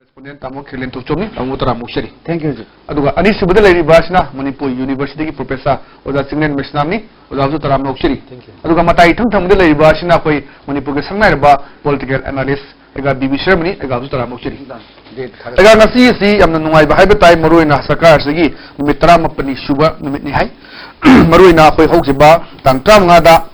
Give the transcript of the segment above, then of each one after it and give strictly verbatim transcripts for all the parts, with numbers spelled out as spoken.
Correspondent ꯇꯥꯃꯣ ꯈꯦꯂꯦꯟ ꯊꯣꯛꯆꯣꯝꯅꯤ, ꯇꯥꯃꯣ ꯇꯔꯥꯝꯅ ꯑꯣꯛꯆꯔꯤ꯫ Thank you, sir. ꯑꯗꯨꯒ ꯑꯅꯤꯁꯨꯕꯗ ꯂꯩꯔꯤꯕ ꯑꯁꯤꯅ ꯃꯅꯤꯄꯨꯔ ꯌꯨꯅꯤꯚꯔꯁꯤꯇꯤꯒꯤ ꯄ꯭ꯔꯣꯐꯦꯁꯔ ꯑꯣꯖꯥ ꯆꯤꯡꯂꯦꯟ ꯃꯩꯁꯅꯥꯝꯅꯤ, ꯑꯣꯖꯥꯕꯨꯁꯨ ꯇꯔꯥꯝꯅ ꯑꯣꯛꯆꯔꯤ꯫ Thank you. ꯑꯗꯨꯒ ꯃꯇꯥꯏ ꯏꯊꯪ ꯊꯪꯕꯗ ꯂꯩꯔꯤꯕ ꯑꯁꯤꯅ ꯑꯩꯈꯣꯏ ꯃꯅꯤꯄꯨꯔꯒꯤ ꯁꯛꯅꯥꯏꯔꯕ ꯄꯣꯂꯤꯇꯤꯀꯦꯜ ꯑꯦꯅꯥꯂꯤꯁ ꯑꯩꯒ ꯕꯤ ꯕꯤ ꯁꯔꯃꯅꯤ, ꯑꯩꯒ ꯑꯣꯖꯥꯕꯨꯁꯨ ꯇꯔꯥꯝꯅ ꯑꯣꯛꯆꯔꯤ꯫ ꯑꯩꯒ ꯉꯁꯤ ꯑꯁꯤ ꯌꯥꯝꯅ ꯅꯨꯡꯉꯥꯏꯕ ꯍꯥꯏꯕ ꯇꯥꯏ, ꯃꯔꯨꯑꯣꯏꯅ ꯁꯔꯀꯥꯔ ꯑꯁꯤꯒꯤ ꯅꯨꯃꯤꯠ ꯇꯔꯥꯃꯥꯄꯟꯅꯤ ꯁꯨꯕ ꯅꯨꯃꯤꯠꯅꯤ ꯍꯥꯏ꯫ ꯃꯔꯨꯑꯣꯏꯅ ꯑꯩꯈꯣꯏ ꯍꯧꯈꯤꯕ ꯇꯥꯡ ꯇꯔꯥꯃꯉꯥꯗ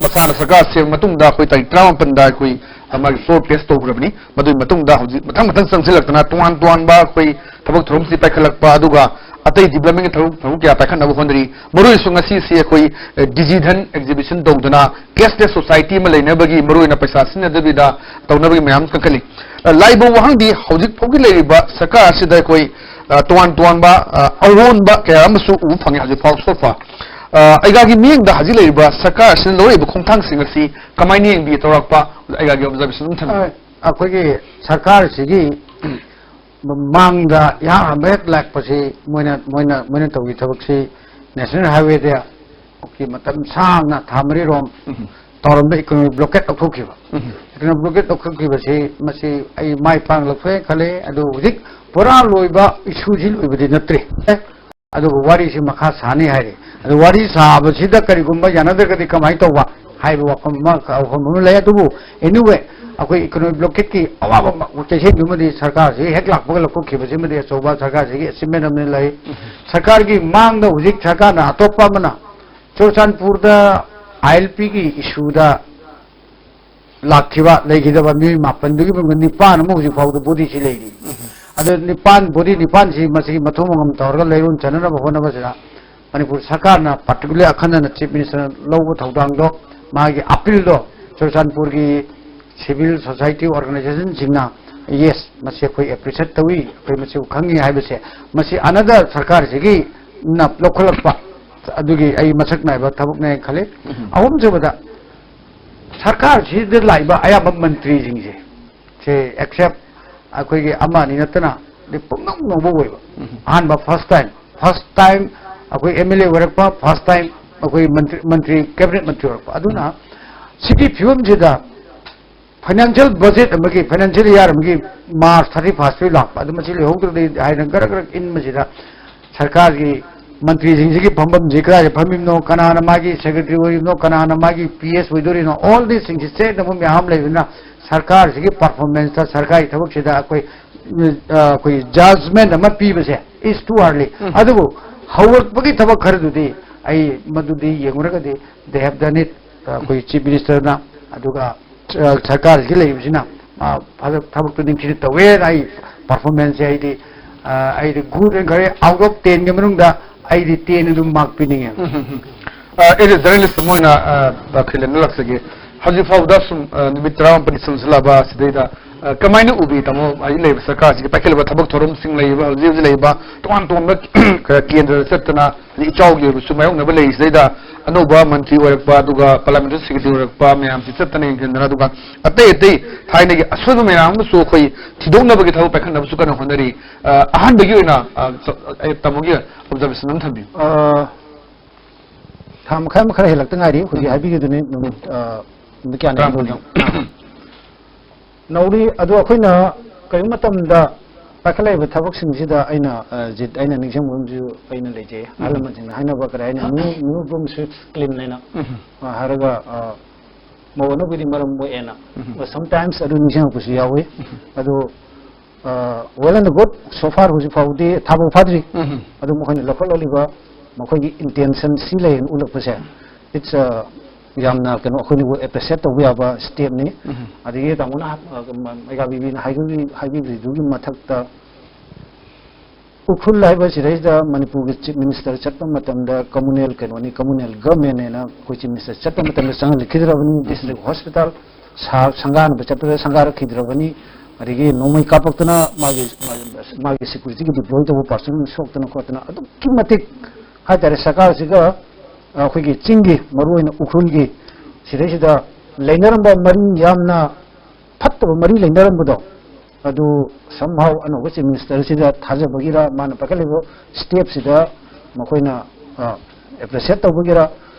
ꯃꯁꯥꯅ ꯁꯔꯀꯥꯔ ꯁꯦꯝꯕ ꯃꯇꯨꯡꯗ ꯑꯩꯈꯣꯏ ꯇꯥꯔꯤꯛ ꯇꯔꯥꯃꯥꯄꯟꯗ ꯑꯩꯈꯣꯏ ꯃꯥꯒꯤ floor test ꯇꯧꯈ꯭ꯔꯕꯅꯤ꯫ ꯃꯗꯨꯒꯤ ꯃꯇꯨꯡꯗ ꯍꯧꯖꯤꯛ ꯃꯊꯪ ꯃꯊꯪ ꯆꯪꯁꯤꯜꯂꯛꯇꯅ ꯇꯣꯉꯥꯟ ꯇꯣꯉꯥꯟꯕ ꯑꯩꯈꯣꯏ ꯊꯕꯛ ꯊꯧꯔꯝꯁꯤ ꯄꯥꯏꯈꯠꯂꯛꯄ, ꯑꯗꯨꯒ ꯑꯇꯩ developmentꯀꯤ ꯊꯕꯛ ꯊꯧꯔꯝ ꯀꯌꯥ ꯄꯥꯏꯈꯠꯅꯕ ꯍꯣꯠꯅꯔꯤ꯫ ꯃꯔꯨꯑꯣꯏꯁꯨ ꯉꯁꯤꯁꯤ ꯑꯩꯈꯣꯏ ꯗꯤꯖꯤ ꯙꯟ exhibition ꯇꯧꯗꯅ cashless society ꯑꯃ ꯂꯩꯅꯕꯒꯤ ꯃꯔꯨꯑꯣꯏꯅ ꯄꯩꯁꯥ ꯁꯤꯖꯤꯟꯅꯗꯕꯤꯗ ꯇꯧꯅꯕꯒꯤ ꯃꯌꯥꯝ ꯀꯟꯈꯠꯂꯤ꯫ ꯂꯥꯛꯏꯕ ꯋꯥꯍꯪꯗꯤ ꯍꯧꯖꯤꯛ ꯐꯥꯎꯒꯤ ꯂꯩꯔꯤꯕ ꯁꯔꯀꯥꯔ ꯑꯁꯤꯗ ꯑꯩꯈꯣꯏ ꯇꯣꯉꯥꯟ ꯇꯣꯉꯥꯟꯕ ꯑꯑꯣꯟꯕ ꯀꯌꯥ ꯑꯃꯁꯨ ꯎꯕ ꯐꯪꯉꯤ ꯍꯧꯖꯤꯛ ꯐꯥꯎ so far꯫ ꯑꯩꯒꯥꯒꯤ ꯃꯤꯠꯌꯦꯡꯗ ꯍꯧꯖꯤꯛ ꯂꯩꯔꯤꯕ ꯁꯔꯀꯥꯔ ꯑꯁꯤꯅ ꯂꯧꯔꯛꯏꯕ ꯈꯣꯡꯊꯥꯡꯁꯤꯡ ꯑꯁꯤ ꯀꯃꯥꯏꯅ ꯌꯦꯡꯕꯤ? ꯆꯥꯎꯔꯥꯛꯄ ꯑꯩꯒꯥꯒꯤ observation ꯑꯗꯨꯝ ꯊꯝꯕꯤꯌꯨ꯫ ꯑꯩꯈꯣꯏꯒꯤ ꯁꯔꯀꯥꯔꯁꯤꯒꯤ ꯃꯥꯡꯗ ꯏꯍꯥꯟ ꯍꯥꯟꯕ ꯍꯦꯛ ꯂꯥꯛꯄꯁꯤ ꯃꯣꯏꯅ ꯃꯣꯏꯅ ꯃꯣꯏꯅ ꯇꯧꯈꯤ ꯊꯕꯛꯁꯤ national highwayꯗ ꯃꯇꯝ ꯁꯥꯡꯅ ꯊꯥ ꯃꯔꯤꯔꯣꯝ ꯇꯧꯔꯝꯕ economic blockade ꯂꯧꯊꯣꯛꯈꯤꯕ꯫ Economic blockade ꯂꯧꯊꯣꯛꯈꯤꯕꯁꯤ ꯃꯁꯤ ꯑꯩ ꯃꯥꯏ ꯄꯥꯛꯅ ꯂꯧꯊꯣꯛꯑꯦ ꯈꯜꯂꯦ꯫ ꯑꯗꯨ ꯍꯧꯖꯤꯛ ꯄꯨꯔꯥ ꯂꯣꯏꯕ issueꯁꯤ ꯂꯣꯏꯕꯗꯤ ꯅꯠꯇ꯭ꯔꯤ꯫ ꯑꯗꯨꯒ ꯋꯥꯔꯤꯁꯤ ꯃꯈꯥ ꯁꯥꯅꯤ ꯍꯥꯏꯔꯤ꯫ ꯑꯗꯨ ꯋꯥꯔꯤ ꯁꯥꯕꯁꯤꯗ ꯀꯔꯤꯒꯨꯝꯕ ꯌꯥꯅꯗ꯭ꯔꯒꯗꯤ ꯀꯃꯥꯏꯅ ꯇꯧꯕ ꯍꯥꯏꯕ ꯋꯥꯐꯝ ꯑꯃ ꯋꯥꯐꯝ ꯑꯃ ꯂꯩ꯫ ꯑꯗꯨꯕꯨ anyway ꯑꯩꯈꯣꯏ economic blockadeꯀꯤ ꯑꯋꯥꯕ ꯆꯩꯊꯦꯡꯗꯨꯃꯗꯤ ꯁꯔꯀꯥꯔꯁꯤ ꯍꯦꯛ ꯂꯥꯛꯄꯒ ꯂꯧꯊꯣꯛꯈꯤꯕꯁꯤꯃꯗꯤ ꯑꯆꯧꯕ ꯁꯔꯀꯥꯔꯁꯤꯒꯤ achievement ꯑꯃꯅꯤ ꯂꯩ꯫ ꯁꯔꯀꯥꯔꯒꯤ ꯃꯥꯡꯗ ꯍꯧꯖꯤꯛ ꯁꯔꯀꯥꯔꯅ ꯑꯇꯣꯞꯄ ꯑꯃꯅ ꯆꯨꯔꯆꯥꯟꯄꯨꯔꯗ ILPꯒꯤ issueꯗ ꯂꯥꯛꯈꯤꯕ ꯂꯩꯈꯤꯗꯕ ꯃꯤꯑꯣꯏ ꯃꯥꯄꯟꯗꯨꯒꯤ ꯃꯅꯨꯡꯗ ꯅꯤꯄꯥꯟ ꯑꯃ ꯍꯧꯖꯤꯛ ꯐꯥꯎꯕꯗ bodyꯁꯤ ꯂꯩꯔꯤ꯫ ꯑꯗꯨ ꯅꯤꯄꯥꯟ body ꯅꯤꯄꯥꯟꯁꯤ ꯃꯁꯤꯒꯤ ꯃꯊꯣꯡ ꯃꯉꯝ ꯇꯧꯔꯒ ꯂꯩꯔꯨꯟ ꯆꯟꯅꯅꯕ ꯍꯣꯠꯅꯕꯁꯤꯗ ꯃꯅꯤꯄꯨꯔ ꯁꯔꯀꯥꯔꯅ particularly ꯑꯈꯟꯅꯅ Chief Ministerꯅ ꯂꯧꯕ ꯊꯧꯗꯥꯡꯗꯣ ꯃꯥꯒꯤ appealꯗꯣ ꯆꯨꯔꯆꯥꯟꯄꯨꯔꯒꯤ civil society organizationꯁꯤꯡꯅ yes ꯃꯁꯤ ꯑꯩꯈꯣꯏ appreciate ꯇꯧꯏ, ꯑꯩꯈꯣꯏ ꯃꯁꯤꯕꯨ ꯈꯪꯉꯤ ꯍꯥꯏꯕꯁꯦ ꯃꯁꯤ another ꯁꯔꯀꯥꯔꯁꯤꯒꯤ ꯅ ꯂꯧꯈꯠꯂꯛꯄ ꯑꯗꯨꯒꯤ ꯑꯩ ꯃꯁꯛ ꯅꯥꯏꯕ ꯊꯕꯛꯅꯦ ꯈꯜꯂꯤ꯫ ꯑꯍꯨꯝꯁꯨꯕꯗ ꯁꯔꯀꯥꯔꯁꯤꯗ ꯂꯥꯛꯏꯕ ꯑꯌꯥꯝꯕ ꯃꯟꯇ꯭ꯔꯤꯁꯤꯡꯁꯦ ꯁꯦ except ꯑꯩꯈꯣꯏꯒꯤ ꯑꯃ ꯑꯅꯤ ꯅꯠꯇꯅ ꯄꯨꯝꯅꯃꯛ ꯅꯧꯕ ꯑꯣꯏꯕ ꯑꯍꯥꯟꯕ first time first time ꯑꯩꯈꯣꯏ MLA ꯑꯣꯏꯔꯛꯄ first time ꯑꯩꯈꯣꯏ ꯃꯟꯇ꯭ꯔꯤ cabinet ꯃꯟꯇ꯭ꯔꯤ ꯑꯣꯏꯔꯛꯄ꯫ ꯑꯗꯨꯅ ꯁꯤꯒꯤ ꯐꯤꯕꯝꯁꯤꯗ ꯐꯥꯏꯅꯥꯟꯁꯤꯌꯦꯜ ꯕꯖꯦꯠ ꯑꯃꯒꯤ, ꯐꯥꯏꯅꯥꯟꯁꯤꯌꯦꯜ ꯏꯌꯥꯔ ꯑꯃꯒꯤ ꯃꯥꯔꯆ ꯊꯥꯔꯇꯤ ꯐꯥꯔꯁꯇ ꯂꯥꯛꯄ, ꯑꯗꯨ ꯃꯁꯤ ꯂꯩꯍꯧꯗ꯭ꯔꯗꯤ ꯍꯥꯏꯅ ꯒꯔ ꯒꯔ ꯏꯟꯕꯁꯤꯗ ꯁꯔꯀꯥꯔꯒꯤ ꯃꯟꯇ꯭ꯔꯤꯁꯤꯡꯁꯤꯒꯤ ꯐꯝꯐꯝꯁꯤ ꯀꯗꯥꯏꯗ ꯐꯝꯃꯤꯕꯅꯣ, ꯀꯅꯥꯅ ꯃꯥꯒꯤ ꯁꯦꯀ꯭ꯔꯦꯇꯔꯤ ꯑꯣꯏꯔꯤꯕꯅꯣ, ꯀꯅꯥꯅ ꯃꯥꯒꯤ ꯄꯤ ꯑꯦꯁ ꯑꯣꯏꯗꯣꯔꯤꯅꯣ, ꯑꯣꯜ ꯗꯤꯁꯁꯤꯡꯁꯤ ꯆꯦꯛ ꯇꯧꯕ ꯃꯌꯥꯝ ꯂꯩꯕꯅꯤꯅ ꯁꯔꯀꯥꯔꯁꯤꯒꯤ ꯄꯔꯐꯣꯔꯃꯦꯟꯁꯇ, ꯁꯔꯀꯥꯔꯒꯤ ꯊꯕꯛꯁꯤꯗ ꯑꯩꯈꯣꯏ, ꯑ, ꯑꯩꯈꯣꯏ ꯖꯖꯃꯦꯟ ꯑꯃ ꯄꯤꯕꯁꯦ is too early꯫ ꯎꯝ꯫ ꯑꯗꯨꯕꯨ ꯍꯧꯔꯛꯄꯒꯤ ꯊꯕꯛ ꯈꯔꯗꯨꯗꯤ ꯑꯩ ꯃꯗꯨꯗꯤ ꯌꯦꯡꯉꯨꯔꯒꯗꯤ they have done it, ꯑꯩꯈꯣꯏ ꯆꯤꯐ ꯃꯤꯅꯤꯁꯇꯔꯅ, ꯑꯗꯨꯒ ꯑ, ꯁꯔꯀꯥꯔꯁꯤꯒꯤ ꯂꯩꯔꯤꯕꯁꯤꯅ, ꯑ, ꯐꯖ-, ꯊꯕꯛꯇꯨ ꯅꯤꯡꯊꯤꯅ ꯇꯧꯋꯦꯅ ꯑꯩ ꯄꯔꯐꯣꯔꯃꯦꯟꯁꯁꯦ ꯑꯩꯗꯤ, ꯑ, ꯑꯩꯗꯤ ꯒꯨꯗ ꯑꯦꯟ ꯈꯔꯦ ꯑꯥꯎꯠ ꯑꯣꯐ ꯇꯦꯟꯒꯤ ꯃꯅꯨꯡꯗ ꯑꯩꯗꯤ ꯇꯦꯟ ꯑꯗꯨꯝ ꯃꯥꯔꯛ ꯄꯤꯅꯤꯡꯉꯦ꯫ ꯎꯝ, ꯎꯝ, ꯎꯝ꯫ ꯑ, ꯑꯩꯁꯦ ꯖꯔꯅꯦꯂꯤꯁ ꯑꯃ ꯑꯣꯏꯅ, ꯑ, ꯗꯥ ꯈꯤꯂꯦꯟꯗ ꯂꯥꯛꯆꯒꯦ꯫ ꯍꯧꯖꯤꯛ ꯐꯥꯎꯕꯗ ꯁꯨꯝ, ꯑ, ꯅꯨꯃꯤꯠ ꯇꯔꯥꯃꯥꯄꯜ ꯁꯨꯝꯖꯤꯜꯂꯛꯑꯕ ꯁꯤꯗꯩꯗ, ꯑ, ꯀꯃꯥꯏꯅ ꯎꯕꯤ, ꯇꯥꯃꯣ? ꯍꯧꯖꯤꯛ ꯂꯩꯔꯤꯕ ꯁꯔꯀꯥꯔꯁꯤꯒꯤ ꯄꯥꯏꯈꯠꯂꯤꯕ ꯊꯕꯛ ꯊꯧꯔꯝꯁꯤꯡ ꯂꯩꯔꯤꯕ, ꯍꯧꯖꯤꯛ ꯍꯧꯖꯤꯛ ꯂꯩꯔꯤꯕ ꯇꯣꯉꯥꯟ ꯇꯣꯉꯥꯟꯕ ꯀꯦꯟꯗ꯭ꯔꯗ ꯆꯠꯇꯅ ꯍꯧꯖꯤꯛ ꯏꯆꯥꯎꯒꯤ ꯑꯣꯏꯕꯁꯨ ꯃꯥꯌꯣꯛꯅꯕ ꯂꯩꯔꯤꯁꯤꯗꯩꯗ ꯑꯅꯧꯕ ꯃꯟꯇ꯭ꯔꯤ ꯑꯣꯏꯔꯛꯄ, ꯑꯗꯨꯒ ꯄꯥꯔꯂꯤꯌꯥꯃꯦꯟꯇꯔꯤ ꯁꯦꯀ꯭ꯔꯦꯇꯔꯤ ꯑꯣꯏꯔꯛꯄ ꯃꯌꯥꯝꯁꯤ ꯆꯠꯇꯅ ꯌꯦꯡꯁꯤꯟꯗꯅ, ꯑꯗꯨꯒ ꯑꯇꯩ ꯑꯇꯩ ꯊꯥꯏꯅꯒꯤ ꯑꯁꯣꯏꯕ ꯃꯌꯥꯝ ꯑꯃꯁꯨ ꯑꯩꯈꯣꯏ ꯊꯤꯗꯣꯛꯅꯕꯒꯤ ꯊꯕꯛ ꯄꯥꯏꯈꯠꯅꯕꯁꯨ ꯀꯟꯅ ꯍꯣꯠꯅꯔꯤ꯫ ꯑ, ꯑꯍꯥꯟꯕꯒꯤ ꯑꯣꯏꯅ, ꯑ, ꯆ-, ꯑ, ꯇꯥꯃꯣꯒꯤ ꯑꯣꯕꯖꯥꯔꯕꯦꯁꯟ ꯑꯃ ꯊꯝꯕꯤꯌꯨ꯫ ꯑ, ꯊꯥ ꯃꯈꯥꯏ ꯑꯃ ꯈꯔ ꯍꯦꯜꯂꯛꯇ ꯉꯥꯏꯔꯤ꯫ ꯍꯧꯖꯤꯛ ꯎꯝ꯫ ꯍꯥꯏꯕꯤꯈꯤꯗꯨꯅꯤ, ꯅꯨꯃꯤꯠ, ꯑ, ꯅꯨꯃꯤꯠ ꯀꯌꯥꯅꯤ ꯇꯔꯥꯃꯥꯄꯜ꯫ ꯂꯣꯜꯂꯤ? ꯑ꯫ ꯅꯧꯔꯤ꯫ ꯑꯗꯣ ꯑꯩꯈꯣꯏꯅ ꯀꯔꯤꯒꯨꯝꯕ ꯃꯇꯝꯗ ꯄꯥꯏꯈꯠꯂꯛꯏꯕ ꯊꯕꯛꯁꯤꯡꯁꯤꯗ ꯑꯩꯅ, ꯑ, ꯖꯤꯠ, ꯑꯩꯅ ꯅꯤꯡꯁꯤꯡꯕ ꯑꯃꯁꯨ ꯑꯩꯅ ꯂꯩꯖꯩ꯫ ꯑꯍꯜ ꯎꯝ꯫ ꯂꯃꯟꯁꯤꯡꯅ ꯍꯥꯏꯅꯕ ꯀꯔꯤ ꯍꯥꯏꯅꯤ? New, new broom sweeps clean ꯍꯥꯏꯅ, ꯎꯝ꯫ ꯑ, ꯍꯥꯏꯔꯒ, ꯑ, ꯃꯧ ꯑꯅꯧꯕꯤꯗꯤ ꯃꯔꯝ ꯃꯣꯛꯑꯦꯅ꯫ ꯎꯝ꯫ Sometimes ꯑꯗꯨ ꯅꯤꯡꯁꯤꯡꯉꯛꯄꯁꯨ ꯌꯥꯎꯏ꯫ ꯎꯝ꯫ ꯑꯗꯣ, ꯑ, well and good, so far ꯍꯧꯖꯤꯛ ꯐꯥꯎꯕꯗꯤ ꯊꯥꯕꯨ ꯐꯥꯗ꯭ꯔꯤ꯫ ꯎꯝ꯫ ꯑꯗꯨ ꯃꯈꯣꯏꯅ ꯂꯧꯈꯠꯂꯛꯂꯤꯕ ꯃꯈꯣꯏꯒꯤ intention ꯁꯤ ꯂꯩꯌꯦꯅ ꯎꯠꯂꯛꯄꯁꯦ, it's, ꯑ, ꯌꯥꯝꯅ ꯀꯩꯅꯣ, ꯑꯩꯈꯣꯏꯅꯕꯨ appreciate ꯇꯧꯕ ꯌꯥꯕ stepꯅꯤ꯫ ꯎꯝ꯫ ꯑꯗꯒꯤ ꯇꯥꯃꯣꯅ ꯍꯥꯞ-, ꯑ, ꯃ-, ꯃꯩꯔꯥꯕꯤꯕꯤꯅ ꯍꯥꯏꯕꯤ-, ꯍꯥꯏꯕꯤꯕꯗꯨꯒꯤ ꯃꯊꯛꯇ ꯎꯈ꯭ꯔꯨꯜ ꯍꯥꯏꯕ ꯁꯤꯗꯩꯁꯤꯗ ꯃꯅꯤꯄꯨꯔꯒꯤ ꯆꯤꯐ ꯃꯤꯅꯤꯁꯇꯔ ꯆꯠꯄ ꯃꯇꯝꯗ communal ꯀꯩꯅꯣꯅꯤ, communal government ꯍꯥꯏꯅ ꯑꯩꯈꯣꯏ ꯆꯤꯐ ꯃꯤꯅꯤꯁꯇꯔ ꯆꯠꯄ ꯃꯇꯝꯗ ꯆꯪꯍꯜꯂꯛꯈꯤꯗ꯭ꯔꯕꯅꯤ꯫ ꯎꯝ꯫ District hospital ꯁꯥ-, ꯁꯪꯒꯥꯅꯕ ꯆꯠꯄꯗ ꯁꯪꯒꯥꯔꯛꯈꯤꯗ꯭ꯔꯕꯅꯤ꯫ ꯑꯗꯒꯤ ꯅꯣꯡꯃꯩ ꯀꯥꯞꯄꯛꯇꯅ ꯃꯥꯒꯤ, ꯃꯥꯒꯤ securityꯒꯤ deploy ꯇꯧꯕ person ꯁꯣꯛꯇꯅ ꯈꯣꯠꯇꯅ ꯑꯗꯨꯛꯀꯤ ꯃꯇꯤꯛ ꯍꯥꯏꯇꯥꯔꯦ ꯁꯔꯀꯥꯔꯁꯤꯒ, ꯑ, ꯑꯩꯈꯣꯏꯒꯤ ꯆꯤꯡꯒꯤ, ꯃꯔꯨꯑꯣꯏꯅ ꯎꯈ꯭ꯔꯨꯜꯒꯤ ꯁꯤꯗꯩꯁꯤꯗ ꯂꯩꯅꯔꯝꯕ ꯃꯔꯤ ꯌꯥꯝꯅ ꯐꯠꯇꯕ ꯃꯔꯤ ꯂꯩꯅꯔꯝꯕꯗꯣ, ꯑꯗꯨ somehow ꯑꯅꯧꯕ ꯆꯤꯐ ꯃꯤꯅꯤꯁꯇꯔꯁꯤꯗ ꯊꯥꯖꯕꯒꯤꯔ, ꯃꯥꯅ ꯄꯥꯏꯈꯠꯂꯤꯕ stepꯁꯤꯗ ꯃꯈꯣꯏꯅ, ꯑ, appreciate ꯇꯧꯕꯒꯤꯔ,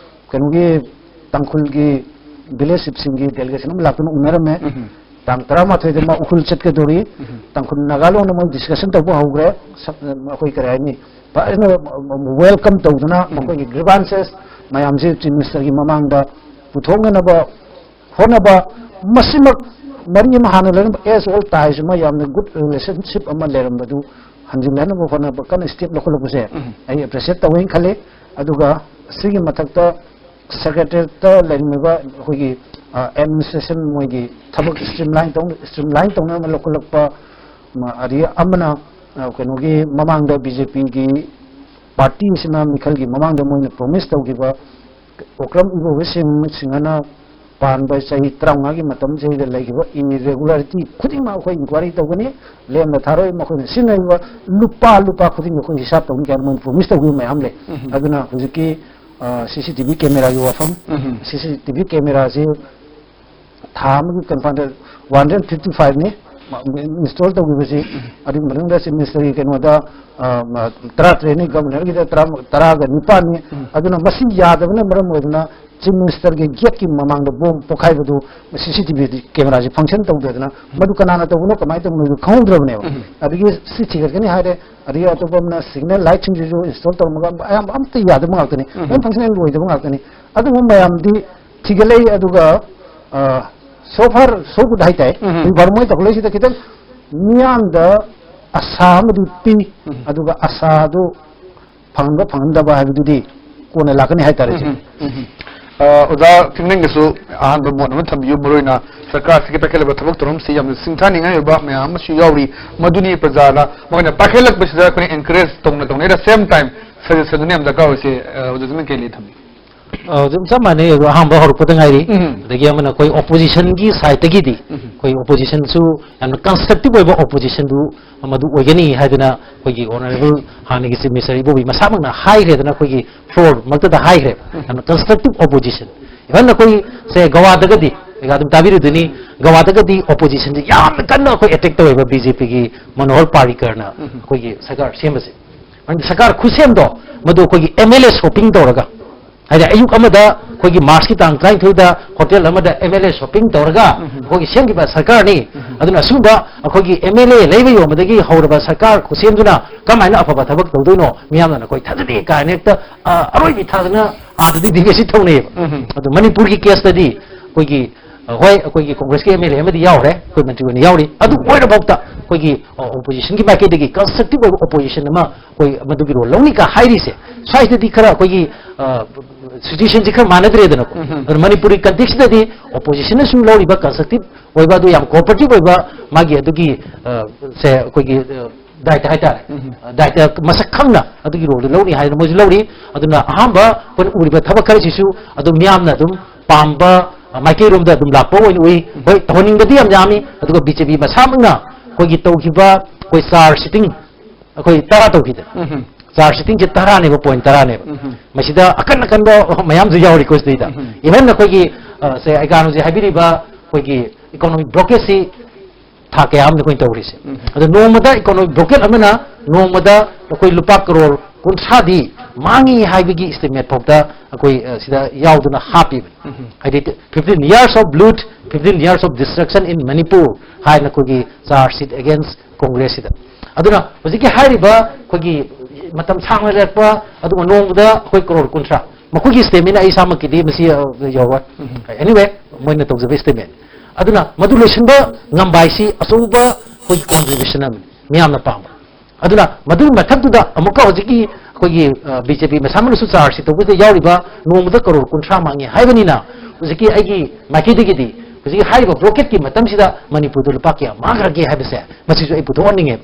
ꯀꯩꯅꯣꯒꯤ ꯇꯥꯡꯈꯨꯜꯒꯤ ꯚꯤꯂꯦꯖ ꯆꯤꯐꯁꯤꯡꯒꯤ ꯗꯦꯂꯤꯒꯦꯁꯟ ꯑꯃ ꯂꯥꯛꯇꯨꯅ ꯎꯅꯔꯝꯃꯦ꯫ ꯇꯥꯡ ꯇꯔꯥꯃꯥꯊꯣꯏꯗ ꯃꯥ ꯎꯈ꯭ꯔꯨꯜ ꯆꯠꯀꯗꯧꯔꯤ꯫ ꯇꯥꯡꯈꯨꯜ ꯅꯥꯒꯥ ꯂꯣꯟꯗ ꯃꯣꯏ ꯗꯤꯁꯀꯁꯟ ꯇꯧꯕ ꯍꯧꯈ꯭ꯔꯦ꯫ ꯁꯛ-, ꯑꯩꯈꯣꯏ ꯀꯔꯤ ꯍꯥꯏꯅꯤ, ꯐꯖꯅ ꯋꯦꯜꯀꯝ ꯇꯧꯗꯨꯅ ꯃꯈꯣꯏꯒꯤ ꯒ꯭ꯔꯤꯚꯥꯟꯁꯦꯁ ꯃꯌꯥꯝꯁꯦ ꯆꯤꯐ ꯃꯤꯅꯤꯁꯇꯔꯒꯤ ꯃꯃꯥꯡꯗ ꯄꯨꯊꯣꯛꯅꯅꯕ ꯍꯣꯠꯅꯕ꯫ ꯃꯁꯤꯃꯛ ꯃꯔꯤ ꯑꯃ ꯍꯥꯟꯅ ꯂꯩꯔꯝꯕ ꯑꯦꯖ ꯑꯣꯜ ꯇꯥꯏꯁ ꯑꯃ, ꯌꯥꯝꯅ ꯒꯨꯗ ꯔꯤꯂꯦꯁꯟꯁꯤꯞ ꯑꯃ ꯂꯩꯔꯝꯕꯗꯨ ꯍꯟꯖꯤꯜꯍꯟꯅꯕ ꯍꯣꯠꯅꯕ ꯀꯟꯅ ꯁ꯭ꯇꯦꯞ ꯂꯧꯈꯠꯂꯛꯄꯁꯦ ꯑꯩ ꯑꯦꯄ꯭ꯔꯤꯁꯤꯌꯦꯠ ꯇꯧꯋꯦꯅ ꯈꯜꯂꯤ꯫ ꯑꯗꯨꯒ ꯁꯤꯒꯤ ꯃꯊꯛꯇ ꯁꯦꯀ꯭ꯔꯦꯇꯔꯤꯌꯦꯠꯇ ꯂꯩꯔꯝꯃꯤꯕ ꯑꯩꯈꯣꯏꯒꯤ, ꯑ, ꯑꯦꯗꯃꯤꯅꯤꯁꯇ꯭ꯔꯦꯁꯟ, ꯃꯣꯏꯒꯤ ꯊꯕꯛ ꯁ꯭ꯇ꯭ꯔꯤꯝꯂꯥꯏꯟ ꯇꯧ-, ꯁ꯭ꯇ꯭ꯔꯤꯝꯂꯥꯏꯟ ꯇꯧꯅꯕ ꯂꯧꯈꯠꯂꯛꯄ, ꯃ-, ꯑꯗꯒꯤ ꯑꯃꯅ, ꯑ, ꯀꯩꯅꯣꯒꯤ ꯃꯃꯥꯡꯗ ꯕꯤ ꯖꯦ ꯄꯤꯒꯤ ꯄꯥꯔꯇꯤ ꯑꯁꯤꯅ ꯃꯤꯈꯜꯒꯤ ꯃꯃꯥꯡꯗ ꯃꯣꯏꯅ ꯄ꯭ꯔꯣꯃꯤꯁ ꯇꯧꯈꯤꯕ ꯑꯣꯀ꯭ꯔꯝ ꯏꯕꯣꯕꯤ ꯁꯤꯡ ꯁꯤꯡꯍꯅ ꯄꯥꯟꯕ ꯆꯍꯤ ꯇꯔꯥꯃꯉꯥꯒꯤ ꯃꯇꯝꯁꯤꯗ ꯂꯩꯈꯤꯕ ꯏꯔꯤꯒꯨꯂꯔꯤꯇꯤ ꯈꯨꯗꯤꯡꯃꯛ ꯑꯩꯈꯣꯏ ꯏꯟꯀ꯭ꯋꯥꯏꯔꯤ ꯇꯧꯒꯅꯤ, ꯂꯦꯝꯅ ꯊꯥꯔꯣꯏ꯫ ꯃꯈꯣꯏꯅ ꯁꯤꯖꯤꯟꯅꯔꯤꯕ ꯂꯨꯄꯥ, ꯂꯨꯄꯥ ꯈꯨꯗꯤꯡꯒꯤ ꯑꯩꯈꯣꯏ ꯍꯤꯁꯥꯞ ꯇꯧꯅꯤ ꯀꯥꯏꯅ ꯃꯣꯏꯅ ꯄ꯭ꯔꯣꯃꯤꯁ ꯇꯧꯈꯤꯕ ꯃꯌꯥꯝ ꯂꯩ꯫ ꯑꯗꯨꯅ ꯍꯧꯖꯤꯛꯀꯤ, ꯑ, ꯁꯤ ꯁꯤ ꯇꯤ ꯚꯤ ꯀꯦꯃꯦꯔꯥꯒꯤ ꯋꯥꯐꯝ, ꯁꯤ ꯁꯤ ꯇꯤ ꯚꯤ ꯀꯦꯃꯦꯔꯥꯁꯤ ꯊꯥ ꯑꯃꯒꯤ ꯀꯟꯐꯥꯏꯟꯗ ꯋꯥꯟ ꯍꯟꯗ꯭ꯔꯦꯗ ꯐꯤꯐꯇꯤ ꯐꯥꯏꯚꯅꯤ ꯏꯟꯁꯇꯣꯜ ꯇꯧꯈꯤꯕꯁꯤ꯫ ꯑꯗꯨꯒꯤ ꯃꯅꯨꯡꯗ ꯆꯤꯐ ꯃꯤꯅꯤꯁꯇꯔꯒꯤ ꯀꯩꯅꯣꯗ, ꯑ, ꯃ-, ꯇꯔꯥꯇꯔꯦꯠꯅꯤ, ꯒꯚꯔꯅꯔꯒꯤꯗ ꯇꯔꯥ, ꯇꯔꯥꯒ ꯅꯤꯄꯥꯟꯅꯤ꯫ ꯑꯗꯨꯅ ꯃꯁꯤ ꯌꯥꯗꯕꯅ ꯃꯔꯝ ꯑꯣꯏꯗꯨꯅ ꯆꯤꯐ ꯃꯤꯅꯤꯁꯇꯔꯒꯤ ꯒꯦꯠꯀꯤ ꯃꯃꯥꯡꯗ ꯕꯣꯝ ꯄꯣꯈꯥꯏꯕꯗꯨ ꯁꯤ ꯁꯤ ꯇꯤ ꯚꯤ ꯀꯦꯃꯦꯔꯥꯁꯤ ꯐꯪꯁꯟ ꯇꯧꯗꯗꯅ ꯃꯗꯨ ꯀꯅꯥꯅ ꯇꯧꯕꯅꯣ, ꯀꯃꯥꯏꯅ ꯇꯧꯕꯅꯣ ꯈꯪꯍꯧꯗ꯭ꯔꯕꯅꯦꯕ꯫ ꯑꯗꯒꯤ ꯁꯤ ꯊꯤꯒꯠꯀꯅꯤ ꯍꯥꯏꯔꯦ, ꯑꯗꯒꯤ ꯑꯇꯣꯞꯄ ꯑꯃꯅ ꯁꯤꯒꯅꯦꯜ ꯂꯥꯏꯠꯁꯤꯡꯁꯤꯁꯨ ꯏꯟꯁꯇꯣꯜ ꯇꯧꯔꯝꯃꯒ ꯑꯌꯥꯝꯕ ꯑꯝꯇ ꯌꯥꯗꯕ ꯉꯥꯛꯇꯅꯤ, ꯂꯣꯏ ꯐꯪꯁꯟ ꯑꯣꯏꯗꯕ ꯉꯥꯛꯇꯅꯤ꯫ ꯑꯗꯨꯒꯨꯝꯕ ꯃꯌꯥꯝꯗꯤ ꯊꯤꯒꯠꯂꯛꯏ꯫ ꯑꯗꯨꯒ, ꯑ, so far so good ꯍꯥꯏꯇꯥꯏ꯫ ꯎꯝ꯫ ꯍꯧꯖꯤꯛ ꯐꯥꯎ ꯃꯣꯏ ꯇꯧꯈꯠꯂꯛꯏꯁꯤꯗ ꯈꯤꯇꯪ ꯃꯤꯌꯥꯝꯗ ꯑꯁꯥ ꯑꯃꯗꯤ ꯄꯤ꯫ ꯎꯝ꯫ ꯑꯗꯨꯒ ꯑꯁꯥꯗꯨ ꯐꯪꯕ ꯐꯪꯍꯟꯗꯕ ꯍꯥꯏꯕꯗꯨꯗꯤ ꯀꯣꯟꯅ ꯂꯥꯛꯀꯅꯤ ꯍꯥꯏꯇꯥꯔꯦ, ꯁꯤꯗꯤ꯫ ꯎꯝ, ꯎꯝ꯫ ꯑ, ꯑꯣꯖꯥ ꯊꯤꯡꯅꯤꯡꯒꯤꯁꯨ ꯑꯍꯥꯟꯕ ꯃꯣꯠ ꯑꯃ ꯊꯝꯕꯤꯌꯨ, ꯃꯔꯨꯑꯣꯏꯅ ꯁꯔꯀꯥꯔꯁꯤꯒꯤ ꯄꯥꯏꯈꯠꯂꯤꯕ ꯊꯕꯛ ꯊꯧꯔꯝꯁꯤ ꯌꯥꯝꯅ ꯁꯤꯡꯊꯥꯅꯤꯡꯉꯥꯏ ꯑꯣꯏꯕ ꯃꯌꯥꯝ ꯑꯃꯁꯨ ꯌꯥꯎꯔꯤ꯫ ꯃꯗꯨꯅꯤ ꯄ꯭ꯔꯖꯥꯅ ꯃꯈꯣꯏꯅ ꯄꯥꯏꯈꯠꯂꯛꯄꯁꯤꯗ ꯑꯩꯈꯣꯏꯅ encourage ꯇꯧꯅ ꯇꯧꯅ, at the same time suggestion ꯗꯨꯅ ꯌꯥꯝ ꯗꯔꯀꯥꯔ ꯑꯣꯏꯁꯦ꯫ ꯑ, ꯑꯣꯖꯥ ꯊꯤꯡꯅꯤꯡ ꯀꯩ ꯂꯩ ꯊꯝꯕꯤ? ꯑ, ꯑꯗꯨꯝ ꯆꯞ ꯃꯥꯟꯅꯩ꯫ ꯑꯗꯣ ꯑꯍꯥꯟꯕ ꯍꯧꯔꯛꯄꯗ ꯉꯥꯏꯔꯤ꯫ ꯎꯝ꯫ ꯑꯗꯒꯤ ꯑꯃꯅ ꯑꯩꯈꯣꯏ ꯑꯣꯄꯣꯖꯤꯁꯟꯒꯤ ꯁꯥꯏꯠꯇꯒꯤꯗꯤ ꯎꯝ꯫ ꯑꯩꯈꯣꯏ ꯑꯣꯄꯣꯖꯤꯁꯟꯁꯨ ꯌꯥꯝꯅ ꯀꯟꯁꯇ꯭ꯔꯛꯇꯤꯚ ꯑꯣꯏꯕ ꯑꯣꯄꯣꯖꯤꯁꯟꯗꯨ ꯃꯗꯨ ꯑꯣꯏꯒꯅꯤ ꯍꯥꯏꯗꯅ ꯑꯩꯈꯣꯏꯒꯤ ꯑꯣꯅꯔꯦꯕꯜ ꯍꯥꯟꯅꯒꯤ ꯆꯤꯐ ꯃꯤꯅꯤꯁꯇꯔ ꯏꯕꯣꯕꯤ ꯃꯁꯥꯃꯛꯅ ꯍꯥꯏꯈ꯭ꯔꯦꯗꯅ, ꯑꯩꯈꯣꯏꯒꯤ ꯐ꯭ꯂꯣꯔ ꯃꯛꯇꯗ ꯍꯥꯏꯈ꯭ꯔꯦ꯫ ꯌꯥꯝꯅ ꯀꯟꯁꯇ꯭ꯔꯛꯇꯤꯚ ꯑꯣꯄꯣꯖꯤꯁꯟ꯫ ꯏꯚꯟ ꯑꯩꯈꯣꯏ ꯁꯦ ꯒꯋꯥꯗꯒꯗꯤ, ꯑꯩꯒ ꯑꯗꯨꯝ ꯇꯥꯕꯤꯔꯨꯗꯣꯏꯅꯤ, ꯒꯋꯥꯗꯒꯗꯤ ꯑꯣꯄꯣꯖꯤꯁꯟꯁꯦ ꯌꯥꯝꯅ ꯀꯟꯅ ꯑꯩꯈꯣꯏ ꯑꯦꯇꯦꯛ ꯇꯧꯋꯦꯕ ꯕꯤ ꯖꯦ ꯄꯤꯒꯤ ꯃꯅꯣꯍꯔ ꯄꯥꯔꯤꯀꯔꯅ ꯎꯝ꯫ ꯑꯩꯈꯣꯏꯒꯤ ꯁꯔꯀꯥꯔ ꯁꯦꯝꯕꯁꯦ꯫ ꯃꯔꯝꯗꯤ ꯁꯔꯀꯥꯔ ꯈꯨꯠꯁꯦꯝꯗꯣ ꯃꯗꯨ ꯑꯩꯈꯣꯏꯒꯤ ꯑꯦꯝ ꯑꯦꯜ ꯑꯦ ꯁꯣꯞꯄꯤꯡ ꯇꯧꯔꯒ ꯍꯥꯏꯗꯤ ꯑꯌꯨꯛ ꯑꯃꯗ ꯑꯩꯈꯣꯏꯒꯤ ꯃꯥꯔꯁꯀꯤ ꯇꯥꯡ ꯇꯔꯥꯅꯤꯊꯣꯏꯗ ꯍꯣꯇꯦꯜ ꯑꯃꯗ ꯑꯦꯝ ꯑꯦꯜ ꯑꯦ ꯁꯣꯞꯄꯤꯡ ꯇꯧꯔꯒ ꯑꯩꯈꯣꯏꯒꯤ ꯁꯦꯝꯈꯤꯕ ꯁꯔꯀꯥꯔꯅꯤ꯫ ꯑꯗꯨꯅ ꯑꯁꯤꯒꯨꯝꯕ ꯑꯩꯈꯣꯏꯒꯤ ꯑꯦꯝ ꯑꯦꯜ ꯑꯦ ꯂꯩꯕ ꯌꯣꯟꯕꯗꯒꯤ ꯍꯧꯔꯕ ꯁꯔꯀꯥꯔ ꯈꯨꯠꯁꯦꯝꯗꯨꯅ ꯀꯃꯥꯏꯅ ꯑꯐꯕ ꯊꯕꯛ ꯇꯧꯗꯣꯏꯅꯣ? ꯃꯤꯌꯥꯝꯅ ꯑꯩꯈꯣꯏ ꯊꯥꯖꯗꯦ ꯀꯥꯏꯅ ꯍꯦꯛꯇ, ꯑ, ꯑꯔꯣꯏꯕꯤ ꯊꯥꯖꯅ ꯑꯥꯗꯗꯤ ꯗꯤꯕꯦꯠꯁꯤ ꯇꯧꯅꯩꯌꯦꯕ꯫ ꯑꯗꯣ ꯃꯅꯤꯄꯨꯔꯒꯤ ꯀꯦꯁꯇꯗꯤ ꯑꯩꯈꯣꯏꯒꯤ, ꯑ, ꯍꯣꯏ, ꯑꯩꯈꯣꯏꯒꯤ ꯀꯣꯡꯒ꯭ꯔꯦꯁꯀꯤ ꯑꯦꯝ ꯑꯦꯜ ꯑꯦ ꯑꯃꯗꯤ ꯌꯥꯎꯔꯦ, ꯑꯩꯈꯣꯏ ꯃꯟꯇ꯭ꯔꯤ ꯑꯣꯏꯅ ꯌꯥꯎꯔꯤ꯫ ꯑꯗꯨ ꯑꯣꯏꯔꯐꯥꯎꯗ ꯑꯩꯈꯣꯏꯒꯤ, ꯑ, ꯑꯣꯄꯣꯖꯤꯁꯟꯒꯤ ꯃꯥꯏꯀꯩꯗꯒꯤ ꯀꯟꯁꯇ꯭ꯔꯛꯇꯤꯚ ꯑꯣꯏꯕ ꯑꯣꯄꯣꯖꯤꯁꯟ ꯑꯃ ꯑꯩꯈꯣꯏ ꯃꯗꯨꯒꯤ ꯔꯣꯜ ꯂꯧꯅꯤ ꯀ ꯍꯥꯏꯔꯤꯁꯦ, ꯁ꯭ꯋꯥꯏꯁꯤꯗꯗꯤ ꯈꯔ ꯑꯩꯈꯣꯏꯒꯤ, ꯑ, ꯁꯤꯆꯨꯋꯦꯁꯟꯁꯤ ꯈꯔ ꯃꯥꯟꯅꯗ꯭ꯔꯦꯗꯅꯀꯣ꯫ ꯑꯗꯨꯅ ꯃꯅꯤꯄꯨꯔꯒꯤ ꯀꯟꯇꯦꯛꯁꯇꯗꯤ ꯑꯣꯄꯣꯖꯤꯁꯟꯅꯁꯨ ꯂꯧꯔꯤꯕ ꯀꯟꯁꯇ꯭ꯔꯛꯇꯤꯚ ꯑꯣꯏꯕ, ꯑꯗꯨ ꯌꯥꯝ ꯀꯣꯑꯣꯄꯔꯦꯇꯤꯚ ꯑꯣꯏꯕ ꯃꯥꯒꯤ ꯑꯗꯨꯒꯤ, ꯑ, ꯁꯦ ꯑꯩꯈꯣꯏꯒꯤ, ꯑ, ꯗꯥꯏꯇ ꯍꯥꯏꯇꯥꯔꯦ꯫ ꯗꯥꯏꯇ ꯃꯁꯛ ꯈꯪꯅ ꯑꯗꯨꯒꯤ ꯔꯣꯜꯗꯨ ꯂꯧꯅꯤ ꯍꯥꯏꯗꯅ ꯃꯣꯏꯁꯨ ꯂꯧꯔꯤ꯫ ꯑꯗꯨꯅ ꯑꯍꯥꯟꯕ ꯑꯩꯈꯣꯏꯅ ꯎꯔꯤꯕ ꯊꯕꯛ ꯈꯔꯁꯤꯁꯨ ꯑꯗꯨꯝ ꯃꯤꯌꯥꯝꯅ ꯑꯗꯨꯝ ꯄꯥꯝꯕ, ꯑ, ꯃꯥꯏꯀꯩꯔꯣꯝꯗ ꯑꯗꯨꯝ ꯂꯥꯛꯄ ꯑꯣꯏꯅ ꯎꯏ꯫ ꯍꯣꯏ, ꯇꯧꯍꯟꯅꯤꯡꯕꯗꯤ ꯌꯥꯝ ꯌꯥꯝꯃꯤ, ꯑꯗꯨꯒ ꯕꯤ ꯖꯦ ꯄꯤ ꯃꯁꯥꯃꯛꯅ ꯑꯩꯈꯣꯏꯒꯤ ꯇꯧꯈꯤꯕ ꯑꯩꯈꯣꯏ ꯆꯥꯔꯖ ꯁꯤꯇꯤꯡ, ꯑꯩꯈꯣꯏ ꯇꯔꯥ ꯇꯧꯈꯤꯗꯅ꯫ Charge ꯁꯤꯇꯤꯡꯁꯦ ꯇꯔꯥꯅꯦꯕ, point ꯇꯔꯥꯅꯦꯕ꯫ ꯃꯁꯤꯗ ꯑꯀꯟ ꯑꯀꯟꯕ ꯃꯌꯥꯝꯁꯨ ꯌꯥꯎꯔꯤꯀꯣ ꯁꯤꯗꯩꯗ꯫ ꯏꯚꯟ ꯑꯩꯈꯣꯏꯒꯤ, ꯑ, ꯁꯦ ꯑꯩꯒꯥꯟ ꯍꯧꯖꯤꯛ ꯍꯥꯏꯕꯤꯔꯤꯕ ꯑꯩꯈꯣꯏꯒꯤ ꯏꯀꯣꯅꯣꯃꯤꯛ ꯕ꯭ꯂꯣꯀꯦꯖꯁꯤ ꯊꯥ ꯀꯌꯥ ꯑꯃꯗ ꯑꯩꯈꯣꯏꯅ ꯇꯧꯔꯤꯁꯦ꯫ ꯑꯗꯣ ꯅꯣꯡꯃꯗ ꯏꯀꯣꯅꯣꯃꯤꯛ ꯕ꯭ꯂꯣꯀꯦꯠ ꯑꯃꯅ ꯅꯣꯡꯃꯗ ꯑꯩꯈꯣꯏ ꯂꯨꯄꯥ ꯀꯔꯣꯔ ꯀꯨꯟꯊ꯭ꯔꯥꯗꯤ ꯃꯥꯡꯉꯤ ꯍꯥꯏꯕꯒꯤ ꯏꯁꯇꯤꯃꯦꯠ ꯐꯥꯎꯗ ꯑꯩꯈꯣꯏ, ꯑ, ꯁꯤꯗ ꯌꯥꯎꯗꯨꯅ ꯍꯥꯞꯄꯤꯕꯅꯤ꯫ ꯍꯥꯏꯗꯤ fifteen years of loot, fifteen years of destruction in Manipur ꯍꯥꯏꯅ ꯑꯩꯈꯣꯏꯒꯤ ꯆꯥꯔꯖ ꯁꯤꯠ ꯑꯦꯒꯦꯟꯁ ꯀꯣꯡꯒ꯭ꯔꯦꯁꯁꯤꯗ꯫ ꯑꯗꯨꯅ ꯍꯧꯖꯤꯛꯀꯤ ꯍꯥꯏꯔꯤꯕ ꯑꯩꯈꯣꯏꯒꯤ ꯃꯇꯝ ꯁꯥꯡꯅ ꯂꯩꯔꯛꯄ, ꯑꯗꯨꯒ ꯅꯣꯡꯃꯗ ꯑꯩꯈꯣꯏ ꯀꯔꯣꯔ ꯀꯨꯟꯊ꯭ꯔꯥ, ꯃꯈꯣꯏꯒꯤ ꯏꯁꯇꯦꯠꯃꯦꯟ ꯑꯩ ꯏꯁꯥꯃꯛꯀꯤꯗꯤ ꯃꯁꯤ, ꯑ, ꯌꯧꯔꯣꯏ꯫ Anyway, ꯃꯣꯏꯅ ꯇꯧꯖꯕ ꯏꯁꯇꯦꯠꯃꯦꯟ꯫ ꯑꯗꯨꯅ ꯃꯗꯨ ꯂꯣꯏꯁꯤꯟꯕ ꯉꯝꯕ ꯍꯥꯏꯁꯤ ꯑꯆꯧꯕ ꯑꯩꯈꯣꯏꯒꯤ ꯀꯣꯟꯇ꯭ꯔꯤꯕ꯭ꯌꯨꯁꯟ ꯑꯃꯅꯤ, ꯃꯤꯌꯥꯝꯅ ꯄꯥꯝꯕ꯫ ꯑꯗꯨꯅ ꯃꯗꯨꯒꯤ ꯃꯊꯛꯇꯨꯗ ꯑꯃꯨꯛꯀ ꯍꯧꯖꯤꯛꯀꯤ ꯑꯩꯈꯣꯏꯒꯤ, ꯑ, ꯕꯤ ꯖꯦ ꯄꯤ ꯃꯁꯥꯃꯛꯅꯁꯨ ꯆꯥꯔꯖꯁꯤ ꯇꯧꯕꯁꯤꯗ ꯌꯥꯎꯔꯤꯕ ꯅꯣꯡꯃꯗ ꯀꯔꯣꯔ ꯀꯨꯟꯊ꯭ꯔꯥ ꯃꯥꯡꯉꯦ ꯍꯥꯏꯕꯅꯤꯅ, ꯍꯧꯖꯤꯛꯀꯤ ꯑꯩꯒꯤ ꯃꯥꯏꯀꯩꯗꯒꯤꯗꯤ ꯍꯧꯖꯤꯛꯀꯤ ꯍꯥꯏꯔꯤꯕ ꯕ꯭ꯂꯣꯀꯦꯠꯀꯤ ꯃꯇꯝꯁꯤꯗ ꯃꯅꯤꯄꯨꯔꯗ ꯂꯨꯄꯥ ꯀꯌꯥ ꯃꯥꯡꯈ꯭ꯔꯒꯦ ꯍꯥꯏꯕꯁꯦ ꯃꯁꯤꯁꯨ ꯑꯩ ꯄꯨꯊꯣꯛꯍꯟꯅꯤꯡꯉꯦꯕ꯫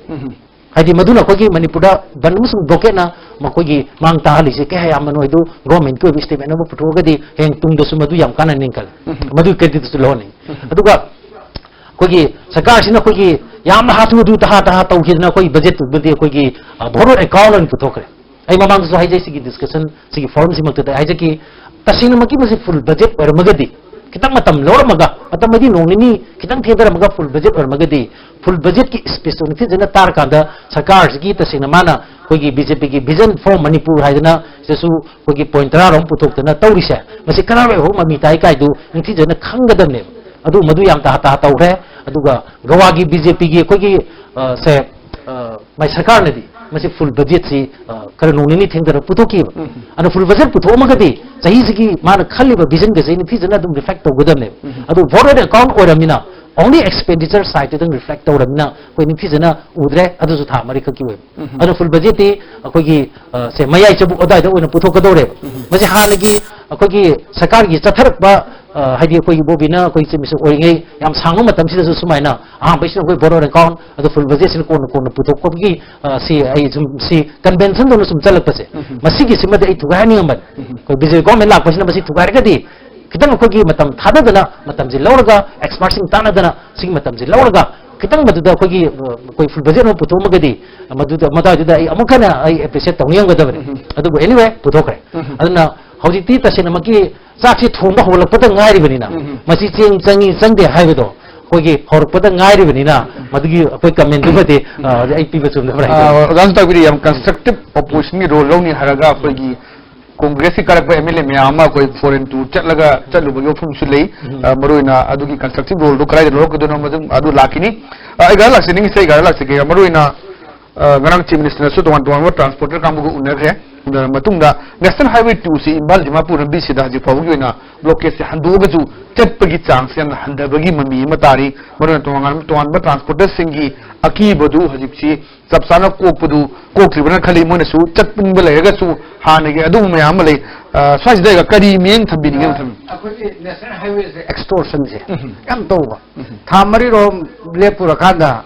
ꯍꯥꯏꯗꯤ ꯃꯗꯨꯅ ꯑꯩꯈꯣꯏꯒꯤ ꯃꯅꯤꯄꯨꯔꯗ ꯕꯟ ꯑꯃꯁꯨꯡ ꯕ꯭ꯂꯣꯀꯦꯠꯅ ꯃꯈꯣꯏꯒꯤ ꯃꯥꯡ ꯇꯥꯍꯜꯂꯤꯁꯦ ꯀꯌꯥ ꯌꯥꯝꯕꯅꯣ ꯍꯥꯏꯗꯨ ꯒꯣꯔꯃꯦꯟꯠꯀꯤ ꯑꯣꯏꯕ ꯏꯁꯇꯦꯠꯃꯦꯟ ꯑꯃ ꯄꯨꯊꯣꯛꯑꯒꯗꯤ ꯍꯌꯦꯡ ꯇꯨꯡꯗꯁꯨ ꯃꯗꯨ ꯌꯥꯝ ꯀꯥꯟꯅꯅꯤ ꯈꯜꯂꯤ꯫ ꯃꯗꯨꯒꯤ ꯀ꯭ꯔꯦꯗꯤꯠꯇꯨꯁꯨ ꯂꯧꯍꯟꯅꯤꯡꯉꯤ꯫ ꯑꯗꯨꯒ ꯑꯩꯈꯣꯏꯒꯤ ꯁꯔꯀꯥꯔꯁꯤꯅ ꯑꯩꯈꯣꯏꯒꯤ ꯌꯥꯝꯅ ꯍꯥꯊꯨ ꯍꯥꯊꯨ ꯇꯍꯥ ꯇꯍꯥ ꯇꯧꯈꯤꯗꯅ ꯑꯩꯈꯣꯏ ꯕꯖꯦꯠꯇꯨꯕꯨꯗꯤ ꯑꯩꯈꯣꯏꯒꯤ, ꯑ, ꯚꯣꯔꯣ ꯑꯦꯀꯥꯎꯟ ꯑꯣꯏꯅ ꯄꯨꯊꯣꯛꯈ꯭ꯔꯦ꯫ ꯑꯩ ꯃꯃꯥꯡꯗꯁꯨ ꯍꯥꯏꯖꯩ, ꯁꯤꯒꯤ ꯗꯤꯁꯀꯁꯟ, ꯁꯤꯒꯤ ꯐꯣꯔꯝꯁꯤꯃꯛꯇꯗ ꯑꯩ ꯍꯥꯏꯖꯈꯤ, ꯇꯁꯦꯡꯅꯃꯛꯀꯤ ꯃꯁꯤ ꯐꯨꯜ ꯕꯖꯦꯠ ꯑꯣꯏꯔꯝꯃꯒꯗꯤ, ꯈꯤꯇꯪ ꯃꯇꯝ ꯂꯧꯔꯝꯃꯒ, ꯃꯇꯝ ꯍꯥꯏꯗꯤ ꯅꯣꯡ ꯅꯤꯅꯤ ꯈꯤꯇꯪ ꯊꯦꯡꯊꯔꯝꯃꯒ ꯐꯨꯜ ꯕꯖꯦꯠ ꯑꯣꯏꯔꯝꯃꯒꯗꯤ, ꯐꯨꯜ ꯕꯖꯦꯠꯀꯤ ꯁ꯭ꯄꯤꯆꯇꯣ ꯅꯤꯡꯊꯤꯖꯅ ꯇꯥꯔꯀꯥꯟꯗ ꯁꯔꯀꯥꯔꯁꯤꯒꯤ ꯇꯁꯦꯡꯅ ꯃꯥꯅ ꯑꯩꯈꯣꯏꯒꯤ ꯕꯤ ꯖꯦ ꯄꯤꯒꯤ Vision for Manipur ꯍꯥꯏꯗꯅ ꯁꯤꯗꯁꯨ ꯑꯩꯈꯣꯏꯒꯤ ꯄꯣꯏꯟ ꯇꯔꯥꯔꯣꯝ ꯄꯨꯊꯣꯛꯇꯅ ꯇꯧꯔꯤꯁꯦ, ꯃꯁꯤ ꯀꯔꯥꯏꯋꯥꯏ ꯐꯥꯎ ꯃꯃꯤ ꯇꯥꯏ ꯀꯥꯏꯗꯨ ꯅꯤꯡꯊꯤꯖꯅ ꯈꯪꯒꯗꯕꯅꯦꯕ꯫ ꯑꯗꯨ ꯃꯗꯨ ꯌꯥꯝ ꯇꯥ ꯇꯥ ꯇꯧꯈ꯭ꯔꯦ꯫ ꯑꯗꯨꯒ ꯒꯋꯥꯒꯤ ꯕꯤ ꯖꯦ ꯄꯤꯒꯤ ꯑꯩꯈꯣꯏꯒꯤ, ꯑ, ꯁꯦ, ꯑ, ꯃꯥꯏ ꯁꯔꯀꯥꯔꯅꯗꯤ ꯃꯁꯤ ꯐꯨꯜ ꯕꯖꯦꯠꯁꯤ, ꯑ, ꯈꯔ ꯅꯣꯡ ꯅꯤꯅꯤ ꯊꯦꯡꯊꯔ ꯄꯨꯊꯣꯛꯈꯤꯕ꯫ ꯎꯝ꯫ ꯑꯗꯨꯅ ꯐꯨꯜ ꯕꯖꯦꯠ ꯄꯨꯊꯣꯛꯑꯝꯃꯒꯗꯤ ꯆꯍꯤꯁꯤꯒꯤ ꯃꯥꯅ ꯈꯜꯂꯤꯕ ꯚꯤꯖꯟꯒꯁꯦ ꯅꯤꯡꯊꯤꯖꯅ ꯑꯗꯨꯝ ꯔꯤꯐ꯭ꯂꯦꯛ ꯇꯧꯒꯗꯕꯅꯦꯕ꯫ ꯎꯝ꯫ ꯑꯗꯨ ꯚꯣꯠ ꯑꯣꯏꯅ ꯑꯦꯀꯥꯎꯟ ꯑꯣꯏꯔꯝꯅꯤꯅ only expenditure sideꯇꯨꯗꯪ ꯔꯤꯐ꯭ꯂꯦꯛ ꯇꯧꯔꯕꯅꯤꯅ ꯑꯩꯈꯣꯏ ꯅꯤꯡꯊꯤꯖꯅ ꯎꯗ꯭ꯔꯦ꯫ ꯑꯗꯨꯁꯨ ꯊꯥ ꯃꯔꯤ ꯈꯛꯀꯤ ꯑꯣꯏꯕ꯫ ꯎꯝ꯫ ꯑꯗꯨꯅ ꯐꯨꯜ ꯕꯖꯦꯠꯇꯤ ꯑꯩꯈꯣꯏꯒꯤ, ꯑ, ꯁꯦ, ꯃꯌꯥꯏ ꯆꯕꯨꯛ ꯑꯗꯨꯋꯥꯏꯗ ꯑꯣꯏꯅ ꯄꯨꯊꯣꯛꯀꯗꯧꯔꯦꯕ꯫ ꯎꯝ꯫ ꯃꯁꯤ ꯍꯥꯟꯅꯒꯤ ꯑꯩꯈꯣꯏꯒꯤ ꯁꯔꯀꯥꯔꯒꯤ ꯆꯠꯊꯔꯛꯄ, ꯑ, ꯍꯥꯏꯗꯤ ꯑꯩꯈꯣꯏꯒꯤ ꯕꯣꯕꯤꯅ ꯑꯩꯈꯣꯏ ꯆꯤꯞ ꯃꯤꯅꯤꯁꯇꯔ ꯑꯣꯏꯔꯤꯉꯩ ꯌꯥꯝ ꯁꯥꯡꯕ ꯃꯇꯝꯁꯤꯗꯁꯨ ꯁꯨꯃꯥꯏꯅ ꯑꯍꯥꯟꯕꯩꯁꯤꯅ ꯑꯩꯈꯣꯏ ꯚꯣꯠ ꯑꯣꯏꯅ ꯑꯦꯀꯥꯎꯟ, ꯑꯗꯨ ꯐꯨꯜ ꯕꯖꯦꯠꯁꯤꯅ ꯀꯣꯟꯅ ꯀꯣꯟꯅ ꯄꯨꯊꯣꯛꯄꯒꯤ, ꯑ, ꯁꯤ ꯑꯩ ꯁꯨꯝ ꯁꯤ ꯀꯟꯚꯦꯟꯁꯟꯗꯧꯅ ꯁꯨꯝ ꯆꯠꯂꯛꯄꯁꯦ, ꯎꯝ꯫ ꯃꯁꯤꯒꯤꯁꯤꯃꯗꯤ ꯑꯩ ꯊꯨꯒꯥꯏꯍꯟꯅꯤꯡꯉꯝꯕꯅꯤ꯫ ꯎꯝ꯫ ꯑꯩꯈꯣꯏ ꯕꯤ ꯖꯦ ꯄꯤ ꯒꯣꯔꯃꯦꯟ ꯂꯥꯛꯄꯁꯤꯅ ꯃꯁꯤ ꯊꯨꯒꯥꯏꯔꯒꯗꯤ ꯈꯤꯇꯪ ꯑꯩꯈꯣꯏꯒꯤ ꯃꯇꯝ ꯊꯥꯗꯗꯅ, ꯃꯇꯝꯁꯤ ꯂꯧꯔꯒ, ꯑꯦꯛꯁꯄꯔꯠꯁꯤꯡ ꯇꯥꯟꯅꯗꯅ, ꯁꯤꯒꯤ ꯃꯇꯝꯁꯤ ꯂꯧꯔꯒ ꯈꯤꯇꯪ ꯃꯗꯨꯗ ꯑꯩꯈꯣꯏꯒꯤ, ꯑ, ꯑꯩꯈꯣꯏ ꯐꯨꯜ ꯕꯖꯦꯠ ꯑꯃ ꯄꯨꯊꯣꯛꯑꯝꯃꯒꯗꯤ ꯃꯗꯨꯗ, ꯃꯇꯥꯏꯗꯨꯗ ꯑꯩ ꯑꯃꯨꯛ ꯍꯟꯅ ꯑꯩ ꯑꯦꯄ꯭ꯔꯤꯁꯤꯌꯦꯠ ꯇꯧꯅꯤꯡꯉꯝꯒꯗꯕꯅꯤ꯫ ꯎꯝ꯫ ꯑꯗꯨꯕꯨ anyway ꯄꯨꯊꯣꯛꯈ꯭ꯔꯦ꯫ ꯎꯝ꯫ ꯑꯗꯨꯅ ꯍꯧꯖꯤꯛꯇꯤ ꯇꯁꯦꯡꯅꯃꯛꯀꯤ ꯆꯥꯛꯁꯤ ꯊꯣꯡꯕ ꯍꯧꯒꯠꯂꯛꯄꯗ ꯉꯥꯏꯔꯤꯕꯅꯤꯅ, ꯎꯝ꯫ ꯃꯁꯤ ꯆꯦꯡ ꯆꯪꯉꯤ ꯆꯪꯗꯦ ꯍꯥꯏꯕꯗꯣ ꯑꯩꯈꯣꯏꯒꯤ ꯍꯧꯔꯛꯄꯗ ꯉꯥꯏꯔꯤꯕꯅꯤꯅ, ꯃꯗꯨꯒꯤ ꯑꯩꯈꯣꯏ ꯀꯃꯦꯟꯗꯨꯃꯗꯤ, ꯑ, ꯑꯩ ꯄꯤꯕ ꯆꯨꯝꯗꯕ꯭ꯔꯥ ꯍꯥꯏ ꯇꯥꯔꯦ꯫ ꯑ, ꯑꯣꯖꯥꯅ ꯇꯥꯛꯄꯤꯔꯤ, ꯌꯥꯝ ꯀꯟꯁꯇ꯭ꯔꯛꯇꯤꯞ ꯑꯣꯄꯣꯖꯤꯁꯟꯒꯤ ꯔꯣꯜ ꯂꯧꯅꯤ ꯍꯥꯏꯔꯒ ꯑꯩꯈꯣꯏꯒꯤ ꯀꯣꯡꯒ꯭ꯔꯦꯁꯀꯤ ꯀꯥꯔꯛꯄ ꯑꯦꯝ ꯑꯦꯜ ꯑꯦ ꯃꯌꯥꯝ ꯑꯃ ꯑꯩꯈꯣꯏ ꯐꯣꯔꯦꯟ ꯇꯨꯔ ꯆꯠꯂꯒ ꯆꯠꯂꯨꯕꯒꯤ ꯋꯥꯐꯝꯁꯨ ꯂꯩ꯫ ꯎꯝ꯫ ꯑ, ꯃꯔꯨꯑꯣꯏꯅ ꯑꯗꯨꯒꯤ ꯀꯟꯁꯇ꯭ꯔꯛꯇꯤꯞ ꯔꯣꯜꯗꯣ ꯀꯗꯥꯏꯗ ꯂꯧꯔꯛꯀꯗꯣꯏꯅꯣ, ꯃꯗꯨ, ꯑꯗꯨ ꯂꯥꯛꯈꯤꯅꯤ꯫ ꯑ, ꯑꯩ ꯒꯥꯔꯤ ꯂꯥꯛꯆꯅꯤꯡꯉꯤꯁꯦ, ꯑꯩ ꯒꯥꯔꯤ ꯂꯥꯛꯆꯒꯦ꯫ ꯃꯔꯨꯑꯣꯏꯅ, ꯑ, ꯉꯔꯥꯡ ꯆꯤꯐ ꯃꯤꯅꯤꯁꯇꯔꯅꯁꯨ ꯇꯣꯉꯥꯟ ꯇꯣꯉꯥꯟꯕ ꯇ꯭ꯔꯥꯟꯁꯄꯣꯔꯇꯔ ꯀꯥꯡꯕꯨꯒ ꯎꯅꯈ꯭ꯔꯦ꯫ ꯎꯅꯔꯕ ꯃꯇꯨꯡꯗ ꯅꯦꯁꯅꯦꯜ ꯍꯥꯏꯋꯦ ꯇꯨꯁꯤ ꯏꯝꯐꯥꯜ ꯗꯤꯃꯥꯄꯨꯔ ꯂꯝꯕꯤꯁꯤꯗ ꯍꯧꯖꯤꯛ ꯐꯥꯎꯕꯒꯤ ꯑꯣꯏꯅ ꯕ꯭ꯂꯣꯀꯦꯠꯁꯦ ꯍꯟꯗꯣꯛꯑꯒꯁꯨ ꯆꯠꯄꯒꯤ ꯆꯥꯡꯁꯦ ꯌꯥꯝꯅ ꯍꯟꯊꯕꯒꯤ ꯃꯃꯤ ꯑꯃ ꯇꯥꯔꯤ꯫ ꯃꯔꯨꯑꯣꯏꯅ ꯇꯣꯉꯥꯟ ꯇꯣꯉꯥꯟꯕ ꯇ꯭ꯔꯥꯟꯁꯄꯣꯔꯇꯔꯁꯤꯡꯒꯤ ꯑꯀꯤꯕꯗꯨ ꯍꯧꯖꯤꯛꯁꯤ ꯆꯞ ꯆꯥꯅ ꯀꯣꯛꯄꯗꯨ ꯀꯣꯛꯇ꯭ꯔꯤꯕꯅ ꯈꯜꯂꯤ꯫ ꯃꯣꯏꯅꯁꯨ ꯆꯠꯅꯤꯡꯕ ꯂꯩꯔꯒꯁꯨ ꯍꯥꯟꯅꯒꯤ ꯑꯗꯨꯒꯨꯝꯕ ꯃꯌꯥꯝ ꯑꯃ ꯂꯩ꯫ ꯑ, ꯁ꯭ꯋꯥꯏꯁꯤꯗ ꯀꯔꯤ ꯃꯤꯠꯌꯦꯡ ꯊꯝꯕꯤꯅꯤꯡꯉꯦ, ꯊꯝ- ꯑꯩꯈꯣꯏꯒꯤ ꯅꯦꯁꯅꯦꯜ ꯍꯥꯏꯋꯦꯁꯦ ꯑꯦꯛꯁꯇꯣꯔꯁꯟꯁꯦ ꯎꯝ꯫ ꯌꯥꯝ ꯇꯧꯕ꯫ ꯎꯝ꯫ ꯊꯥ ꯃꯔꯤꯔꯣꯝ ꯂꯦꯞꯄꯨꯔꯀꯥꯟꯗ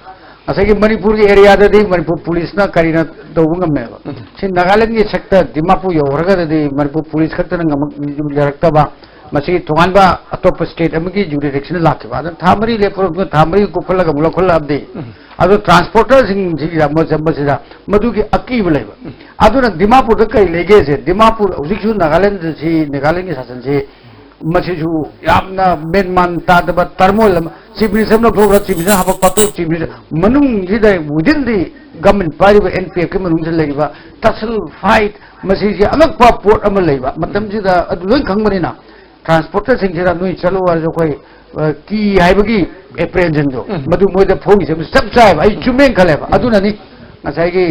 ꯉꯁꯥꯏꯒꯤ ꯃꯅꯤꯄꯨꯔꯒꯤ ꯑꯦꯔꯤꯌꯥꯗꯗꯤ ꯃꯅꯤꯄꯨꯔ ꯄꯨꯂꯤꯁꯅ ꯀꯔꯤꯅ ꯇꯧꯕ ꯉꯝꯃꯦꯕ꯫ ꯎꯝ꯫ ꯁꯤ ꯅꯥꯒꯥꯂꯦꯟꯒꯤ ꯁꯦꯛꯇ ꯗꯤꯃꯥꯄꯨꯔ ꯌꯧꯈ꯭ꯔꯒꯗꯤ ꯃꯅꯤꯄꯨꯔ ꯄꯨꯂꯤꯁ ꯈꯛꯇꯅ ꯉꯝꯃꯛ-, ꯌꯥꯔꯛꯇꯕ, ꯃꯁꯤ ꯇꯣꯉꯥꯟꯕ ꯑꯇꯣꯞꯄ ꯁ꯭ꯇꯦꯠ ꯑꯃꯒꯤ ꯖꯨꯔꯤꯗꯤꯛꯁꯟꯗ ꯂꯥꯛꯈꯤꯕ꯫ ꯑꯗꯨꯅ ꯊꯥ ꯃꯔꯤ ꯂꯦꯞꯄꯨꯔꯕ ꯃꯇꯨꯡꯗ ꯊꯥ ꯃꯔꯤ ꯀꯣꯛꯍꯜꯂꯒ ꯑꯃꯨꯛ ꯂꯧꯈꯠꯂꯛꯑꯕꯗꯤ, ꯎꯝ꯫ ꯑꯗꯨ ꯇ꯭ꯔꯥꯟꯁꯄꯣꯔꯇꯔꯁꯤꯡꯁꯤꯒꯤꯗ ꯃꯣꯏ ꯆꯠꯄꯁꯤꯗ ꯃꯗꯨꯒꯤ ꯑꯀꯤꯕ ꯂꯩꯕ꯫ ꯎꯝ꯫ ꯑꯗꯨꯅ ꯗꯤꯃꯥꯄꯨꯔꯗ ꯀꯔꯤ ꯂꯩꯒꯦꯁꯦ, ꯗꯤꯃꯥꯄꯨꯔ ꯍꯧꯖꯤꯛꯁꯨ ꯅꯥꯒꯥꯂꯦꯟꯗ ꯁꯤ, ꯅꯥꯒꯥꯂꯦꯟꯒꯤ ꯁꯥꯁꯟꯁꯤ ꯃꯁꯤꯁꯨ ꯌꯥꯝꯅ ꯃꯦꯟꯃꯥꯟ ꯇꯥꯗꯕ ꯇꯔꯃꯣꯏꯜ ꯑꯃ꯫ ꯆꯤꯐ ꯃꯤꯅꯤꯁꯇꯔ ꯑꯃ ꯂꯧꯊꯣꯛꯈ꯭ꯔ, ꯆꯤꯐ ꯃꯤꯅꯤꯁꯇꯔ ꯍꯥꯄꯛꯄ, ꯑꯇꯣꯞꯄ ꯆꯤꯐ ꯃꯤꯅꯤꯁꯇꯔ ꯃꯅꯨꯡꯁꯤꯗ within the ꯒꯃꯦꯟ ꯄꯥꯏꯔꯤꯕ ꯑꯦꯟ ꯄꯤ ꯑꯦꯐꯀꯤ ꯃꯅꯨꯡꯗ ꯂꯩꯔꯤꯕ ꯇꯁꯜ ꯐꯥꯏꯠ, ꯃꯁꯤꯁꯦ ꯑꯉꯛꯄ ꯄꯣꯠ ꯑꯃ ꯂꯩꯕ ꯃꯇꯝꯁꯤꯗ, ꯑꯗꯨ ꯂꯣꯏ ꯈꯪꯕꯅꯤꯅ, ꯇ꯭ꯔꯥꯟꯁꯄꯣꯔꯇꯔꯁꯤꯡꯁꯤꯗ ꯅꯣꯏ ꯆꯠꯂꯣ ꯍꯥꯏꯔꯁꯨ ꯑꯩꯈꯣꯏ, ꯑ, ꯀꯤ ꯍꯥꯏꯕꯒꯤ ꯑꯦꯄ꯭ꯔꯦꯟꯁꯟꯗꯣ, ꯎꯝ꯫ ꯃꯗꯨ ꯃꯣꯏꯗ ꯐꯣꯡꯉꯤꯁꯦ ꯃꯁꯤ ꯆꯞ ꯆꯥꯏꯕ, ꯑꯩ ꯆꯨꯝꯃꯦꯅ ꯈꯜꯂꯦꯕ꯫ ꯎꯝ꯫ ꯑꯗꯨꯅꯅꯤ ꯉꯁꯥꯏꯒꯤ,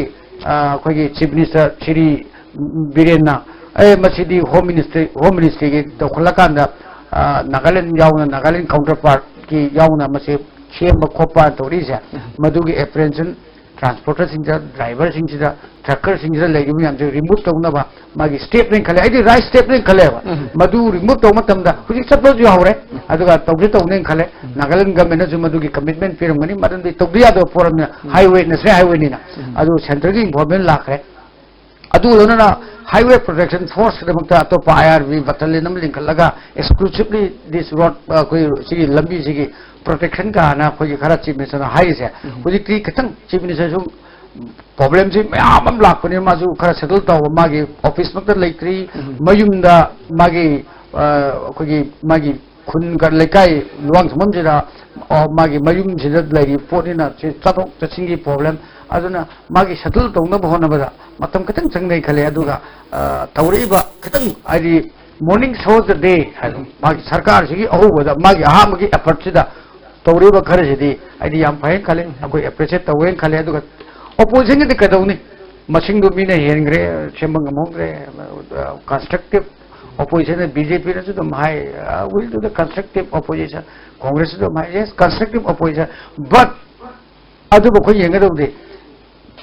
ꯑ, ꯑꯩꯈꯣꯏꯒꯤ ꯆꯤꯐ ꯃꯤꯅꯤꯁꯇꯔ ꯁ꯭ꯔꯤ ꯕꯤꯔꯦꯟꯅ, "ꯑꯦ, ꯃꯁꯤꯗꯤ ꯍꯣꯝ ꯃꯤꯅꯤꯁꯇ꯭ꯔꯤ, ꯍꯣꯝ ꯃꯤꯅꯤꯁꯇ꯭ꯔꯤꯒꯤ ꯇꯧꯈꯠꯂꯀꯥꯟꯗ, ꯑ, ꯅꯥꯒꯥꯂꯦꯟ ꯌꯥꯎꯅ, ꯅꯥꯒꯥꯂꯦꯟ ꯀꯥꯎꯟꯇꯔ ꯄꯥꯔꯠꯀꯤ ꯌꯥꯎꯅ ꯃꯁꯤ ꯁꯦꯝꯕ ꯈꯣꯠꯄ ꯇꯧꯔꯤꯁꯦ, ꯎꯝ꯫ ꯃꯗꯨꯒꯤ ꯑꯦꯄ꯭ꯔꯦꯟꯁꯟ ꯇ꯭ꯔꯥꯟꯁꯄꯣꯔꯇꯔꯁꯤꯡꯗ, ꯗ꯭ꯔꯥꯏꯚꯔꯁꯤꯡꯁꯤꯗ, ꯇ꯭ꯔꯛꯀꯔꯁꯤꯡꯁꯤꯗ ꯂꯩꯔꯤꯕ ꯃꯌꯥꯝꯁꯦ ꯔꯤꯃꯨꯚ ꯇꯧꯅꯕ ꯃꯥꯒꯤ ꯁ꯭ꯇꯦꯞꯅꯦꯅ ꯈꯜꯂꯦ꯫ ꯑꯩꯗꯤ ꯔꯥꯏꯠ ꯁ꯭ꯇꯦꯞꯅꯦꯅ ꯈꯜꯂꯦꯕ꯫ ꯎꯝ꯫ ꯃꯗꯨ ꯔꯤꯃꯨꯚ ꯇꯧꯕ ꯃꯇꯝꯗ ꯍꯧꯖꯤꯛ ꯆꯠꯄꯁꯨ ꯌꯥꯎꯔꯦ, ꯑꯗꯨꯒ ꯇꯧꯁꯨ ꯇꯧꯅꯦꯅ ꯈꯜꯂꯦ꯫ ꯎꯝ꯫ ꯅꯥꯒꯥꯂꯦꯟ ꯒꯃꯦꯟꯅꯁꯨ ꯃꯗꯨꯒꯤ ꯀꯃꯤꯠꯃꯦꯟ ꯄꯤꯔꯝꯒꯅꯤ, ꯃꯔꯝꯗꯤ ꯇꯧꯗ ꯌꯥꯗꯕ ꯄꯣꯠ ꯑꯃꯅ, ꯎꯝ꯫ Highway, national ꯍꯥꯏꯋꯦꯅꯤꯅ꯫ ꯎꯝ꯫ ꯑꯗꯨ ꯁꯦꯟꯇ꯭ꯔꯦꯜꯒꯤ ꯏꯟꯚꯣꯜꯚꯃꯦꯟ ꯂꯥꯛꯈ꯭ꯔꯦ꯫ ꯑꯗꯨꯒ ꯂꯣꯏꯅꯅ ꯍꯥꯏꯋꯦ ꯄ꯭ꯔꯣꯇꯦꯛꯁꯟ ꯐꯣꯔꯁꯀꯤꯗꯃꯛꯇ ꯑꯇꯣꯞꯄ ꯑꯥꯏ ꯑꯥꯔ ꯕꯤ ꯕꯇꯥꯂꯤꯌꯟ ꯑꯃ ꯂꯤꯡꯈꯠꯂꯒ, exclusively this road, ꯑꯩꯈꯣꯏ ꯁꯤꯒꯤ ꯂꯝꯕꯤꯁꯤꯒꯤ ꯄ꯭ꯔꯣꯇꯦꯛꯁꯟ ꯀꯥꯏꯅ ꯑꯩꯈꯣꯏꯒꯤ ꯈꯔ ꯆꯤꯐ ꯃꯤꯅꯤꯁꯇꯔꯅ ꯍꯥꯏꯔꯤꯁꯦ, ꯎꯝ꯫ ꯍꯧꯖꯤꯛꯇꯤ ꯈꯤꯇꯪ ꯆꯤꯐ ꯃꯤꯅꯤꯁꯇꯔꯁꯨ ꯄ꯭ꯔꯣꯕ꯭ꯂꯦꯝꯁꯤ ꯃꯌꯥꯝ ꯑꯃ ꯂꯥꯛꯄꯅꯤꯅ ꯃꯥꯁꯨ ꯈꯔ ꯁꯦꯇꯜ ꯇꯧꯕ, ꯃꯥꯒꯤ ꯑꯣꯐꯤꯁꯃꯛꯇ ꯂꯩꯇ꯭ꯔꯤ, ꯎꯝ꯫ ꯃꯌꯨꯝꯗ ꯃꯥꯒꯤ, ꯑ, ꯑꯩꯈꯣꯏꯒꯤ ꯃꯥꯒꯤ ꯈꯨꯟ ꯂꯩꯀꯥꯏ ꯂꯨꯋꯥꯡ ꯁꯪꯐꯝꯁꯤꯗ, ꯑ, ꯃꯥꯒꯤ ꯃꯌꯨꯝꯁꯤꯗ ꯂꯩꯔꯤꯕ ꯄꯣꯠꯅꯤꯅ ꯁꯤ ꯆꯠꯊꯣꯛ ꯆꯠꯁꯤꯟꯒꯤ ꯄ꯭ꯔꯣꯕ꯭ꯂꯦꯝ, ꯑꯗꯨꯅ ꯃꯥꯒꯤ ꯁꯦꯇꯜ ꯇꯧꯅꯕ ꯍꯣꯠꯅꯕꯗ ꯃꯇꯝ ꯈꯤꯇꯪ ꯆꯪꯅꯩ ꯈꯜꯂꯦ꯫ ꯑꯗꯨꯒ, ꯑ, ꯇꯧꯔꯛꯏꯕ ꯈꯤꯇꯪ ꯍꯥꯏꯗꯤ morning show of the day ꯍꯥꯏꯕ, ꯎꯝ꯫ ꯃꯥꯒꯤ ꯁꯔꯀꯥꯔꯁꯤꯒꯤ ꯑꯍꯧꯕꯗ ꯃꯥꯒꯤ ꯑꯍꯥꯟꯕꯒꯤ ꯑꯦꯐꯔꯠꯁꯤꯗ ꯇꯧꯔꯤꯕ ꯈꯔꯁꯤꯗꯤ ꯑꯩꯗꯤ ꯌꯥꯝ ꯐꯩꯅ ꯈꯜꯂꯤ, ꯎꯝ꯫ ꯑꯩꯈꯣꯏ ꯑꯦꯄ꯭ꯔꯤꯁꯤꯌꯦꯠ ꯇꯧꯋꯦꯅ ꯈꯜꯂꯤ꯫ ꯑꯗꯨꯒ ꯑꯣꯄꯣꯖꯤꯁꯟꯒꯤꯗꯤ ꯀꯩꯗꯧꯅꯤ? ꯃꯁꯤꯡꯗꯣ ꯃꯤꯅ ꯍꯦꯟꯈ꯭ꯔꯦ, ꯁꯦꯝꯕ ꯉꯝꯍꯧꯗ꯭ꯔꯦ꯫ ꯀꯟꯁꯇ꯭ꯔꯛꯇꯤꯞ ꯑꯣꯄꯣꯖꯤꯁꯟ ꯕꯤ ꯖꯦ ꯄꯤꯅꯁꯨ ꯑꯗꯨꯝ ꯍꯥꯏ, "We'll do the constructive opposition." ꯀꯣꯡꯒ꯭ꯔꯦꯁꯁꯨ ꯑꯗꯨꯝ ꯍꯥꯏ, "Yes, constructive opposition." But ꯑꯗꯨꯕꯨ ꯑꯩꯈꯣꯏ ꯌꯦꯡꯒꯗꯧꯗꯤ,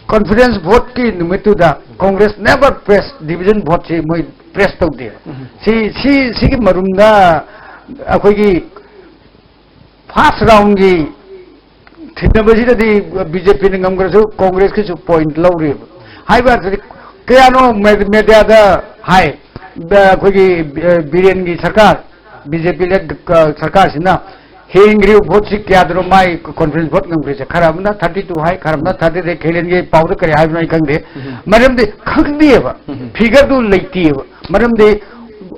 ꯀꯣꯟꯐꯤꯗꯦꯟꯁ ꯚꯣꯠꯀꯤ ꯅꯨꯃꯤꯠꯇꯨꯗ Congress never press division vote ꯁꯤ ꯃꯣꯏ ꯄ꯭ꯔꯦꯁ ꯇꯧꯗꯦꯕ꯫ ꯎꯝ꯫ ꯁꯤ, ꯁꯤ, ꯁꯤꯒꯤ ꯃꯔꯨꯝꯗ ꯑꯩꯈꯣꯏꯒꯤ ꯐꯥꯔꯁ ꯔꯥꯎꯟꯒꯤ ꯊꯤꯟꯅꯕꯁꯤꯗꯗꯤ ꯕꯤ ꯖꯦ ꯄꯤꯅ ꯉꯝꯈ꯭ꯔꯁꯨ ꯀꯣꯡꯒ꯭ꯔꯦꯁꯀꯤꯁꯨ ꯄꯣꯏꯟꯠ ꯂꯧꯔꯤꯕ꯫ ꯍꯥꯏꯕ ꯑꯗꯨꯗꯤ ꯀꯌꯥꯅꯣ ꯃꯦ-, ꯃꯦꯗꯤꯌꯥꯗ ꯍꯥꯏ, ꯕ-, ꯑꯩꯈꯣꯏꯒꯤ, ꯑ, ꯕꯤꯔꯦꯟꯒꯤ ꯁꯔꯀꯥꯔ, ꯕꯤ ꯖꯦ ꯄꯤ ꯂꯦꯗ, ꯑ, ꯁꯔꯀꯥꯔꯁꯤꯅ ꯍꯦꯟꯈ꯭ꯔꯤꯕ ꯚꯣꯠꯁꯤ ꯀꯌꯥꯗꯅꯣ ꯃꯥꯏ ꯀꯣꯟꯐꯤꯗꯦꯟꯁ ꯚꯣꯠ ꯉꯝꯈ꯭ꯔꯤꯁꯦ? ꯈꯔ ꯑꯃꯅ ꯊꯥꯔꯇꯤ ꯇꯨ ꯍꯥꯏ, ꯈꯔ ꯑꯃꯅ ꯊꯥꯔꯇꯤ ꯊ꯭ꯔꯤ꯫ ꯈꯦꯂꯦꯟꯒꯤ ꯄꯥꯎꯗ ꯀꯔꯤ ꯍꯥꯏꯕꯅꯣ ꯑꯩ ꯈꯪꯗꯦ꯫ ꯎꯝ꯫ ꯃꯔꯝꯗꯤ ꯈꯪꯗꯦꯕ, ꯎꯝ꯫ ꯐꯤꯒꯔꯗꯨ ꯂꯩꯇꯦꯕ꯫ ꯃꯔꯝꯗꯤ,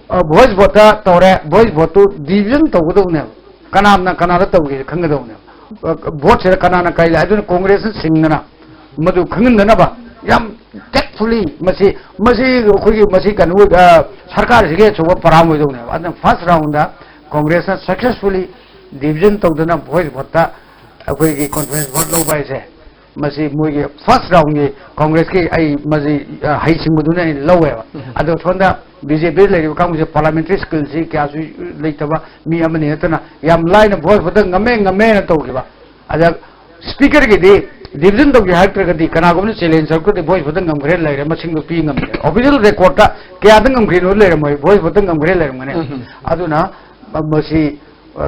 ꯑ, ꯚꯣꯏꯁ ꯚꯣꯠꯇ ꯇꯧꯔꯦ, ꯚꯣꯏꯁ ꯚꯣꯠꯇꯨ ꯗꯤꯚꯤꯖꯟ ꯇꯧꯒꯗꯧꯕꯅꯦꯕ꯫ ꯀꯅꯥꯅ ꯀꯅꯥꯗ ꯇꯧꯒꯦ ꯈꯪꯒꯗꯧꯕꯅꯦꯕ꯫ ꯑ, ꯚꯣꯠꯁꯤꯗ ꯀꯅꯥꯅ ꯀꯩ ꯂꯥꯛꯑꯦ? ꯑꯗꯨꯅ ꯀꯣꯡꯒ꯭ꯔꯦꯁꯅ ꯁꯤꯡꯗꯅ ꯃꯗꯨ ꯈꯪꯍꯟꯗꯅꯕ ꯌꯥꯝ ꯇꯦꯛꯐꯨꯜꯂꯤ ꯃꯁꯤ, ꯃꯁꯤ ꯑꯩꯈꯣꯏꯒꯤ ꯃꯁꯤ ꯀꯩꯅꯣ ꯑꯣꯏ-, ꯑ, ꯁꯔꯀꯥꯔꯁꯤꯒꯤ ꯑꯆꯧꯕ ꯄꯔꯥ ꯑꯣꯏꯗꯧꯅꯦꯕ꯫ ꯑꯗꯨꯅ ꯐꯥꯔꯁ ꯔꯥꯎꯟꯗ ꯀꯣꯡꯒ꯭ꯔꯦꯁꯅ ꯁꯛꯁꯦꯁꯐꯨꯜꯂꯤ ꯗꯤꯚꯤꯖꯟ ꯇꯧꯗꯅ ꯚꯣꯏꯁ ꯚꯣꯠꯇ ꯑꯩꯈꯣꯏꯒꯤ ꯀꯣꯟꯐꯔꯦꯟꯁ ꯚꯣꯠ ꯂꯧꯕ ꯍꯥꯏꯁꯦ, ꯃꯁꯤ ꯃꯣꯏꯒꯤ ꯐꯥꯔꯁ ꯔꯥꯎꯟꯒꯤ ꯀꯣꯡꯒ꯭ꯔꯦꯁꯀꯤ ꯑꯩ ꯃꯁꯤ, ꯑ, ꯍꯩꯁꯤꯡꯕꯗꯨꯅ ꯑꯩꯅ ꯂꯧꯋꯦꯕ꯫ ꯎꯝ꯫ ꯑꯗꯣ ꯁꯣꯝꯗ ꯕꯤ ꯖꯦ ꯄꯤ ꯂꯩꯔꯤꯕ ꯀꯥꯡꯕꯨꯁꯦ ꯄꯥꯔꯂꯥꯃꯦꯟꯇꯔꯤ ꯁ꯭ꯀꯤꯜꯁꯤ ꯀꯌꯥꯁꯨ ꯂꯩꯇꯕ ꯃꯤ ꯑꯃꯅꯤ ꯅꯠꯇꯅ ꯌꯥꯝ ꯂꯥꯏꯅ ꯚꯣꯠ ꯈꯛꯇ ꯉꯝꯃꯦ ꯉꯝꯃꯦꯅ ꯇꯧꯈꯤꯕ꯫ ꯑꯗ ꯁ꯭ꯄꯤꯀꯔꯒꯤꯗꯤ ꯗꯤꯚꯤꯖꯟ ꯇꯧꯒꯦ ꯍꯥꯏꯔꯛꯇ꯭ꯔꯒꯗꯤ ꯀꯅꯥꯒꯨꯝꯕꯅ ꯆꯦꯂꯦꯟꯖ ꯇꯧꯔꯛꯇ꯭ꯔꯗꯤ ꯚꯣꯠ ꯈꯛꯇ ꯉꯝꯈ꯭ꯔꯦ ꯂꯩꯔꯦ, ꯃꯁꯤꯡꯗꯣ ꯄꯤ ꯉꯝꯗ꯭ꯔꯦ꯫ ꯑꯣꯐꯤꯁꯤꯌꯦꯜ ꯔꯦꯀꯣꯔꯗꯇ ꯀꯌꯥꯗ ꯉꯝꯈ꯭ꯔꯤꯅꯣ ꯂꯩꯔꯝꯃꯣꯏ, ꯚꯣꯠ ꯈꯛꯇ ꯉꯝꯈ꯭ꯔꯦ ꯂꯩꯔꯝꯒꯅꯤ꯫ ꯎꯝ꯫ ꯑꯗꯨꯅ ꯃꯁꯤ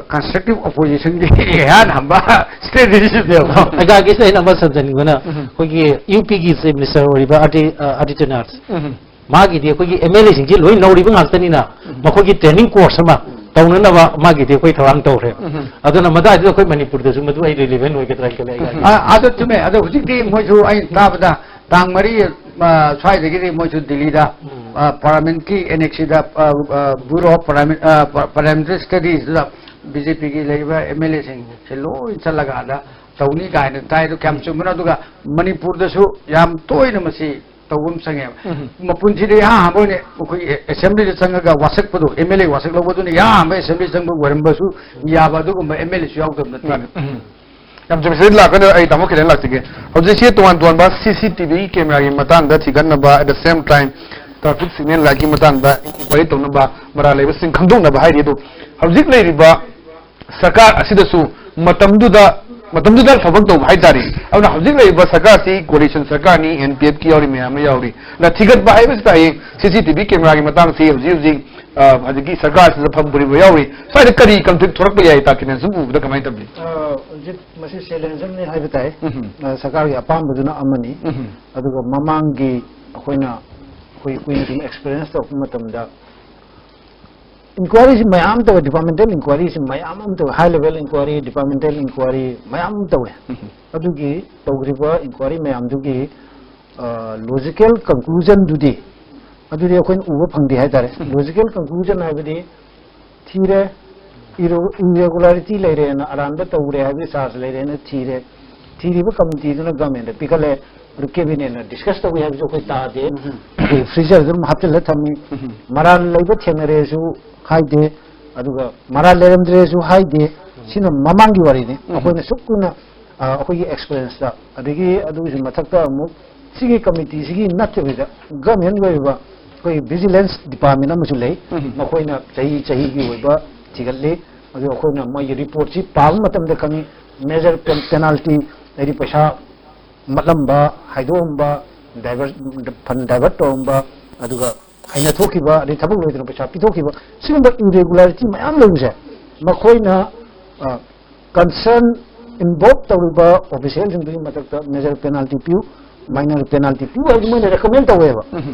ꯀꯟꯁꯇ꯭ꯔꯛꯇꯤꯚ ꯑꯣꯄꯣꯖꯤꯁꯟꯒꯤ ꯏꯍꯥꯟ ꯍꯥꯟꯕ ꯁ꯭ꯇ꯭ꯔꯦꯇꯦꯖꯤꯅꯦꯕ꯫ ꯑꯩꯒꯤ ꯑꯩꯅ ꯑꯃ ꯁꯝꯖꯅꯤꯡꯕꯅ, ꯎꯝ꯫ ꯑꯩꯈꯣꯏꯒꯤ ꯌꯨ ꯄꯤꯒꯤ ꯆꯤꯐ ꯃꯤꯅꯤꯁꯇꯔ ꯑꯣꯏꯔꯤꯕ ꯑꯥꯔꯇꯤ-, ꯑ, ꯑꯥꯔꯇꯤ ꯆꯅꯥꯔ, ꯎꯝ꯫ ꯃꯥꯒꯤꯗꯤ ꯑꯩꯈꯣꯏꯒꯤ ꯑꯦꯝ ꯑꯦꯜ ꯑꯦꯁꯤꯡꯁꯤ ꯂꯣꯏ ꯅꯧꯔꯤꯕ ꯉꯥꯛꯇꯅꯤꯅ, ꯎꯝ꯫ ꯃꯈꯣꯏꯒꯤ ꯇ꯭ꯔꯦꯅꯤꯡ ꯀꯣꯔꯁ ꯑꯃ ꯇꯧꯅꯅꯕ ꯃꯥꯒꯤꯗꯤ ꯑꯩꯈꯣꯏ ꯊꯧꯔꯥꯡ ꯇꯧꯈ꯭ꯔꯦ꯫ ꯎꯝ꯫ ꯑꯗꯨꯅ ꯃꯗꯥꯏꯗꯨꯗ ꯑꯩꯈꯣꯏ ꯃꯅꯤꯄꯨꯔꯗꯁꯨ ꯃꯗꯨ ꯑꯩ ꯔꯤꯂꯤꯚꯦꯟ ꯑꯣꯏꯒꯗ꯭ꯔꯥ ꯍꯥꯏꯅ ꯈꯜꯂꯦ ꯑꯩꯒꯤ ꯑꯥ, ꯑꯗꯨ ꯆꯨꯝꯃꯦ꯫ ꯑꯗꯣ ꯍꯧꯖꯤꯛꯇꯤ ꯃꯣꯏꯁꯨ ꯑꯩꯅ ꯇꯥꯕꯗ ꯇꯥꯡ ꯃꯔꯤ, ꯑ, ꯁ꯭ꯋꯥꯏꯗꯒꯤꯗꯤ ꯃꯣꯏꯁꯨ ꯗꯤꯜꯂꯤꯗ, ꯎꯝ꯫ ꯑ, ꯄꯥꯔꯂꯥꯃꯦꯟꯠꯀꯤ ꯑꯦꯟ ꯑꯦꯛꯁ ꯁꯤꯗ, ꯑ, ꯑ, ꯕ꯭ꯌꯨꯔꯣ ꯑꯣꯐ ꯄꯥꯔꯂꯥꯃꯦꯟ-, ꯑ, ꯄꯥ-, ꯄꯥꯔꯂꯥꯃꯦꯟꯇꯔꯤ ꯁ꯭ꯇꯗꯤꯁꯇꯨꯗ ꯕꯤ ꯖꯦ ꯄꯤꯒꯤ ꯂꯩꯔꯤꯕ ꯑꯦꯝ ꯑꯦꯜ ꯑꯦꯁꯤꯡꯁꯦ ꯂꯣꯏ ꯆꯠꯂꯒ ꯑꯥꯗ ꯇꯧꯅꯤ ꯀꯥꯏꯅ ꯇꯥꯏ꯫ ꯑꯗꯨ ꯀꯌꯥꯝ ꯆꯨꯝꯕꯅꯣ? ꯑꯗꯨꯒ ꯃꯅꯤꯄꯨꯔꯗꯁꯨ ꯌꯥꯝ ꯇꯣꯏꯅ ꯃꯁꯤ ꯇꯧꯕ ꯑꯃ ꯆꯪꯉꯦꯕ꯫ ꯎꯝ꯫ ꯃꯄꯨꯟꯁꯤꯗ ꯏꯍꯥꯟ ꯍꯥꯟꯕ ꯑꯣꯏꯅ ꯑꯩꯈꯣꯏꯒꯤ ꯑꯦꯁꯦꯝꯕ꯭ꯂꯤꯗ ꯆꯪꯉꯒ ꯋꯥꯁꯛꯄꯗꯣ, ꯑꯦꯝ ꯑꯦꯜ ꯑꯦ ꯋꯥꯁꯛ ꯂꯧꯕꯗꯨꯅ ꯏꯍꯥꯟ ꯍꯥꯟꯕ ꯑꯦꯁꯦꯝꯕ꯭ꯂꯤ ꯆꯪꯕ ꯑꯣꯏꯔꯝꯕꯁꯨ ꯌꯥꯕ, ꯑꯗꯨꯒꯨꯝꯕ ꯑꯦꯝ ꯑꯦꯜ ꯑꯦꯁꯨ ꯌꯥꯎꯗꯕ ꯅꯠꯇꯦ꯫ ꯎꯝ꯫ ꯌꯥꯝ ꯆꯨꯝꯃꯤ꯫ ꯁꯤꯗ ꯂꯥꯛꯀꯅꯤ, ꯑꯩ ꯇꯥꯃꯣ ꯈꯤꯇꯪ ꯂꯥꯛꯆꯒꯦ꯫ ꯍꯧꯖꯤꯛꯁꯤ ꯇꯣꯉꯥꯟ ꯇꯣꯉꯥꯟꯕ ꯁꯤ ꯁꯤ ꯇꯤ ꯚꯤ ꯀꯦꯃꯦꯔꯥꯒꯤ ꯃꯇꯥꯡꯗ ꯊꯤꯒꯠꯅꯕ, at the same time traffic signal light ꯀꯤ ꯃꯇꯥꯡꯗ inquiry ꯇꯧꯅꯕ, ꯃꯔꯥꯜ ꯂꯩꯕꯁꯤꯡ ꯈꯪꯗꯣꯛꯅꯕ ꯍꯥꯏꯔꯤ꯫ ꯑꯗꯨ ꯍꯧꯖꯤꯛ ꯂꯩꯔꯤꯕ ꯁꯔꯀꯥꯔ ꯑꯁꯤꯗꯁꯨ ꯃꯇꯝꯗꯨꯗ, ꯃꯇꯝꯗꯨꯗ ꯊꯕꯛ ꯇꯧꯕ ꯍꯥꯏꯇꯥꯔꯦ꯫ ꯑꯗꯨꯅ ꯍꯧꯖꯤꯛ ꯂꯩꯔꯤꯕ ꯁꯔꯀꯥꯔꯁꯤ coalition ꯁꯔꯀꯥꯔꯅꯤ, ꯑꯦꯟ ꯄꯤ ꯑꯦꯐ ꯀꯤ ꯌꯥꯎꯔꯤ, ꯃꯌꯥꯝ ꯑꯃ ꯌꯥꯎꯔꯤ꯫ ꯑꯗ ꯊꯤꯒꯠꯄ ꯍꯥꯏꯕꯁꯤꯗ ꯍꯌꯦꯡ ꯁꯤ ꯁꯤ ꯇꯤ ꯚꯤ ꯀꯦꯃꯦꯔꯥꯒꯤ ꯃꯇꯥꯡꯁꯤ ꯍꯧꯖꯤꯛ ꯍꯧꯖꯤꯛ, ꯑ, ꯍꯧꯖꯤꯛꯀꯤ ꯁꯔꯀꯥꯔꯁꯤꯗ ꯐꯝ ꯄꯨꯔꯤꯕ ꯌꯥꯎꯔꯤ꯫ ꯁ꯭ꯋꯥꯏꯗ ꯀꯔꯤ conflict ꯊꯣꯛꯂꯛꯄ ꯌꯥꯏ, ꯇꯥ ꯀꯤꯔꯟ ꯁꯨꯝ ꯎꯕꯗ ꯀꯃꯥꯏꯅ ꯇꯧꯕꯤ? ꯑ, ꯍꯧꯖꯤꯛ ꯃꯁꯤ ꯆꯦꯂꯦꯟꯖ ꯑꯃꯅꯤ ꯍꯥꯏꯕ ꯇꯥꯏ꯫ ꯎꯝ꯫ ꯑ, ꯁꯔꯀꯥꯔꯒꯤ ꯑꯄꯥꯝꯕꯗꯨꯅ ꯑꯃꯅꯤ꯫ ꯎꯝ꯫ ꯑꯗꯨꯒ ꯃꯃꯥꯡꯒꯤ ꯑꯩꯈꯣꯏꯅ, ꯑꯩꯈꯣꯏ ꯀꯨꯏꯅ ꯁꯨꯝ ꯑꯦꯛꯁꯄꯤꯔꯤꯌꯦꯟꯁ ꯇꯧꯔꯛꯄ ꯃꯇꯝꯗ, ꯏꯟꯀ꯭ꯋꯥꯏꯔꯤꯁꯤ ꯃꯌꯥꯝ ꯇꯧꯋꯦ, ꯗꯤꯄꯥꯔꯠꯃꯦꯟꯇꯦꯜ ꯏꯟꯀ꯭ꯋꯥꯏꯔꯤꯁꯤ ꯃꯌꯥꯝ ꯑꯃ ꯇꯧꯋꯦ, ꯍꯥꯏ ꯂꯦꯚꯦꯜ ꯏꯟꯀ꯭ꯋꯥꯏꯔꯤ, ꯗꯤꯄꯥꯔꯠꯃꯦꯟꯇꯦꯜ ꯏꯟꯀ꯭ꯋꯥꯏꯔꯤ ꯃꯌꯥꯝ ꯑꯃ ꯇꯧꯋꯦ꯫ ꯎꯝ꯫ ꯑꯗꯨꯒꯤ ꯇꯧꯈ꯭ꯔꯤꯕ ꯏꯟꯀ꯭ꯋꯥꯏꯔꯤ ꯃꯌꯥꯝꯗꯨꯒꯤ, ꯑ, ꯂꯣꯖꯤꯀꯦꯜ ꯀꯟꯀ꯭ꯂꯨꯖꯟꯗꯨꯗꯤ, ꯑꯗꯨꯗꯤ ꯑꯩꯈꯣꯏꯅ ꯎꯕ ꯐꯪꯗꯦ ꯍꯥꯏꯇꯥꯔꯦ꯫ ꯎꯝ꯫ ꯂꯣꯖꯤꯀꯦꯜ ꯀꯟꯀ꯭ꯂꯨꯖꯟ ꯍꯥꯏꯕꯗꯤ ꯊꯤꯔꯦ, ꯏꯔꯣ-, ꯏꯔꯦꯒꯨꯂꯔꯤꯇꯤ ꯂꯩꯔꯦꯅ, ꯑꯔꯥꯟꯕ ꯇꯧꯔꯦ ꯍꯥꯏꯕꯒꯤ ꯆꯥꯔꯖ ꯂꯩꯔꯦꯅ ꯊꯤꯔꯦ꯫ ꯊꯤꯔꯤꯕ ꯀꯃꯤꯇꯤꯗꯨꯅ ꯒꯃꯦꯟꯗ ꯄꯤꯈꯠꯂꯦ, ꯑꯗꯨ ꯀꯦꯕꯤꯅꯦꯠꯅ ꯗꯤꯁꯀꯁ ꯇꯧꯏ ꯍꯥꯏꯕꯁꯨ ꯑꯩꯈꯣꯏ ꯇꯥꯗꯦ꯫ ꯑꯩꯈꯣꯏ ꯐ꯭ꯔꯤꯖꯔꯗ ꯑꯗꯨꯝ ꯍꯥꯞꯆꯤꯜꯂ ꯊꯝꯃꯤ꯫ ꯃꯔꯥꯜ ꯂꯩꯕ ꯊꯦꯡꯅꯔꯦꯁꯨ ꯍꯥꯏꯗꯦ, ꯑꯗꯨꯒ ꯃꯔꯥꯜ ꯂꯩꯔꯝꯗ꯭ꯔꯦꯁꯨ ꯍꯥꯏꯗꯦ꯫ ꯁꯤꯅ ꯃꯃꯥꯡꯒꯤ ꯋꯥꯔꯤꯅꯤ꯫ ꯑꯩꯈꯣꯏꯅ ꯁꯨꯛ ꯀꯨꯏꯅ, ꯑ, ꯑꯩꯈꯣꯏꯒꯤ ꯑꯦꯛꯁꯄꯤꯔꯤꯌꯦꯟꯁꯇ, ꯑꯗꯒꯤ ꯑꯗꯨꯒꯤꯁꯨ ꯃꯊꯛꯇ ꯑꯃꯨꯛ ꯁꯤꯒꯤ ꯀꯃꯤꯇꯤꯁꯤꯒꯤ ꯅꯠꯇꯕꯤꯗ ꯒꯃꯦꯟꯒꯤ ꯑꯣꯏꯕ ꯑꯩꯈꯣꯏꯒꯤ ꯚꯤꯖꯤꯂꯦꯟꯁ ꯗꯤꯄꯥꯔꯠꯃꯦꯟ ꯑꯃꯁꯨ ꯂꯩ꯫ ꯃꯈꯣꯏꯅ ꯆꯍꯤ ꯆꯍꯤꯒꯤ ꯑꯣꯏꯕ ꯊꯤꯒꯠꯂꯤ꯫ ꯑꯗꯨ ꯑꯩꯈꯣꯏꯅ ꯃꯣꯏꯒꯤ ꯔꯤꯄꯣꯔꯠꯁꯤ ꯄꯥꯕ ꯃꯇꯝꯗ ꯈꯪꯉꯤ, ꯃꯦꯖꯔ ꯄꯦꯅꯥꯜꯇꯤ, ꯍꯥꯏꯗꯤ ꯄꯩꯁꯥ ꯃꯠꯂꯝꯕ, ꯍꯥꯏꯗꯣꯛꯑꯝꯕ, ꯗꯥꯏꯚꯔ-, ꯐꯟ ꯗꯥꯏꯚꯔꯠ ꯇꯧꯔꯝꯕ, ꯑꯗꯨꯒ ꯍꯥꯏꯅ ꯊꯣꯛꯈꯤꯕ, ꯑꯗꯩ ꯊꯕꯛ ꯂꯣꯏꯗꯅ ꯄꯩꯁꯥ ꯄꯤꯊꯣꯛꯈꯤꯕ, ꯁꯤꯒꯨꯝꯕ ꯏꯔꯦꯒꯨꯂꯔꯤꯇꯤ ꯃꯌꯥꯝ ꯂꯩꯕꯁꯦ ꯃꯈꯣꯏꯅ, ꯑ, ꯀꯟꯁꯔꯟ ꯏꯟꯚꯣꯜꯕ ꯇꯧꯔꯤꯕ ꯑꯣꯐꯤꯁꯤꯌꯦꯜꯁꯤꯡꯗꯨꯒꯤ ꯃꯊꯛꯇ ꯃꯦꯖꯔ ꯄꯦꯅꯥꯜꯇꯤ ꯄꯤꯌꯨ, ꯃꯥꯏꯅꯔ ꯄꯦꯅꯥꯜꯇꯤ ꯄꯤꯌꯨ ꯍꯥꯏꯗꯤ ꯃꯣꯏꯅ ꯔꯦꯀꯃꯦꯟ ꯇꯧꯋꯦꯕ꯫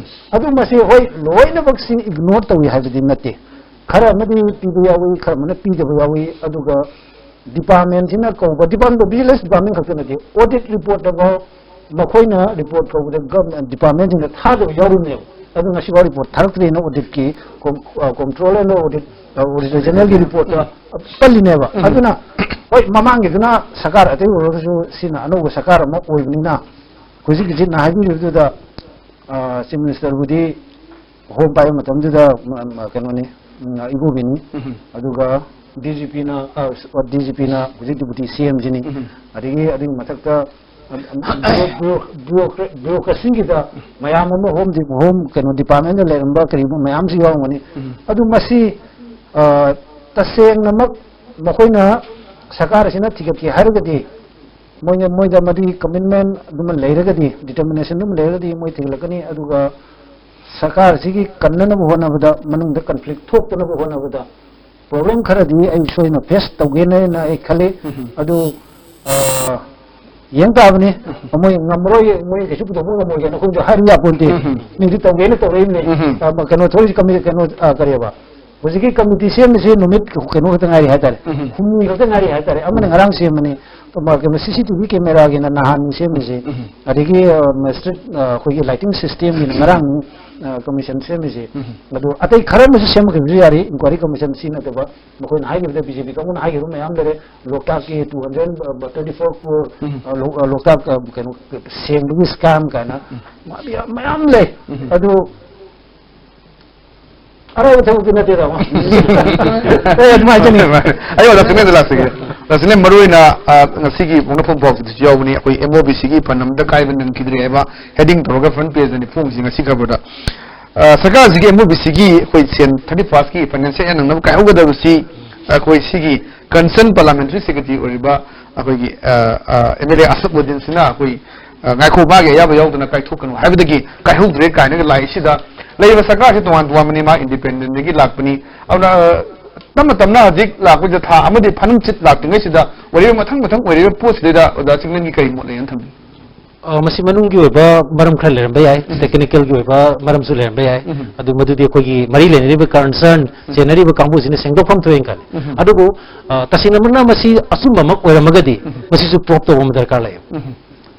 ꯑꯗꯨ ꯃꯁꯤ ꯍꯣꯏ ꯂꯣꯏꯅꯃꯛꯁꯤ ꯏꯒꯅꯣꯔ ꯇꯧꯏ ꯍꯥꯏꯕꯗꯤ ꯅꯠꯇꯦ, ꯈꯔ ꯑꯃꯗꯤ ꯄꯤꯕ ꯌꯥꯎꯏ, ꯈꯔ ꯑꯃꯅ ꯄꯤꯗꯕ ꯌꯥꯎꯏ꯫ ꯑꯗꯨꯒ ꯗꯤꯄꯥꯔꯠꯃꯦꯟꯁꯤꯅ ꯀꯧꯕ, ꯗꯤꯄꯥꯔꯠꯃꯦꯟꯗꯣ ꯚꯤꯖꯤꯂꯦꯟꯁ ꯗꯤꯄꯥꯔꯠꯃꯦꯟ ꯈꯛꯇ ꯅꯠꯇꯦ, ꯑꯣꯗꯤꯠ ꯔꯤꯄꯣꯔꯠꯇꯐꯥꯎ ꯃꯈꯣꯏꯅ ꯔꯤꯄꯣꯔꯠ ꯀꯧꯕꯗ ꯒꯚꯔꯟꯃꯦꯟ ꯗꯤꯄꯥꯔꯠꯃꯦꯟꯁꯤꯡꯗ ꯊꯥꯗꯕ ꯌꯥꯎꯔꯤꯕꯅꯦꯕ꯫ ꯑꯗꯨ ꯉꯁꯤꯐꯥꯎ ꯔꯤꯄꯣꯔꯠ ꯊꯥꯔꯛꯇ꯭ꯔꯦꯅ ꯑꯣꯗꯤꯠꯀꯤ ꯀꯣꯝ-, ꯑ, ꯀꯣꯝꯇ꯭ꯔꯣꯂꯔꯅ ꯑꯣꯗꯤꯠ, ꯑ, ꯑꯣꯗꯤꯇꯔ ꯖꯦꯅꯔꯦꯜꯒꯤ ꯔꯤꯄꯣꯔꯠꯇ ꯄꯜꯂꯤꯅꯦꯕ꯫ ꯑꯗꯨꯅ ꯍꯣꯏ, ꯃꯃꯥꯡꯒꯤꯗꯨꯅ ꯁꯔꯀꯥꯔ ꯑꯇꯩ ꯑꯣꯏꯔꯒꯁꯨ ꯁꯤꯅ ꯑꯅꯧꯕ ꯁꯔꯀꯥꯔ ꯑꯃ ꯑꯣꯏꯕꯅꯤꯅ ꯍꯧꯖꯤꯛ ꯍꯧꯖꯤꯛꯅ ꯍꯥꯏꯕꯤꯔꯤꯕꯗꯨꯗ, ꯑ, ꯆꯤꯐ ꯃꯤꯅꯤꯁꯇꯔꯕꯨꯗꯤ ꯍꯣꯝ ꯄꯥꯏꯕ ꯃꯇꯝꯗꯨꯗ ꯃ-, ꯃ-, ꯀꯩꯅꯣꯅꯤ, ꯎꯝ, ꯏꯕꯣꯕꯤꯅꯤ꯫ ꯑꯗꯨꯒ ꯗꯤ ꯖꯤ ꯄꯤꯅ, ꯑ, ꯗꯤ ꯖꯤ ꯄꯤꯅ ꯍꯧꯖꯤꯛ ꯗꯤꯄꯨꯇꯤ ꯁꯤ ꯑꯦꯝꯁꯤꯅꯤ꯫ ꯑꯗꯒꯤ ꯑꯗꯨꯒꯤ ꯃꯊꯛꯇ, ꯑ, ꯑ, ꯕ꯭ꯌꯨꯔꯣ-, ꯕ꯭ꯌꯨꯔꯣ-, ꯕ꯭ꯌꯨꯔꯣꯀ꯭ꯔꯦꯁꯤꯒꯤꯗ ꯃꯌꯥꯝ ꯑꯃ ꯍꯣꯝ ꯗꯤ-, ꯍꯣꯝ ꯀꯩꯅꯣ ꯗꯤꯄꯥꯔꯠꯃꯦꯟꯗ ꯂꯩꯔꯝꯕ ꯀꯔꯤꯒꯨꯝꯕ ꯃꯌꯥꯝꯁꯨ ꯌꯥꯎꯔꯝꯒꯅꯤ꯫ ꯑꯗꯨ ꯃꯁꯤ, ꯑ, ꯇꯁꯦꯡꯅꯃꯛ ꯃꯈꯣꯏꯅ ꯁꯔꯀꯥꯔ ꯑꯁꯤꯅ ꯊꯤꯒꯠꯀꯦ ꯍꯥꯏꯔꯒꯗꯤ ꯃꯣꯏꯅ, ꯃꯣꯏꯗ ꯃꯗꯨꯒꯤ ꯀꯃꯤꯠꯃꯦꯟ ꯑꯗꯨꯃ ꯂꯩꯔꯒꯗꯤ, ꯗꯤꯇꯔꯃꯤꯅꯦꯁꯟ ꯑꯗꯨꯃ ꯂꯩꯔꯒꯗꯤ ꯃꯣꯏ ꯊꯤꯒꯠꯂꯛꯀꯅꯤ꯫ ꯑꯗꯨꯒ ꯁꯔꯀꯥꯔꯁꯤꯒꯤ ꯀꯟꯅꯅꯕ ꯍꯣꯠꯅꯕꯗ, ꯃꯅꯨꯡꯗ ꯀꯟꯐ꯭ꯂꯤꯛ ꯊꯣꯛꯇꯅꯕ ꯍꯣꯠꯅꯕꯗ ꯄ꯭ꯔꯣꯕ꯭ꯂꯦꯝ ꯈꯔꯗꯤ ꯑꯩ ꯁꯣꯏꯗꯅ ꯐꯦꯁ ꯇꯧꯒꯦꯅ ꯑꯩ ꯈꯜꯂꯤ꯫ ꯑꯗꯨ, ꯑ, ꯌꯦꯡ ꯇꯥꯕꯅꯤ꯫ ꯃꯣꯏ ꯉꯝꯃꯔꯣꯏ, ꯃꯣꯏ ꯀꯩꯁꯨ ꯄꯨꯊꯣꯛꯄ ꯉꯝꯃꯣꯏ ꯍꯥꯏꯅ ꯑꯩꯈꯣꯏꯁꯨ ꯍꯥꯏꯕ ꯌꯥꯄꯣꯟꯇꯦ꯫ ꯃꯤꯗꯤ ꯇꯧꯒꯦꯅ ꯇꯧꯔꯛꯏꯕꯅꯤ꯫ ꯑ, ꯀꯩꯅꯣ ꯊꯣꯛꯏꯁꯤ ꯀꯃꯤ-, ꯀꯩꯅꯣ, ꯑ, ꯀꯔꯤꯕ? ꯍꯧꯖꯤꯛꯀꯤ ꯀꯃꯤꯇꯤ ꯁꯦꯝꯃꯤꯁꯤ ꯅꯨꯃꯤꯠ ꯀꯩꯅꯣ ꯈꯛꯇ ꯉꯥꯏꯔꯤ ꯍꯥꯏꯇꯥꯔꯦ꯫ ꯍꯨꯝꯅꯤ ꯈꯛꯇ ꯉꯥꯏꯔꯤ ꯍꯥꯏꯇꯥꯔꯦ꯫ ꯑꯃꯅ ꯉꯔꯥꯡ ꯁꯦꯝꯕꯅꯤ, ꯑꯃ ꯀꯩꯅꯣ ꯁꯤ ꯁꯤ ꯇꯤ ꯚꯤ ꯀꯦꯃꯦꯔꯥꯒꯤꯅ ꯅꯍꯥꯟ ꯁꯦꯝꯃꯤꯁꯤ꯫ ꯑꯗꯒꯤ, ꯑ, ꯃ-, ꯁ꯭ꯇ꯭ꯔꯤꯠ, ꯑ, ꯑꯩꯈꯣꯏꯒꯤ ꯂꯥꯏꯇꯤꯡ ꯁꯤꯁꯇꯦꯝꯒꯤꯅ ꯉꯔꯥꯡ ꯀꯃꯤꯁꯟ ꯁꯦꯝꯃꯤꯁꯦ꯫ ꯎꯝ꯫ ꯑꯗꯣ ꯑꯇꯩ ꯈꯔ ꯑꯃꯁꯨ ꯁꯦꯝꯃꯛꯈꯤꯕꯁꯨ ꯌꯥꯔꯤ, ꯏꯟꯀ꯭ꯋꯥꯏꯔꯤ ꯀꯃꯤꯁꯟ ꯁꯤ ꯅꯠꯇꯕ꯫ ꯃꯈꯣꯏꯅ ꯍꯥꯏꯈꯤꯕꯗ, ꯕꯤ ꯖꯦ ꯄꯤ ꯀꯥꯡꯕꯨꯅ ꯍꯥꯏꯈꯤꯕ ꯃꯌꯥꯝ ꯂꯩꯔꯦ꯫ ꯂꯣꯛꯇꯥꯛꯀꯤ two hundred twenty four crore, ꯎꯝ꯫ ꯑ, ꯂꯣ-, ꯑ, ꯂꯣꯛꯇꯥꯛ, ꯑ, ꯀꯩꯅꯣ, ꯁꯦꯡꯕꯒꯤ ꯁ꯭ꯀꯦꯝ ꯀꯥꯏꯅ ꯎꯝ꯫ ꯃꯌꯥꯝ, ꯃꯌꯥꯝ ꯂꯩ꯫ ꯎꯝ꯫ ꯑꯗꯨ ꯑꯔꯥꯏꯕ ꯊꯕꯛꯇꯤ ꯅꯠꯇꯦꯗ꯫ ꯑꯦ, ꯑꯗꯨꯃꯥꯏꯅ ꯇꯧꯅꯤ꯫ ꯑꯩ ꯑꯣꯖꯥ ꯆꯤꯡꯂꯦꯟꯗ ꯂꯥꯛꯆꯒꯦ꯫ ꯑꯣꯖꯥ ꯆꯤꯡꯂꯦꯟ, ꯃꯔꯨ ꯑꯣꯏꯅ, ꯑ, ꯉꯁꯤꯒꯤ ꯄꯣꯛꯅꯐꯝ ꯄꯥꯎꯗꯁꯨ ꯌꯥꯎꯕꯅꯤ꯫ ꯑꯩꯈꯣꯏ M O B C ꯒꯤ ꯐꯟ ꯑꯃꯗ ꯀꯥꯏꯕ ꯅꯪꯈꯤꯗ꯭ꯔꯦ ꯍꯥꯏꯕ heading ꯇꯧꯔꯒ front page ꯗꯅꯤ ꯐꯣꯡꯉꯤꯁꯤ ꯉꯁꯤ ꯈꯕꯔꯗ꯫ ꯑ, ꯁꯔꯀꯥꯔꯁꯤꯒꯤ M O B C ꯒꯤ ꯑꯩꯈꯣꯏ ꯁꯦꯟ thirty first ꯀꯤ financial year ꯅꯪꯅꯕ ꯀꯥꯏꯍꯧꯒꯗꯕꯁꯤ ꯑꯩꯈꯣꯏ ꯁꯤꯒꯤ concerned parliamentary secretary ꯑꯣꯏꯔꯤꯕ ꯑꯩꯈꯣꯏꯒꯤ, ꯑ, ꯑ, M L A ꯑꯁꯐ ꯎꯗꯤꯟꯁꯤꯅ ꯑꯩꯈꯣꯏ, ꯑ, ꯉꯥꯏꯈꯣ, ꯃꯥꯒꯤ ꯑꯌꯥꯕ ꯌꯥꯎꯗꯅ ꯀꯥꯏꯊꯣꯛꯀꯅꯨ ꯍꯥꯏꯕꯗꯒꯤ ꯀꯥꯏꯍꯧꯗ꯭ꯔꯦ ꯀꯥꯏꯅꯒ ꯂꯥꯛꯏꯁꯤꯗ, ꯂꯩꯔꯤꯕ ꯁꯔꯀꯥꯔꯁꯤ ꯇꯣꯉꯥꯟ ꯇꯣꯉꯥꯟꯕꯅꯤ, ꯃꯥ independent ꯗꯒꯤ ꯂꯥꯛꯄꯅꯤ꯫ ꯑꯗꯨꯅ, ꯑ, ꯇꯞꯅ ꯇꯞꯅ ꯍꯧꯖꯤꯛ ꯂꯥꯛꯄꯁꯤꯗ ꯊꯥ ꯑꯃꯗꯤ ꯐꯥꯅꯝ ꯆꯤꯠ ꯂꯥꯛꯇ꯭ꯔꯤꯉꯩꯁꯤꯗ ꯑꯣꯏꯔꯤꯕ ꯃꯊꯪ ꯃꯊꯪ ꯑꯣꯏꯔꯤꯕ ꯄꯣꯠꯁꯤꯗꯩꯗ ꯑꯣꯖꯥ ꯆꯤꯡꯂꯦꯟꯒꯤ ꯀꯔꯤ ꯃꯣꯠ ꯂꯩꯅ ꯊꯝꯕꯤ? ꯑ, ꯃꯁꯤ ꯃꯅꯨꯡꯒꯤ ꯑꯣꯏꯕ ꯃꯔꯝ ꯈꯔ ꯂꯩꯔꯝꯕ ꯌꯥꯏ, ꯎꯝ꯫ Technical ꯒꯤ ꯑꯣꯏꯕ ꯃꯔꯝꯁꯨ ꯂꯩꯔꯝꯕ ꯌꯥꯏ꯫ ꯎꯝ꯫ ꯑꯗꯨ ꯃꯗꯨꯗꯤ ꯑꯩꯈꯣꯏꯒꯤ ꯃꯔꯤ ꯂꯩꯅꯔꯤꯕ concern ꯎꯝ꯫ ꯆꯦꯟꯅꯔꯤꯕ ꯀꯥꯡꯕꯨꯁꯤꯅ ꯁꯦꯡꯗꯣꯛꯐꯝ ꯊꯣꯛꯑꯦꯅ ꯈꯜꯂꯤ꯫ ꯎꯝ꯫ ꯑꯗꯨꯕꯨ, ꯑ, ꯇꯁꯦꯡꯅꯃꯛꯅ ꯃꯁꯤ ꯑꯆꯨꯝꯕꯃꯛ ꯑꯣꯏꯔꯝꯃꯒꯗꯤ ꯎꯝ꯫ ꯃꯁꯤꯁꯨ prove ꯇꯧꯕ ꯑꯃ ꯗꯔꯀꯥꯔ ꯂꯩꯌꯦꯕ꯫ ꯎꯝ꯫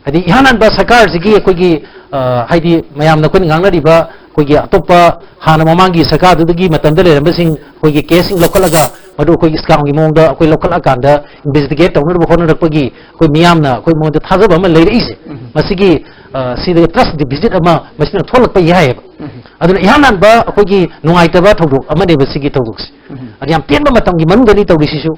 ꯍꯥꯏꯗꯤ ꯏꯍꯥꯟ ꯍꯥꯟꯕ ꯁꯔꯀꯥꯔꯁꯤꯒꯤ ꯑꯩꯈꯣꯏꯒꯤ, ꯑ, ꯍꯥꯏꯗꯤ ꯃꯌꯥꯝꯅ ꯑꯩꯈꯣꯏꯅ ꯉꯥꯡꯅꯔꯤꯕ ꯑꯩꯈꯣꯏꯒꯤ ꯑꯇꯣꯞꯄ ꯍꯥꯟꯅ ꯃꯃꯥꯡꯒꯤ ꯁꯔꯀꯥꯔꯗꯨꯗꯒꯤ ꯃꯇꯝꯗ ꯂꯩꯔꯝꯕꯁꯤꯡ ꯑꯩꯈꯣꯏꯒꯤ case ꯁꯤꯡ ꯂꯧꯈꯠꯂꯒ ꯃꯗꯨ ꯑꯩꯈꯣꯏꯒꯤ scam ꯒꯤ ꯃꯑꯣꯡꯗ ꯑꯩꯈꯣꯏ ꯂꯧꯈꯠꯂꯀꯥꯟꯗ investigate ꯇꯧꯅꯅꯕ ꯍꯣꯠꯅꯔꯛꯄꯒꯤ ꯑꯩꯈꯣꯏ ꯃꯤꯌꯥꯝꯅ ꯑꯩꯈꯣꯏ ꯃꯉꯣꯟꯗ ꯊꯥꯖꯕ ꯑꯃ ꯂꯩꯔꯛꯏꯁꯦ꯫ ꯎꯝ꯫ ꯃꯁꯤꯒꯤ, ꯑ, ꯁꯤꯗ trust deficit ꯑꯃ ꯃꯁꯤꯅ ꯊꯣꯛꯂꯛꯄ ꯌꯥꯏꯑꯕ꯫ ꯎꯝ꯫ ꯑꯗꯨꯅ ꯏꯍꯥꯟ ꯍꯥꯟꯕ ꯑꯩꯈꯣꯏꯒꯤ ꯅꯨꯡꯉꯥꯏꯇꯕ ꯊꯧꯗꯣꯛ ꯑꯃꯅꯦꯕ ꯁꯤꯒꯤ ꯊꯧꯗꯣꯛꯁꯦ꯫ ꯎꯝ꯫ ꯑꯗꯨ ꯌꯥꯝ ꯇꯦꯟꯕ ꯃꯇꯝꯒꯤ ꯃꯅꯨꯡꯗꯅꯤ ꯇꯧꯔꯤꯁꯤꯁꯨ꯫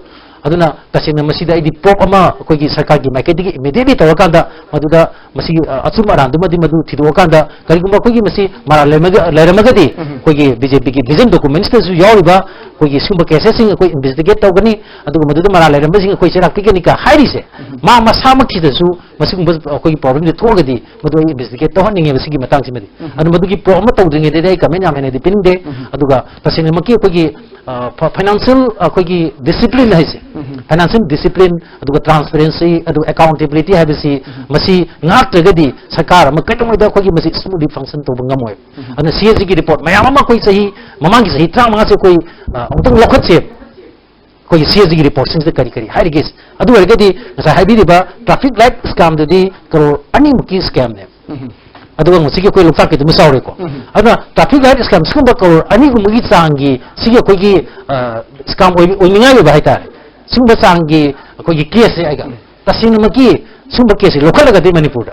ꯑꯗꯨꯅ ꯇꯁꯦꯡꯅ ꯃꯁꯤꯗ ꯑꯩꯗꯤ proof ꯑꯃ ꯑꯩꯈꯣꯏꯒꯤ ꯁꯔꯀꯥꯔꯒꯤ ꯃꯥꯏꯀꯩꯗꯒꯤ immediately ꯇꯧꯔꯀꯥꯟꯗ ꯃꯗꯨꯗ ꯃꯁꯤꯒꯤ, ꯑ, ꯑꯆꯨꯝ ꯑꯔꯥꯟꯗꯨꯃꯗꯤ ꯃꯗꯨ ꯊꯤꯗꯣꯛꯑꯀꯥꯟꯗ ꯀꯔꯤꯒꯨꯝꯕ ꯑꯩꯈꯣꯏꯒꯤ ꯃꯁꯤ ꯃꯔꯥꯜ ꯂꯩꯔꯝꯃꯒ-, ꯂꯩꯔꯝꯃꯒꯗꯤ ꯎꯝ꯫ ꯑꯩꯈꯣꯏꯒꯤ B J P ꯒꯤ vision documents ꯇꯁꯨ ꯌꯥꯎꯔꯤꯕ ꯑꯩꯈꯣꯏꯒꯤ ꯁꯤꯒꯨꯝꯕ case ꯁꯤꯡ ꯑꯩꯈꯣꯏ investigate ꯇꯧꯒꯅꯤ, ꯑꯗꯨꯒ ꯃꯗꯨꯗ ꯃꯔꯥꯜ ꯂꯩꯔꯝꯕꯁꯤꯡ ꯑꯩꯈꯣꯏ ꯆꯩꯔꯥꯛ ꯄꯤꯒꯅꯤ ꯀ ꯍꯥꯏꯔꯤꯁꯦ, ꯎꯝ꯫ ꯃꯥ ꯃꯁꯥꯃꯛꯁꯤꯗꯁꯨ ꯃꯁꯤꯒꯨꯝꯕ ꯑꯩꯈꯣꯏꯒꯤ problem ꯁꯦ ꯊꯣꯛꯑꯒꯗꯤ ꯃꯗꯨ ꯑꯩ investigate ꯇꯧꯍꯟꯅꯤꯡꯉꯦꯕ ꯁꯤꯒꯤ ꯃꯇꯥꯡꯁꯤꯃꯗꯤ꯫ ꯎꯝ꯫ ꯑꯗꯨ ꯃꯗꯨꯒꯤ proof ꯑꯃ ꯇꯧꯗ꯭ꯔꯤꯉꯩꯗꯗꯤ ꯑꯩ comment ꯌꯥꯝ ꯍꯦꯟꯅꯗꯤ ꯄꯤꯅꯤꯡꯗꯦ꯫ ꯎꯝ꯫ ꯑꯗꯨꯒ ꯇꯁꯦꯡꯅꯃꯛꯀꯤ ꯑꯩꯈꯣꯏꯒꯤ, ꯑ, ꯐ-, financial ꯑꯩꯈꯣꯏꯒꯤ discipline ꯍꯥꯏꯁꯦ, ꯎꯝ꯫ Financial discipline, ꯑꯗꯨꯒ transparency, ꯑꯗꯨꯒ accountability ꯍꯥꯏꯕꯁꯤ ꯎꯝ꯫ ꯃꯁꯤ ꯉꯥꯛꯇ꯭ꯔꯒꯗꯤ ꯁꯔꯀꯥꯔ ꯑꯃ ꯀꯩꯗꯧꯉꯩꯗ ꯑꯩꯈꯣꯏꯒꯤ ꯃꯁꯤ smoothly function ꯇꯧꯕ ꯉꯝꯃꯣꯏ꯫ ꯎꯝ꯫ ꯑꯗꯨꯅ C A G ꯒꯤ report ꯃꯌꯥꯝ ꯑꯃ ꯑꯩꯈꯣꯏ ꯆꯍꯤ, ꯃꯃꯥꯡꯒꯤ ꯆꯍꯤ ꯇꯔꯥꯃꯉꯥꯁꯦ ꯑꯩꯈꯣꯏ, ꯑ, ꯑꯃꯨꯛꯇꯪ ꯂꯧꯈꯠꯁꯦ꯫ ꯑꯩꯈꯣꯏꯒꯤ C A G ꯒꯤ report ꯁꯤꯡꯁꯤꯗ ꯀꯔꯤ ꯀꯔꯤ ꯍꯥꯏꯔꯤꯒꯦ? ꯑꯗꯨ ꯑꯣꯏꯔꯒꯗꯤ ꯉꯁꯥꯏ ꯍꯥꯏꯕꯤꯔꯤꯕ traffic light scam ꯗꯨꯗꯤ ꯀꯔꯣꯔ ꯑꯅꯤꯃꯨꯛꯀꯤ scam ꯅꯦꯕ꯫ ꯎꯝ꯫ ꯑꯗꯨꯒ ꯉꯁꯤꯒꯤ ꯑꯩꯈꯣꯏ ꯂꯣꯛꯇꯥꯛꯀꯤꯗꯨꯃ ꯆꯥꯎꯔꯦꯀꯣ꯫ ꯎꯝ꯫ ꯑꯗꯨꯅ traffic light scam ꯁꯤꯒꯨꯝꯕ ꯀꯔꯣꯔ ꯑꯅꯤꯒꯨꯝꯕꯒꯤ ꯆꯥꯡꯒꯤ ꯁꯤꯒꯤ ꯑꯩꯈꯣꯏꯒꯤ, ꯑ, scam ꯑꯣꯏ-, ꯑꯣꯏꯅꯤꯡꯉꯥꯏ ꯑꯣꯏꯕ ꯍꯥꯏꯇꯥꯔꯦ, ꯁꯤꯒꯨꯝꯕ ꯆꯥꯡꯒꯤ ꯑꯩꯈꯣꯏꯒꯤ case ꯁꯦ ꯑꯩꯒ ꯎꯝ꯫ ꯇꯁꯦꯡꯅꯃꯛꯀꯤ ꯁꯤꯒꯨꯝꯕ case ꯁꯦ ꯂꯧꯈꯠꯂꯒꯗꯤ ꯃꯅꯤꯄꯨꯔꯗ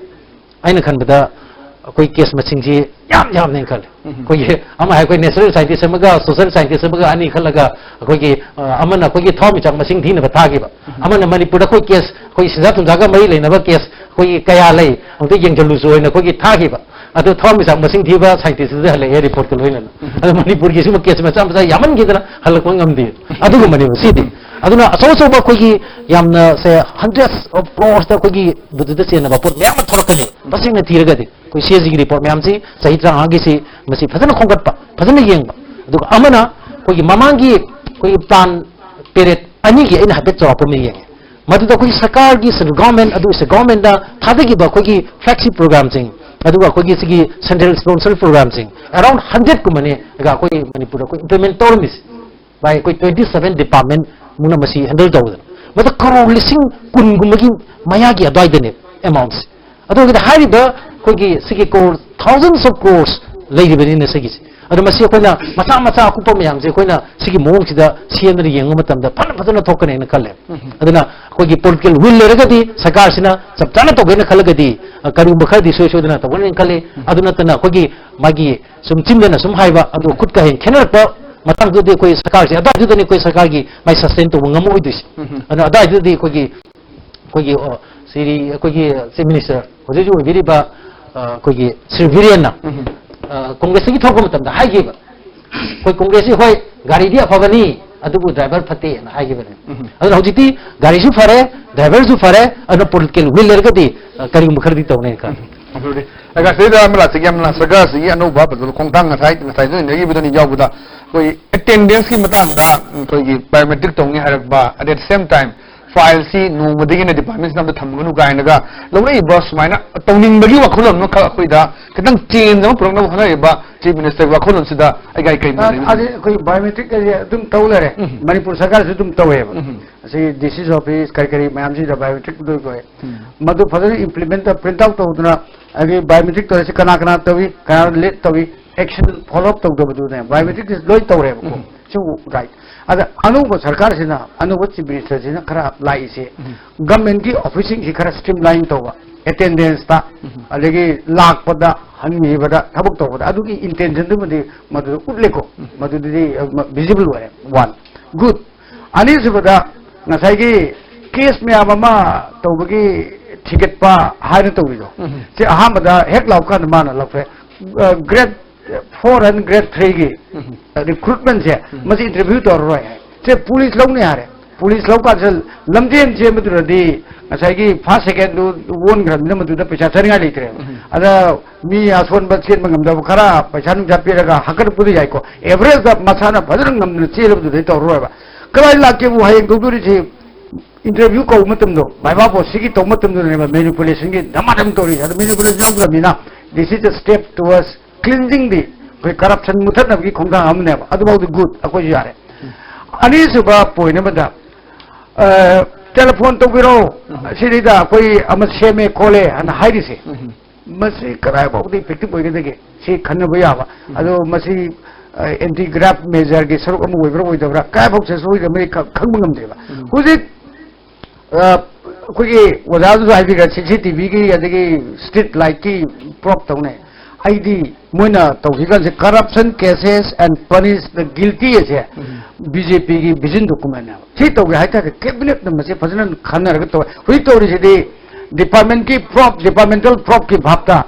ꯑꯩꯅ ꯈꯟꯕꯗ ꯑꯩꯈꯣꯏ case ꯃꯁꯤꯡꯁꯤ ꯌꯥꯝ ꯌꯥꯝꯅꯦꯅ ꯈꯜꯂꯦ꯫ ꯎꯝ꯫ ꯑꯩꯈꯣꯏꯒꯤ ꯑꯃ ꯍꯥꯏ, ꯑꯩꯈꯣꯏ natural scientist ꯑꯃꯒ social scientist ꯑꯃꯒ ꯑꯅꯤ ꯈꯜꯂꯒ ꯑꯩꯈꯣꯏꯒꯤ, ꯑ, ꯑꯃꯅ ꯑꯩꯈꯣꯏꯒꯤ ꯊꯋꯥꯟꯃꯤꯆꯥꯛ ꯃꯁꯤꯡ ꯊꯤꯅꯕ ꯊꯥꯈꯤꯕ, ꯎꯝ꯫ ꯑꯃꯅ ꯃꯅꯤꯄꯨꯔꯗ ꯑꯩꯈꯣꯏ case, ꯑꯩꯈꯣꯏ ꯁꯦꯟꯖꯥ ꯊꯨꯝꯖꯥꯒ ꯃꯔꯤ ꯂꯩꯅꯕ case ꯑꯩꯈꯣꯏꯒꯤ ꯀꯌꯥ ꯂꯩ ꯑꯃꯨꯛꯇ ꯌꯦꯡꯁꯤꯜꯂꯨꯁꯨ ꯍꯥꯏꯅ ꯑꯩꯈꯣꯏꯒꯤ ꯊꯥꯈꯤꯕ꯫ ꯑꯗꯣ ꯊꯋꯥꯟꯃꯤꯆꯥꯛ ꯃꯁꯤꯡ ꯊꯤꯕ scientist ꯗꯨꯗ ꯍꯜꯂꯛꯑꯦ report ꯀ ꯂꯣꯏꯅꯅ꯫ ꯎꯝ꯫ ꯑꯗꯣ ꯃꯅꯤꯄꯨꯔꯒꯤ ꯁꯤꯒꯨꯝꯕ case ꯃꯆꯥ ꯃꯆꯥ ꯌꯥꯝꯃꯟꯈꯤꯗꯅ ꯍꯜꯂꯛꯄ ꯉꯝꯗꯦ꯫ ꯑꯗꯨꯒꯨꯝꯕꯅꯦꯕ ꯁꯤꯗꯤ꯫ ꯑꯗꯨꯅ ꯑꯆꯧ ꯑꯆꯧꯕ ꯑꯩꯈꯣꯏꯒꯤ ꯌꯥꯝꯅ ꯁꯦ hundreds of crores ꯇ ꯑꯩꯈꯣꯏꯒꯤ ꯕꯨꯗꯨꯗ ꯆꯦꯟꯅꯕ ꯄꯣꯠ ꯃꯌꯥꯝ ꯑꯃ ꯊꯣꯛꯂꯛꯀꯅꯤ꯫ ꯇꯁꯦꯡꯅ ꯊꯤꯔꯒꯗꯤ ꯑꯩꯈꯣꯏ ꯁꯤ ꯑꯦ ꯖꯤ ꯒꯤ report ꯃꯌꯥꯝꯁꯤ ꯆꯍꯤ ꯇꯔꯥꯃꯉꯥꯒꯤꯁꯤ ꯃꯁꯤ ꯐꯖꯅ ꯈꯣꯝꯒꯠꯄ, ꯐꯖꯅ ꯌꯦꯡꯕ꯫ ꯑꯗꯨꯒ ꯑꯃꯅ ꯑꯩꯈꯣꯏꯒꯤ ꯃꯃꯥꯡꯒꯤ ꯑꯩꯈꯣꯏꯒꯤ plan period ꯑꯅꯤꯒꯤ ꯑꯩꯅ ꯍꯥꯏꯐꯦꯠ ꯆꯥꯎꯔꯥꯛꯄ ꯑꯃ ꯌꯦꯡꯉꯦ꯫ ꯃꯗꯨꯗ ꯑꯩꯈꯣꯏꯒꯤ ꯁꯔꯀꯥꯔꯒꯤ central government, ꯑꯗꯨ state government ꯗ ꯊꯥꯗꯈꯤꯕ ꯑꯩꯈꯣꯏꯒꯤ flagship program ꯁꯤꯡ, ꯑꯗꯨꯒ ꯑꯩꯈꯣꯏꯒꯤ ꯁꯤꯒꯤ central sponsor program ꯁꯤꯡ around hundred ꯀꯨꯝꯕꯅꯦ ꯑꯩꯈꯣꯏ ꯃꯅꯤꯄꯨꯔꯗ ꯑꯩꯈꯣꯏ implement ꯇꯧꯔꯝꯃꯤꯁꯦ꯫ ꯚꯥꯏ, ꯑꯩꯈꯣꯏ twenty seven department ꯃꯨꯛꯅ ꯃꯁꯤ handle ꯇꯧꯗꯅ, ꯃꯗꯨ ꯀꯔꯣꯔ ꯂꯤꯁꯤꯡ ꯀꯨꯟꯒꯨꯝꯕꯒꯤ ꯃꯌꯥꯒꯤ ꯑꯗꯨꯋꯥꯏꯗꯅꯦ amount ꯁꯦ꯫ ꯑꯗꯨ ꯑꯣꯏꯔꯒꯗꯤ ꯍꯥꯏꯔꯤꯕ ꯑꯩꯈꯣꯏꯒꯤ ꯁꯤꯒꯤ crore, thousands of crores ꯂꯩꯔꯤꯕꯅꯤꯅ ꯁꯤꯒꯤꯁꯦ꯫ ꯑꯗꯣ ꯃꯁꯤ ꯑꯩꯈꯣꯏꯅ ꯃꯆꯥ ꯃꯆꯥ ꯑꯀꯨꯞꯄ ꯃꯌꯥꯝꯁꯦ ꯑꯩꯈꯣꯏꯅ ꯁꯤꯒꯤ ꯃꯑꯣꯡꯁꯤꯗ ꯁꯦꯝꯗꯅ ꯌꯦꯡꯕ ꯃꯇꯝꯗ ꯐꯅ ꯐꯖꯅ ꯊꯣꯛꯀꯅꯦꯅ ꯈꯜꯂꯦ꯫ ꯎꯝ꯫ ꯑꯗꯨꯅ ꯑꯩꯈꯣꯏꯒꯤ political will ꯂꯩꯔꯒꯗꯤ ꯁꯔꯀꯥꯔꯁꯤꯅ ꯆꯞ ꯆꯥꯅ ꯇꯧꯒꯦꯅ ꯈꯜꯂꯒꯗꯤ, ꯑ, ꯀꯔꯤꯒꯨꯝꯕ ꯈꯔꯗꯤ ꯁꯣꯏ ꯁꯣꯏꯗꯅ ꯇꯧꯒꯅꯦꯅ ꯈꯜꯂꯤ꯫ ꯎꯝ꯫ ꯑꯗꯨ ꯅꯠꯇꯅ ꯑꯩꯈꯣꯏꯒꯤ ꯃꯥꯒꯤ ꯁꯨꯝ ꯆꯤꯟꯗꯅ ꯁꯨꯝ ꯍꯥꯏꯕ ꯑꯗꯨ ꯈꯨꯠꯀ ꯍꯦꯟ ꯈꯦꯠꯅꯔꯛꯄ ꯃꯇꯥꯡꯗꯨꯗꯤ ꯑꯩꯈꯣꯏ ꯁꯔꯀꯥꯔꯁꯦ ꯑꯗꯨꯋꯥꯏꯗꯨꯗꯅꯤ ꯑꯩꯈꯣꯏ ꯁꯔꯀꯥꯔꯒꯤ ꯃꯥꯏ sustain ꯇꯧꯕ ꯉꯝꯃꯛꯑꯣꯏꯗꯣꯏꯁꯦ꯫ ꯎꯝ꯫ ꯑꯗꯨꯅ ꯑꯗꯨꯋꯥꯏꯗꯨꯗꯗꯤ ꯑꯩꯈꯣꯏꯒꯤ ꯑꯩꯈꯣꯏꯒꯤ, ꯑꯣ, ꯁꯤꯔꯤ, ꯑꯩꯈꯣꯏꯒꯤ Chief Minister ꯍꯧꯖꯤꯛ ꯍꯧꯖꯤꯛ ꯑꯣꯏꯕꯤꯔꯤꯕ, ꯑ, ꯑꯩꯈꯣꯏꯒꯤ ꯁ꯭ꯔꯤ ꯕꯤꯔꯦꯟꯅ, ꯎꯝ꯫ ꯑ, ꯀꯣꯡꯒ꯭ꯔꯦꯁꯇꯒꯤ ꯊꯣꯛꯄ ꯃꯇꯝꯗ ꯍꯥꯏꯈꯤꯕ, ꯑꯩꯈꯣꯏ ꯀꯣꯡꯒ꯭ꯔꯦꯁꯁꯤ ꯍꯣꯏ ꯒꯥꯔꯤꯗꯤ ꯑꯐꯕꯅꯤ ꯑꯗꯨꯕꯨ driver ꯐꯠꯇꯦꯅ ꯍꯥꯏꯈꯤꯕꯅꯦ꯫ ꯎꯝ꯫ ꯑꯗꯨꯅ ꯍꯧꯖꯤꯛꯇꯤ ꯒꯥꯔꯤꯁꯨ ꯐꯔꯦ, driver ꯁꯨ ꯐꯔꯦ, ꯑꯗꯨꯅ political will ꯂꯩꯔꯒꯗꯤ, ꯑ, ꯀꯔꯤꯒꯨꯝꯕ ꯈꯔꯗꯤ ꯇꯧꯅꯦꯅ ꯈꯜꯂꯤ꯫ ꯎꯝ꯫ ꯑꯗꯨꯗꯤ ꯑꯒꯁ ꯁꯤꯗ ꯑꯃ ꯂꯥꯛꯆꯒꯦ, ꯌꯥꯝꯅ ꯁꯔꯀꯥꯔꯁꯤꯒꯤ ꯑꯅꯧꯕ ꯈꯣꯡꯊꯥꯡ ꯉꯁꯥꯏ, ꯉꯁꯥꯏꯁꯨ ꯏꯟꯅꯈꯤꯕꯗꯨꯅꯤ ꯌꯥꯎꯕꯗ ꯑꯩꯈꯣꯏ attendance ꯀꯤ ꯃꯇꯥꯡꯗ ꯑꯩꯈꯣꯏꯒꯤ biometric ꯇꯧꯅꯤ ꯍꯥꯏꯔꯛꯄ, at the same time ꯐꯥꯏꯜꯁꯤ ꯅꯣꯡꯃꯗꯒꯤ ꯍꯦꯟꯅ ꯗꯤꯄꯥꯔꯠꯃꯦꯟꯁꯤꯗ ꯑꯝꯇ ꯊꯝꯒꯅꯨ ꯀꯥꯏꯅꯒ ꯂꯧꯔꯛꯏꯕ ꯁꯨꯃꯥꯏꯅ ꯇꯧꯅꯤꯡꯕꯒꯤ ꯋꯥꯈꯜꯂꯣꯟ ꯑꯃꯈꯛ ꯑꯩꯈꯣꯏꯗ ꯈꯤꯇꯪ ꯆꯦꯟꯖ ꯑꯃ ꯄꯨꯔꯛꯅꯕ ꯍꯣꯠꯅꯔꯤꯕ ꯆꯤꯐ ꯃꯤꯅꯤꯁꯇꯔꯒꯤ ꯋꯥꯈꯜꯂꯣꯟꯁꯤꯗ ꯑꯩꯒ ꯀꯩ ꯃꯥꯟꯅꯩ? ꯑꯗꯨ ꯑꯩꯈꯣꯏ ꯕꯥꯏꯑꯣꯃꯦꯇ꯭ꯔꯤꯛ ꯑꯁꯦ ꯑꯗꯨꯝ ꯇꯧ ꯂꯩꯔꯦ꯫ ꯎꯝ꯫ ꯃꯅꯤꯄꯨꯔ ꯁꯔꯀꯥꯔꯁꯨ ꯑꯗꯨꯝ ꯇꯧꯋꯦꯕ꯫ ꯎꯝ꯫ ꯑꯁꯤ ꯗꯤ ꯁꯤ ꯑꯣꯐꯤꯁ ꯀꯔꯤ ꯀꯔꯤ ꯃꯌꯥꯝꯁꯤꯗ ꯕꯥꯏꯑꯣꯃꯦꯇ꯭ꯔꯤꯛ ꯂꯣꯏ ꯂꯣꯏ꯫ ꯎꯝ꯫ ꯃꯗꯨ ꯐꯖꯅ ꯏꯝꯄ꯭ꯂꯤꯃꯦꯟ ꯄ꯭ꯔꯤꯟꯠ ꯑꯥꯎꯠ ꯇꯧꯗꯅ ꯑꯗꯒꯤ ꯕꯥꯏꯑꯣꯃꯦꯇ꯭ꯔꯤꯛ ꯇꯧꯔꯤꯁꯤ ꯀꯅꯥ ꯀꯅꯥ ꯇꯧꯏ, ꯀꯅꯥ ꯂꯦꯠ ꯇꯧꯏ, ꯑꯦꯛꯁꯟ ꯐꯣꯂꯣ ꯑꯞ ꯇꯧꯗꯕꯗꯨꯅꯦ꯫ ꯕꯥꯏꯑꯣꯃꯦꯇ꯭ꯔꯤꯛ ꯂꯣꯏ ꯇꯧꯔꯦꯕꯀꯣ꯫ ꯎꯝ꯫ ꯁꯤꯕꯨ ꯔꯥꯏꯠ꯫ ꯑꯗ ꯑꯅꯧꯕ ꯁꯔꯀꯥꯔꯁꯤꯅ, ꯑꯅꯧꯕ ꯆꯤꯐ ꯃꯤꯅꯤꯁꯇꯔꯁꯤꯅ ꯈꯔ ꯂꯥꯛꯏꯁꯦ, ꯎꯝ꯫ ꯒꯚꯔꯟꯃꯦꯟꯠꯀꯤ ꯑꯣꯐꯤꯁꯁꯤꯡꯁꯤ ꯈꯔ ꯁ꯭ꯇ꯭ꯔꯤꯝꯂꯥꯏꯟ ꯇꯧꯕ, ꯑꯦꯇꯦꯟꯗꯦꯟꯁꯇ, ꯎꯝ꯫ ꯑꯗꯒꯤ ꯂꯥꯛꯄꯗ, ꯍꯟꯈꯤꯕꯗ, ꯊꯕꯛ ꯇꯧꯕꯗ, ꯑꯗꯨꯒꯤ ꯏꯟꯇꯦꯟꯁꯟꯗꯨꯃꯗꯤ ꯃꯗꯨꯗ ꯎꯠꯂꯦꯀꯣ꯫ ꯎꯝ꯫ ꯃꯗꯨꯗꯤ ꯚꯤꯖꯤꯕꯜ ꯑꯣꯏꯔꯦ꯫ ꯋꯥꯟ꯫ ꯒꯨꯗ꯫ ꯑꯅꯤꯁꯨꯕꯗ ꯉꯁꯥꯏꯒꯤ ꯀꯦꯁ ꯃꯌꯥꯝ ꯑꯃ ꯇꯧꯕꯒꯤ ꯊꯤꯒꯠꯄ ꯍꯥꯏꯅ ꯇꯧꯔꯤꯗꯣ, ꯎꯝ꯫ ꯁꯤ ꯑꯍꯥꯟꯕꯗ ꯍꯦꯛ ꯂꯥꯎꯀꯥꯟꯗ ꯃꯥꯅ ꯂꯧꯊꯣꯛꯑꯦ꯫ ꯒ꯭ꯔꯦꯗ ꯐꯣꯔ ꯑꯃꯗꯤ ꯒ꯭ꯔꯦꯗ ꯊ꯭ꯔꯤꯒꯤ ꯎꯝ꯫ ꯔꯤꯀ꯭ꯔꯨꯠꯃꯦꯟꯁꯦ, ꯎꯝ꯫ ꯃꯁꯤ ꯏꯟꯇꯔꯚ꯭ꯌꯨ ꯇꯧꯔꯔꯣꯏ ꯍꯥꯏ꯫ ꯁꯦ ꯄꯨꯂꯤꯁ ꯂꯧꯅꯤ ꯍꯥꯏꯔꯦ꯫ ꯄꯨꯂꯤꯁ ꯂꯧꯀꯥꯟꯁꯤꯗ ꯂꯝꯖꯦꯟ ꯆꯦꯟꯕꯗꯨꯗꯗꯤ ꯉꯁꯥꯏꯒꯤ ꯐꯥꯔꯁ ꯁꯦꯀꯦꯟꯗꯨ ꯑꯣꯟꯈ꯭ꯔꯕꯅꯤꯅ ꯃꯗꯨꯗ ꯄꯩꯁꯥ ꯆꯥꯅꯤꯡꯉꯥꯏ ꯂꯩꯇ꯭ꯔꯦꯕ꯫ ꯎꯝ꯫ ꯑꯗ ꯃꯤ ꯑꯁꯣꯟꯕ ꯆꯦꯟꯕ ꯉꯝꯗꯕ ꯈꯔ ꯄꯩꯁꯥ ꯅꯨꯡꯁꯥ ꯄꯤꯔꯒ ꯍꯥꯞꯀꯠꯂꯛꯄꯗꯤ ꯌꯥꯏꯀꯣ꯫ ꯑꯦꯚꯔꯦꯖꯇ ꯃꯁꯥꯅ ꯐꯖꯅ ꯉꯝꯗꯅ ꯆꯦꯜꯂꯕꯗꯨꯗꯩ ꯇꯧꯔꯔꯣꯏꯕ꯫ ꯀꯗꯥꯏ ꯂꯥꯛꯀꯦꯕꯨ ꯍꯌꯦꯡ ꯇꯧꯗꯣꯔꯤꯁꯤ ꯏꯟꯇꯔꯚ꯭ꯌꯨ ꯀꯧꯕ ꯃꯇꯝꯗꯣ, ꯚꯥꯏꯕꯥ ꯄꯣꯁ ꯁꯤꯒꯤ ꯇꯧꯕ ꯃꯇꯝꯗꯨꯗꯅꯦꯕ ꯃꯦꯅꯤꯄꯨꯂꯦꯁꯟꯒꯤ ꯙꯃꯥ ꯙꯝ ꯇꯧꯔꯤꯁꯦ꯫ ꯑꯗꯣ ꯃꯦꯅꯤꯄꯨꯂꯦꯁꯟ ꯌꯥꯎꯗ꯭ꯔꯕꯅꯤꯅ, this is a step towards cleansing the, ꯑꯩꯈꯣꯏ ꯀꯔꯞꯁꯟ ꯃꯨꯊꯠꯅꯕꯒꯤ ꯈꯣꯡꯊꯥꯡ ꯑꯃꯅꯦꯕ꯫ ꯑꯗꯨꯐꯥꯎꯗꯤ ꯒꯨꯗ, ꯑꯩꯈꯣꯏꯁꯨ ꯌꯥꯔꯦ꯫ ꯑꯅꯤꯁꯨꯕ ꯄꯣꯏꯟ ꯑꯃꯗ, ꯑ, ꯇꯦꯂꯤꯐꯣꯟ ꯇꯧꯕꯤꯔꯛꯑꯣ, ꯎꯝ꯫ ꯁꯤꯗꯩꯗ ꯑꯩꯈꯣꯏ ꯑꯃ ꯁꯦꯝꯃꯦ ꯈꯣꯠꯂꯦ ꯍꯥꯏꯅ ꯍꯥꯏꯔꯤꯁꯦ, ꯎꯝ꯫ ꯃꯁꯤ ꯀꯗꯥꯏꯐꯥꯎꯗ ꯏꯐꯦꯛꯇꯤꯚ ꯑꯣꯏꯒꯗꯒꯦ? ꯁꯤ ꯈꯟꯅꯕ ꯌꯥꯕ꯫ ꯎꯝ꯫ ꯑꯗꯣ ꯃꯁꯤ, ꯑ, ꯑꯦꯟꯇꯤ ꯒ꯭ꯔꯥꯐ ꯃꯦꯖꯔꯒꯤ ꯁꯔꯨꯛ ꯑꯃ ꯑꯣꯏꯕ꯭ꯔꯥ ꯑꯣꯏꯗꯕ꯭ꯔꯥ, ꯀꯗꯥꯏꯐꯥꯎ ꯁꯦꯁ ꯑꯣꯏꯒꯗꯕ ꯈ-, ꯈꯪꯕ ꯉꯝꯗꯦꯕ꯫ ꯎꯝ꯫ ꯍꯧꯖꯤꯛ, ꯑ, ꯑꯩꯈꯣꯏꯒꯤ ꯑꯣꯖꯥꯗꯨꯁꯨ ꯍꯥꯏꯕꯤꯈ꯭ꯔꯦ, ꯁꯤ ꯁꯤ ꯇꯤ ꯚꯤꯒꯤ ꯑꯗꯒꯤ ꯁ꯭ꯇ꯭ꯔꯤꯠ ꯂꯥꯏꯠꯀꯤ ꯄ꯭ꯔꯣꯞ ꯇꯧꯅꯩ꯫ ꯑꯩꯗꯤ ꯃꯣꯏꯅ ꯇꯧꯈꯤꯕꯁꯦ corruption cases and punish the guilty ꯑꯁꯦ ꯎꯝ꯫ ꯕꯤ ꯖꯦ ꯄꯤꯒꯤ ꯚꯤꯖꯟ ꯗꯣꯀꯨꯃꯦꯟꯅꯦꯕ꯫ ꯁꯤ ꯇꯧꯒꯦ ꯍꯥꯏꯇꯥꯔꯗꯤ ꯀꯦꯕꯤꯅꯦꯠꯅ ꯃꯁꯤ ꯐꯖꯅ ꯈꯟꯅꯔꯒ ꯇꯧꯋꯦ꯫ ꯍꯧꯖꯤꯛ ꯇꯧꯔꯤꯁꯤꯗꯤ ꯗꯤꯄꯥꯔꯠꯃꯦꯟꯠꯀꯤ ꯄ꯭ꯔꯣꯞ, ꯗꯤꯄꯥꯔꯠꯃꯦꯟꯇꯦꯜ ꯄ꯭ꯔꯣꯞꯀꯤ ꯚꯥꯞꯇ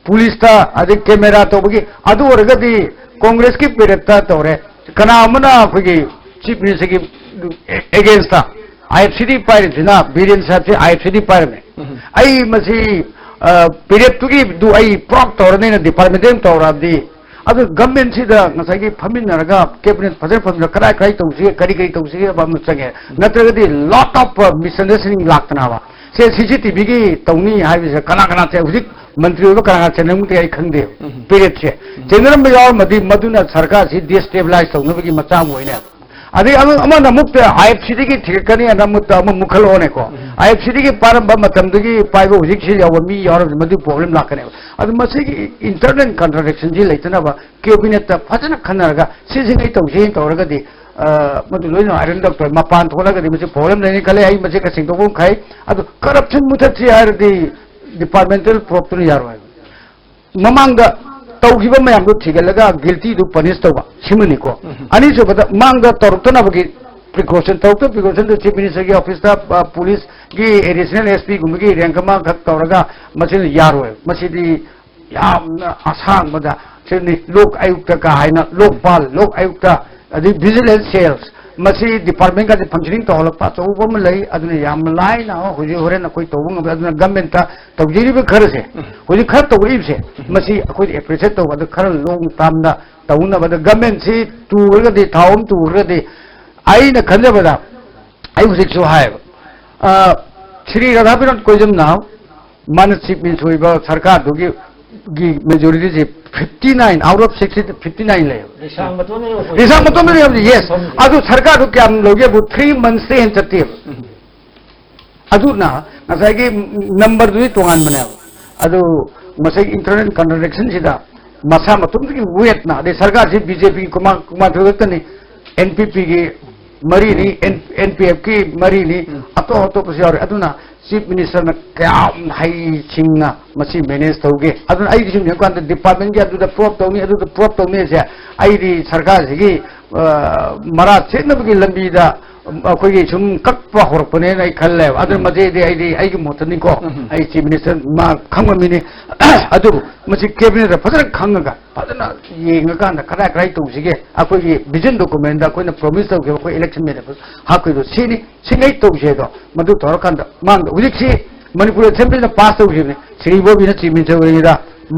ꯄꯨꯂꯤꯁꯇ ꯑꯗꯩ ꯀꯦꯃꯦꯔꯥ ꯇꯧꯕꯒꯤ, ꯑꯗꯨ ꯑꯣꯏꯔꯒꯗꯤ ꯀꯣꯡꯒ꯭ꯔꯦꯁꯀꯤ ꯄꯦꯔꯦꯠꯇ ꯇꯧꯔꯦ꯫ ꯀꯅꯥ ꯑꯃꯅ ꯑꯩꯈꯣꯏꯒꯤ ꯆꯤꯐ ꯃꯤꯅꯤꯁꯇꯔꯒꯤ ꯑꯦꯒꯦꯟꯁꯇ? ꯑꯥꯏ ꯑꯦꯐ ꯁꯤ ꯗꯤ ꯄꯥꯏꯔꯤꯁꯤꯅ, ꯕꯤꯔꯦꯟ ꯁꯥꯍꯦꯕꯁꯦ ꯑꯥꯏ ꯑꯦꯐ ꯁꯤ ꯗꯤ ꯄꯥꯏꯔꯝꯃꯦ꯫ ꯎꯝ꯫ ꯑꯩ ꯃꯁꯤ, ꯑ, ꯄꯦꯔꯦꯠꯇꯨꯒꯤꯗꯨ ꯑꯩ ꯄ꯭ꯔꯣꯞ ꯇꯧꯔꯅꯤꯅ ꯗꯤꯄꯥꯔꯠꯃꯦꯟꯇꯦꯜ ꯇꯧꯔꯛꯑꯕꯗꯤ ꯑꯗꯨ ꯒꯚꯔꯟꯃꯦꯟꯠꯁꯤꯗ ꯉꯁꯥꯏꯒꯤ ꯐꯝꯃꯤꯟꯅꯔꯒ ꯀꯦꯕꯤꯅꯦꯠ ꯐꯖꯅ ꯐꯝꯃꯤꯟꯅꯔꯒ ꯀꯗꯥꯏ ꯀꯗꯥꯏ ꯇꯧꯁꯤꯒꯦ, ꯀꯔꯤ ꯀꯔꯤ ꯇꯧꯁꯤꯒꯦ ꯍꯥꯏꯕ ꯑꯃ ꯆꯪꯉꯦ꯫ ꯅꯠꯇ꯭ꯔꯒꯗꯤ lot of, uh, misunderstanding ꯂꯥꯛꯇꯅꯕ꯫ ꯁꯦ, CCTVꯒꯤ ꯇꯧꯅꯤ ꯍꯥꯏꯕꯁꯦ ꯀꯅꯥ ꯀꯅꯥ ꯆꯦ-, ꯍꯧꯖꯤꯛ ꯃꯟꯇ꯭ꯔꯤ ꯑꯣꯏꯕ ꯀꯅꯥ ꯀꯅꯥ ꯆꯦꯟꯅꯔꯝꯒꯦ ꯑꯩ ꯈꯪꯗꯦ꯫ ꯎꯝ꯫ ꯄꯦꯔꯦꯠꯁꯦ ꯎꯝ꯫ ꯆꯦꯟꯅꯔꯝꯕ ꯌꯥꯎꯔꯝꯃꯗꯤ ꯃꯗꯨꯅ ꯁꯔꯀꯥꯔꯁꯤ destabilize ꯇꯧꯅꯕꯒꯤ ꯃꯆꯥꯛ ꯑꯃ ꯑꯣꯏꯅꯦꯕ꯫ ꯑꯗꯩ ꯑꯃ-, ꯑꯃꯅ ꯑꯃꯨꯛꯇ IFCꯗꯒꯤ ꯊꯤꯒꯠꯀꯅꯤ, ꯑꯗ ꯑꯃꯨꯛꯇ ꯑꯃ ꯃꯨꯛꯈꯠꯂꯛꯑꯣꯅꯦꯀꯣ꯫ ꯎꯝ꯫ IFCꯗꯒꯤ ꯄꯥꯏꯔꯝꯕ ꯃꯇꯝꯗꯒꯤ ꯄꯥꯏꯕ ꯍꯧꯖꯤꯛꯁꯤ ꯌꯥꯎꯕ ꯃꯤ ꯌꯥꯎꯔꯝꯃꯤ, ꯃꯗꯨ problem ꯂꯥꯛꯀꯅꯦꯕ꯫ ꯑꯗꯨ ꯃꯁꯤꯒꯤ internal contradictionꯁꯤ ꯂꯩꯇꯅꯕ ꯀꯦꯕꯤꯅꯦꯠꯇ ꯐꯖꯅ ꯈꯟꯅꯔꯒ ꯁꯤꯁꯤꯡꯉꯩ ꯇꯧꯁꯦꯅ ꯇꯧꯔꯒꯗꯤ, ꯑ, ꯃꯗꯨ ꯂꯣꯏꯅ iron duct ꯑꯣꯏ, ꯃꯄꯥꯟ ꯊꯣꯛꯂꯒꯗꯤ ꯃꯁꯤ problem ꯂꯩꯅꯤ ꯈꯜꯂꯦ꯫ ꯑꯩ ꯃꯁꯤ ꯈꯔ ꯁꯦꯡꯗꯣꯛꯄ ꯑꯃ ꯈꯥꯏ꯫ ꯑꯗꯨ corruption ꯃꯨꯊꯠꯁꯤ ꯍꯥꯏꯔꯗꯤ departmental probeꯇꯨꯅ ꯌꯥꯔꯣꯏ꯫ ꯃꯃꯥꯡꯗ ꯇꯧꯈꯤꯕ ꯃꯌꯥꯝꯗꯣ ꯊꯤꯒꯠꯂꯒ guiltyꯗꯨ punish ꯇꯧꯕ, ꯁꯤꯃꯅꯤꯀꯣ꯫ ꯎꯝ꯫ ꯑꯅꯤꯁꯨꯕꯗ, ꯃꯥꯡꯗ ꯇꯧꯔꯛꯇꯅꯕꯒꯤ precaution, ꯇꯧꯔꯛꯇꯕ precautionꯗꯨ Chief Ministerꯒꯤ officeꯇ, ꯑ, policeꯀꯤ additional SPꯒꯨꯝꯕꯒꯤ rank ꯑꯃꯈꯛ ꯇꯧꯔꯒ ꯃꯁꯤꯅ ꯌꯥꯔꯣꯏ꯫ ꯃꯁꯤꯗꯤ ꯌꯥꯝꯅ ꯑꯁꯥꯡꯕꯗ ꯁꯤꯅꯤ, ꯂꯣꯛ ꯑꯌꯨꯛꯇ ꯀꯥ ꯍꯥꯏꯅ, ꯂꯣꯛꯄꯥꯜ, ꯂꯣꯛ ꯑꯌꯨꯛꯇ, ꯑꯗꯩ vigilance cells, ꯃꯁꯤ departmentꯀꯁꯦ functioning ꯇꯧꯍꯜꯂꯛꯄ ꯑꯆꯧꯕ ꯑꯃ ꯂꯩ꯫ ꯑꯗꯨꯅ ꯌꯥꯝ ꯂꯥꯏꯅ ꯍꯧꯖꯤꯛ ꯍꯣꯔꯦꯟ ꯑꯩꯈꯣꯏ ꯇꯧꯕ ꯉꯝꯃꯦ꯫ ꯑꯗꯨꯅ governmentꯇ ꯇꯧꯖꯔꯤꯕ ꯈꯔꯁꯦ, ꯎꯝ꯫ ꯍꯧꯖꯤꯛ ꯈꯔ ꯇꯧꯔꯛꯏꯕꯁꯦ, ꯎꯝ꯫ ꯃꯁꯤ ꯑꯩꯈꯣꯏꯗ appreciate ꯇꯧꯕ, ꯑꯗꯨ ꯈꯔ long termꯗ ꯇꯧꯅꯕꯗ governmentꯁꯤ ꯇꯨꯈ꯭ꯔꯒꯗꯤ, ꯊꯥꯎ ꯑꯃ ꯇꯨꯈ꯭ꯔꯒꯗꯤ, ꯑꯩꯅ ꯈꯟꯖꯕꯗ, ꯑꯩ ꯍꯧꯖꯤꯛꯁꯨ ꯍꯥꯏꯌꯦꯕ, ꯑ, ꯁ꯭ꯔꯤ ꯔꯥꯙꯥꯕꯤꯅꯣꯗ ꯀꯣꯏꯖꯝꯅ ꯃꯥꯅ Chief Minister ꯑꯣꯏꯕ ꯁꯔꯀꯥꯔꯗꯨꯒꯤ, ꯒꯤ majorityꯁꯦ fifty nine, out of sixty, fifty nine ꯂꯩꯌꯦꯕ꯫ ꯔꯤꯁꯥꯡ ꯃꯇꯣꯟꯗ ꯌꯧꯕ ꯔꯤꯁꯥꯡ ꯃꯇꯣꯟꯗ ꯌꯧꯕ, yes꯫ ꯃꯐꯝꯁꯦ꯫ ꯑꯗꯨ ꯁꯔꯀꯥꯔꯗꯨ ꯀꯌꯥꯝ ꯂꯧꯒꯦꯕꯨ, three monthsꯇ ꯍꯦꯟꯅ ꯆꯠꯇꯦꯕ꯫ ꯎꯝ꯫ ꯑꯗꯨꯅ ꯉꯁꯥꯏꯒꯤ numberꯗꯨꯗꯤ ꯇꯣꯉꯥꯟꯕꯅꯦꯕ꯫ ꯑꯗꯨ ꯉꯁꯥꯏꯒꯤ internal contradictionꯁꯤꯗ ꯃꯁꯥ ꯃꯇꯣꯝꯇꯒꯤ weightꯅ, ꯑꯗꯩ ꯁꯔꯀꯥꯔꯁꯤ BJPꯒꯤ ꯀꯨꯃꯥ-, ꯀꯨꯃꯥꯊꯣꯏ ꯈꯛꯇꯅꯤ, NPPꯒꯤ ꯃꯔꯤꯅꯤ, N-, NPFꯀꯤ ꯃꯔꯤꯅꯤ, ꯎꯝ꯫ ꯑꯇꯣꯞ ꯑꯇꯣꯞꯄꯁꯨ ꯌꯥꯎꯔꯤ꯫ ꯑꯗꯨꯅ Chief Ministerꯅ ꯀꯌꯥꯝ ꯍꯩꯁꯤꯡꯅ ꯃꯁꯤ manage ꯇꯧꯒꯦ꯫ ꯑꯗꯨꯅ ꯑꯩꯒꯤ ꯁꯨꯝ ꯌꯦꯡꯕꯀꯥꯟꯗ departmentꯀꯤ ꯑꯗꯨꯗ probe ꯇꯧꯅꯤ, ꯑꯗꯨꯗ probe ꯇꯧꯅꯤ ꯍꯥꯏꯁꯦ, ꯑꯩꯗꯤ ꯁꯔꯀꯥꯔꯁꯤꯒꯤ, ꯑ, ꯃꯔꯥ ꯁꯦꯠꯅꯕꯒꯤ ꯂꯝꯕꯤꯗ ꯑꯩꯈꯣꯏꯒꯤ ꯁꯨꯝ ꯀꯛꯄ ꯍꯧꯔꯛꯄꯅꯦꯅ ꯑꯩ ꯈꯜꯂꯦꯕ꯫ ꯑꯗꯨꯅ ꯎꯝ꯫ ꯃꯁꯤꯗꯤ ꯑꯩꯗꯤ ꯑꯩꯒꯤ ꯃꯣꯠꯇꯅꯤꯀꯣ꯫ ꯎꯝ꯫ ꯑꯩ Chief Minister ꯃꯥ ꯈꯪꯕ ꯃꯤꯅꯤ꯫ ꯑꯗꯨꯕꯨ ꯃꯁꯤ cabinetꯇ ꯐꯖꯅ ꯈꯪꯉꯒ, ꯐꯖꯅ ꯌꯦꯡꯉꯀꯥꯟꯗ ꯀꯗꯥꯏ ꯀꯗꯥꯏ ꯇꯧꯁꯤꯒꯦ, ꯑꯩꯈꯣꯏꯒꯤ vision documentꯗ ꯑꯩꯈꯣꯏꯅ promise ꯇꯧꯈꯤꯕ ꯑꯩꯈꯣꯏ election manifesto ꯍꯥꯞꯈꯤꯕꯗꯣ ꯁꯤꯅꯤ, ꯁꯤꯉꯩ ꯇꯧꯁꯦ ꯑꯗꯣ꯫ ꯃꯗꯨ ꯇꯧꯔꯀꯥꯟꯗ ꯃꯥꯡꯗ ꯍꯧꯖꯤꯛꯁꯤ ꯃꯅꯤꯄꯨꯔ Assemblyꯅ pass ꯇꯧꯈꯤꯕꯅꯤ, ꯁ꯭ꯔꯤ ꯏꯕꯣꯕꯤꯅ Chief Minister ꯑꯣꯏꯔꯤꯉꯩꯗ꯫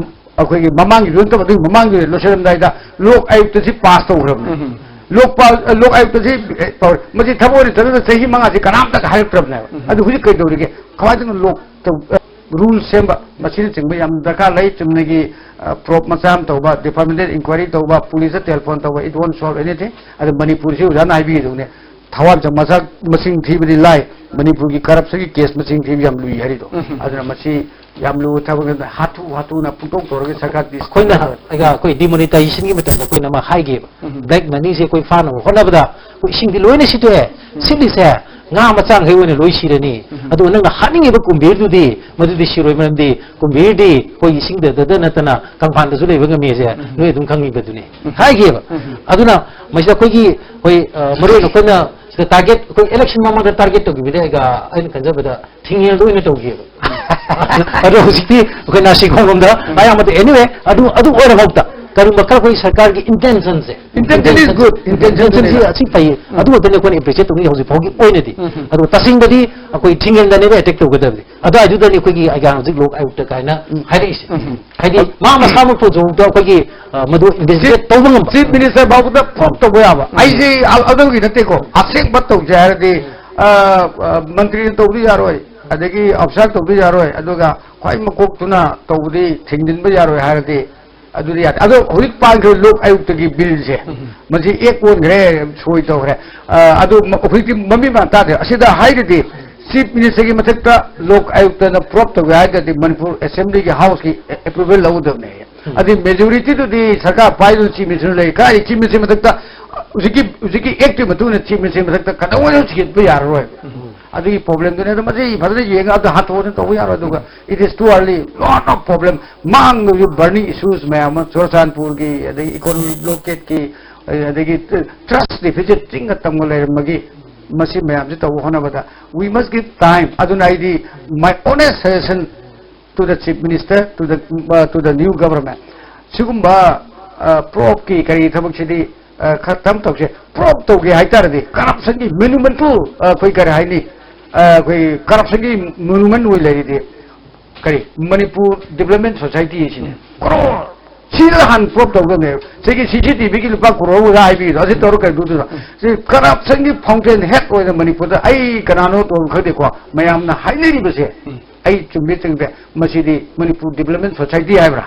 ꯑꯩꯈꯣꯏꯒꯤ ꯃꯃꯥꯡꯒꯤ ꯂꯣꯏ ꯇꯧꯕ, ꯑꯗꯨꯒꯤ ꯃꯃꯥꯡꯒꯤ ꯂꯣꯏꯁꯤꯜꯂꯝꯗꯥꯏꯗ ꯂꯣꯛ ꯑꯥꯌꯨꯛꯇꯁꯤ ꯄꯥꯁ ꯇꯧꯈ꯭ꯔꯕꯅꯦ꯫ ꯎꯝ꯫ ꯂꯣꯛ ꯄꯥ-, ꯂꯣꯛ ꯑꯥꯌꯨꯛꯇꯁꯤ, ꯑꯦ, ꯇꯧꯔꯦ꯫ ꯃꯁꯤ ꯊꯕꯛ ꯑꯣꯏꯅ ꯆꯠꯂꯒ ꯆꯍꯤ ꯃꯉꯥꯁꯤ ꯀꯅꯥꯝꯇ ꯍꯥꯏꯔꯛꯇ꯭ꯔꯕꯅꯦꯕ꯫ ꯎꯝ꯫ ꯑꯗꯨ ꯍꯧꯖꯤꯛ ꯀꯩꯗꯧꯔꯤꯒꯦ? ꯀꯃꯥꯏꯅ ꯇꯧꯅ ꯂꯣꯛ ꯇꯧ-, ꯑ, ꯔꯨꯜ ꯁꯦꯝꯕ, ꯃꯁꯤꯅꯆꯤꯡꯕ ꯌꯥꯝ ꯗꯔꯀꯥꯔ ꯂꯩ꯫ ꯆꯨꯝꯅꯒꯤ, ꯑ, ꯄ꯭ꯔꯣꯞ ꯃꯆꯥ ꯑꯃ ꯇꯧꯕ, ꯗꯤꯄꯥꯔꯠꯃꯦꯟꯇꯦꯜ ꯏꯟꯀ꯭ꯋꯥꯏꯔꯤ ꯇꯧꯕ, ꯄꯨꯂꯤꯁꯇ ꯇꯦꯂꯤꯐꯣꯟ ꯇꯧꯕ, it won't solve anything꯫ ꯑꯗꯨ ꯃꯅꯤꯄꯨꯔꯁꯤ ꯑꯣꯖꯥꯅ ꯍꯥꯏꯕꯤꯒꯗꯧꯅꯦ꯫ ꯊꯋꯥꯟ ꯃꯆꯥꯛ ꯃꯁꯤꯡ ꯊꯤꯕꯗꯤ ꯂꯥꯏ, ꯃꯅꯤꯄꯨꯔꯒꯤ ꯀꯔꯞꯁꯟꯒꯤ ꯀꯦꯁ ꯃꯁꯤꯡ ꯊꯤꯕ ꯌꯥꯝ ꯂꯨꯏ ꯍꯥꯏꯔꯤꯗꯣ꯫ ꯎꯝ꯫ ꯑꯗꯨꯅ ꯃꯁꯤ ꯌꯥꯝ ꯂꯨꯕ ꯊꯕꯛꯅꯤ꯫ ꯍꯥꯊꯨ ꯍꯥꯊꯨꯅ ꯄꯨꯡꯇꯧ ꯇꯧꯔꯒ ꯁꯔꯀꯥꯔ ꯑꯩꯈꯣꯏꯅ, ꯑꯩꯈꯣꯏ demonetizationꯒꯤ ꯃꯇꯝꯗ ꯑꯩꯈꯣꯏꯅ ꯑꯃ ꯍꯥꯏꯒꯦꯕ꯫ ꯎꯝ꯫ Black moneyꯁꯦ ꯑꯩꯈꯣꯏ ꯐꯥꯅꯕ ꯍꯣꯠꯅꯕꯗ ꯑꯩꯈꯣꯏ ꯏꯁꯤꯡꯗꯤ ꯂꯣꯏꯅ ꯁꯤꯠꯇꯣꯛꯑꯦ꯫ ꯎꯝ꯫ ꯁꯤꯠꯂꯤꯁꯦ ꯉꯥ ꯃꯆꯥꯈꯩ ꯑꯣꯏꯅ ꯂꯣꯏ ꯁꯤꯔꯅꯤ꯫ ꯎꯝ꯫ ꯑꯗꯨꯒ ꯅꯪꯅ ꯍꯥꯠꯅꯤꯡꯉꯤꯕ ꯀꯨꯝꯚꯤꯔꯗꯨꯗꯤ ꯃꯗꯨꯗꯤ ꯁꯤꯔꯣꯏ, ꯃꯔꯝꯗꯤ ꯀꯨꯝꯚꯤꯔꯗꯤ ꯑꯩꯈꯣꯏ ꯏꯁꯤꯡꯗꯗ ꯅꯠꯇꯅ ꯀꯪꯐꯥꯟꯗꯁꯨ ꯂꯩꯕ ꯉꯝꯃꯤ ꯍꯥꯏꯁꯦ ꯎꯝ꯫ ꯅꯣꯏ ꯑꯗꯨꯝ ꯈꯪꯉꯤꯕꯗꯨꯅꯤ꯫ ꯎꯝ꯫ ꯍꯥꯏꯒꯦꯕ꯫ ꯎꯝ꯫ ꯑꯗꯨꯅ ꯃꯁꯤꯗ ꯑꯩꯈꯣꯏꯒꯤ, ꯑꯩꯈꯣꯏ, ꯑ, ꯃꯔꯨ ꯑꯣꯏꯅ ꯑꯩꯈꯣꯏꯅ ꯁꯤꯗ target, ꯑꯩꯈꯣꯏ election ꯃꯃꯥꯡꯗ target ꯇꯧꯈꯤꯕꯗꯤ ꯑꯩꯒ, ꯑꯩꯅ ꯈꯟꯖꯕꯗ ꯊꯤꯡꯉꯦꯜꯗ ꯑꯣꯏꯅ ꯇꯧꯈꯤꯕ꯫ ꯑꯗꯣ ꯍꯧꯖꯤꯛꯇꯤ ꯑꯩꯈꯣꯏ ꯅꯥꯁꯤꯈꯣꯡꯂꯣꯝꯗ ꯎꯝ꯫ ꯑꯌꯥꯝꯕꯗ, anyway, ꯑꯗꯨ, ꯑꯗꯨ ꯑꯣꯏꯔꯐꯥꯎꯗ ꯀꯔꯤꯒꯨꯝꯕ ꯈꯔ ꯑꯩꯈꯣꯏ ꯁꯔꯀꯥꯔꯒꯤ intentionꯁꯦ, intention is good, intentionꯁꯦ intentionꯁꯦ ꯑꯁꯤ ꯐꯩꯌꯦ꯫ ꯎꯝ꯫ ꯑꯗꯨ ꯉꯥꯛꯇꯅꯤ ꯑꯩꯈꯣꯏꯅ appreciate ꯇꯧꯅꯤꯡꯉꯤ ꯍꯧꯖꯤꯛ ꯐꯥꯎꯒꯤ ꯑꯣꯏꯅꯗꯤ꯫ ꯎꯝ꯫ ꯑꯗꯨꯒ ꯇꯁꯦꯡꯕꯗꯤ ꯑꯩꯈꯣꯏ ꯊꯤꯡꯉꯦꯜꯗꯅꯦꯕ attack ꯇꯧꯒꯗꯕꯗꯤ꯫ ꯑꯗꯨꯋꯥꯏꯗꯨꯗꯅꯤ ꯑꯩꯈꯣꯏꯒꯤ ꯑꯩꯒꯥ ꯍꯧꯖꯤꯛ ꯂꯣꯛ ꯑꯥꯌꯨꯛꯇ ꯀꯥꯏꯅ ꯎꯝ꯫ ꯍꯥꯏꯔꯛꯏꯁꯦ꯫ ꯎꯝ꯫ ꯍꯥꯏꯗꯤ ꯃꯥ ꯃꯁꯥꯃꯛ ꯐꯥꯎꯁꯨ ꯑꯩꯈꯣꯏꯒꯤ, ꯑ, ꯃꯗꯨ investigate ꯇꯧꯕ ꯉꯝꯕ꯫ Chief Minister ꯐꯥꯎꯕꯗ prop ꯇꯧꯕ ꯌꯥꯕ꯫ ꯎꯝ꯫ ꯑꯩꯁꯦ ꯑ-, ꯑꯗꯨꯒꯤ ꯅꯠꯇꯦꯀꯣ, ꯑꯁꯦꯡꯕ ꯇꯧꯁꯦ ꯍꯥꯏꯔꯗꯤ, ꯑ, ꯑ, ꯃꯟꯇ꯭ꯔꯤꯅ ꯇꯧꯕꯗꯤ ꯌꯥꯔꯣꯏ, ꯑꯗꯒꯤ ꯑꯐꯁꯔ ꯇꯧꯕꯗꯤ ꯌꯥꯔꯣꯏ, ꯑꯗꯨꯒ ꯈ꯭ꯋꯥꯏ ꯃꯀꯣꯛꯇꯨꯅ ꯇꯧꯕꯗꯤ ꯊꯤꯡꯖꯤꯟꯕ ꯌꯥꯔꯣꯏ ꯍꯥꯏꯔꯗꯤ ꯑꯗꯨꯗꯤ ꯌꯥꯗꯦ꯫ ꯑꯗꯣ ꯍꯧꯖꯤꯛ ꯄꯥꯟꯈ꯭ꯔꯤꯕ ꯂꯣꯛ ꯑꯥꯌꯨꯛꯇꯒꯤ billꯁꯦ, ꯎꯝ꯫ ꯃꯁꯤ act ꯑꯣꯟꯈ꯭ꯔꯦ, ꯁꯣꯏ ꯇꯧꯈ꯭ꯔꯦ꯫ ꯑ, ꯑꯗꯨ ꯃ-, ꯍꯧꯖꯤꯛꯇꯤ ꯃꯃꯤꯡ ꯃꯥꯟ ꯇꯥꯗ꯭ꯔꯦ꯫ ꯑꯁꯤꯗ ꯍꯥꯏꯔꯤꯗꯤ Chief Ministerꯒꯤ ꯃꯊꯛꯇ ꯂꯣꯛ ꯑꯥꯌꯨꯛꯇꯅ prop ꯇꯧꯒꯦ ꯍꯥꯏꯔꯒꯗꯤ ꯃꯅꯤꯄꯨꯔ Assemblyꯒꯤ Houseꯀꯤ approval ꯂꯧꯒꯗꯕꯅꯦ꯫ ꯎꯝ꯫ ꯑꯗꯨ majorityꯗꯨꯗꯤ ꯁꯔꯀꯥꯔ ꯄꯥꯏꯗꯨꯅ Chief Minister ꯂꯩ꯫ ꯀꯥꯏ Chief Minister ꯃꯊꯛꯇ ꯍꯧꯖꯤꯛꯀꯤ, ꯍꯧꯖꯤꯛꯀꯤ actꯀꯤ ꯃꯇꯨꯡ ꯏꯟꯅ Chief Minister ꯃꯊꯛꯇ ꯀꯩꯗꯧꯉꯩꯗꯁꯨ ꯊꯤꯒꯠꯄ ꯌꯥꯔꯔꯣꯏ꯫ ꯎꯝ꯫ ꯑꯗꯨꯒꯤ problemꯗꯨꯅꯦ꯫ ꯑꯗꯣ ꯃꯁꯤ ꯐꯖꯅ ꯌꯦꯡꯉꯒ ꯑꯝꯇ ꯍꯟꯊꯣꯛꯑꯅ ꯇꯧꯕ ꯌꯥꯔꯣꯏ꯫ ꯑꯗꯨꯒ it is too early, lot of problem꯫ ꯃꯥꯡꯗꯕꯁꯨ burning issues ꯃꯌꯥꯝ ꯑꯃ, ꯆꯨꯔꯆꯥꯟꯄꯨꯔꯒꯤ, ꯑꯗꯒꯤ economic blockade ꯀꯤ, ꯑꯗꯒꯤ trust deficit ꯆꯤꯡꯒ ꯇꯝꯒ ꯂꯩꯔꯝꯕꯒꯤ, ꯃꯁꯤ ꯃꯌꯥꯝꯁꯤ ꯇꯧꯕ ꯍꯣꯠꯅꯕꯗ we must give time꯫ ꯑꯗꯨꯅ ꯑꯩꯗꯤ my honest suggestion to the Chief Minister, to the, uh, to the new government, ꯁꯤꯒꯨꯝꯕ, uh, propꯀꯤ ꯀꯔꯤ ꯊꯕꯛꯁꯤꯗꯤ, uh, ꯈꯔ ꯇꯝ ꯇꯧꯁꯦ꯫ Prop ꯇꯧꯒꯦ ꯍꯥꯏꯇꯥꯔꯗꯤ corruptionꯒꯤ monumental, uh, ꯑꯩꯈꯣꯏ ꯀꯔꯤ ꯍꯥꯏꯅꯤ, uh, ꯑꯩꯈꯣꯏ corruptionꯒꯤ monument ꯑꯣꯏ ꯂꯩꯔꯤꯗꯤ ꯀꯔꯤ, ꯃꯅꯤꯄꯨꯔ ꯗꯤꯕ꯭ꯂꯞꯃꯦꯟ ꯁꯣꯁꯥꯏꯇꯤ ꯍꯥꯏꯁꯤꯅꯦ, ꯀ꯭ꯔꯣꯔ ꯁꯤꯗ ꯍꯥꯟꯅ ꯄ꯭ꯔꯣꯞ ꯇꯧꯒꯗꯕꯅꯦꯕ꯫ ꯁꯤꯒꯤ ꯁꯤ ꯁꯤ ꯇꯤ ꯚꯤꯒꯤ ꯂꯨꯄꯥ ꯀ꯭ꯔꯣꯔ ꯑꯣꯖꯥ ꯍꯥꯏꯕꯤꯔꯤꯗꯣ, ꯑꯁꯤ ꯇꯧꯔ ꯀꯩꯗꯧꯗꯣꯏꯅꯣ? ꯁꯤ ꯀꯔꯞꯁꯟꯒꯤ ꯐꯥꯎꯟꯇꯦꯟ ꯍꯦꯗ ꯑꯣꯏꯅ ꯃꯅꯤꯄꯨꯔꯗ ꯑꯩ ꯀꯅꯥꯅꯣ ꯇꯧꯕ ꯈꯪꯗꯦꯀꯣ, ꯃꯌꯥꯝꯅ ꯍꯥꯏꯅꯔꯤꯕꯁꯦ ꯑꯩ ꯆꯨꯝꯃꯤ ꯆꯨꯝꯗꯦ, ꯃꯁꯤꯗꯤ ꯃꯅꯤꯄꯨꯔ ꯗꯤꯕ꯭ꯂꯞꯃꯦꯟ ꯁꯣꯁꯥꯏꯇꯤ ꯍꯥꯏꯕ꯭ꯔꯥ?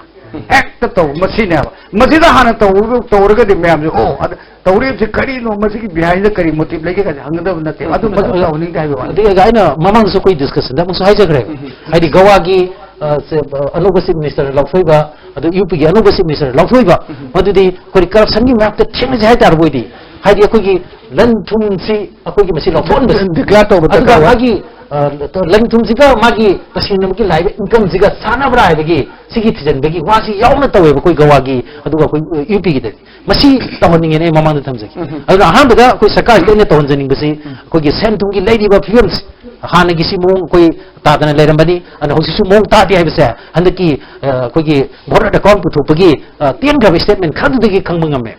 ꯍꯦꯛꯇ ꯇꯧꯕ ꯃꯁꯤꯅꯦꯕ꯫ ꯃꯁꯤꯗ ꯍꯥꯟꯅ ꯇꯧꯔꯒ-, ꯇꯧꯔꯒꯗꯤ ꯃꯌꯥꯝꯁꯦ, "ꯑꯣ, ꯑꯗ ꯇꯧꯔꯤꯕꯁꯤ ꯀꯔꯤꯅꯣ? ꯃꯁꯤꯒꯤ ꯕꯤꯍꯥꯏꯟꯗ ꯀꯔꯤ ꯃꯣꯇꯤꯚ ꯂꯩꯒꯦ?" ꯀꯥꯏꯁꯦ ꯍꯪꯒꯗꯕ ꯅꯠꯇꯦꯕ꯫ ꯑꯗꯨ ꯃꯗꯨ ꯇꯧꯍꯟꯅꯤꯡꯗꯦ ꯍꯥꯏꯕ ꯋꯥꯅꯤ꯫ ꯑꯗꯨꯒ ꯑꯩꯅ ꯃꯃꯥꯡꯗꯁꯨ ꯑꯩꯈꯣꯏ ꯗꯤꯁꯀꯁꯟꯗ ꯑꯃꯨꯛꯁꯨ ꯍꯥꯏꯖꯈ꯭ꯔꯦꯕ꯫ ꯍꯥꯏꯗꯤ ꯒꯋꯥꯒꯤ, ꯑ, ꯆꯦ-, ꯑ, ꯑꯅꯧꯕ ꯆꯤꯐ ꯃꯤꯅꯤꯁꯇꯔ ꯂꯥꯎꯊꯣꯛꯏꯕ, ꯑꯗꯨ ꯌꯨ ꯄꯤꯒꯤ ꯑꯅꯧꯕ ꯆꯤꯐ ꯃꯤꯅꯤꯁꯇꯔ ꯂꯥꯎꯊꯣꯛꯏꯕ, ꯃꯗꯨꯗꯤ ꯑꯩꯈꯣꯏ ꯀꯔꯞꯁꯟꯒꯤ ꯃꯥꯌꯣꯛꯇ ꯊꯦꯡꯅꯁꯦ ꯍꯥꯏꯇꯥꯔꯕ ꯑꯣꯏꯗꯤ, ꯍꯥꯏꯗꯤ ꯑꯩꯈꯣꯏꯒꯤ ꯂꯟ ꯊꯨꯝꯁꯤ ꯑꯩꯈꯣꯏꯒꯤ ꯃꯁꯤ ꯂꯧꯊꯣꯛꯍꯟꯕꯁꯤ꯫ ꯗꯤꯀ꯭ꯂꯦꯌꯔ ꯇꯧꯕ ꯑꯗꯨꯒ ꯗꯔꯀꯥꯔ ꯑꯣꯏ꯫ ꯃꯥꯒꯤ, ꯑ, ꯂꯟ ꯊꯨꯝꯁꯤꯒ ꯃꯥꯒꯤ ꯇꯁꯦꯡꯅꯃꯛꯀꯤ ꯂꯥꯛꯏꯕ ꯏꯟꯀꯝꯁꯤꯒ ꯆꯥꯟꯅꯕ꯭ꯔꯥ ꯍꯥꯏꯕꯒꯤ ꯁꯤꯒꯤ ꯊꯤꯖꯤꯟꯕꯒꯤ ꯋꯥꯁꯤ ꯌꯥꯎꯅ ꯇꯧꯋꯦꯕ ꯑꯩꯈꯣꯏ ꯒꯋꯥꯒꯤ, ꯑꯗꯨꯒ ꯑꯩꯈꯣꯏ ꯌꯨ ꯄꯤꯒꯤꯗꯗꯤ꯫ ꯃꯁꯤ ꯇꯧꯍꯟꯅꯤꯡꯉꯦꯅ ꯑꯩ ꯃꯃꯥꯡꯗ ꯊꯝꯖꯒꯦ꯫ ꯑꯗꯨꯅ ꯑꯍꯥꯟꯕꯗ ꯑꯩꯈꯣꯏ ꯁꯔꯀꯥꯔꯁꯤꯗ ꯑꯩꯅ ꯇꯧꯍꯟꯖꯅꯤꯡꯕꯁꯤ ꯑꯩꯈꯣꯏꯒꯤ ꯁꯦꯟ ꯊꯨꯝꯒꯤ ꯂꯩꯔꯤꯕ ꯐꯤꯕꯝꯁꯤ ꯍꯥꯟꯅꯒꯤꯁꯤ ꯃꯑꯣꯡ ꯑꯩꯈꯣꯏ ꯇꯥꯗꯅ ꯂꯩꯔꯝꯕꯅꯤ, ꯑꯗꯨꯅ ꯍꯧꯖꯤꯛꯁꯨ ꯃꯑꯣꯡ ꯇꯥꯗꯦ ꯍꯥꯏꯕꯁꯦ ꯍꯟꯗꯛꯀꯤ, ꯑ, ꯑꯩꯈꯣꯏꯒꯤ ꯕꯣꯔꯗ ꯑꯦꯀꯥꯎꯟ ꯄꯨꯊꯣꯛꯄꯒꯤ, ꯑ, ꯇꯦꯟꯈ꯭ꯔꯕ ꯁ꯭ꯇꯦꯠꯃꯦꯟ ꯈꯔꯗꯨꯗꯒꯤ ꯈꯪꯕ ꯉꯝꯃꯦ꯫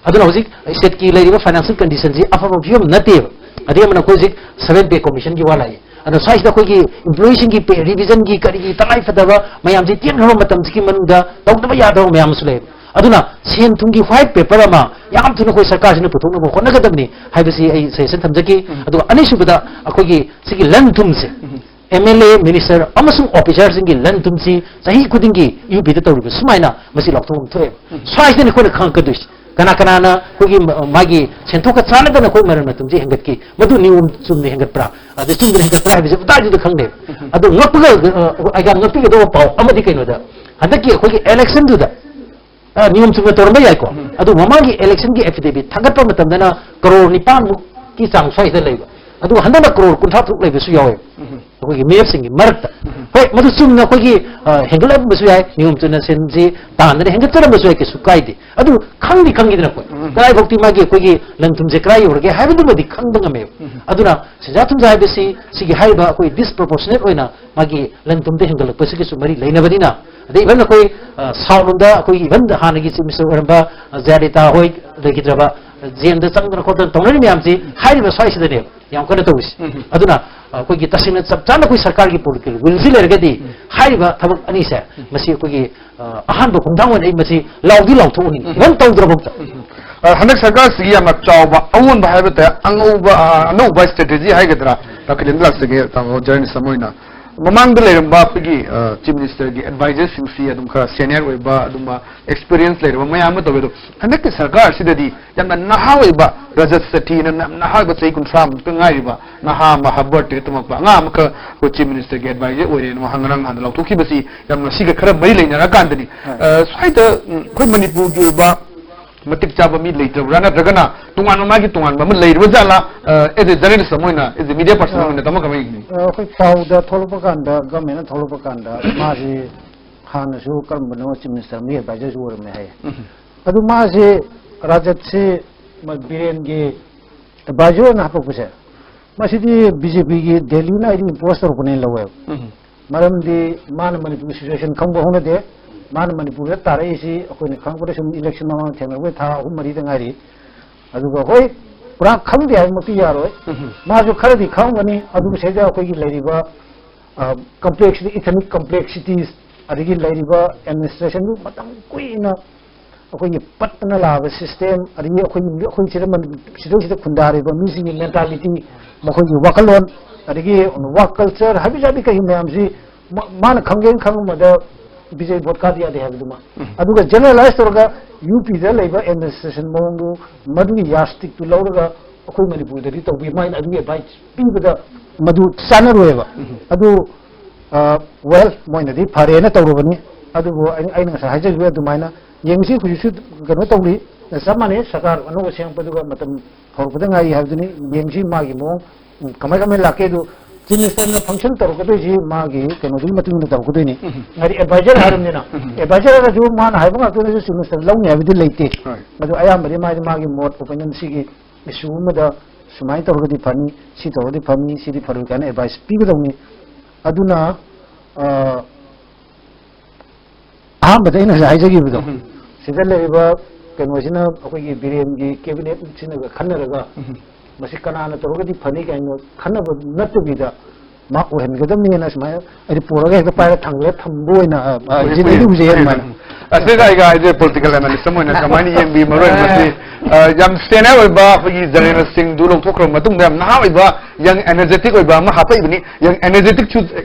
ꯑꯗꯨꯅ ꯍꯧꯖꯤꯛ ꯁ꯭ꯇꯦꯠꯀꯤ ꯂꯩꯔꯤꯕ ꯐꯥꯏꯅꯥꯟꯁꯤꯌꯦꯜ ꯀꯟꯗꯤꯁꯟꯁꯤ ꯑꯐꯕ ꯐꯤꯕꯝ ꯅꯠꯇꯦꯕ꯫ ꯑꯗꯩ ꯑꯃꯅ ꯑꯩꯈꯣꯏ ꯍꯧꯖꯤꯛ ꯁꯚꯦꯟ ꯄꯦ ꯀꯣꯃꯤꯁꯟꯒꯤ ꯋꯥ ꯂꯥꯛꯏ꯫ ꯑꯗꯣ ꯁ꯭ꯋꯥꯏꯁꯤꯗ ꯑꯩꯈꯣꯏꯒꯤ ꯏꯝꯄ꯭ꯂꯣꯌꯤꯁꯤꯡꯒꯤ ꯄꯦ ꯔꯤꯚꯤꯖꯟꯒꯤ ꯀꯔꯤꯒꯤ ꯇꯉꯥꯏ ꯐꯗꯕ ꯃꯌꯥꯝꯁꯤ ꯇꯦꯟꯈ꯭ꯔꯕ ꯃꯇꯝꯁꯤꯒꯤ ꯃꯅꯨꯡꯗ ꯇꯧꯗꯕ ꯌꯥꯗꯕ ꯃꯌꯥꯝ ꯑꯃꯁꯨ ꯂꯩꯌꯦꯕ꯫ ꯑꯗꯨꯅ ꯁꯦꯟ ꯊꯨꯝꯒꯤ ꯋꯥꯏꯠ ꯄꯦꯄꯔ ꯑꯃ ꯌꯥꯝ ꯊꯨꯅ ꯑꯩꯈꯣꯏ ꯁꯔꯀꯥꯔꯁꯤꯅ ꯄꯨꯊꯣꯛꯅꯕ ꯍꯣꯠꯅꯒꯗꯕꯅꯤ ꯍꯥꯏꯕꯁꯤ ꯑꯩ ꯁꯖꯦꯁꯟ ꯊꯝꯖꯒꯦ꯫ ꯑꯗꯨꯒ ꯑꯅꯤꯁꯨꯕꯗ ꯑꯩꯈꯣꯏꯒꯤ ꯁꯤꯒꯤ ꯂꯟ ꯊꯨꯝꯁꯦ ꯑꯦꯝ ꯑꯦꯜ ꯑꯦ, ꯃꯤꯅꯤꯁꯇꯔ ꯑꯃꯁꯨꯡ ꯑꯣꯐꯤꯁꯥꯔꯁꯤꯡꯒꯤ ꯂꯟ ꯊꯨꯝꯁꯤ ꯆꯍꯤ ꯈꯨꯗꯤꯡꯒꯤ ꯌꯨ ꯄꯤꯗ ꯇꯧꯔꯤꯕ ꯁꯨꯃꯥꯏꯅ ꯃꯁꯤ ꯂꯥꯎꯊꯣꯛꯐꯝ ꯊꯣꯛꯑꯦꯕ꯫ ꯁ꯭ꯋꯥꯏꯁꯤꯗꯅꯤ ꯑꯩꯈꯣꯏꯅ ꯈꯪꯉꯛꯀꯗꯣꯏꯁꯦ꯫ ꯀꯅꯥ ꯀꯅꯥꯅ ꯑꯩꯈꯣꯏꯒꯤ ꯃ-, ꯃꯥꯒꯤ ꯁꯦꯟꯊꯣꯛꯀ ꯆꯥꯟꯅꯗꯅ ꯑꯩꯈꯣꯏ ꯃꯔꯟ ꯃꯊꯨꯝꯁꯤ ꯍꯦꯟꯒꯠꯈꯤ꯫ ꯃꯗꯨ ꯅꯤꯌꯣꯝ ꯆꯨꯝꯅ ꯍꯦꯟꯒꯠꯄ꯭ꯔꯥ, ꯑꯗꯩ ꯆꯨꯝꯗꯅ ꯍꯦꯟꯒꯠꯄ꯭ꯔꯥ ꯍꯥꯏꯕꯁꯤ ꯃꯇꯥꯡꯁꯤꯗ ꯈꯪꯗꯦꯕ꯫ ꯑꯗꯨ ꯉꯛꯄꯒ, ꯑ, ꯑꯩꯒ ꯉꯛꯄꯤꯒꯗꯧꯕ ꯄꯥꯎ ꯑꯃꯗꯤ ꯀꯩꯅꯣꯗ, ꯍꯟꯗꯛꯀꯤ ꯑꯩꯈꯣꯏꯒꯤ ꯏꯂꯦꯛꯁꯟꯗꯨꯗ, ꯑ, ꯅꯤꯌꯣꯝ ꯆꯨꯝꯅ ꯇꯧꯔꯝꯕ ꯌꯥꯏꯀꯣ꯫ ꯑꯗꯨ ꯃꯃꯥꯡꯒꯤ ꯏꯂꯦꯛꯁꯟꯒꯤ ꯑꯦꯐꯤꯗꯦꯕꯤꯠ ꯊꯥꯒꯠꯄ ꯃꯇꯝꯗꯅ ꯀꯔꯣꯔ ꯅꯤꯄꯥꯟꯃꯨꯛꯀꯤ ꯆꯥꯡ ꯁ꯭ꯋꯥꯏꯁꯤꯗ ꯂꯩꯕ꯫ ꯑꯗꯨꯒ ꯍꯟꯗꯛꯅ ꯀꯔꯣꯔ ꯀꯨꯟꯊ꯭ꯔꯥ ꯇꯔꯨꯛ ꯂꯩꯕꯁꯨ ꯌꯥꯎꯋꯦꯕ꯫ ꯑꯩꯈꯣꯏꯒꯤ ꯃꯤꯔꯦꯞꯁꯤꯡꯒꯤ ꯃꯔꯛꯇ꯫ ꯍꯣꯏ, ꯃꯗꯨ ꯆꯨꯝꯅ ꯑꯩꯈꯣꯏꯒꯤ, ꯑ, ꯍꯦꯟꯒꯠꯂꯝꯕꯁꯨ ꯌꯥꯏ, ꯅꯤꯌꯣꯝ ꯆꯨꯝꯅ ꯁꯦꯟꯁꯤ ꯇꯥꯟꯗꯅ ꯍꯦꯟꯒꯠꯆꯔꯝꯕꯁꯨ ꯌꯥꯏ, ꯀꯩꯁꯨ ꯀꯥꯏꯗꯦ꯫ ꯑꯗꯨ ꯈꯪꯗꯤ ꯈꯪꯉꯤꯗꯅ ꯑꯩꯈꯣꯏ꯫ ꯀꯗꯥꯏꯐꯥꯎꯇꯤ ꯃꯥꯒꯤ ꯑꯩꯈꯣꯏꯒꯤ ꯂꯟ ꯊꯨꯝꯁꯦ ꯀꯗꯥꯏ ꯌꯧꯔꯒꯦ ꯍꯥꯏꯕꯗꯨꯃꯗꯤ ꯈꯪꯕ ꯉꯝꯃꯦꯕ꯫ ꯑꯗꯨꯅ ꯁꯦꯟꯖꯥ ꯊꯨꯝꯖꯥ ꯍꯥꯏꯕꯁꯤ ꯁꯤꯒꯤ ꯍꯥꯏꯔꯤꯕ ꯑꯩꯈꯣꯏ ꯗꯤꯁꯄ꯭ꯔꯣꯄꯣꯔꯁꯅꯦꯠ ꯑꯣꯏꯅ ꯃꯥꯒꯤ ꯂꯟ ꯊꯨꯝꯗ ꯍꯦꯟꯒꯠꯂꯛꯄꯁꯤꯒꯤꯁꯨ ꯃꯔꯤ ꯂꯩꯅꯕꯅꯤꯅ, ꯑꯗꯩ ꯏꯚꯟ ꯑꯩꯈꯣꯏ, ꯑ, ꯁꯥꯎꯠ ꯂꯣꯝꯗ ꯑꯩꯈꯣꯏꯒꯤ ꯏꯚꯟ ꯍꯥꯟꯅꯒꯤ ꯆꯤꯐ ꯃꯤꯅꯤꯁꯇꯔ ꯑꯣꯏꯔꯝꯕ, ꯑ, ꯖꯌꯂꯤꯇꯥ ꯍꯣꯏ ꯂꯩꯈꯤꯗ꯭ꯔꯕ, ꯑ, ꯖꯦꯜꯗ ꯆꯪꯗꯅ ꯈꯣꯠꯇꯅ ꯇꯧꯅꯔꯤ ꯃꯌꯥꯝꯁꯤ ꯍꯥꯏꯔꯤꯕ ꯁ꯭ꯋꯥꯏꯁꯤꯗꯅꯦꯕ ꯌꯥꯝ ꯀꯟꯅ ꯇꯧꯔꯤꯁꯤ꯫ ꯑꯗꯨꯅ ꯑꯩꯈꯣꯏꯒꯤ ꯇꯁꯦꯡꯅ ꯆꯞ ꯆꯥꯅ ꯑꯩꯈꯣꯏ ꯁꯔꯀꯥꯔꯒꯤ ꯄꯣꯂꯤꯇꯤꯀꯦꯜ ꯋꯤꯜꯁꯤ ꯂꯩꯔꯒꯗꯤ ꯍꯥꯏꯔꯤꯕ ꯊꯕꯛ ꯑꯅꯤꯁꯦ ꯃꯁꯤ ꯑꯩꯈꯣꯏꯒꯤ ꯑ, ꯑꯍꯥꯟꯕ ꯈꯣꯡꯊꯥꯡ ꯑꯣꯏꯅ ꯑꯩ ꯃꯁꯤ ꯂꯥꯎꯗꯤ ꯂꯥꯎꯊꯣꯛꯎꯅꯤ, ꯏꯚꯟ ꯇꯧꯗ꯭ꯔꯐꯥꯎꯗ꯫ ꯑ, ꯍꯟꯗꯛ ꯁꯔꯀꯥꯔꯁꯤꯒꯤ ꯌꯥꯝꯅ ꯆꯥꯎꯕ ꯑꯑꯣꯟꯕ ꯍꯥꯏꯕ ꯇꯥꯏ, ꯑꯉꯧꯕ, ꯑ, ꯑꯅꯧꯕ ꯁ꯭ꯇ꯭ꯔꯦꯇꯦꯖꯤ ꯍꯥꯏꯒꯗ꯭ꯔꯥ, ꯗꯥ ꯀꯤꯔꯟꯗ ꯂꯥꯛꯆꯒꯦ, ꯇꯥꯃꯣ ꯖꯔꯅꯦꯂꯤꯁ ꯑꯃ ꯑꯣꯏꯅ꯫ ꯃꯃꯥꯡꯗ ꯂꯩꯔꯝꯕ ꯑꯩꯈꯣꯏꯒꯤ, ꯑ, ꯆꯤꯐ ꯃꯤꯅꯤꯁꯇꯔꯒꯤ ꯑꯦꯗꯚꯥꯏꯖꯔꯁꯤꯡꯁꯤ ꯑꯗꯨꯝ ꯈꯔ ꯁꯦꯅꯤꯌꯔ ꯑꯣꯏꯕ, ꯑꯗꯨꯝꯕ ꯑꯦꯛꯁꯄꯤꯔꯤꯌꯦꯟꯁ ꯂꯩꯔꯕ ꯃꯌꯥꯝ ꯑꯃ ꯇꯧꯋꯦ꯫ ꯑꯗꯣ ꯍꯟꯗꯛꯀꯤ ꯁꯔꯀꯥꯔꯁꯤꯗꯗꯤ ꯌꯥꯝꯅ ꯅꯍꯥ ꯑꯣꯏꯕ ꯔꯖꯠ ꯁꯦꯊꯤꯅ ꯌꯥꯝ ꯅꯍꯥ ꯑꯣꯏꯕ, ꯆꯍꯤ ꯀꯨꯟꯊ꯭ꯔꯥ ꯃꯨꯛꯇ ꯉꯥꯏꯔꯤꯕ ꯅꯍꯥ ꯑꯃ ꯍꯕꯔꯠꯇꯒꯤ ꯇꯝꯃꯛꯄ ꯑꯉꯥꯡ ꯑꯃꯈꯛ ꯑꯩꯈꯣꯏ ꯆꯤꯐ ꯃꯤꯅꯤꯁꯇꯔꯒꯤ ꯑꯦꯗꯚꯥꯏꯖꯔ ꯑꯣꯏꯔꯦꯅ ꯉꯔꯥꯡ ꯅꯍꯥꯟꯗ ꯂꯥꯎꯊꯣꯛꯈꯤꯕꯁꯤ ꯌꯥꯝꯅ ꯁꯤꯒ ꯈꯔ ꯃꯔꯤ ꯂꯩꯅꯔꯀꯥꯟꯗꯅꯤ꯫ ꯑ, ꯁ꯭ꯋꯥꯏꯗ, ꯎꯝ, ꯑꯩꯈꯣꯏ ꯃꯅꯤꯄꯨꯔꯒꯤ ꯑꯣꯏꯕ ꯃꯇꯤꯛ ꯆꯥꯕ ꯃꯤ ꯂꯩꯇꯕ꯭ꯔꯥ, ꯅꯠꯇ꯭ꯔꯒꯅ ꯇꯣꯉꯥꯟꯕ ꯃꯥꯒꯤ ꯇꯣꯉꯥꯟꯕ ꯑꯃ ꯂꯩꯔꯤꯕ ꯖꯥꯠꯂꯥ? ꯑ, as a journalist ꯑꯃ ꯑꯣꯏꯅ, as a media person ꯑꯃ ꯑꯣꯏꯅ ꯇꯥꯃꯣ ꯀꯃꯥꯏꯅ ꯌꯦꯡꯕꯤꯅꯤ? ꯑ, ꯑꯩꯈꯣꯏ ꯄꯥꯎꯗ ꯊꯣꯛꯂꯛꯄ ꯀꯥꯟꯗ, ꯒꯃꯦꯟꯅ ꯊꯣꯛꯂꯛꯄ ꯀꯥꯟꯗ ꯃꯥꯁꯤ ꯍꯥꯟꯅꯁꯨ ꯀꯔꯝꯕꯅꯣ ꯆꯤꯐ ꯃꯤꯅꯤꯁꯇꯔ ꯑꯃꯒꯤ ꯑꯦꯗꯚꯥꯏꯖꯔꯁꯨ ꯑꯣꯏꯔꯝꯃꯦ ꯍꯥꯏꯌꯦ꯫ ꯑꯗꯨ ꯃꯥꯁꯤ ꯔꯥꯖꯠꯁꯤ ꯃ-, ꯕꯤꯔꯦꯟꯒꯤ ꯑꯦꯗꯚꯥꯏꯖꯔ ꯑꯣꯏꯅ ꯍꯥꯞꯄꯛꯄꯁꯦ, ꯃꯁꯤꯗꯤ ꯕꯤ ꯖꯦ ꯄꯤꯒꯤ ꯗꯦꯜꯂꯤꯅ ꯑꯩꯗꯤ ꯏꯝꯄꯣꯁ ꯇꯧꯔꯛꯄꯅꯦꯅ ꯂꯧꯋꯦꯕ꯫ ꯃꯔꯝꯗꯤ ꯃꯥꯅ ꯃꯅꯤꯄꯨꯔꯒꯤ ꯁꯤꯆꯨꯋꯦꯁꯟ ꯈꯪꯕ ꯍꯧꯅꯗꯦ꯫ ꯃꯥꯅ ꯃꯅꯤꯄꯨꯔꯗ ꯇꯥꯔꯛꯏꯁꯤ ꯑꯩꯈꯣꯏꯅ ꯈꯪꯕꯗ ꯁꯨꯝ ꯏꯂꯦꯛꯁꯟ ꯃꯃꯥꯡꯗ ꯊꯦꯡꯅꯕ ꯊꯥ ꯑꯍꯨꯝ ꯃꯔꯤꯗ ꯉꯥꯏꯔꯤ꯫ ꯑꯗꯨꯒ ꯍꯣꯏ, ꯄꯨꯔꯥ ꯈꯪꯗꯦ ꯍꯥꯏꯕꯃꯛꯇꯤ ꯌꯥꯔꯣꯏ꯫ ꯃꯥꯁꯨ ꯈꯔꯗꯤ ꯈꯪꯉꯝꯒꯅꯤ꯫ ꯑꯗꯨꯕꯨ ꯁꯤꯗ ꯑꯩꯈꯣꯏꯒꯤ ꯂꯩꯔꯤꯕ ꯀꯝꯄ꯭ꯂꯦꯛꯁꯤꯇꯤ, ꯏꯊꯅꯤꯛ ꯀꯝꯄ꯭ꯂꯦꯛꯁꯤꯇꯤꯁ, ꯑꯗꯒꯤ ꯂꯩꯔꯤꯕ ꯑꯦꯗꯃꯤꯅꯤꯁꯇ꯭ꯔꯦꯁꯟꯗꯨ ꯃꯇꯝ ꯀꯨꯏꯅ ꯑꯩꯈꯣꯏꯒꯤ ꯄꯠꯇꯅ ꯂꯥꯛꯑꯕ ꯁꯤꯁꯇꯦꯝ, ꯑꯗꯒꯤ ꯑꯩꯈꯣꯏꯒꯤ, ꯑꯩꯈꯣꯏ ꯁꯤꯗ ꯃꯅꯤ-, ꯁꯤꯗꯩꯁꯤꯗ ꯈꯨꯟꯗꯥꯔꯤꯕ ꯃꯤꯁꯤꯡꯒꯤ ꯃꯦꯟꯇꯥꯂꯤꯇꯤ, ꯃꯈꯣꯏꯒꯤ ꯋꯥꯈꯜꯂꯣꯟ, ꯑꯗꯒꯤ ꯋꯥꯔꯛ ꯀꯜꯆꯔ, ꯍꯥꯕꯤ ꯖꯥꯕꯤ ꯀꯩ ꯃꯌꯥꯝꯁꯤ ꯃꯥ-, ꯃꯥꯅ ꯈꯪꯒꯦꯅ ꯈꯪꯉꯝꯕꯗ ꯕꯤꯖꯩ ꯚꯣꯠ ꯀꯥꯗ ꯌꯥꯗꯦ ꯍꯥꯏꯕꯗꯨꯃ꯫ ꯑꯗꯨꯒ ꯖꯦꯅꯔꯦꯂꯥꯏꯁ ꯇꯧꯔꯒ ꯌꯨ ꯄꯤꯗ ꯂꯩꯕ ꯑꯦꯗꯃꯤꯅꯤꯁꯇ꯭ꯔꯦꯁꯟ ꯃꯑꯣꯡꯗꯨ, ꯃꯗꯨꯒꯤ ꯌꯥꯁꯇꯤꯛꯇꯨ ꯂꯧꯔꯒ ꯑꯩꯈꯣꯏ ꯃꯅꯤꯄꯨꯔꯗꯗꯤ ꯇꯧꯕꯤ, ꯃꯥꯏꯅ ꯑꯗꯨꯒꯤ ꯑꯦꯗꯚꯥꯏꯁ ꯄꯤꯕꯗ ꯃꯗꯨ ꯆꯥꯟꯅꯔꯣꯏꯕ꯫ ꯑꯗꯨ, ꯑ, ꯋꯦꯜ, ꯃꯣꯏꯅꯗꯤ ꯐꯔꯦꯅ ꯇꯧꯔꯨꯕꯅꯤ꯫ ꯑꯗꯨꯕꯨ ꯑꯩ-, ꯑꯩꯅ ꯉꯁꯥꯏ ꯍꯥꯏꯖꯈꯤꯕ ꯑꯗꯨꯃꯥꯏꯅ ꯌꯦꯡꯁꯤ꯫ ꯍꯧꯖꯤꯛꯁꯨ ꯀꯩꯅꯣ ꯇꯧꯔꯤ, ꯆꯞ ꯃꯥꯟꯅꯩ, ꯁꯔꯀꯥꯔ ꯑꯅꯧꯕ ꯁꯦꯝꯃꯛꯄꯗꯨꯒ ꯃꯇꯝ ꯍꯧꯔꯛꯄꯗ ꯉꯥꯏꯔꯤ ꯍꯥꯏꯕꯗꯨꯅꯤ꯫ ꯌꯦꯡꯁꯤ ꯃꯥꯒꯤ ꯃꯑꯣꯡ, ꯎꯝ, ꯀꯃꯥꯏ ꯀꯃꯥꯏꯅ ꯂꯥꯛꯀꯦ꯫ ꯑꯗꯨ ꯆꯤꯐ ꯃꯤꯅꯤꯁꯇꯔꯅ ꯐꯪꯁꯟ ꯇꯧꯔꯛꯀꯗꯣꯏꯁꯤ ꯃꯥꯒꯤ ꯀꯩꯅꯣꯗꯨꯒꯤ ꯃꯇꯨꯡ ꯏꯟꯅ ꯇꯧꯔꯛꯀꯗꯣꯏꯅꯤ꯫ ꯍꯥꯏꯗꯤ ꯑꯦꯗꯚꯥꯏꯖꯔ ꯍꯥꯏꯔꯕꯅꯤꯅ, ꯑꯦꯗꯚꯥꯏꯖꯔ ꯍꯥꯏꯔꯁꯨ ꯃꯥꯅ ꯍꯥꯏꯕ ꯉꯥꯛꯇꯅꯁꯨ ꯆꯤꯐ ꯃꯤꯅꯤꯁꯇꯔ ꯂꯧꯅꯤ ꯍꯥꯏꯕꯗꯤ ꯂꯩꯇꯦ꯫ ꯑꯗꯨ ꯑꯌꯥꯝꯕꯗꯤ ꯃꯥꯗꯤ ꯃꯥꯒꯤ ꯃꯣꯠ, ꯑꯣꯄꯤꯅꯤꯌꯟ, ꯁꯤꯒꯤ ꯏꯁꯨ ꯑꯃꯗ ꯁꯨꯃꯥꯏꯅ ꯇꯧꯔꯒꯗꯤ ꯐꯅꯤ, ꯁꯤ ꯇꯧꯔꯗꯤ ꯐꯅꯤ, ꯁꯤꯗꯤ ꯐꯔꯣꯏ ꯀꯥꯏꯅ ꯑꯦꯗꯚꯥꯏꯁ ꯄꯤꯒꯗꯧꯅꯤ꯫ ꯑꯗꯨꯅ, ꯑ, ꯑꯍꯥꯟꯕꯗ ꯑꯩꯅ ꯉꯁꯥꯏ ꯍꯥꯏꯖꯈꯤꯕꯗꯣ, ꯁꯤꯗ ꯂꯩꯔꯤꯕ ꯀꯩꯅꯣꯁꯤꯅ, ꯑꯩꯈꯣꯏꯒꯤ ꯕꯤꯔꯦꯟꯒꯤ ꯀꯦꯕꯤꯅꯦꯠꯁꯤꯅꯒ ꯈꯟꯅꯔꯒ ꯃꯁꯤ ꯀꯅꯥꯅ ꯇꯧꯔꯒꯗꯤ ꯐꯅꯤ ꯀꯥꯏꯅ ꯈꯟꯅꯕ ꯅꯠꯇꯕꯤꯗ ꯃꯥ ꯑꯣꯏꯍꯟꯒꯗꯕꯅꯦꯅ ꯁꯨꯃꯥꯏꯅ ꯑꯩꯗꯤ ꯄꯨꯔꯒ ꯍꯦꯛꯇ ꯄꯥꯏꯔ ꯊꯝꯒꯦ ꯊꯝꯕ ꯑꯣꯏꯅ, ꯑ, ꯑ, ꯍꯧꯖꯤꯛ ꯑꯩꯗꯤ ꯎꯖꯩ ꯑꯗꯨꯃꯥꯏꯅ꯫ ꯑꯁꯤꯗ ꯑꯩ ꯍꯥꯏꯁꯦ political analyst ꯑꯃ ꯑꯣꯏꯅ ꯀꯃꯥꯏꯅ ꯌꯦꯡꯕꯤ? ꯃꯔꯨ ꯑꯣꯏꯅ ꯃꯁꯤ, ꯑ, ꯌꯥꯝ senior ꯑꯣꯏꯕ ꯑꯩꯈꯣꯏꯒꯤ generalꯁꯤꯡꯗꯨ ꯂꯧꯊꯣꯛꯈ꯭ꯔꯕ ꯃꯇꯨꯡꯗ ꯌꯥꯝ ꯅꯍꯥ ꯑꯣꯏꯕ young energetic ꯑꯣꯏꯕ ꯑꯃ ꯍꯥꯞꯄꯛꯏꯕꯅꯤ꯫ Young energeticꯁꯨ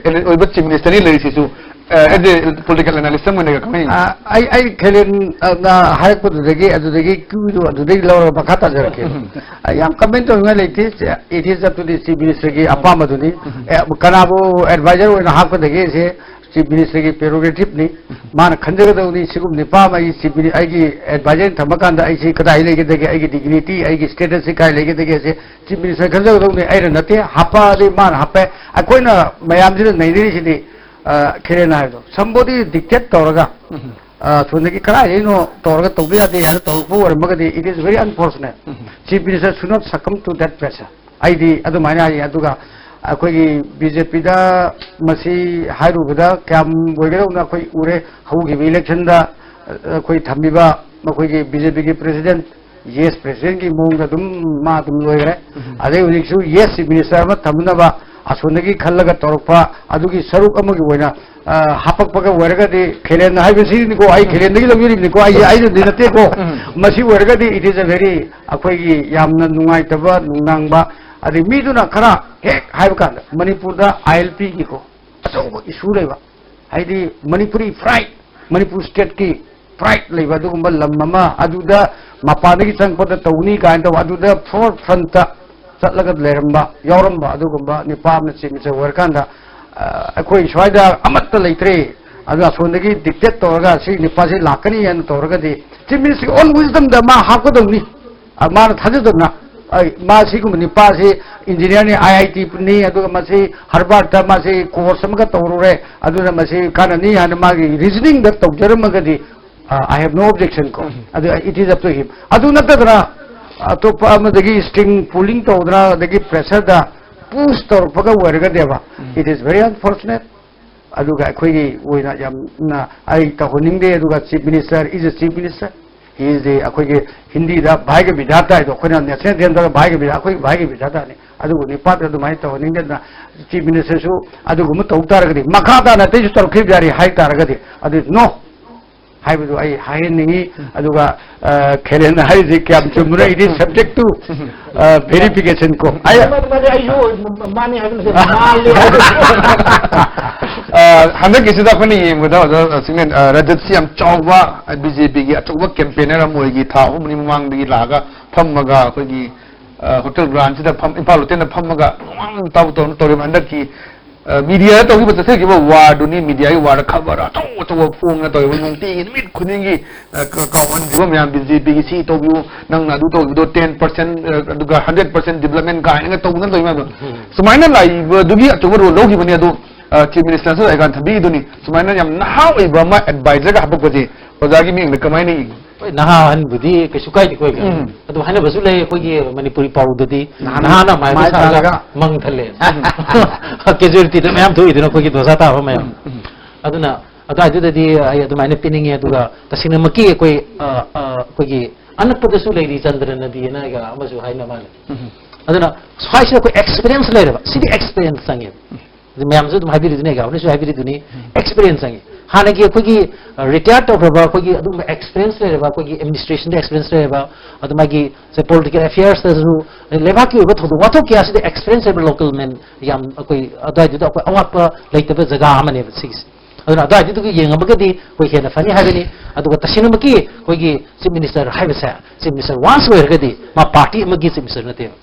ꯑꯣꯏꯕ chief ministerꯅꯤ ꯂꯩꯔꯤꯁꯤꯁꯨ, ꯑ, as a political analyst ꯑꯃ ꯑꯣꯏꯅ ꯀꯃꯥꯏꯅ ꯌꯦꯡꯕꯤ? ꯑ, ꯑꯩ, ꯑꯩ ꯈꯦꯂꯦꯟ, ꯑ, ꯅ ꯍꯥꯏꯔꯛꯄꯗꯨꯗꯒꯤ, ꯑꯗꯨꯗꯒꯤ ꯀ꯭ꯌꯨꯗꯣ ꯑꯗꯨꯗꯒꯤ ꯂꯧꯔꯒ ꯃꯈꯥ ꯇꯥꯖꯔꯛꯀꯦ꯫ ꯎꯝ꯫ ꯑ, ꯌꯥꯝ comment ꯇꯧꯅꯤꯡꯉꯥꯏ ꯂꯩꯇꯦ꯫ It is up to the chief ministerꯒꯤ ꯑꯄꯥꯝꯕꯗꯨꯅꯤ꯫ ꯎꯝ꯫ ꯑꯦ, ꯀꯅꯥꯕꯨ advisor ꯑꯣꯏꯅ ꯍꯥꯞꯀꯗꯒꯦ ꯁꯦ chief ministerꯒꯤ prerogativeꯅꯤ꯫ ꯃꯥꯅ ꯈꯟꯖꯒꯗꯧꯅꯤ꯫ ꯁꯤꯒꯨꯝꯕ ꯅꯤꯄꯥ ꯑꯃ ꯑꯩ chief mini-, ꯑꯩꯒꯤ advisor ꯊꯝꯃꯀꯥꯟꯗ ꯑꯩꯁꯤ ꯀꯗꯥꯏ ꯂꯩꯒꯗꯒꯦ, ꯑꯩꯒꯤ dignity, ꯑꯩꯒꯤ statusꯁꯤ ꯀꯥꯏ ꯂꯩꯒꯗꯒꯦ ꯁꯦ chief minister ꯈꯟꯖꯒꯗꯧꯅꯤ, ꯑꯩꯅ ꯅꯠꯇꯦ꯫ ꯍꯥꯞꯄꯛꯑꯗꯤ ꯃꯥꯅ ꯍꯥꯞꯄꯦ꯫ ꯑꯩꯈꯣꯏꯅ ꯃꯌꯥꯝꯁꯤꯅ ꯅꯩꯅꯔꯤꯁꯤꯗꯤ, ꯑ, ꯈꯦꯂꯦꯟ ꯍꯥꯏꯕꯗꯣ, somebody dictate ꯇꯧꯔꯒ, ꯎꯝ꯫ ꯑ, ꯁꯣꯝꯗꯒꯤ ꯀꯗꯥꯏꯗꯩꯅꯣ ꯇꯧꯔꯒ ꯇꯧꯕ ꯌꯥꯗꯦ ꯍꯥꯏꯅ ꯇꯧꯔꯛꯄ ꯑꯣꯏꯔꯝꯃꯒꯗꯤ, it is very unfortunate꯫ Um. Chief minister should not succumb to that pressure꯫ ꯑꯩꯗꯤ ꯑꯗꯨꯃꯥꯏꯅ ꯍꯥꯏꯌꯦ꯫ ꯑꯗꯨꯒ ꯑꯩꯈꯣꯏꯒꯤ BJPꯗ ꯃꯁꯤ ꯍꯥꯏꯔꯨꯕꯗ ꯀꯌꯥꯝ ꯑꯣꯏꯒꯗꯧꯅ ꯑꯩꯈꯣꯏ ꯎꯔꯦ꯫ ꯍꯧꯈꯤꯕ electionꯗ, ꯑ, ꯑꯩꯈꯣꯏ ꯊꯝꯃꯤꯕ ꯃꯈꯣꯏꯒꯤ BJPꯒꯤ president, yes presidentꯀꯤ ꯃꯑꯣꯡꯗ ꯑꯗꯨꯝ ꯃꯥ ꯑꯗꯨꯝ ꯂꯣꯏꯈ꯭ꯔꯦ꯫ ꯎꯝ꯫ ꯑꯗꯩ ꯍꯧꯖꯤꯛꯁꯨ yes chief minister ꯑꯃ ꯊꯝꯅꯕ ꯑꯁꯣꯝꯗꯒꯤ ꯈꯜꯂꯒ ꯇꯧꯔꯛꯄ ꯑꯗꯨꯒꯤ ꯁꯔꯨꯛ ꯑꯃꯒꯤ ꯑꯣꯏꯅ, ꯑ, ꯍꯥꯄꯛꯄꯒ ꯑꯣꯏꯔꯒꯗꯤ, ꯈꯦꯂꯦꯟ ꯍꯥꯏꯕꯁꯤꯅꯤꯀꯣ, ꯑꯩ ꯎꯝ꯫ ꯈꯦꯂꯦꯟꯗꯒꯤ ꯂꯧꯖꯔꯤꯕꯅꯤꯀꯣ, ꯑꯩ, ꯎꯝ꯫ ꯑꯩꯅꯗꯤ ꯅꯠꯇꯦꯀꯣ꯫ ꯎꯝ꯫ ꯃꯁꯤ ꯑꯣꯏꯔꯒꯗꯤ it is a very, ꯑꯩꯈꯣꯏꯒꯤ ꯌꯥꯝꯅ ꯅꯨꯡꯉꯥꯏꯇꯕ, ꯅꯨꯡꯅꯥꯡꯕ, ꯑꯗꯩ ꯃꯤꯗꯨꯅ ꯈꯔ ꯍꯦꯛ ꯍꯥꯏꯕ ꯀꯥꯟꯗ ꯃꯅꯤꯄꯨꯔꯗ ILPꯒꯤꯀꯣ ꯑꯆꯧꯕ issue ꯂꯩꯕ, ꯍꯥꯏꯗꯤ ꯃꯅꯤꯄꯨꯔꯤ pride, ꯃꯅꯤꯄꯨꯔ stateꯀꯤ pride ꯂꯩꯕ ꯑꯗꯨꯒꯨꯝꯕ ꯂꯝ ꯑꯃ, ꯑꯗꯨꯗ ꯃꯄꯥꯟꯗꯒꯤ ꯆꯪꯉꯛꯄꯗ ꯇꯧꯅꯤ ꯀꯥꯏꯅ ꯇꯧꯕ, ꯑꯗꯨꯗ forefrontꯇ ꯆꯠꯂꯒ ꯂꯩꯔꯝꯕ, ꯌꯥꯎꯔꯝꯕ ꯑꯗꯨꯒꯨꯝꯕ ꯅꯤꯄꯥ ꯑꯃꯅ chief minister ꯑꯣꯏꯔꯀꯥꯟꯗ, ꯑ, ꯑꯩꯈꯣꯏ ꯁ꯭ꯋꯥꯏꯗ ꯑꯃꯠꯇ ꯂꯩꯇ꯭ꯔꯦ, ꯑꯗꯨꯅ ꯑꯁꯣꯝꯗꯒꯤ dictate ꯇꯧꯔꯒ ꯁꯤ ꯅꯤꯄꯥꯁꯤ ꯂꯥꯛꯀꯅꯤ ꯍꯥꯏꯅ ꯇꯧꯔꯒꯗꯤ, chief ministerꯒꯤ own wisdomꯗ ꯃꯥ ꯍꯥꯞꯀꯗꯧꯅꯤ꯫ ꯑ, ꯃꯥꯅ ꯊꯥꯖꯗꯅ, ꯑꯩ, ꯃꯥ ꯁꯤꯒꯨꯝꯕ ꯅꯤꯄꯥꯁꯤ engineerꯅꯤ, IITꯅꯤ, ꯑꯗꯨꯒ ꯃꯁꯤ Harvardꯇ ꯃꯥꯁꯤ course ꯑꯃꯒ ꯇꯧꯔꯨꯔꯦ, ꯑꯗꯨꯅ ꯃꯁꯤ ꯀꯥꯟꯅꯅꯤ ꯍꯥꯏꯅ ꯃꯥꯒꯤ reasoningꯗ ꯇꯧꯖꯔꯝꯃꯒꯗꯤ, ꯑ, I have no objection ꯀꯣ꯫ ꯎꯝ꯫ ꯑꯗꯨ it is up to him꯫ ꯑꯗꯨ ꯅꯠꯇꯗꯅ ꯑꯇꯣꯞꯄ ꯑꯃꯗꯒꯤ string pulling ꯇꯧꯗꯅ, ꯑꯗꯒꯤ pressureꯗ push ꯇꯧꯔꯛꯄꯒ ꯑꯣꯏꯔꯒꯗꯤꯕ, um. It is very unfortunate꯫ ꯑꯗꯨꯒ ꯑꯩꯈꯣꯏꯒꯤ ꯑꯣꯏꯅ ꯌꯥꯝꯅ ꯑꯩ ꯇꯧꯍꯟꯅꯤꯡꯗꯦ꯫ ꯑꯗꯨꯒ chief minister is a chief minister, ꯏꯁꯦ ꯑꯩꯈꯣꯏꯒꯤ ꯍꯤꯟꯗꯤꯗ ꯚꯥꯏꯒ ꯕꯤꯙꯥꯇꯥ ꯍꯥꯏꯗꯣ, ꯑꯩꯈꯣꯏꯅ ꯅꯦꯁꯅꯦꯜ ꯑꯦꯟꯊꯦꯝꯗ ꯚꯥꯏꯒ ꯕꯤꯙꯥ, ꯑꯩꯈꯣꯏꯒꯤ ꯚꯥꯏꯒ ꯕꯤꯙꯥꯇꯥꯅꯤ꯫ ꯑꯗꯨꯕꯨ ꯅꯤꯄꯥꯗ ꯑꯗꯨꯃꯥꯏꯅ ꯇꯧꯍꯟꯅꯤꯡꯗꯦ꯫ ꯑꯗꯨꯅ ꯆꯤꯐ ꯃꯤꯅꯤꯁꯇꯔꯁꯨ ꯑꯗꯨꯒꯨꯝꯕ ꯇꯧ ꯇꯥꯔꯒꯗꯤ ꯃꯈꯥ ꯇꯥꯅ ꯑꯇꯩꯁꯨ ꯇꯧꯔꯛꯈꯤꯕ ꯌꯥꯔꯤ ꯍꯥꯏ ꯇꯥꯔꯒꯗꯤ, ꯑꯗꯨ ꯅꯣ ꯍꯥꯏꯕꯗꯨ ꯑꯩ ꯍꯥꯏꯍꯟꯅꯤꯡꯉꯤ꯫ ꯑꯗꯨꯒ, ꯑ, ꯈꯦꯂꯦꯟꯅ ꯍꯥꯏꯔꯤꯁꯤ ꯀꯌꯥꯝ ꯆꯨꯝꯕꯅꯣ, it is subject to, ꯑ, verification ꯀꯣ꯫ ꯑꯩ ꯃꯥꯅꯤ, ꯃꯥꯅꯤ, ꯑꯩꯁꯨ ꯃꯥꯜꯂꯤ ꯍꯥꯏꯕ꯫ ꯑ, ꯍꯟꯗꯛꯀꯤꯁꯤꯗ ꯑꯩꯈꯣꯏꯅ ꯌꯦꯡꯕꯗ, ꯑꯣꯖꯥ ꯁꯤꯡꯅꯦꯟ, ꯑ, ꯔꯖꯠꯁꯤ ꯌꯥꯝ ꯆꯥꯎꯕ, ꯑ, ꯕꯤ ꯖꯦ ꯄꯤꯒꯤ ꯑꯆꯧꯕ ꯀꯦꯝꯄꯦꯅꯔ ꯑꯃ ꯑꯣꯏꯈꯤ꯫ ꯊꯥ ꯑꯍꯨꯝ ꯃꯔꯤ ꯃꯃꯥꯡꯗꯒꯤ ꯂꯥꯛꯑꯒ ꯐꯝꯃꯒ ꯑꯩꯈꯣꯏꯒꯤ, ꯑ, ꯍꯣꯇꯦꯜ ꯒ꯭ꯔꯥꯟꯁꯤꯗ ꯐꯝ-, ꯏꯝꯐꯥꯜ ꯍꯣꯇꯦꯜꯗ ꯐꯝꯃꯒ ꯅꯨꯡꯉꯥꯏꯅ ꯇꯧ-, ꯇꯧ-, ꯇꯧꯔꯤꯕ ꯍꯟꯗꯛꯀꯤ, ꯑ, ꯃꯤꯗꯤꯌꯥꯗ ꯇꯧꯈꯤꯕ, ꯆꯠꯊꯈꯤꯕ ꯋꯥꯔꯗꯨꯅꯤ꯫ ꯃꯤꯗꯤꯌꯥꯒꯤ ꯋꯥꯔꯗ ꯈꯕꯔ ꯑꯆꯧ ꯑꯆꯧꯕ ꯐꯣꯡꯅ ꯇꯧꯔꯤꯕ, ꯅꯨꯡꯇꯤꯒꯤ ꯅꯨꯃꯤꯠ ꯈꯨꯗꯤꯡꯒꯤ, ꯑ, ꯀ-, ꯀꯥꯎꯍꯟꯈꯤꯕ ꯃꯌꯥꯝ, ꯕꯤ ꯖꯦ ꯄꯤꯒꯤ ꯁꯤ ꯇꯧꯕꯤꯌꯨ, ꯅꯪꯅ ꯑꯗꯨ ꯇꯧꯕꯤꯕꯗꯣ ten percent, ꯑ, ꯑꯗꯨꯒ hundred percent development ꯀꯥꯏꯅꯒ ꯇꯧꯗꯅ ꯇꯧꯔꯤ ꯃꯌꯥꯝꯗꯣ꯫ ꯎꯝ꯫ ꯁꯨꯃꯥꯏꯅ ꯂꯥꯛꯏꯕꯗꯨꯒꯤ ꯑꯆꯧꯕ ꯔꯣꯜ ꯂꯧꯈꯤꯕꯅꯤ꯫ ꯑꯗꯣ, ꯑ, ꯆꯤꯐ ꯃꯤꯅꯤꯁꯇꯔꯁꯨ ꯂꯥꯛꯏꯀꯥꯟꯗ ꯊꯝꯕꯤꯈꯤꯗꯨꯅꯤ꯫ ꯁꯨꯃꯥꯏꯅ ꯌꯥꯝ ꯅꯍꯥ ꯑꯣꯏꯕ ꯑꯃ ꯑꯦꯗꯚꯥꯏꯖꯔꯒ ꯍꯥꯄꯛꯄꯁꯦ ꯑꯣꯖꯥꯒꯤ ꯃꯤꯠꯌꯦꯡꯗ ꯀꯃꯥꯏꯅ ꯌꯦꯡꯉꯤ? ꯍꯣꯏ, ꯅꯍꯥ ꯑꯍꯟꯕꯨꯗꯤ ꯀꯩꯁꯨ ꯀꯥꯏꯗꯦꯀꯣ꯫ ꯎꯝ꯫ ꯑꯗꯨ ꯍꯥꯏꯅꯕꯁꯨ ꯂꯩ ꯑꯩꯈꯣꯏꯒꯤ ꯃꯅꯤꯄꯨꯔꯤ ꯄꯥꯎꯗꯗꯤ, ꯅꯍꯥ-, ꯅꯍꯥꯅ ꯃꯥꯏꯕ ꯃꯥꯏ ꯁꯥꯔꯒ ꯁꯥꯔꯒ ꯃꯪ ꯊꯜꯂꯦ꯫ ꯎꯝ꯫ ꯀꯦꯖꯨꯋꯦꯂꯤꯇꯤꯗ ꯃꯌꯥꯝ ꯊꯣꯛꯏꯗꯅ ꯑꯩꯈꯣꯏꯒꯤ ꯗꯣꯁꯥ ꯇꯥꯕ ꯃꯌꯥꯝ꯫ ꯎꯝ, ꯎꯝ꯫ ꯑꯗꯨꯅ ꯑꯗꯨꯋꯥꯏꯗꯨꯗꯗꯤ ꯑꯩ ꯑꯗꯨꯃꯥꯏꯅ ꯄꯤꯅꯤꯡꯉꯤ꯫ ꯑꯗꯨꯒ ꯇꯁꯦꯡꯅꯃꯛꯀꯤ ꯑꯩꯈꯣꯏ, ꯑ, ꯑ, ꯑꯩꯈꯣꯏꯒꯤ ꯑꯅꯛꯄꯗꯁꯨ ꯂꯩꯔꯤ ꯆꯟꯗ꯭ꯔ ꯅꯗꯤꯅ ꯑꯩꯒ ꯑꯃꯁꯨ ꯍꯥꯏꯅ ꯃꯥꯜꯂꯦ꯫ ꯎꯝ꯫ ꯑꯗꯨꯅ ꯁ꯭ꯋꯥꯏꯁꯤꯗ ꯑꯩꯈꯣꯏ ꯑꯦꯛꯁꯄꯤꯔꯤꯌꯦꯟꯁ ꯂꯩꯔꯕ, ꯁꯤꯗꯤ ꯑꯦꯛꯁꯄꯤꯔꯤꯌꯦꯟꯁ ꯆꯪꯉꯦꯕ꯫ ꯑꯗꯨ ꯃꯌꯥꯝꯁꯨ ꯑꯗꯨꯝ ꯍꯥꯏꯕꯤꯔꯤꯗꯨꯅꯦ, ꯒꯥꯎꯅꯁꯨ ꯍꯥꯏꯕꯤꯔꯤꯗꯨꯅꯤ, ꯎꯝ꯫ ꯑꯦꯛꯁꯄꯤꯔꯤꯌꯦꯟꯁ ꯆꯪꯉꯤ꯫ ꯍꯥꯟꯅꯒꯤ ꯑꯩꯈꯣꯏꯒꯤ, ꯑ, ꯔꯤꯇꯥꯌꯔ ꯇꯧꯈ꯭ꯔꯕ ꯑꯩꯈꯣꯏꯒꯤ ꯑꯗꯨꯝꯕ ꯑꯦꯛꯁꯄꯤꯔꯤꯌꯦꯟꯁ ꯂꯩꯔꯕ ꯑꯩꯈꯣꯏꯒꯤ ꯑꯦꯗꯃꯤꯅꯤꯁꯇ꯭ꯔꯦꯁꯟꯗ ꯑꯦꯛꯁꯄꯤꯔꯤꯌꯦꯟꯁ ꯂꯩꯔꯕ, ꯑꯗꯨ ꯃꯥꯒꯤ ꯁꯦ ꯄꯣꯂꯤꯇꯤꯀꯦꯜ ꯑꯦꯐꯤꯌꯔꯁꯇꯁꯨ ꯂꯩꯕꯥꯛꯀꯤ ꯑꯣꯏꯕ ꯊꯧꯗꯣꯛ ꯋꯥꯊꯣꯛ ꯀꯌꯥꯁꯤꯗ ꯑꯦꯛꯁꯄꯤꯔꯤꯌꯦꯟꯁ ꯂꯩꯕ ꯂꯣꯀꯦꯜ ꯃꯦꯟ ꯌꯥꯝ ꯑꯩꯈꯣꯏ ꯑꯗꯨꯋꯥꯏꯗꯨꯗ ꯑꯩꯈꯣꯏ ꯑꯋꯥꯠꯄ ꯂꯩꯇꯕ ꯖꯒꯥ ꯑꯃꯅꯦꯕ ꯁꯤꯒꯤꯁꯦ꯫ ꯑꯗꯨꯅ ꯑꯗꯨꯋꯥꯏꯗꯨꯗꯒꯤ ꯌꯦꯡꯉꯝꯃꯒꯗꯤ ꯑꯩꯈꯣꯏ ꯍꯦꯟꯅ ꯐꯅꯤ ꯍꯥꯏꯕꯅꯤ꯫ ꯑꯗꯨꯒ ꯇꯁꯦꯡꯅꯃꯛꯀꯤ ꯑꯩꯈꯣꯏꯒꯤ ꯆꯤꯐ ꯃꯤꯅꯤꯁꯇꯔ ꯍꯥꯏꯕꯁꯦ, ꯆꯤꯐ ꯃꯤꯅꯤꯁꯇꯔ ꯋꯥꯟꯁ ꯑꯣꯏꯔꯒꯗꯤ ꯃꯥ ꯄꯥꯔꯇꯤ ꯑꯃꯒꯤ ꯆꯤꯐ ꯃꯤꯅꯤꯁꯇꯔ ꯅꯠꯇꯦꯕ꯫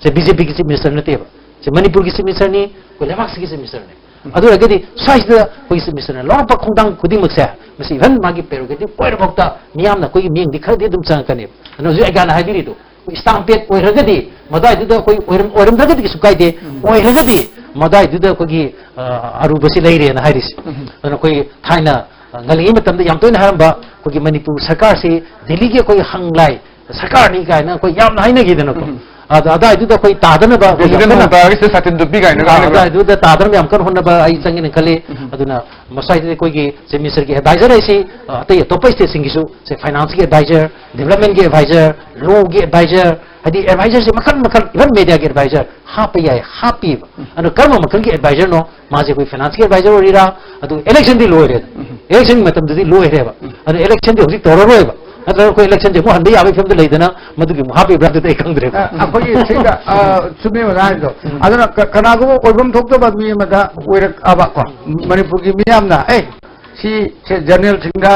ꯁꯦ ꯕꯤ ꯖꯦ ꯄꯤꯒꯤ ꯆꯤꯐ ꯃꯤꯅꯤꯁꯇꯔ ꯅꯠꯇꯦꯕ, ꯁꯦ ꯃꯅꯤꯄꯨꯔꯒꯤ ꯆꯤꯐ ꯃꯤꯅꯤꯁꯇꯔꯅꯤ, ꯑꯩꯈꯣꯏ ꯂꯩꯕꯥꯛꯁꯤꯒꯤ ꯆꯤꯐ ꯃꯤꯅꯤꯁꯇꯔꯅꯤ꯫ ꯑꯗꯨ ꯑꯣꯏꯔꯒꯗꯤ ꯁ꯭ꯋꯥꯏꯁꯤꯗ ꯑꯩꯈꯣꯏꯒꯤ ꯆꯤꯐ ꯃꯤꯅꯤꯁꯇꯔꯅ ꯂꯧꯔꯛꯄ ꯈꯣꯡꯊꯥꯡ ꯈꯨꯗꯤꯡꯃꯛꯁꯦ, ꯃꯁꯤ ꯏꯚꯟ ꯃꯥꯒꯤ ꯄ꯭ꯔꯦꯔꯣꯒꯦꯇꯤꯚ ꯑꯣꯏꯔꯐꯥꯎꯗ ꯃꯤꯌꯥꯝꯅ ꯑꯩꯈꯣꯏꯒꯤ ꯃꯤꯠꯌꯦꯡꯗꯤ ꯈꯔꯗꯤ ꯑꯗꯨꯝ ꯆꯪꯉꯛꯀꯅꯦꯕ꯫ ꯑꯗꯨꯅ ꯍꯧꯖꯤꯛ ꯑꯩꯒꯥꯅ ꯍꯥꯏꯕꯤꯔꯤꯗꯣ, ꯑꯩꯈꯣꯏ ꯁ꯭ꯇꯥꯝꯄꯦꯠ ꯑꯣꯏꯔꯒꯗꯤ ꯃꯗꯨꯋꯥꯏꯗꯨꯗ ꯑꯩꯈꯣꯏ ꯑꯣꯏꯔꯝ-, ꯑꯣꯏꯔꯝꯗ꯭ꯔꯒꯗꯤ ꯀꯩꯁꯨ ꯀꯥꯏꯗꯦ, ꯎꯝ꯫ ꯑꯣꯏꯔꯒꯗꯤ ꯃꯗꯨꯋꯥꯏꯗꯨꯗ ꯑꯩꯈꯣꯏꯒꯤ, ꯑ, ꯑꯔꯨꯕꯁꯤ ꯂꯩꯔꯦꯅ ꯍꯥꯏꯔꯤꯁꯦ꯫ ꯎꯝ꯫ ꯑꯗꯨꯅ ꯑꯩꯈꯣꯏ ꯊꯥꯏꯅ, ꯑ, ꯉꯜꯂꯤꯉꯩ ꯃꯇꯝꯗ ꯌꯥꯝ ꯇꯣꯏꯅ ꯍꯥꯏꯔꯝꯕ ꯑꯩꯈꯣꯏꯒꯤ ꯃꯅꯤꯄꯨꯔ ꯁꯔꯀꯥꯔꯁꯤ ꯗꯤꯜꯂꯤꯒꯤ ꯑꯩꯈꯣꯏ ꯍꯪꯂꯥꯏ ꯁꯔꯀꯥꯔꯅꯤ ꯀꯥꯏꯅ ꯑꯩꯈꯣꯏ ꯌꯥꯝꯅ ꯍꯥꯏꯅꯈꯤꯗꯅꯀꯣ꯫ ꯎꯝ꯫ ꯑꯗ ꯑꯗꯥꯏꯗꯨꯗ ꯑꯩꯈꯣꯏ ꯇꯥꯗꯅꯕ ꯑꯩꯈꯣꯏ ꯌꯥꯝ ꯄ꯭ꯔꯦꯁꯤꯗꯦꯟ ꯀꯟꯅ ꯅꯣꯡ ꯇꯥꯔꯒ ꯁꯤꯗ ꯁꯥꯇꯤꯟ ꯇꯨꯞꯄꯤ ꯀꯥꯏꯅꯒ ꯑꯥ, ꯍꯥꯏꯅꯕ꯫ ꯑꯗꯥꯏꯗꯨꯗ ꯇꯥꯗꯅꯕ ꯌꯥꯝ ꯀꯟꯅ ꯍꯣꯠꯅꯕ ꯑꯩ ꯆꯪꯉꯦꯅ ꯈꯜꯂꯤ꯫ ꯑꯗꯨꯅ ꯃꯁꯥꯏꯗ ꯑꯩꯈꯣꯏꯒꯤ ꯆꯤꯐ ꯃꯤꯅꯤꯁꯇꯔꯒꯤ ꯑꯦꯗꯚꯥꯏꯖꯔ ꯍꯥꯏꯁꯤ, ꯑ, ꯑꯇꯩ ꯑꯇꯣꯞꯄ ꯁ꯭ꯇꯦꯠꯁꯤꯡꯒꯤꯁꯨ, ꯁꯦ, ꯐꯥꯏꯅꯥꯟꯁꯀꯤ ꯑꯦꯗꯚꯥꯏꯖꯔ, ꯗꯤꯕꯂꯞꯃꯦꯟꯒꯤ ꯑꯦꯗꯚꯥꯏꯖꯔ, ꯂꯣꯒꯤ ꯑꯦꯗꯚꯥꯏꯖꯔ, ꯍꯥꯏꯗꯤ ꯑꯦꯗꯚꯥꯏꯖꯔꯁꯦ ꯃꯈꯜ ꯃꯈꯜ, ꯏꯚꯟ ꯃꯦꯗꯤꯌꯥꯒꯤ ꯑꯦꯗꯚꯥꯏꯖꯔ ꯍꯥꯞꯄ ꯌꯥꯏ, ꯍꯥꯞꯄꯤꯕ꯫ ꯑꯗꯣ ꯀꯔꯝꯕ ꯃꯈꯜꯒꯤ ꯑꯦꯗꯚꯥꯏꯖꯔꯅꯣ? ꯃꯥꯁꯦ ꯑꯩꯈꯣꯏ ꯐꯥꯏꯅꯥꯟꯁꯀꯤ ꯑꯦꯗꯚꯥꯏꯖꯔ ꯑꯣꯏꯔꯤꯔꯥ? ꯑꯗꯨ ꯏꯂꯦꯛꯁꯟꯗꯤ ꯂꯣꯏꯔꯦ꯫ ꯏꯂꯦꯛꯁꯟꯒꯤ ꯃꯇꯝꯗꯗꯤ ꯂꯣꯏꯔꯦꯕ꯫ ꯑꯗꯣ ꯏꯂꯦꯛꯁꯟꯗꯤ ꯍꯧꯖꯤꯛ ꯇꯧꯔꯔꯣꯏꯕ꯫ ꯅꯠꯇ꯭ꯔꯒ ꯑꯩꯈꯣꯏ ꯏꯂꯦꯛꯁꯟꯁꯦ ꯑꯃꯨꯛ ꯍꯟꯕ ꯌꯥꯕꯒꯤ ꯐꯤꯕꯝꯗ ꯂꯩꯗꯅ ꯃꯗꯨꯒꯤ ꯑꯃꯨꯛ ꯍꯥꯞꯄꯤꯕ꯭ꯔꯥ? ꯑꯗꯨꯗꯤ ꯑꯩ ꯈꯪꯗ꯭ꯔꯦꯀꯣ꯫ ꯑ, ꯑꯩꯈꯣꯏꯒꯤ ꯁꯤꯗ, ꯑ, ꯆꯨꯝꯃꯦ ꯑꯣꯖꯥ ꯍꯥꯏꯗꯣ꯫ ꯑꯗꯨꯅ ꯀ-, ꯀꯅꯥꯒꯨꯝꯕ ꯑꯣꯏꯐꯝ ꯊꯣꯛꯇꯕ ꯃꯤ ꯑꯃꯗ ꯑꯣꯏꯔꯛꯑꯕ ꯀꯣ, ꯃꯅꯤꯄꯨꯔꯒꯤ ꯃꯤꯌꯥꯝꯅ, "ꯑꯦ, ꯁꯤ, ꯁꯦ, ꯖꯔꯅꯦꯜꯁꯤꯡꯗ,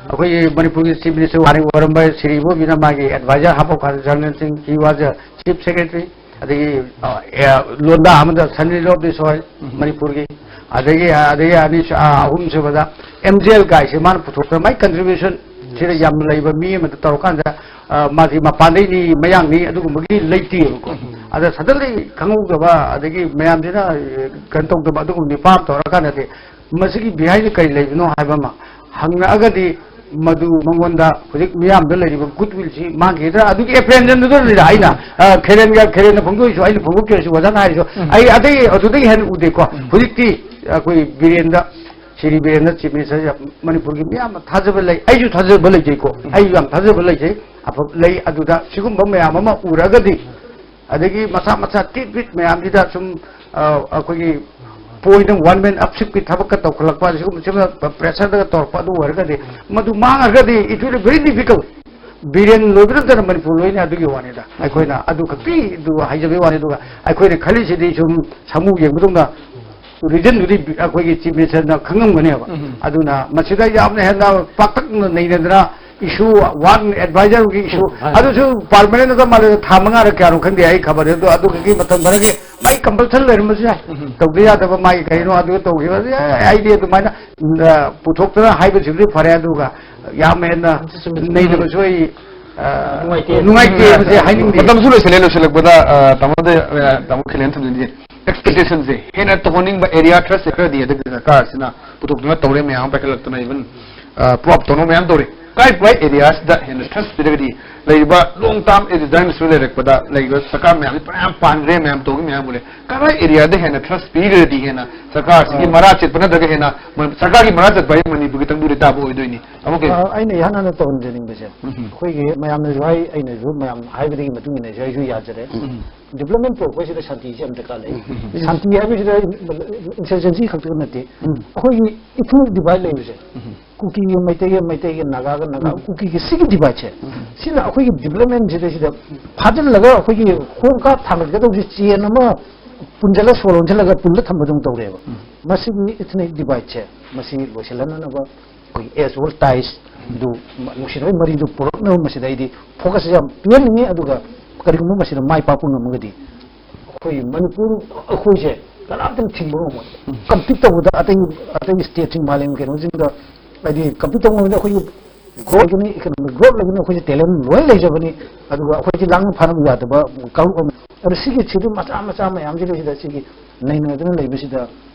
ꯑꯩꯈꯣꯏꯒꯤ ꯃꯅꯤꯄꯨꯔꯒꯤ ꯆꯤꯐ ꯃꯤꯅꯤꯁꯇꯔ ꯋꯥꯔꯤ ꯑꯣꯏꯔꯝꯕ ꯁ꯭ꯔꯤ ꯏꯕꯣꯕꯤꯅ ꯃꯥꯒꯤ ꯑꯦꯗꯚꯥꯏꯖꯔ ꯍꯥꯞꯄ ꯀꯥꯟꯗ ꯖꯔꯅꯦꯜꯁꯤꯡ, he was a chief secretary, ꯑꯗꯒꯤ, ꯑ, ꯑꯦ, ꯂꯣꯟꯗꯥ ꯑꯃꯗ ꯁꯟꯅꯤ ꯂꯣꯞ ꯗꯤꯁꯣꯏ, ꯃꯅꯤꯄꯨꯔꯒꯤ, ꯑꯗꯒꯤ, ꯑꯗꯒꯤ ꯑꯅꯤ, ꯑ, ꯑꯍꯨꯝꯁꯨꯕꯗ ꯑꯦꯝ ꯖꯦ ꯑꯦꯜ ꯀꯥꯏꯁꯦ ꯃꯥꯅ ꯄꯨꯊꯣꯛꯇꯅ ꯃꯥꯏ ꯀꯟꯇ꯭ꯔꯤꯕ꯭ꯌꯨꯁꯟ ꯁꯤꯗ ꯌꯥꯝꯅ ꯂꯩꯕ ꯃꯤ ꯑꯃꯗ ꯇꯧꯔꯀꯥꯟꯗ, ꯑ, ꯃꯥꯁꯤ ꯃꯄꯥꯟꯗꯩꯅꯤ, ꯃꯌꯥꯡꯅꯤ, ꯑꯗꯨꯒꯨꯝꯕꯒꯤ ꯂꯩꯇꯦꯕꯀꯣ꯫ ꯑꯗ ꯁꯗꯟꯂꯤ ꯈꯪꯍꯧꯗꯕ, ꯑꯗꯒꯤ ꯃꯌꯥꯝꯁꯤꯅ, ꯑ, ꯀꯩꯅꯣ ꯇꯧꯗꯕ, ꯑꯗꯨꯒꯨꯝꯕ ꯃꯤꯄꯥ ꯑꯃ ꯇꯧꯔꯀꯥꯟꯗꯗꯤ ꯃꯁꯤꯒꯤ ꯕꯤꯍꯥꯏꯟꯗ ꯀꯔꯤ ꯂꯩꯕꯅꯣ ꯍꯥꯏꯕ ꯑꯃ ꯍꯪꯉꯛꯑꯒꯗꯤ ꯃꯗꯨ ꯃꯉꯣꯟꯗ ꯍꯧꯖꯤꯛ ꯃꯤꯌꯥꯝꯗ ꯂꯩꯔꯤꯕ ꯒꯨꯗ ꯋꯤꯜꯁꯤ ꯃꯥꯡꯈꯤꯗ꯭ꯔꯥ? ꯑꯗꯨꯒꯤ ꯑꯦꯄ꯭ꯔꯦꯟꯖꯦꯟꯗꯨꯗꯅꯤꯗ ꯑꯩꯅ, ꯑ, ꯈꯦꯔꯦꯟꯒ, ꯈꯦꯔꯦꯟꯅ ꯐꯣꯡꯗꯣꯛꯏꯁꯨ, ꯑꯩꯅ ꯐꯣꯡꯗꯣꯛꯆꯔꯁꯨ, ꯑꯣꯖꯥꯅ ꯍꯥꯏꯔꯤꯁꯨ, ꯑꯩ ꯑꯇꯩ ꯑꯗꯨꯗꯒꯤ ꯍꯦꯟꯅ ꯎꯗꯦꯀꯣ꯫ ꯍꯧꯖꯤꯛꯇꯤ ꯑꯩꯈꯣꯏ ꯕꯤꯔꯦꯟꯗ, ꯁ꯭ꯔꯤ ꯕꯤꯔꯦꯟꯗ ꯆꯤꯐ ꯃꯤꯅꯤꯁꯇꯔꯁꯦ ꯃꯅꯤꯄꯨꯔꯒꯤ ꯃꯤꯌꯥꯝꯅ ꯊꯥꯖꯕ ꯂꯩ, ꯑꯩꯁꯨ ꯊꯥꯖꯕ ꯂꯩꯖꯩꯀꯣ, ꯑꯩꯁꯨ ꯌꯥꯝ ꯊꯥꯖꯕ ꯂꯩꯖꯩ, ꯑꯐꯕ ꯂꯩ꯫ ꯑꯗꯨꯗ ꯁꯤꯒꯨꯝꯕ ꯃꯌꯥꯝ ꯑꯃ ꯎꯔꯒꯗꯤ, ꯑꯗꯒꯤ ꯃꯁꯥ ꯃꯁꯥ ꯇꯤꯠ ꯄꯤꯠ ꯃꯌꯥꯝꯁꯤꯗ ꯁꯨꯝ, ꯑ, ꯑꯩꯈꯣꯏꯒꯤ ꯄꯣꯏꯟ ꯋꯥꯟ ꯃꯦꯟ ꯑꯞꯁꯤꯞꯀꯤ ꯊꯕꯛꯀ ꯇꯧꯈꯠꯂꯛꯄ, ꯁꯤꯒꯨꯝꯕ, ꯁꯤꯒꯨꯝꯕ ꯄ꯭ꯔꯦꯁꯔꯗꯒ ꯇꯧꯔꯛꯄ ꯑꯗꯨ ꯑꯣꯏꯔꯒꯗꯤ, ꯃꯗꯨ ꯃꯥꯡꯉꯒꯗꯤ it will be very difficult꯫ Biren ꯂꯣꯏꯕ ꯅꯠꯇꯅ ꯃꯅꯤꯄꯨꯔ ꯂꯣꯏꯅꯤ ꯑꯗꯨꯒꯤ ꯋꯥꯅꯤꯗ꯫ ꯑꯩꯈꯣꯏꯅ ꯑꯗꯨ ꯈꯛꯀꯤ ꯑꯗꯨ ꯍꯥꯏꯖꯕꯒꯤ ꯋꯥꯅꯤ꯫ ꯑꯗꯨꯒ ꯑꯩꯈꯣꯏꯅ ꯈꯜꯂꯤꯁꯤꯗꯤ ꯁꯨꯝ ꯁꯥꯃꯨ ꯌꯦꯡꯕꯗꯧꯅ ꯔꯤꯖꯟꯗꯨꯗꯤ ꯑꯩꯈꯣꯏꯒꯤ ꯆꯤꯐ ꯃꯤꯅꯤꯁꯇꯔꯅ ꯈꯪꯉꯝꯒꯅꯦꯕ꯫ ꯑꯗꯨꯅ ꯃꯁꯤꯗ ꯌꯥꯝꯅ ꯍꯦꯟꯅ ꯄꯥꯛꯇꯛꯅ ꯅꯩꯅꯗꯅ ꯏꯁꯨ ꯋꯥꯟ ꯑꯦꯗꯚꯥꯏꯖꯔꯒꯤ ꯏꯁꯨ, ꯎꯝ, ꯃꯥꯅꯤ꯫ ꯑꯗꯨꯁꯨ ꯄꯥꯔꯃꯅꯦꯟ ꯑꯗꯨꯝ ꯃꯥꯜꯂꯦ, ꯊꯥ ꯃꯉꯥꯔ ꯀꯌꯥꯅꯣ ꯈꯪꯗꯦ ꯑꯩ ꯈꯕꯔ ꯑꯗꯣ, ꯑꯗꯨꯒꯤ ꯃꯇꯝ ꯈꯔꯒꯤ ꯃꯥꯏ ꯀꯝꯄꯜꯁꯟ ꯂꯩꯔꯝꯕꯁꯨ ꯌꯥꯏ꯫ ꯎꯝ꯫ ꯇꯧꯗ ꯌꯥꯗꯕ ꯃꯥꯒꯤ ꯀꯩꯅꯣ ꯑꯗꯨ ꯇꯧꯈꯤꯕ, ꯑꯦ, ꯑꯩꯗꯤ ꯑꯗꯨꯃꯥꯏꯅ, ꯎꯝ, ꯑ, ꯄꯨꯊꯣꯛꯇꯅ ꯍꯥꯏꯕꯁꯤꯕꯨꯗꯤ ꯐꯔꯦ, ꯑꯗꯨꯒ ꯌꯥꯝ ꯍꯦꯟꯅ ꯆꯨꯝꯃꯤ, ꯆꯨꯝꯃꯤ꯫ ꯅꯩꯅꯕꯁꯨ ꯑꯩ, ꯑ, ꯅꯨꯡꯉꯥꯏꯇꯦ꯫ ꯅꯨꯡꯉꯥꯏꯇꯦ ꯍꯥꯏꯕꯁꯦ ꯍꯥꯏꯅꯤꯡꯗꯦ꯫ ꯃꯇꯝꯁꯨ ꯂꯣꯏꯁꯤꯜꯂꯦ, ꯂꯣꯏꯁꯤꯜꯂꯛꯄꯗ, ꯑ, ꯇꯥꯃꯣꯗ, ꯑ, ꯇꯥꯃꯣ ꯈꯤꯂꯦꯟ ꯊꯝꯖꯅꯤꯡꯉꯤ꯫ ꯑꯦꯛꯁꯄꯦꯛꯇꯦꯁꯟꯁꯦ ꯍꯦꯟꯅ ꯇꯧꯍꯟꯅꯤꯡꯕ ꯑꯦꯔꯤꯌꯥ ꯈꯔꯁꯦ ꯈꯔꯗꯤ ꯑꯗꯒꯤ ꯁꯔꯀꯥꯔꯁꯤꯅ ꯄꯨꯊꯣꯛꯇꯨꯅ ꯇꯧꯔꯦ, ꯃꯌꯥꯝ ꯑꯃ ꯄꯥꯏꯈꯠꯂꯛꯇꯅ, ꯏꯚꯟ, ꯑ, ꯄ꯭ꯔꯣꯞ ꯇꯧꯅꯕ ꯃꯌꯥꯝ ꯇꯧꯔꯤ꯫ ꯀꯥꯏ ꯀꯥꯏ ꯑꯦꯔꯤꯌꯥꯁꯤꯗ ꯍꯦꯟꯅ ꯊ꯭ꯔꯁ ꯄꯤꯔꯒꯗꯤ ꯂꯩꯔꯤꯕ ꯂꯣꯡ ꯇꯥꯔꯝ ꯔꯤꯇꯥꯌꯔꯃꯦꯟꯁꯨ ꯂꯩꯔꯛꯄꯗ ꯂꯩꯔꯤꯕ ꯁꯔꯀꯥꯔ ꯃꯌꯥꯝꯁꯤ ꯃꯌꯥꯝ ꯄꯥꯟꯈ꯭ꯔꯦ, ꯃꯌꯥꯝ ꯇꯧꯈꯤ ꯃꯌꯥꯝ ꯎꯔꯦ꯫ ꯀꯔꯥꯏ ꯑꯦꯔꯤꯌꯥꯗ ꯍꯦꯟꯅ ꯊ꯭ꯔꯁ ꯄꯤꯈ꯭ꯔꯗꯤ ꯍꯦꯟꯅ ꯁꯔꯀꯥꯔꯁꯤꯒꯤ ꯑꯥ꯫ ꯃꯔꯥ ꯆꯦꯠꯄ ꯅꯠꯇ꯭ꯔꯒ ꯍꯦꯟꯅ ꯃ-, ꯁꯔꯀꯥꯔꯒꯤ ꯃꯔꯥ ꯆꯠꯄ ꯍꯥꯏ ꯃꯅꯤꯄꯨꯔꯒꯤ ꯇꯪꯗꯨꯗꯤ ꯇꯥꯕ ꯑꯣꯏꯗꯣꯏꯅꯤ꯫ ꯑꯃꯨꯛ ꯀꯩ? ꯑꯥ, ꯑꯩꯅ ꯏꯍꯥꯟ ꯍꯥꯟꯅ ꯇꯧꯍꯟꯖꯅꯤꯡꯕꯁꯦ, ꯎꯝ꯫ ꯑꯩꯈꯣꯏꯒꯤ ꯃꯌꯥꯝꯅꯁꯨ ꯍꯥꯏ, ꯑꯩꯅꯁꯨ ꯃꯌꯥꯝ ꯍꯥꯏꯕꯗꯒꯤ ꯃꯇꯨꯡ ꯏꯟꯅ ꯑꯩꯁꯨ ꯌꯥꯖꯔꯦ꯫ ꯎꯝ꯫ ꯗꯤꯕ꯭ꯂꯞꯃꯦꯟ ꯄꯨꯔꯛꯄꯁꯤꯗ ꯁꯥꯟꯇꯤꯁꯤ ꯌꯥꯝ ꯗꯔꯀꯥꯔ ꯂꯩ꯫ ꯎꯝ꯫ ꯁꯥꯟꯇꯤ ꯍꯥꯏꯕꯁꯤꯗ ꯏꯟꯁꯔꯖꯦꯟꯁꯤ ꯈꯛꯇ ꯅꯠꯇꯦ꯫ ꯎꯝ꯫ ꯑꯩꯈꯣꯏꯒꯤ ꯏꯊꯅꯤꯛ ꯗꯤꯚꯥꯏꯠ ꯂꯩꯕꯁꯦ, ꯎꯝ꯫ ꯀꯨꯀꯤꯒ ꯃꯩꯇꯩꯒ, ꯃꯩꯇꯩꯒ ꯅꯥꯒꯥꯒ, ꯅꯥꯒꯥ, ꯎꯝ꯫ ꯀꯨꯀꯤꯒꯤ ꯁꯤꯒꯤ ꯗꯤꯚꯥꯏꯠꯁꯦ, ꯎꯝ꯫ ꯁꯤꯅ ꯑꯩꯈꯣꯏꯒꯤ ꯗꯤꯕ꯭ꯂꯞꯃꯦꯟꯁꯤꯗ ꯁꯤꯗ ꯐꯥꯖꯤꯜꯂꯒ ꯑꯩꯈꯣꯏꯒꯤ ꯈꯣꯡꯀꯥꯞ ꯊꯥꯡꯒꯠꯀꯗꯧꯕꯁꯦ ꯆꯦꯟ ꯑꯃ ꯄꯨꯟꯁꯤꯜꯂ ꯁꯣ ꯂꯣꯟꯁꯤꯜꯂꯒ ꯄꯨꯜꯂ ꯊꯝꯕꯗꯧꯅ ꯇꯧꯔꯦꯕ꯫ ꯎꯝ꯫ ꯃꯁꯤꯒꯤ ꯏꯊꯅꯤꯛ ꯗꯤꯚꯥꯏꯠꯁꯦ ꯃꯁꯤ ꯂꯣꯏꯁꯤꯜꯍꯟꯅꯅꯕ ꯑꯩꯈꯣꯏꯒꯤ ꯑꯦꯖ ꯑꯣꯜ ꯇꯥꯏꯁ ꯑꯗꯨ ꯅꯨꯡꯁꯤꯅꯕꯒꯤ ꯃꯔꯤꯗꯨ ꯄꯨꯔꯛꯅꯕ ꯃꯁꯤꯗ ꯑꯩꯗꯤ ꯐꯣꯀꯁ ꯌꯥꯝ ꯄꯤꯍꯟꯅꯤꯡꯉꯤ꯫ ꯑꯗꯨꯒ ꯀꯔꯤꯒꯨꯝꯕ ꯃꯁꯤꯗ ꯃꯥꯏ ꯄꯥꯛꯄ ꯉꯝꯃꯒꯗꯤ ꯑꯩꯈꯣꯏ ꯃꯅꯤꯄꯨꯔ ꯑꯩꯈꯣꯏꯁꯦ ꯀꯅꯥꯝꯇꯅ ꯊꯤꯡꯕ ꯉꯝꯃꯣꯏ꯫ ꯎꯝ꯫ ꯀꯝꯄꯤꯠ ꯇꯧꯕꯗ ꯑꯇꯩ, ꯑꯇꯩ ꯁ꯭ꯇꯦꯠꯁꯤꯡ, ꯃꯥꯂꯦꯝꯒꯤ ꯀꯩꯅꯣꯁꯤꯡꯗ ꯍꯥꯏꯗꯤ ꯀꯝꯄꯤꯠ ꯇꯧꯕ ꯉꯝꯃꯗꯤ ꯑꯩꯈꯣꯏꯒꯤ ꯒ꯭ꯔꯣꯠ ꯂꯩꯒꯅꯤ, ꯏꯀꯣꯅꯣꯃꯤꯛ ꯒ꯭ꯔꯣꯠ ꯂꯩꯒꯅꯤ, ꯑꯩꯈꯣꯏꯁꯦ ꯇꯦꯂꯦꯟ ꯂꯣꯏ ꯂꯩꯖꯕꯅꯤ꯫ ꯑꯗꯨꯒ ꯑꯩꯈꯣꯏꯁꯦ ꯂꯥꯡꯅ ꯐꯥꯅꯕ ꯌꯥꯗꯕ ꯀꯥꯡꯂꯨꯞ ꯑꯃ꯫ ꯑꯗꯨ ꯁꯤꯒꯤ ꯁꯤꯗ ꯃꯆꯥ ꯃꯆꯥ ꯃꯌꯥꯝꯁꯤꯗ ꯁꯤꯗ ꯁꯤꯒꯤ ꯅꯩꯅꯗꯅ ꯂꯩꯕꯁꯤꯗ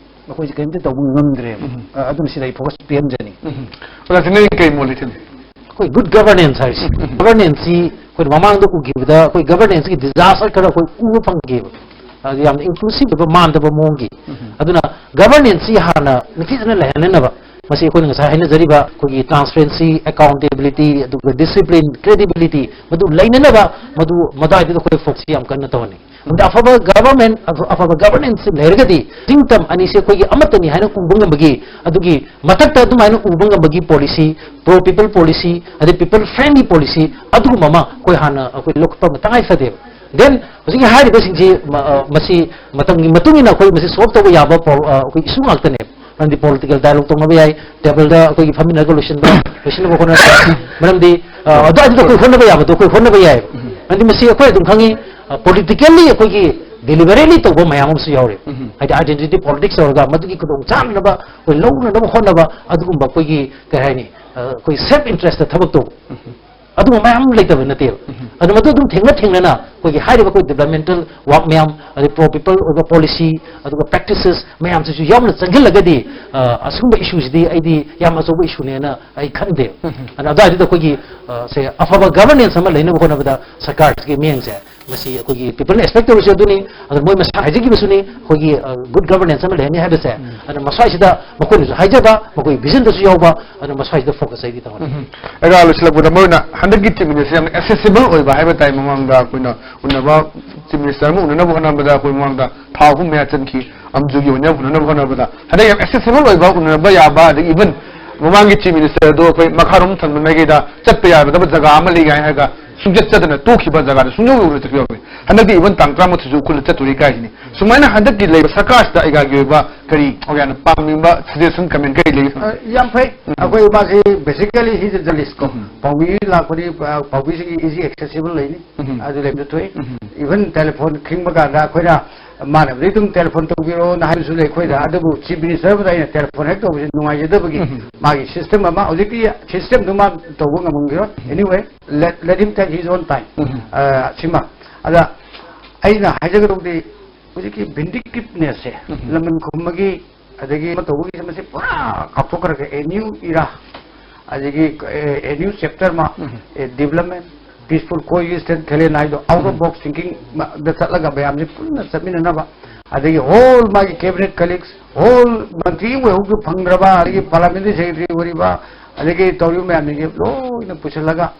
ꯑꯩꯈꯣꯏꯁꯦ ꯀꯔꯤꯝꯇ ꯇꯧꯕ ꯉꯝꯗ꯭ꯔꯦꯕ꯫ ꯎꯝ꯫ ꯑ-, ꯑꯗꯨꯅ ꯁꯤꯗ ꯑꯩ ꯐꯣꯀꯁ ꯄꯤꯍꯟꯖꯅꯤꯡꯉꯤ꯫ ꯎꯝ꯫ ꯑꯣꯖꯥ ꯁꯤꯡꯅ ꯀꯩ ꯃꯣꯠ ꯂꯩꯊꯝꯃꯤ? ꯑꯩꯈꯣꯏ ꯒꯨꯗ ꯒꯕꯔꯅꯦꯟꯁ ꯍꯥꯏꯔꯤꯁꯤ, ꯎꯝ꯫ ꯒꯕꯔꯅꯦꯟꯁꯁꯤ ꯑꯩꯈꯣꯏ ꯃꯃꯥꯡꯗ ꯎꯈꯤꯕꯗ ꯑꯩꯈꯣꯏ ꯒꯕꯔꯅꯦꯟꯁꯀꯤ ꯗꯤꯖꯥꯁꯇꯔ ꯈꯔ ꯑꯩꯈꯣꯏ ꯎꯕ ꯐꯪꯈꯤꯕ꯫ ꯑꯗꯨ ꯌꯥꯝꯅ ꯏꯟꯀ꯭ꯂꯨꯁꯤꯚ ꯑꯣꯏꯕ, ꯃꯥꯟꯗꯕ ꯃꯑꯣꯡꯒꯤ꯫ ꯎꯝ꯫ ꯑꯗꯨꯅ ꯒꯕꯔꯅꯦꯟꯁꯁꯤ ꯍꯥꯟꯅ ꯅꯤꯡꯊꯤꯖꯅ ꯂꯩꯍꯟꯅꯅꯕ ꯃꯁꯤ ꯑꯩꯈꯣꯏꯅ ꯉꯁꯥꯏ ꯍꯥꯏꯅꯖꯔꯤꯕ ꯑꯩꯈꯣꯏꯒꯤ ꯇ꯭ꯔꯥꯟꯁꯄꯔꯦꯟꯁꯤ, ꯑꯦꯀꯥꯎꯟꯇꯦꯕꯤꯂꯤꯇꯤ, ꯑꯗꯨꯒ ꯗꯤꯁꯤꯄ꯭ꯂꯤꯟ, ꯀ꯭ꯔꯦꯗꯤꯕꯤꯂꯤꯇꯤ ꯃꯗꯨ ꯂꯩꯅꯅꯕ ꯃꯗꯨ ꯃꯗꯥꯏꯗꯨꯗ ꯑꯩꯈꯣꯏ ꯐꯣꯀꯁ ꯌꯥꯝ ꯀꯟꯅ ꯇꯧꯍꯟꯅꯤꯡꯉꯤ꯫ ꯑꯗ ꯑꯐꯕ ꯒꯕꯔꯃꯦꯟ, ꯑꯐ-, ꯑꯐꯕ ꯒꯕꯔꯅꯦꯟꯁ ꯂꯩꯔꯒꯗꯤ ꯅꯤꯡꯇꯝ ꯑꯅꯤꯁꯦ ꯑꯩꯈꯣꯏꯒꯤ ꯑꯃꯠꯇꯅꯤ ꯍꯥꯏꯅ ꯎꯕ ꯉꯝꯕꯒꯤ, ꯑꯗꯨꯒꯤ ꯃꯊꯛꯇ ꯑꯗꯨꯃꯥꯏꯅ ꯎꯕ ꯉꯝꯕꯒꯤ ꯄꯣꯂꯤꯁꯤ, ꯄ꯭ꯔꯣ ꯄꯤꯄꯜ ꯄꯣꯂꯤꯁꯤ, ꯑꯗꯩ ꯄꯤꯄꯜ ꯐ꯭ꯔꯦꯟꯂꯤ ꯄꯣꯂꯤꯁꯤ ꯑꯗꯨꯒꯨꯝꯕ ꯑꯃ ꯑꯩꯈꯣꯏ ꯍꯥꯟꯅ ꯑꯩꯈꯣꯏ ꯂꯧꯈꯠꯄ ꯑꯃ ꯇꯉꯥꯏ ꯐꯗꯦꯕ꯫ ꯗꯦꯟ ꯍꯧꯖꯤꯛꯀꯤ ꯍꯥꯏꯔꯤꯕꯁꯤꯡꯁꯤ ꯃ-, ꯑ, ꯃꯁꯤ ꯃꯇꯝꯒꯤ ꯃꯇꯨꯡ ꯏꯟꯅ ꯑꯩꯈꯣꯏ ꯃꯁꯤ ꯁꯣꯜꯕ ꯇꯧꯕ ꯌꯥꯕ ꯄ꯭ꯔꯣ-, ꯑ, ꯑꯩꯈꯣꯏ ꯏꯁꯨ ꯉꯥꯛꯇꯅꯦꯕ꯫ ꯃꯔꯝꯗꯤ ꯄꯣꯂꯤꯇꯤꯀꯦꯜ ꯗꯥꯏꯂꯣꯒ ꯇꯧꯅꯕ ꯌꯥꯏ, ꯇꯦꯕꯜꯗ ꯑꯩꯈꯣꯏꯒꯤ ꯐꯝꯃꯤꯟꯅꯔꯒ ꯂꯣꯏꯁꯤꯟꯕ, ꯂꯣꯏꯁꯤꯟꯅꯕ ꯍꯣꯠꯅꯕ ꯌꯥꯏ꯫ ꯃꯔꯝꯗꯤ, ꯑ, ꯑꯗꯨꯋꯥꯏꯗꯨꯗ ꯑꯩꯈꯣꯏ ꯍꯣꯠꯅꯕ ꯌꯥꯕꯗꯣ ꯑꯩꯈꯣꯏ ꯍꯣꯠꯅꯕ ꯌꯥꯏꯑꯕ꯫ ꯎꯝ꯫ ꯃꯔꯝꯗꯤ ꯃꯁꯤ ꯑꯩꯈꯣꯏ ꯑꯗꯨꯝ ꯈꯪꯉꯤ, ꯑ, ꯄꯣꯂꯤꯇꯤꯀꯦꯜꯂꯤ ꯑꯩꯈꯣꯏꯒꯤ ꯗꯤꯂꯤꯕꯔꯦꯠꯂꯤ ꯇꯧꯕ ꯃꯌꯥꯝ ꯑꯃꯁꯨ ꯌꯥꯎꯔꯤ꯫ ꯎꯝ꯫ ꯍꯥꯏꯗꯤ ꯑꯥꯏꯗꯦꯟꯇꯤꯇꯤ ꯄꯣꯂꯤꯇꯤꯛꯁ ꯇꯧꯔꯒ ꯃꯗꯨꯒꯤ ꯈꯨꯗꯣꯡ ꯆꯥꯅꯅꯕ ꯑꯩꯈꯣꯏ ꯂꯧꯅꯅꯕ ꯍꯣꯠꯅꯕ, ꯑꯗꯨꯒꯨꯝꯕ ꯑꯩꯈꯣꯏꯒꯤ ꯀꯩ ꯍꯥꯏꯅꯤ, ꯑ, ꯑꯩꯈꯣꯏ ꯁꯦꯜꯐ ꯏꯟꯇꯔꯦꯁꯇ ꯊꯕꯛ ꯇꯧꯕ꯫ ꯎꯝ꯫ ꯑꯗꯨꯒꯨꯝꯕ ꯃꯌꯥꯝ ꯑꯃ ꯂꯩꯇꯕ ꯅꯠꯇꯦꯕ꯫ ꯑꯗꯨ ꯃꯗꯨ ꯑꯗꯨꯝ ꯊꯦꯡꯅ ꯊꯦꯡꯅꯅ ꯑꯩꯈꯣꯏꯒꯤ ꯍꯥꯏꯔꯤꯕ ꯑꯩꯈꯣꯏ developmental work ꯃꯌꯥꯝ, ꯑꯗꯩ pro people ꯑꯣꯏꯕ policy, ꯑꯗꯨꯒ practices ꯃꯌꯥꯝꯁꯤꯁꯨ ꯌꯥꯎꯅ ꯆꯪꯁꯤꯜꯂꯒꯗꯤ, ꯑ, ꯑꯁꯤꯒꯨꯝꯕ issueꯁꯤꯗꯤ ꯑꯩꯗꯤ ꯌꯥꯝ ꯑꯆꯧꯕ issueꯅꯦꯅ ꯑꯩ ꯈꯟꯗꯦ꯫ ꯑꯗꯨꯅ ꯑꯗꯨꯋꯥꯏꯗꯨꯗ ꯑꯩꯈꯣꯏꯒꯤ, ꯑ, ꯁꯦ ꯑꯐꯕ governance ꯑꯃ ꯂꯩꯅꯕ ꯍꯣꯠꯅꯕꯗ ꯁꯔꯀꯥꯔꯒꯤ ꯃꯤꯠꯌꯦꯡꯁꯦ, ꯃꯁꯤ ꯑꯩꯈꯣꯏꯒꯤ peopleꯅ expect ꯇꯧꯔꯤꯁꯦ ꯑꯗꯨꯅꯤ꯫ ꯑꯗꯨ ꯃꯣꯏ ꯃꯁꯥ ꯍꯥꯏꯖꯈꯤꯕꯁꯨꯅꯤ, ꯑꯩꯈꯣꯏꯒꯤ, ꯑ, good governance ꯑꯃ ꯂꯩꯍꯟꯅꯤ ꯍꯥꯏꯕꯁꯦ꯫ ꯑꯗꯨꯅ ꯃꯁ꯭ꯋꯥꯏꯁꯤꯗ ꯃꯈꯣꯏꯅꯁꯨ ꯍꯥꯏꯖꯕ, ꯃꯈꯣꯏ visionꯗꯁꯨ ꯌꯥꯎꯕ, ꯑꯗꯨꯅ ꯃꯁ꯭ꯋꯥꯏꯁꯤꯗ focus ꯑꯩꯗꯤ ꯇꯧꯍꯟꯅꯤꯡꯉꯤ꯫ ꯑꯩꯒ ꯂꯣꯏꯁꯤꯜꯂꯛꯄꯗ, ꯃꯔꯨ ꯑꯣꯏꯅ ꯍꯟꯗꯛꯀꯤ Chief Minister ꯌꯥꯝꯅ accessible ꯑꯣꯏꯕ ꯍꯥꯏꯕ ꯇꯥꯏ꯫ ꯃꯃꯥꯡꯗ ꯑꯩꯈꯣꯏꯅ ꯎꯅꯕ, Chief Minister ꯑꯃ ꯎꯅꯅꯕ ꯍꯣꯠꯅꯕꯗ ꯑꯩꯈꯣꯏ ꯃꯃꯥꯡꯗ ꯊꯥ ꯑꯍꯨꯝ ꯃꯌꯥ ꯆꯪꯈꯤ, ꯑꯝꯖꯨꯒꯤ ꯑꯣꯏꯅ ꯎꯅꯅꯕ ꯍꯣꯠꯅꯕꯗ꯫ ꯍꯟꯗꯛ ꯌꯥꯝ accessible ꯑꯣꯏꯕ, ꯎꯅꯕ ꯌꯥꯕ, ꯑꯗꯒꯤ even ꯃꯃꯥꯡꯒꯤ Chief Minister ꯑꯗꯣ ꯑꯩꯈꯣꯏ ꯃꯈꯥꯔꯣꯝ ꯊꯪꯕ ꯃꯥꯏꯀꯩꯗ ꯆꯠꯄ ꯌꯥꯒꯗꯕ ꯖꯒꯥ ꯑꯃ ꯂꯩꯒꯥꯏ ꯍꯥꯏꯔꯒ ꯁꯨꯡꯆꯠ ꯆꯠꯇꯅ ꯇꯣꯛꯈꯤꯕ ꯖꯒꯥꯗ ꯁꯨꯡꯌꯧ ꯌꯧꯅ ꯆꯠꯄ ꯌꯥꯎꯔꯝꯃꯤ꯫ ꯍꯟꯗꯛꯇꯤ even ꯇꯥꯡ ꯇꯔꯥꯃꯥꯊꯣꯏꯁꯨ ꯎꯈ꯭ꯔꯨꯜꯗ ꯆꯠꯇꯣꯔꯤ ꯀꯥꯏꯁꯤꯅꯤ꯫ ꯁꯨꯃꯥꯏꯅ ꯍꯟꯗꯛꯀꯤ ꯂꯩꯕ ꯁꯔꯀꯥꯔꯁꯤꯗ ꯑꯩꯒꯤ ꯑꯣꯏꯕ ꯀꯔꯤ, ꯑꯣꯖꯥꯅ ꯄꯥꯝꯅꯤꯡꯕ suggestion, comment ꯀꯔꯤ ꯂꯩ? ꯑ, ꯌꯥꯝ ꯐꯩ꯫ ꯎꯝ꯫ ꯑꯩꯈꯣꯏ ꯃꯥꯁꯤ basically he's a journalist ꯀꯣ꯫ ꯎꯝ꯫ ꯄꯥꯎꯃꯤ ꯂꯥꯛꯄꯅꯤ, ꯑ, ꯄꯥꯎꯃꯤꯁꯤꯡꯒꯤ easy accessible ꯂꯩꯅꯤ꯫ ꯎꯝ꯫ ꯑꯗꯨ ꯂꯩꯕꯗ ꯊꯣꯛꯏ꯫ ꯎꯝ꯫ Even telephone ꯈꯤꯡꯕ ꯀꯥꯟꯗ ꯑꯩꯈꯣꯏꯅ ꯃꯥꯅꯕꯗꯤ ꯑꯗꯨꯝ telephone ꯇꯧꯕꯤꯔꯛꯑꯣꯅ ꯍꯥꯏꯕꯁꯨ ꯂꯩ ꯑꯩꯈꯣꯏꯗ꯫ ꯎꯝ꯫ ꯑꯗꯨꯕꯨ Chief Minister ꯑꯃꯗ ꯑꯩꯅ telephone ꯍꯦꯛ ꯇꯧꯕꯁꯦ ꯅꯨꯡꯉꯥꯏꯖꯗꯕꯒꯤ ꯎꯝ꯫ ꯃꯥꯒꯤ system ꯑꯃ, ꯍꯧꯖꯤꯛꯀꯤ systemꯗꯨ ꯃꯥ ꯇꯧꯕ ꯉꯝꯃꯝꯈꯤꯔꯣꯏ꯫ ꯎꯝ꯫ Anyway, let, let him take his own time꯫ ꯎꯝ꯫ ꯑ, ꯁꯤꯃ꯫ ꯑꯗ ꯑꯩꯅ ꯍꯥꯏꯖꯒꯗꯧꯕꯗꯤ ꯍꯧꯖꯤꯛꯀꯤ vindictivenessꯁꯦ, ꯎꯝ꯫ ꯂꯃꯟ ꯈꯨꯝꯕꯒꯤ ꯑꯗꯒꯤ ꯑꯃ ꯇꯧꯕꯒꯤ ꯃꯁꯤ ꯄꯨꯔꯥ ꯀꯥꯎꯊꯣꯛꯈ꯭ꯔꯒ, a new era, ꯑꯗꯒꯤ, ꯑꯦ, a new chapter ꯑꯃ, ꯎꯝ꯫ ꯑꯦ, development, peaceful coexistence ꯊꯥꯏꯂꯦꯟ ꯍꯥꯏꯗꯣ, out of um. Box thinking ꯗ ꯆꯠꯂꯒ ꯃꯌꯥꯝꯁꯦ ꯄꯨꯟꯅ ꯆꯠꯃꯤꯟꯅꯅꯕ, ꯑꯗꯒꯤ whole ꯃꯥꯒꯤ cabinet colleagues, whole ꯃꯟꯇ꯭ꯔꯤ ꯑꯃ ꯑꯣꯏꯍꯧꯗ ꯐꯪꯗ꯭ꯔꯕ, ꯑꯗꯒꯤ parliamentary secretary ꯑꯣꯏꯔꯤꯕ, ꯑꯗꯒꯤ ꯇꯧꯔꯤꯕ ꯃꯌꯥꯝꯁꯤꯡꯁꯦ ꯂꯣꯏꯅ ꯄꯨꯁꯤꯜꯂꯒ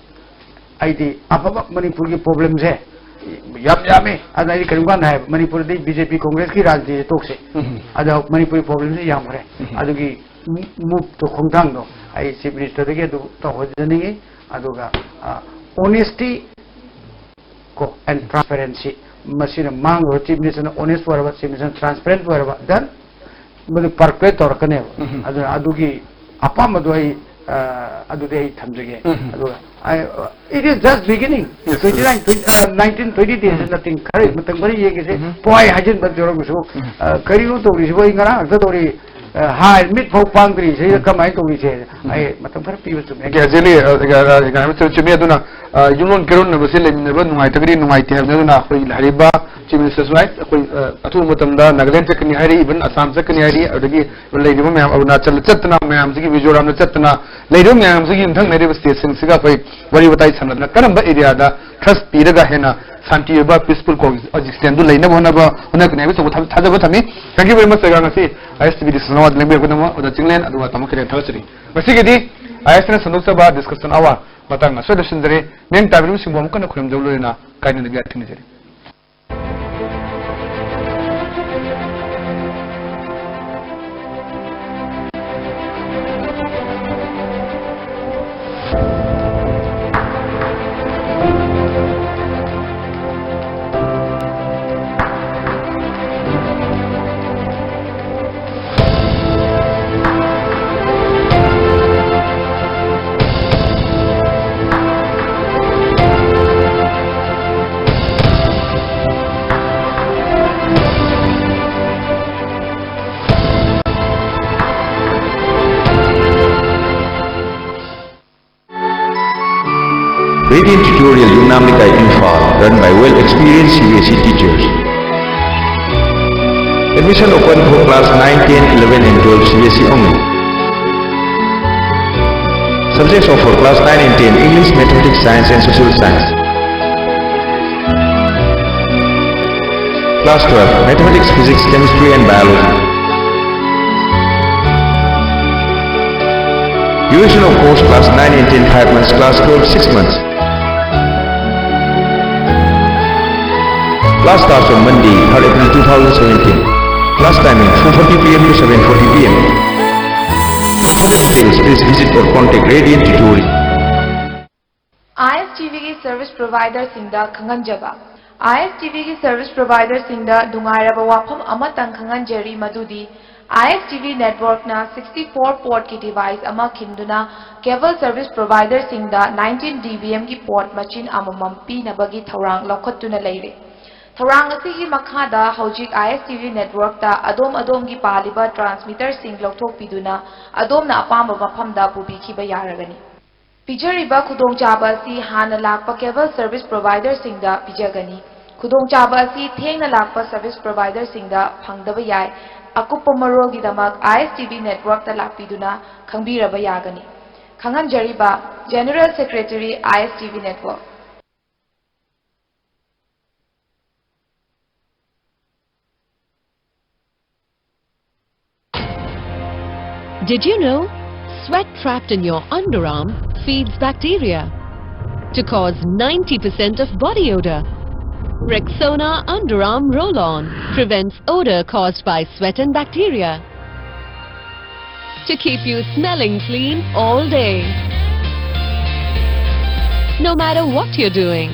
ꯑꯩꯗꯤ ꯑꯐꯕ ꯃꯅꯤꯄꯨꯔꯒꯤ problemꯁꯦ ꯌꯥꯝ ꯌꯥꯝꯃꯤ꯫ ꯑꯗꯨꯅ ꯑꯩꯗꯤ ꯀꯔꯤꯒꯨꯝꯕ ꯀꯥꯟꯗ ꯍꯥꯏ, ꯃꯅꯤꯄꯨꯔꯗꯤ BJP Congressꯀꯤ ꯔꯥꯖꯅꯤꯇꯤꯁꯦ ꯇꯣꯛꯁꯦ꯫ ꯎꯝ꯫ ꯑꯗ ꯃꯅꯤꯄꯨꯔꯒꯤ problemꯁꯦ ꯌꯥꯝꯈ꯭ꯔꯦ꯫ ꯎꯝ꯫ ꯑꯗꯨꯒꯤ moveꯇꯣ, ꯈꯣꯡꯊꯥꯡꯗꯣ ꯑꯩ Chief Ministerꯗꯒꯤ ꯑꯗꯨ ꯇꯧꯍꯟꯖꯅꯤꯡꯉꯤ꯫ ꯑꯗꯨꯒ, ꯑ, honesty ꯀꯣ, and transparency, ꯃꯁꯤꯅ ꯃꯥꯡꯂꯣꯏ꯫ Chief Ministerꯅ honest ꯑꯣꯏꯔꯕ, Chief Ministerꯅ transparent ꯑꯣꯏꯔꯕ, then ꯃꯗꯨ perpetuate ꯇꯧꯔꯛꯀꯅꯦꯕ꯫ ꯎꯝ꯫ ꯑꯗꯨꯅ ꯑꯗꯨꯒꯤ ꯑꯄꯥꯝꯕꯗꯣ ꯑꯩ, ꯑ, ꯑꯗꯨꯗꯤ ꯑꯩ ꯊꯝꯖꯒꯦ꯫ ꯎꯝ꯫ ꯑꯗꯨꯒ I, uh, it is just beginning. Yes, twenty nine, yes. Twenty, uh, nineteen twenty days um. Nothing. ꯈꯔ ꯎꯝ꯫ ꯃꯇꯝ ꯈꯔ ꯌꯦꯡꯒꯦꯁꯦ꯫ ꯎꯝ꯫ ꯄꯣꯏ ꯍꯥꯏꯖꯤꯟꯕ ꯇꯧꯔꯒꯁꯨ, ꯎꯝ꯫ ꯑ, ꯀꯔꯤꯅꯣ ꯇꯧꯔꯤꯁꯤꯕꯣ? ꯑꯩ ꯉꯔꯥꯡ ꯈꯛꯇ ꯇꯧꯔꯤ꯫ ꯑ, ꯍꯥꯏ, ꯃꯤꯠ ꯐꯥꯎ ꯄꯥꯡꯗ꯭ꯔꯤ, ꯁꯤꯗ ꯎꯝ꯫ ꯀꯃꯥꯏꯅ ꯇꯧꯔꯤꯁꯦ? ꯎꯝ꯫ ꯑꯩ ꯃꯇꯝ ꯈꯔ ꯄꯤꯕ ꯆꯨꯝꯃꯦ꯫ ꯑꯣꯀꯦ, ꯍꯧꯖꯤꯛ, ꯑ, ꯑ, ꯑ, ꯀꯩꯅꯣ, ꯆꯨꯝꯃꯦ꯫ ꯑꯗꯨꯅ, ꯑ, ꯌꯨꯝꯂꯣꯟ ꯀꯩꯔꯣꯟꯅꯕꯁꯦ ꯂꯩꯃꯤꯟꯅꯕ ꯅꯨꯡꯉꯥꯏꯇ꯭ꯔꯒꯗꯤ ꯅꯨꯡꯉꯥꯏꯇꯦ ꯍꯥꯏꯕꯅꯤ꯫ ꯑꯗꯨꯅ ꯑꯩꯈꯣꯏ ꯂꯩꯔꯤꯕ Chief Minister ꯁꯨ ꯍꯥꯏ, ꯑꯩꯈꯣꯏ, ꯑ, ꯑꯊꯨꯕ ꯃꯇꯝꯗ ꯅꯥꯒꯥꯂꯦꯟ ꯆꯠꯀꯅꯤ ꯍꯥꯏꯔꯤ, even ꯑꯁꯥꯝ ꯆꯠꯀꯅꯤ ꯍꯥꯏꯔꯤ, ꯑꯗꯨꯗꯒꯤ ꯂꯩꯔꯤꯕ ꯃꯌꯥꯝ ꯑꯔꯨꯅꯥꯆꯜꯗ ꯆꯠꯇꯅ, ꯃꯌꯥꯝꯁꯤꯒꯤ ꯃꯤꯖꯣꯔꯥꯝꯗ ꯆꯠꯇꯅ, ꯂꯩꯔꯤꯕ ꯃꯌꯥꯝꯁꯤꯒꯤ ꯌꯨꯝꯊꯪꯅꯔꯤꯕ state ꯁꯤꯡꯁꯤꯒ ꯑꯩꯈꯣꯏ ꯋꯥꯔꯤ ꯋꯥꯇꯥꯏ ꯁꯥꯟꯅꯗꯅ ꯀꯔꯝꯕ area ꯗ thrust ꯄꯤꯔꯒ ꯍꯦꯟꯅ ꯁꯥꯟꯇꯤ ꯑꯣꯏꯕ peaceful coexistence ꯗꯨ ꯂꯩꯅꯕ ꯍꯣꯠꯅꯕ, ꯍꯣꯠꯅꯒꯅꯤ ꯍꯥꯏꯕꯒꯤ ꯑꯆꯧꯕ ꯊꯥ-, ꯊꯥꯖꯕ ꯊꯝꯃꯤ꯫ Thank you very much, sir, ꯉꯁꯤ I S T V Discussion Hour ꯗ ꯂꯦꯡꯕꯤꯔꯛꯄꯒꯤꯗꯃꯛ ꯑꯣꯖꯥ ꯆꯤꯡꯂꯦꯟ ꯑꯗꯨꯒ ꯇꯥꯃꯣ ꯀꯤꯔꯟ ꯊꯥꯒꯠꯆꯔꯤ꯫ ꯉꯁꯤꯒꯤꯗꯤ I S T ꯅ ꯁꯟꯗꯣꯛꯆꯕ Discussion Hour ꯃꯇꯥꯡ ꯑꯁ꯭ꯋꯥꯏꯗ ꯂꯣꯏꯁꯤꯟꯖꯔꯦ꯫ ꯃꯤꯠꯌꯦꯡ ꯇꯥꯕꯤꯔꯤꯕꯁꯤꯡꯕꯨ ꯑꯃꯨꯛ ꯍꯟꯅ ꯈꯨꯔꯨꯝꯖꯕ ꯂꯣꯏꯅꯅ ꯀꯥꯏꯅꯅꯕ ꯌꯥꯊꯪ ꯅꯤꯖꯔꯤ꯫ Radiant Tutorial, Yumnam Lekai, Imphal, run by well experienced C B S E teachers. Admission open for class nine, ten, eleven and twelve C B S E only. Subjects offer class nine and ten: English, Mathematics, Science and Social Science. Class twelve: Mathematics, Physics, Chemistry and Biology. Duration of course: class nine and ten, five months; class twelve, six months. Class starts on Monday, third April two thousand seventeen. Class timing: four forty P M to seven forty P M. For further details, please visit or contact Radiant Tutorial. I S T V ꯒꯤ service provider ꯁꯤꯡꯗ ꯈꯪꯍꯟꯖꯕ꯫ I S T V ꯒꯤ service provider ꯁꯤꯡꯗ ꯅꯨꯡꯉꯥꯏꯔꯕ ꯋꯥꯐꯝ ꯑꯃꯇꯪ ꯈꯪꯍꯟꯖꯔꯤ, ꯃꯗꯨꯗꯤ I S T V network ꯅ sixty four port ꯀꯤ device ꯑꯃ ꯈꯤꯟꯗꯨꯅ cable service provider ꯁꯤꯡꯗ nineteen D B M ꯒꯤ port ꯃꯆꯤꯟ ꯑꯃꯃꯝ ꯄꯤꯅꯕꯒꯤ ꯊꯧꯔꯥꯡ ꯂꯧꯈꯠꯇꯨꯅ ꯂꯩꯔꯦ꯫ ꯊꯧꯔꯥꯡ ꯑꯁꯤꯒꯤ ꯃꯈꯥꯗ ꯍꯧꯖꯤꯛ I S T V networkꯇ ꯑꯗꯣꯝ ꯑꯗꯣꯝꯒꯤ ꯄꯥꯜꯂꯤꯕ transmitterꯁꯤꯡ ꯂꯧꯊꯣꯛꯄꯤꯗꯨꯅ ꯑꯗꯣꯝꯅ ꯑꯄꯥꯝꯕ ꯃꯐꯝꯗ ꯄꯨꯕꯤꯈꯤꯕ ꯌꯥꯔꯒꯅꯤ꯫ ꯄꯤꯖꯔꯤꯕ ꯈꯨꯗꯣꯡꯆꯥꯕ ꯑꯁꯤ ꯍꯥꯟꯅ ꯂꯥꯛꯄ cable service providerꯁꯤꯡꯗ ꯄꯤꯖꯒꯅꯤ꯫ ꯈꯨꯗꯣꯡꯆꯥꯕ ꯑꯁꯤ ꯊꯦꯡꯅ ꯂꯥꯛꯄ service providerꯁꯤꯡꯗ ꯐꯪꯗꯕ ꯌꯥꯏ꯫ ꯑꯀꯨꯞꯄ ꯃꯔꯣꯜꯒꯤꯗꯃꯛ I S T V networkꯇ ꯂꯥꯛꯄꯤꯗꯨꯅ ꯈꯪꯕꯤꯔꯕ ꯌꯥꯒꯅꯤ꯫ ꯈꯪꯍꯟꯖꯔꯤꯕ, General Secretary, I S T V network꯫ Did you know? Sweat trapped in your underarm feeds bacteria to cause ninety percent of body odor. Rexona underarm roll-on prevents odor caused by sweat and bacteria to keep you smelling clean all day, no matter what you're doing.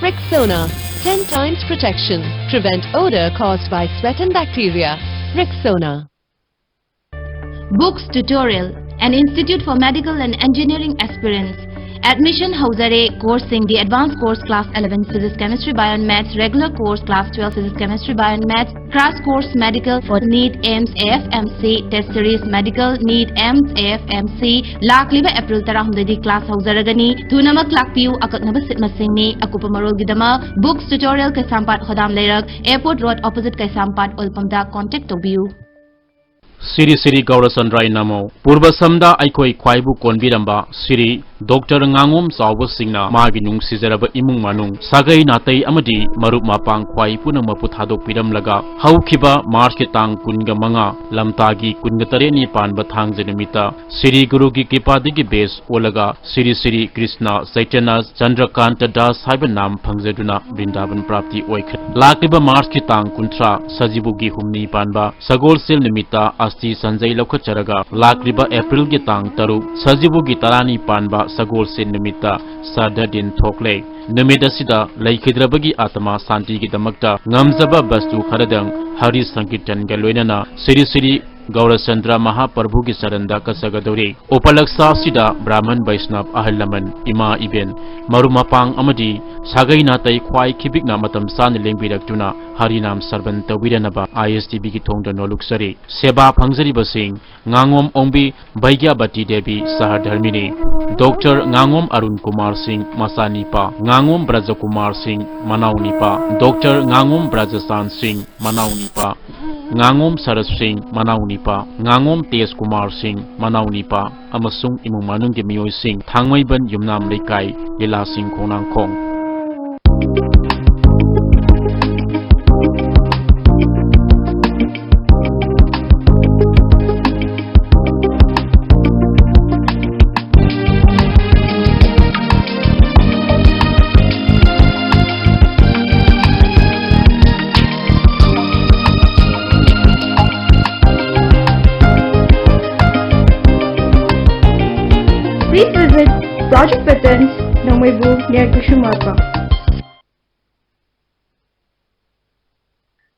Rexona, ten times protection. Prevent odor caused by sweat and bacteria. Rexona. Books Tutorial, an institute for medical and engineering aspirants. Admission ꯍꯧꯖꯔꯦ꯫ Courseꯁꯤꯡꯗꯤ advanced course class eleven physics chemistry bio and maths, regular course class twelve physics chemistry bio and maths, crash course medical for NEET, AIIMS, A F M C, test series medical, NEET, AIIMS, A F M C꯫ ꯂꯥꯛꯂꯤꯕ April ꯇꯔꯥꯍꯨꯝꯗꯣꯏꯗꯤ class ꯍꯧꯖꯔꯒꯅꯤ꯫ ꯊꯨꯅꯃꯛ ꯂꯥꯛꯄꯤꯌꯨ, ꯑꯀꯛꯅꯕ seat ꯃꯁꯤꯡꯅꯤ꯫ ꯑꯀꯨꯞꯄ ꯃꯔꯣꯜꯒꯤꯗꯃꯛ Books Tutorial, ꯀꯩꯁꯥꯝꯄꯥꯠ ꯍꯣꯗꯥꯝ ꯂꯩꯔꯛ, Airport Road opposite ꯀꯩꯁꯥꯝꯄꯥꯠ, oil ꯄꯝꯗ contact ꯇꯧꯕꯤꯌꯨ꯫ ꯁꯤꯔꯤ ꯁꯤꯔꯤ ꯒꯧꯔꯆꯟꯗ꯭ꯔꯥꯏ ꯅꯃꯣ꯫ ꯄꯨꯔꯕ ꯁꯝꯗ ꯑꯩꯈꯣꯏ ꯈ꯭ꯋꯥꯏꯕꯨ ꯀꯣꯟꯕꯤꯔꯝꯕ ꯁꯤꯔꯤ doctor ꯉꯥꯉꯣꯝ ꯆꯥꯎꯕꯁꯤꯡꯅ ꯃꯥꯒꯤ ꯅꯨꯡꯁꯤꯖꯔꯕ ꯏꯃꯨꯡ ꯃꯅꯨꯡ, ꯁꯥꯒꯩ ꯅꯥꯇꯩ ꯑꯃꯗꯤ ꯃꯔꯨꯞ ꯃꯄꯥꯡ ꯈ꯭ꯋꯥꯏ ꯄꯨꯝꯅꯃꯛꯄꯨ ꯊꯥꯗꯣꯛꯄꯤꯔꯝꯂꯒ, ꯍꯧꯈꯤꯕ Marchꯀꯤ ꯇꯥꯡ ꯀꯨꯟꯒ ꯃꯉꯥ, ꯂꯝꯇꯥꯒꯤ ꯀꯨꯟꯒ ꯇꯔꯦꯠꯅꯤ ꯄꯥꯟꯕ ꯊꯥꯡꯖ ꯅꯨꯃꯤꯠꯇ ꯁꯤꯔꯤ ꯒꯨꯔꯨꯒꯤ ꯀ꯭ꯔꯤꯄꯥꯗꯒꯤ ꯕꯦꯁ ꯑꯣꯜꯂꯒ ꯁꯤꯔꯤ ꯁꯤꯔꯤ ꯀ꯭ꯔꯤꯁꯅ ꯆꯩꯇꯟꯌ ꯆꯟꯗ꯭ꯔꯀꯥꯟꯇ ꯗꯥꯁ ꯍꯥꯏꯕ ꯅꯥꯝ ꯐꯪꯖꯗꯨꯅ ꯕ꯭ꯔꯤꯟꯗꯥꯕꯟ ꯄ꯭ꯔꯥꯞꯇꯤ ꯑꯣꯏꯈ꯭ꯔꯦ꯫ ꯂꯥꯛꯂꯤꯕ Marchꯀꯤ ꯇꯥꯡ ꯀꯨꯟꯊ꯭ꯔꯥ, ꯁꯖꯤꯕꯨꯒꯤ ꯍꯨꯝꯅꯤ ꯄꯥꯟꯕ ꯁꯒꯣꯜꯁꯦꯜ ꯅꯨꯃꯤꯠꯇ ꯑꯁꯇꯤ ꯁꯟꯖꯩ ꯂꯧꯈꯠꯆꯔꯒ, ꯂꯥꯛꯂꯤꯕ Aprilꯒꯤ ꯇꯥꯡ ꯇꯔꯨꯛ, ꯁꯖꯤꯕꯨꯒꯤ ꯇꯔꯥꯅꯤ ꯄꯥꯟꯕ ꯁꯒꯣꯜꯁꯦꯜ ꯅꯨꯃꯤꯠꯇ ꯁ꯭ꯔꯥꯗꯙ ꯗꯤꯟ ꯊꯣꯛꯂꯦ꯫ ꯅꯨꯃꯤꯠ ꯑꯁꯤꯗ ꯂꯩꯈꯤꯗ꯭ꯔꯕꯒꯤ ꯑꯥꯇꯃꯥ ꯁꯥꯟꯇꯤꯒꯤꯗꯃꯛꯇ ꯉꯝꯖꯕ ꯕꯁꯇꯨ ꯈꯔꯗꯪ ꯍꯔꯤ ꯁꯪꯀꯤꯔꯇꯟꯒ ꯂꯣꯏꯅꯅ ꯁꯤꯔꯤ ꯁꯤꯔꯤ ꯒꯧꯔꯆꯟꯗ꯭ꯔ ꯃꯍꯥꯄ꯭ꯔꯚꯨꯒꯤ ꯆꯔꯟꯗ ꯀꯠꯆꯒꯗꯧꯔꯤ꯫ ꯎꯄꯂꯛꯁꯥ ꯑꯁꯤꯗ ꯕ꯭ꯔꯥꯍꯃꯟ ꯕꯩꯁꯅꯕ, ꯑꯍꯜ ꯂꯃꯟ, ꯏꯃꯥ ꯏꯕꯦꯟ, ꯃꯔꯨꯞ ꯃꯄꯥꯡ ꯑꯃꯗꯤ ꯁꯥꯒꯩ ꯅꯥꯇꯩ ꯈ꯭ꯋꯥꯏ ꯈꯤꯕꯤꯛꯅ ꯃꯇꯝ ꯆꯥꯅ ꯂꯦꯡꯕꯤꯔꯛꯇꯨꯅ ꯍꯔꯤꯅꯥꯝ ꯁꯔꯕꯟ ꯇꯧꯕꯤꯔꯅꯕ ꯑꯥꯏ ꯑꯦꯁ ꯇꯤ ꯚꯤꯒꯤ ꯊꯣꯡꯗ ꯅꯣꯜꯂꯨꯛꯆꯔꯤ꯫ ꯁꯦꯕꯥ ꯐꯪꯖꯔꯤꯕꯁꯤꯡ: ꯉꯥꯉꯣꯝ ꯑꯣꯡꯕꯤ ꯕꯩꯒ꯭ꯌꯥꯕꯇꯤ ꯗꯦꯕꯤ, ꯁꯍꯔ ꯙꯔꯃꯤꯅꯤ꯫ ꯗꯣꯛꯇꯔ ꯉꯥꯉꯣꯝ ꯑꯔꯨꯟ ꯀꯨꯃꯥꯔ ꯁꯤꯡ, ꯃꯆꯥꯅꯤꯄꯥ꯫ ꯉꯥꯉꯣꯝ ꯕ꯭ꯔꯖꯀꯨꯃꯥꯔ ꯁꯤꯡ, ꯃꯅꯥꯎꯅꯤꯄꯥ꯫ ꯗꯣꯛꯇꯔ ꯉꯥꯉꯣꯝ ꯕ꯭ꯔꯖꯆꯥꯟ ꯁꯤꯡ, ꯃꯅꯥꯎꯅꯤꯄꯥ꯫ ꯉꯥꯉꯣꯝ ꯁꯔꯠ ꯁꯤꯡ, ꯃꯅꯥꯎꯅꯤꯄꯥ꯫ ꯉꯥꯉꯣꯝ ꯇꯦꯖꯀꯨꯃꯥꯔ ꯁꯤꯡ, ꯃꯅꯥꯎꯅꯤꯄꯥ꯫ ꯑꯃꯁꯨꯡ ꯏꯃꯨꯡ ꯃꯅꯨꯡꯒꯤ ꯃꯤꯑꯣꯏꯁꯤꯡ, ꯊꯥꯡꯃꯩꯕꯟ ꯌꯨꯝꯅꯥꯝ ꯂꯩꯀꯥꯏ, ꯂꯤꯂꯥꯁꯤꯡ ꯈꯣꯡꯅꯥꯡꯈꯣꯡ꯫ Please visit Project Patterns, Nongmeibu, near Kushumapa.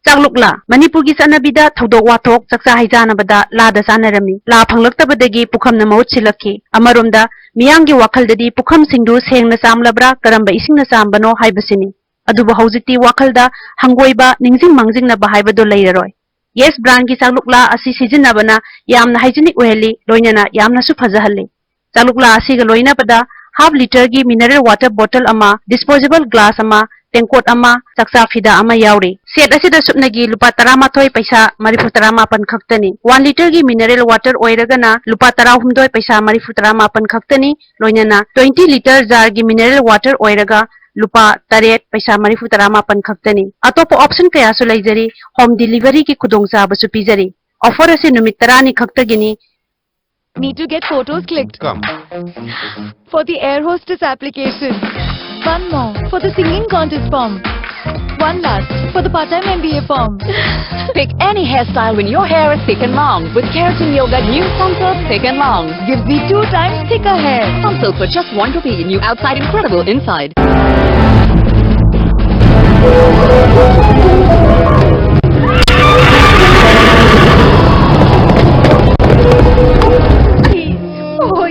ꯆꯥꯛꯂꯨꯛꯂꯥ꯫ ꯃꯅꯤꯄꯨꯔꯒꯤ ꯆꯠꯅꯕꯤꯗ ꯊꯧꯗꯣꯛ ꯋꯥꯊꯣꯛ, ꯆꯥꯛꯆꯥ ꯍꯩꯖꯥꯅꯕꯗ ꯂꯥꯗ ꯆꯥꯅꯔꯝꯃꯤ꯫ ꯂꯥ ꯐꯪꯂꯛꯇꯕꯗꯒꯤ ꯄꯨꯈꯝꯅ ꯃꯍꯨꯠ ꯁꯤꯜꯂꯛꯈꯤ꯫ ꯑꯃꯔꯣꯝꯗ ꯃꯤꯌꯥꯝꯒꯤ ꯋꯥꯈꯜꯗꯗꯤ ꯄꯨꯈꯝꯁꯤꯡꯗꯨ ꯁꯦꯡꯅ ꯆꯥꯝꯂꯕ꯭ꯔꯥ, ꯀꯔꯝꯕ ꯏꯁꯤꯡꯅ ꯆꯥꯝꯕꯅꯣ ꯍꯥꯏꯕꯁꯤꯅꯤ꯫ ꯑꯗꯨꯕꯨ ꯍꯧꯖꯤꯛꯇꯤ ꯋꯥꯈꯜꯗ ꯍꯪꯒꯣꯏꯕ, ꯅꯤꯡꯁꯤꯡ ꯃꯥꯡꯖꯤꯡꯅꯕ ꯍꯥꯏꯕꯗꯨ ꯂꯩꯔꯔꯣꯏ꯫ ꯌꯦꯁ ꯕ꯭ꯔꯥꯟꯒꯤ ꯆꯥꯛꯂꯨꯛꯂꯥ ꯑꯁꯤ ꯁꯤꯖꯤꯟꯅꯕꯅ ꯌꯥꯝꯅ ꯍꯥꯏꯖꯤꯅꯤꯛ ꯑꯣꯏꯍꯜꯂꯤ, ꯂꯣꯏꯅꯅ ꯌꯥꯝꯅꯁꯨ ꯐꯖꯍꯜꯂꯤ꯫ ꯆꯥꯛꯂꯨꯛꯂꯥ ꯑꯁꯤꯒ ꯂꯣꯏꯅꯕꯗ ꯍꯥꯐ ꯂꯤꯇꯔꯒꯤ ꯃꯤꯅꯔꯦꯜ ꯋꯥꯇꯔ ꯕꯣꯇꯜ ꯑꯃ, ꯗꯤꯁꯄꯣꯖꯦꯕꯜ ꯒ꯭ꯂꯥꯁ ꯑꯃ, ꯇꯦꯡꯀꯣꯠ ꯑꯃ, ꯆꯥꯛꯆꯥ ꯐꯤꯗꯥ ꯑꯃ ꯌꯥꯎꯔꯤ꯫ ꯁꯦꯠ ꯑꯁꯤꯗ ꯁꯨꯞꯅꯒꯤ ꯂꯨꯄꯥ ꯇꯔꯥꯃꯥꯊꯣꯏ ꯄꯩꯁꯥ ꯃꯔꯤꯐꯨ ꯇꯔꯥ ꯃꯥꯄꯟ ꯈꯛꯇꯅꯤ꯫ ꯋꯥꯟ ꯂꯤꯇꯔꯒꯤ ꯃꯤꯅꯔꯦꯜ ꯋꯥꯇꯔ ꯑꯣꯏꯔꯒꯅ ꯂꯨꯄꯥ ꯇꯔꯥꯍꯨꯝꯗꯣꯏ ꯄꯩꯁꯥ ꯃꯔꯤꯐꯨ ꯇꯔꯥ ꯃꯥꯄꯟ ꯈꯛꯇꯅꯤ꯫ ꯂꯣꯏꯅꯅ ꯇ꯭ꯋꯦꯟꯇꯤ ꯂꯤꯇꯔ ꯖꯥꯔꯒꯤ ꯃꯤꯅꯔꯦꯜ ꯋꯥꯇꯔ ꯑꯣꯏꯔꯒ ꯂꯨꯄꯥ ꯇꯔꯦꯠ ꯄꯩꯁꯥ ꯃꯔꯤꯐꯨ ꯇꯔꯥ ꯃꯥꯄꯟ ꯈꯛꯇꯅꯤ꯫ ꯑꯇꯣꯞꯄ ꯑꯣꯞꯁꯟ ꯀꯌꯥꯁꯨ ꯂꯩꯖꯔꯤ꯫ ꯍꯣꯝ ꯗꯤꯂꯤꯚꯔꯤꯒꯤ ꯈꯨꯗꯣꯡꯆꯥꯕꯁꯨ ꯄꯤꯖꯔꯤ꯫ ꯑꯣꯐꯔ ꯑꯁꯤ ꯅꯨꯃꯤꯠ ꯇꯔꯥꯅꯤ ꯈꯛꯇꯒꯤꯅꯤ꯫ Need to get photos clicked. Come. For the air hostess application. One more. For the singing contest form. One last. For the part-time M B A form. Pick any hairstyle when your hair is thick and long. With Keratin Yoga, new Sunsilk Thick and Long gives me two times thicker hair. Sunsilk for just one rupee. New outside, incredible inside.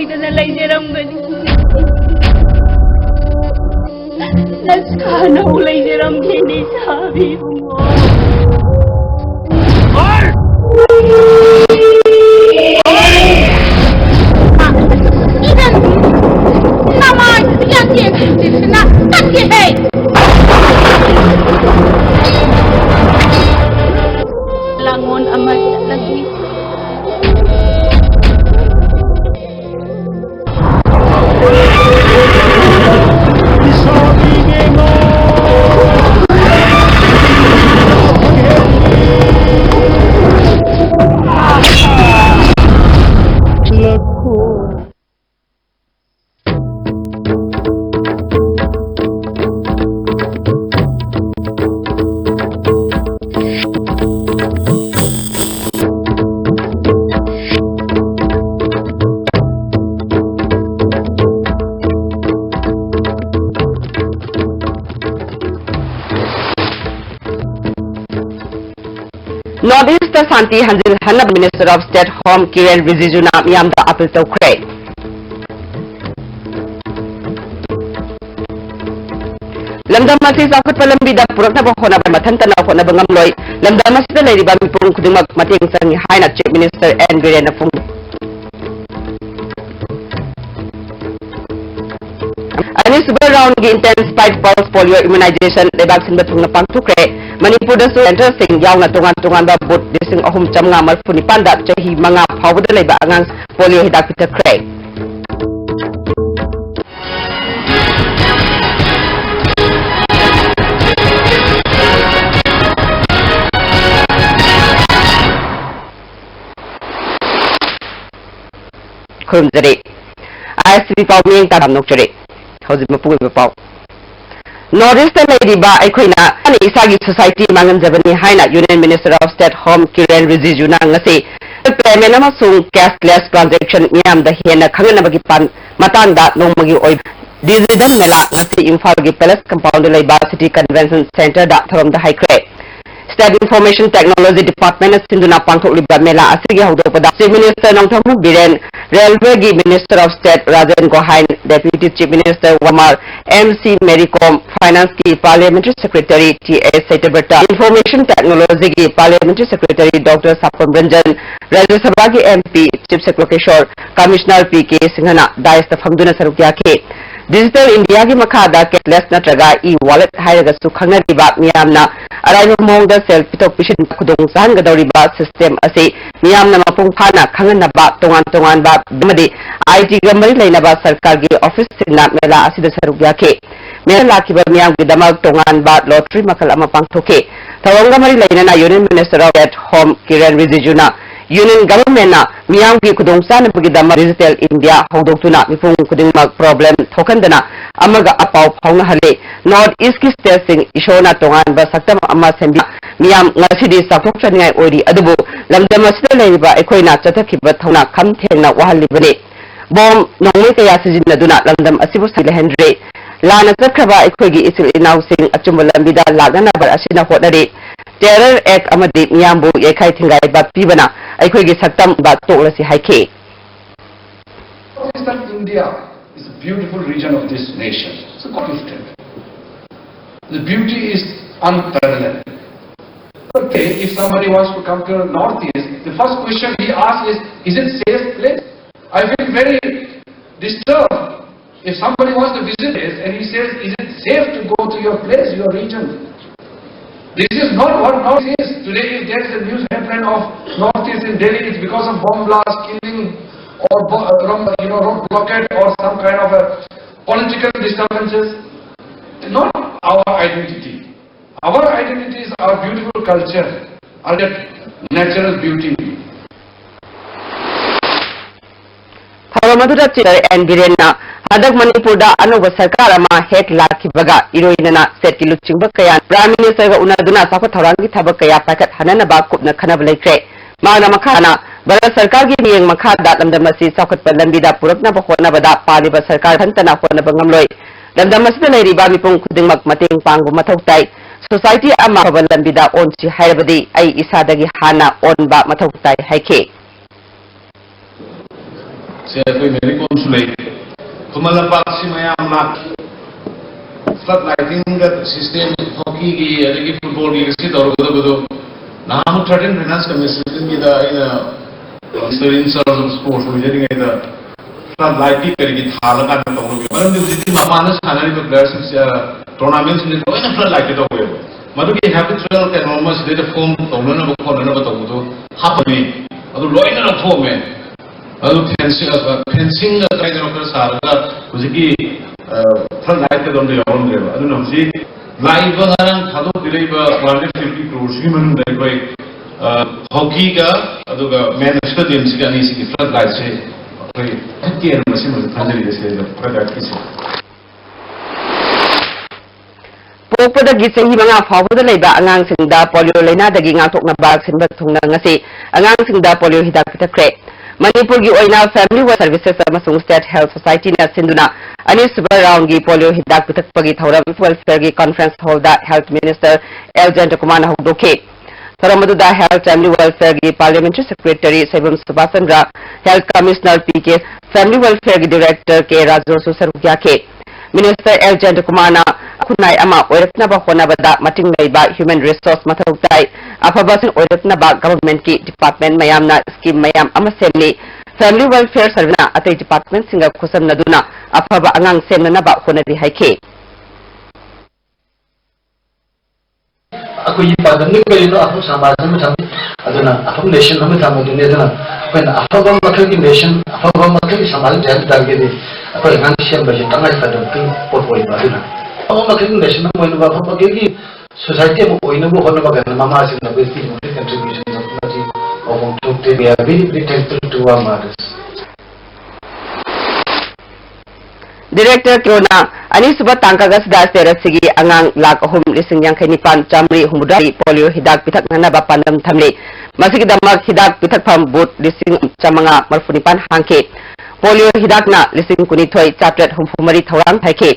ꯅꯨꯡꯉꯥꯏꯗꯅ ꯂꯩꯖꯔꯝꯒꯅꯤ꯫ ꯅꯁꯥꯅꯧ ꯂꯩꯖꯔꯝꯒꯦꯅꯦ ꯏꯁꯥꯕꯤ ꯏꯕꯨꯡꯉꯣ꯫ ꯏꯕꯦꯝ, ꯅꯃꯥꯏ ꯌꯥꯗꯦ ꯍꯧꯖꯤꯛꯁꯤꯅ ꯀꯟꯗꯦꯍꯦ꯫ ꯂꯥꯡꯉꯣꯟ ꯑꯃ ꯆꯠꯂꯒꯦ꯫ North East ꯇ ꯁꯥꯟꯇꯤ ꯍꯟꯖꯤꯜꯍꯟꯅꯕ Minister of State Home ꯀꯤꯔꯦꯟ ꯔꯤꯖꯤꯖꯨꯅ ꯃꯤꯌꯥꯝꯗ appeal ꯇꯧꯈ꯭ꯔꯦ꯫ ꯂꯝꯗꯝ ꯑꯁꯤ ꯆꯥꯎꯈꯠꯄ ꯂꯝꯕꯤꯗ ꯄꯨꯔꯛꯅꯕ ꯍꯣꯠꯅꯕ ꯃꯊꯟꯇꯅ ꯍꯣꯠꯅꯕ ꯉꯝꯂꯣꯏ꯫ ꯂꯝꯗꯝ ꯑꯁꯤꯗ ꯂꯩꯔꯤꯕ ꯃꯤꯄꯨꯝ ꯈꯨꯗꯤꯡꯃꯛ ꯃꯇꯦꯡ ꯆꯪꯏ ꯍꯥꯏꯅ Chief Minister ꯑꯦꯟ ꯕꯤꯔꯦꯟꯅ ꯐꯣꯡꯗꯣꯛꯈꯤ꯫ ꯑꯅꯤꯁꯨꯕ round ꯒꯤ Intensified Pulse Polio Immunization ꯂꯩꯕꯥꯛ ꯁꯤꯟꯕ ꯊꯨꯡꯅ ꯄꯥꯡꯊꯣꯛꯈ꯭ꯔꯦ꯫ ꯃꯅꯤꯄꯨꯔꯗꯁꯨ centre ꯁꯤꯡ ꯌꯥꯎꯅ ꯇꯣꯉꯥꯟ ꯇꯣꯉꯥꯟꯕ booth ꯂꯤꯁꯤꯡ ꯑꯍꯨꯝ ꯆꯥꯝꯃꯉꯥ ꯃꯔꯤꯐꯨ ꯅꯤꯄꯥꯟꯗ ꯆꯍꯤ ꯃꯉꯥ ꯐꯥꯎꯕꯗ ꯂꯩꯕ ꯑꯉꯥꯡ polio ꯍꯤꯗꯥꯛ ꯄꯤꯊꯛꯈ꯭ꯔꯦ꯫ ꯈꯨꯔꯨꯝꯖꯔꯤ꯫ ꯑꯥꯏ ꯑꯦꯁ ꯇꯤ ꯚꯤ ꯄꯥꯎ ꯃꯤꯠꯌꯦꯡ ꯇꯥꯕ ꯅꯣꯛꯆꯔꯤ꯫ ꯍꯧꯖꯤꯛ ꯃꯄꯨꯡ ꯑꯣꯏꯕ ꯄꯥꯎ꯫ North East ꯇ ꯂꯩꯔꯤꯕ ꯑꯩꯈꯣꯏꯅ ꯏꯁꯥꯒꯤ society ꯃꯥꯡꯍꯟꯖꯕꯅꯤ ꯍꯥꯏꯅ Union Minister of State Home ꯀꯤꯔꯦꯟ ꯔꯤꯖꯤꯖꯨꯅ ꯉꯁꯤ payment ꯑꯃꯁꯨꯡ cashless transaction ꯃꯤꯌꯥꯝꯗ ꯍꯦꯟꯅ ꯈꯪꯍꯟꯅꯕꯒꯤ ꯄꯥꯟ-, ꯃꯇꯥꯡꯗ ꯅꯣꯡꯃꯒꯤ ꯑꯣꯏꯕ Digital Mela ꯉꯁꯤ ꯏꯝꯐꯥꯜꯒꯤ Palace Compound ꯗ ꯂꯩꯕ City Convention Centre ꯗ ꯊꯧꯔꯝꯗ ꯍꯥꯏꯈ꯭ꯔꯦ꯫ State Information Technology Department ꯅ ꯁꯤꯟꯗꯨꯅ ꯄꯥꯡꯊꯣꯛꯂꯤꯕ ꯃꯦꯂꯥ ꯑꯁꯤꯒꯤ ꯍꯧꯗꯣꯛꯄꯗ Chief Minister Nongthombam Biren, Railway ꯒꯤ Minister of State Rajen ꯒꯣꯍꯥꯏꯟ, Deputy Chief Minister ꯋꯥꯃꯥꯔ, M C Mary Kom, Finance ꯀꯤ Parliamentary Secretary T S ꯁꯇ꯭ꯌꯕ꯭ꯔꯇ, Information Technology ꯒꯤ Parliamentary Secretary Doctor ꯁꯥꯄꯝ ꯔꯟꯖꯟ, ꯔꯥꯖ꯭ꯌ ꯁꯚꯥꯒꯤ M P ꯆꯤꯞ ꯁꯦꯛꯂꯣꯀꯦꯁꯣꯔ, Commissioner P K ꯁꯤꯡꯍꯅ dais ꯇ ꯐꯝꯗꯨꯅ ꯁꯔꯨꯛ ꯌꯥꯈꯤ꯫ Digital India ꯒꯤ ꯃꯈꯥꯗ cashless ꯅꯠꯇ꯭ꯔꯒ e-wallet ꯍꯥꯏꯔꯒꯁꯨ ꯈꯪꯅꯔꯤꯕ ꯃꯤꯌꯥꯝꯅ ꯑꯔꯥꯏꯕ ꯃꯑꯣꯡꯗ ꯁꯦꯜ ꯄꯤꯊꯣꯛ ꯄꯤꯁꯤꯟ ꯈꯨꯗꯣꯡ ꯆꯥꯍꯟꯒꯗꯧꯔꯤꯕ system ꯑꯁꯤ ꯃꯤꯌꯥꯝꯅ ꯃꯄꯨꯡ ꯐꯥꯅ ꯈꯪꯍꯟꯅꯕ ꯇꯣꯉꯥꯟ ꯇꯣꯉꯥꯟꯕ ꯑꯃꯗꯤ I T ꯒ ꯃꯔꯤ ꯂꯩꯅꯕ ꯁꯔꯀꯥꯔꯒꯤ office ꯁꯤꯡꯅ ꯃꯦꯂꯥ ꯑꯁꯤꯗ ꯁꯔꯨꯛ ꯌꯥꯈꯤ꯫ ꯃꯦꯂꯥ ꯂꯥꯛꯈꯤꯕ ꯃꯤꯌꯥꯝꯒꯤꯗꯃꯛ ꯇꯣꯉꯥꯟꯕ lottery ꯃꯈꯜ ꯑꯃ ꯄꯥꯡꯊꯣꯛꯈꯤ꯫ ꯊꯧꯔꯝꯒ ꯃꯔꯤ ꯂꯩꯅꯅ Union Minister of State Home Kiran ꯔꯤꯖꯤꯖꯨꯅ Union Government ꯅ ꯃꯤꯌꯥꯝꯒꯤ ꯈꯨꯗꯣꯡꯆꯥꯅꯕꯒꯤꯗꯃꯛ Digital India ꯍꯧꯗꯣꯛꯇꯨꯅ ꯃꯤꯄꯨꯝ ꯈꯨꯗꯤꯡꯃꯛ problem ꯊꯣꯛꯍꯟꯗꯅ ꯑꯃꯒ ꯑꯄꯥꯎ ꯐꯥꯎꯅꯍꯜꯂꯤ꯫ North East ꯀꯤ state ꯁꯤꯡ ꯏꯁꯣꯔꯅ ꯇꯣꯉꯥꯟꯕ ꯁꯛꯇꯝ ꯑꯃ ꯁꯦꯝꯕꯤ, ꯃꯤꯌꯥꯝ ꯉꯁꯤꯗꯤ ꯆꯥꯎꯊꯣꯛꯆꯅꯤꯡꯉꯥꯏ ꯑꯣꯏꯔꯤ, ꯑꯗꯨꯕꯨ ꯂꯝꯗꯝ ꯑꯁꯤꯗ ꯂꯩꯔꯤꯕ ꯑꯩꯈꯣꯏꯅ ꯆꯠꯊꯈꯤꯕ ꯊꯧꯅꯥ ꯈꯝ ꯊꯦꯡꯅ ꯋꯥꯍꯜꯂꯤꯕꯅꯤ꯫ Bomb ꯅꯣꯡꯃꯩ ꯀꯌꯥ ꯁꯤꯖꯤꯟꯅꯗꯨꯅ ꯂꯝꯗꯝ ꯑꯁꯤꯕꯨ ꯁꯤ ꯂꯩꯍꯟꯗ꯭ꯔꯦ꯫ ꯂꯥꯟꯅ ꯆꯠꯈ꯭ꯔꯕ ꯑꯩꯈꯣꯏꯒꯤ ꯏꯆꯤꯜ ꯏꯅꯥꯎꯁꯤꯡ ꯑꯆꯨꯝꯕ ꯂꯝꯕꯤꯗ ꯂꯥꯛꯅꯅꯕ ꯑꯁꯤꯅ ꯍꯣꯠꯅꯔꯤ꯫ Terror Act ꯑꯃꯗꯤ ꯃꯤꯌꯥꯝꯕꯨ ꯌꯩꯈꯥꯏ ꯊꯤꯡꯒꯥꯏꯕ ꯄꯤꯕꯅ ꯑꯩꯈꯣꯏꯒꯤ ꯁꯛꯇꯝ ꯇꯣꯛꯂꯁꯤ ꯍꯥꯏꯈꯤ꯫ Northeastern India is a beautiful region of this nation. It's a God gifted. The beauty is unparalleled. Okay, if somebody wants to come to the Northeast, the first question he asks is, is it safe place? I feel very disturbed if somebody wants to visit this and he says, is it safe to go to your place, your region? This is not what Northeast is. Today, if there is a news headline of Northeast in Delhi, it's because of bomb blast, killing, or bo- uh, rom- you know, road blockade, or some kind of a political disturbances. Not our identity. Our identity is our beautiful culture, our natural beauty. ꯊꯧꯔꯝ ꯑꯗꯨꯗ chief minister and ꯕꯤꯔꯦꯟꯅ ꯍꯟꯗꯛ ꯃꯅꯤꯄꯨꯔꯗ ꯑꯅꯧꯕ ꯁꯔꯀꯥꯔ ꯑꯃ ꯍꯦꯛ ꯂꯥꯛꯈꯤꯕꯒ ꯏꯔꯣꯏꯅꯅ ꯁ꯭ꯇꯦꯠꯀꯤ ꯂꯨꯆꯤꯡꯕ ꯀꯌꯥ ꯄ꯭ꯔꯥꯏꯝ ꯃꯤꯅꯤꯁꯇꯔꯒ ꯎꯅꯗꯨꯅ ꯆꯥꯎꯈꯠ ꯊꯧꯔꯥꯡꯒꯤ ꯊꯕꯛ ꯀꯌꯥ ꯄꯥꯏꯈꯠꯍꯟꯅꯅꯕ ꯀꯨꯞꯅ ꯈꯟꯅꯕ ꯂꯩꯈ꯭ꯔꯦ꯫ ꯃꯍꯥꯛꯅ ꯃꯈꯥ ꯇꯥꯅ ꯚꯥꯔꯠ ꯁꯔꯀꯥꯔꯒꯤ ꯃꯤꯠꯌꯦꯡ ꯃꯈꯥꯗ ꯂꯝꯗꯝ ꯑꯁꯤ ꯆꯥꯎꯈꯠꯄ ꯂꯝꯕꯤꯗ ꯄꯨꯔꯛꯅꯕ ꯍꯣꯠꯅꯕꯗ ꯄꯥꯜꯂꯤꯕ ꯁꯔꯀꯥꯔ ꯈꯟꯇꯅ ꯍꯣꯠꯅꯕ ꯉꯝꯂꯣꯏ꯫ ꯂꯝꯗꯝ ꯑꯁꯤꯗ ꯂꯩꯔꯤꯕ ꯃꯤꯄꯨꯝ ꯈꯨꯗꯤꯡꯃꯛ ꯃꯇꯦꯡ ꯄꯥꯡꯕ ꯃꯊꯧ ꯇꯥꯏ꯫ society ꯑꯃ ꯑꯐꯕ ꯂꯝꯕꯤꯗ ꯑꯣꯟꯁꯤ ꯍꯥꯏꯔꯕꯗꯤ ꯑꯩ ꯏꯁꯥꯗꯒꯤ ꯍꯥꯟꯅ ꯑꯣꯟꯕ ꯃꯊꯧ ꯇꯥꯏ ꯍꯥꯏꯈꯤ꯫ ꯁꯦ ꯑꯩꯈꯣꯏ ꯃꯦꯔꯤ ꯀꯣꯝꯁꯨ ꯂꯩ꯫ ꯈꯨꯃꯟ ꯂꯝꯄꯥꯛꯁꯤ ꯃꯌꯥꯝꯅ flood lightingꯒ system, hockeyꯒꯤ ꯑꯗꯒꯤ footballꯒꯤ ꯁꯤ ꯇꯧꯔꯒꯗꯕꯗꯣ ꯅꯍꯥꯟꯃꯨꯛ thirteen Finance Commissionꯒꯤꯗ ꯑꯩꯅ Minister in charge of sports ꯑꯣꯏꯖꯔꯤꯉꯩꯗ flood lightꯀꯤ ꯀꯔꯤꯒꯤ ꯊꯥꯜꯂꯀꯥꯟꯗ ꯇꯧꯔꯨꯒꯦ꯫ ꯃꯔꯝꯗꯤ ꯍꯧꯖꯤꯛꯇꯤ ꯃꯄꯥꯟꯗ ꯁꯥꯟꯅꯔꯤꯕ playerꯁꯤꯡꯁꯦ, tournamentꯁꯤꯡꯁꯦ ꯂꯣꯏꯅ flood lightꯇ ꯇꯧꯋꯦꯕ꯫ ꯃꯗꯨꯒꯤ habitual ꯀꯩꯅꯣ ꯑꯃ ꯁꯤꯗꯩꯗ form ꯇꯧꯅꯅꯕ ꯈꯣꯠꯅꯅꯕ ꯇꯧꯕꯗꯣ ꯍꯥꯞꯄꯅꯤ꯫ ꯑꯗꯨ ꯂꯣꯏꯅ ꯂꯧꯊꯣꯛꯑꯝꯃꯦ꯫ ꯑꯗꯨ fencing, fencingꯒ ꯀꯩꯒꯅꯣ ꯈꯔ ꯁꯥꯔꯒ ꯍꯧꯖꯤꯛꯀꯤ flood lightꯀꯗꯣ ꯑꯝꯇ ꯌꯥꯎꯔꯝꯗ꯭ꯔꯦꯕ꯫ ꯑꯗꯨꯅ ꯍꯧꯖꯤꯛ ꯂꯥꯛꯏꯕ ꯉꯔꯥꯡ ꯊꯥꯗꯣꯛꯄꯤꯔꯛꯏꯕ one hundred fifty crores ꯃꯅꯨꯡꯗ ꯑꯩꯈꯣꯏ hockeyꯒ ꯑꯗꯨꯒ main stadiumꯁꯤꯒ ꯑꯅꯤꯁꯤꯒꯤ flood lightꯁꯦ ꯑꯩꯈꯣꯏ ꯐꯠꯇꯦꯅ ꯃꯁꯤꯃꯁꯨ ꯊꯥꯖꯔꯤꯕ ꯁꯤꯗꯩꯗ flood lightꯀꯤꯁꯦ꯫ ꯄꯣꯛꯄꯗꯒꯤ ꯆꯍꯤ ꯃꯉꯥ ꯐꯥꯎꯕꯗ ꯂꯩꯕ ꯑꯉꯥꯡꯁꯤꯡꯗ polio ꯂꯥꯏꯅꯥꯗꯒꯤ ꯉꯥꯛꯊꯣꯛꯅꯕ ꯁꯤꯟꯕ ꯊꯨꯡꯅ ꯉꯁꯤ ꯑꯉꯥꯡꯁꯤꯡꯗ polio ꯍꯤꯗꯥꯛ ꯄꯤꯊꯛꯈ꯭ꯔꯦ꯫ ꯃꯅꯤꯄꯨꯔꯒꯤ ꯑꯣꯏꯅ Family Welfare Services ꯑꯃꯁꯨꯡ State Health Societyꯅ ꯁꯤꯟꯗꯨꯅ ꯑꯅꯤꯁꯨꯕ roundꯒꯤ polio ꯍꯤꯗꯥꯛ ꯄꯤꯊꯛꯄꯒꯤ ꯊꯧꯔꯝ Welfareꯒꯤ conference hallꯗ Health Minister ꯑꯦꯜ ꯖꯌꯟꯇꯀꯨꯃꯥꯔꯅ ꯍꯧꯗꯣꯛꯈꯤ꯫ ꯊꯧꯔꯝ ꯑꯗꯨꯗ Health and Family Welfareꯒꯤ Parliamentary Secretary Soibam Subhas Chandra, Health Commissioner P K, Family Welfareꯒꯤ Director ꯀꯦ ꯔꯥꯖꯨꯁꯨ ꯁꯔꯨꯛ ꯌꯥꯈꯤ꯫ Minister ꯑꯦꯜ ꯖꯌꯟꯇꯀꯨꯃꯥꯔꯅ ꯈꯨꯟꯅꯥꯏ ꯑꯃ ꯑꯣꯏꯔꯛꯅꯕ ꯍꯣꯠꯅꯕꯗ ꯃꯇꯤꯡ ꯂꯩꯕ human resource ꯃꯊꯧ ꯇꯥꯏ꯫ ꯑꯐꯕꯁꯤꯡ ꯑꯣꯏꯔꯛꯅꯕ governmentꯀꯤ department ꯃꯌꯥꯝꯅ scheme ꯃꯌꯥꯝ ꯑꯃ ꯁꯦꯝꯂꯤ꯫ Family Welfare Serviceꯅ ꯑꯇꯩ departmentꯁꯤꯡꯒ ꯈꯨꯠꯁꯝꯅꯗꯨꯅ ꯑꯐꯕ ꯑꯉꯥꯡ ꯁꯦꯝꯅꯅꯕ ꯍꯣꯠꯅꯔꯤ ꯍꯥꯏꯈꯤ꯫ ꯑꯩꯈꯣꯏꯒꯤ ꯄꯥꯟꯗꯝꯗꯤ ꯀꯔꯤꯅꯣ? ꯑꯐꯕ ꯁꯃꯥꯖ ꯑꯃ ꯊꯝꯃꯤ꯫ ꯑꯗꯨꯅ ꯑꯐꯕ nation ꯑꯃ ꯊꯝꯕꯗꯨꯅꯤ꯫ ꯑꯗꯨꯅ ꯑꯩꯈꯣꯏꯅ ꯑꯐꯕ ꯃꯈꯜꯒꯤ nation, ꯑꯐꯕ ꯃꯈꯜꯒꯤ ꯁꯃꯥꯖ ꯑꯃ ꯊꯝꯒꯦꯗꯤ ꯑꯩꯈꯣꯏ ꯑꯉꯥꯡ ꯁꯦꯝꯕꯁꯦ ꯇꯉꯥꯏ ꯐꯗꯕ ꯄꯣꯠ ꯑꯣꯏꯕ꯫ ꯑꯗꯨꯅ ꯑꯐꯕ ꯃꯈꯜꯒꯤ nation ꯑꯃ ꯑꯣꯏꯅꯕ, ꯑꯐꯕ ꯃꯈꯜꯒꯤ society ꯑꯃ ꯑꯣꯏꯅꯕ ꯍꯣꯠꯅꯕ ꯀꯥꯟꯗ ꯃꯃꯥꯁꯤꯡꯅ ꯑꯩꯈꯣꯏ ꯄꯤꯔꯤꯕ contribution ꯑꯁꯤ ꯃꯄꯨꯡ ꯊꯣꯛꯇꯦ꯫ We are very, very thankful to our mothers. Director ꯀꯦꯔꯣꯅ ꯑꯅꯤꯁꯨꯕ ꯇꯥꯡꯀꯛ ꯑꯁꯤꯗ state ꯑꯁꯤꯒꯤ ꯑꯉꯥꯡ ꯂꯥꯈ ꯑꯍꯨꯝ ꯂꯤꯁꯤꯡ ꯌꯥꯡꯈꯩ ꯅꯤꯄꯥꯟ ꯆꯥꯃꯔꯤ ꯍꯨꯝꯐꯨꯇꯔꯥ polio ꯍꯤꯗꯥꯛ ꯄꯤꯊꯛꯅꯅꯕ ꯄꯥꯟꯗꯝ ꯊꯝꯂꯤ꯫ ꯃꯁꯤꯒꯤꯗꯃꯛ ꯍꯤꯗꯥꯛ ꯄꯤꯊꯛꯐꯝ booth ꯂꯤꯁꯤꯡ ꯆꯥꯃꯉꯥ ꯃꯔꯤꯐꯨ ꯅꯤꯄꯥꯟ ꯍꯥꯡꯈꯤ꯫ ꯄꯣꯂꯤꯑꯣ ꯍꯤꯗꯥꯛꯅ ꯂꯤꯁꯤꯡ ꯀꯨꯟꯅꯤꯊꯣꯏ ꯆꯥꯇ꯭ꯔꯦꯠ ꯍꯨꯝꯐꯨ ꯃꯔꯤ ꯊꯧꯔꯥꯡ ꯍꯥꯏꯈꯤ꯫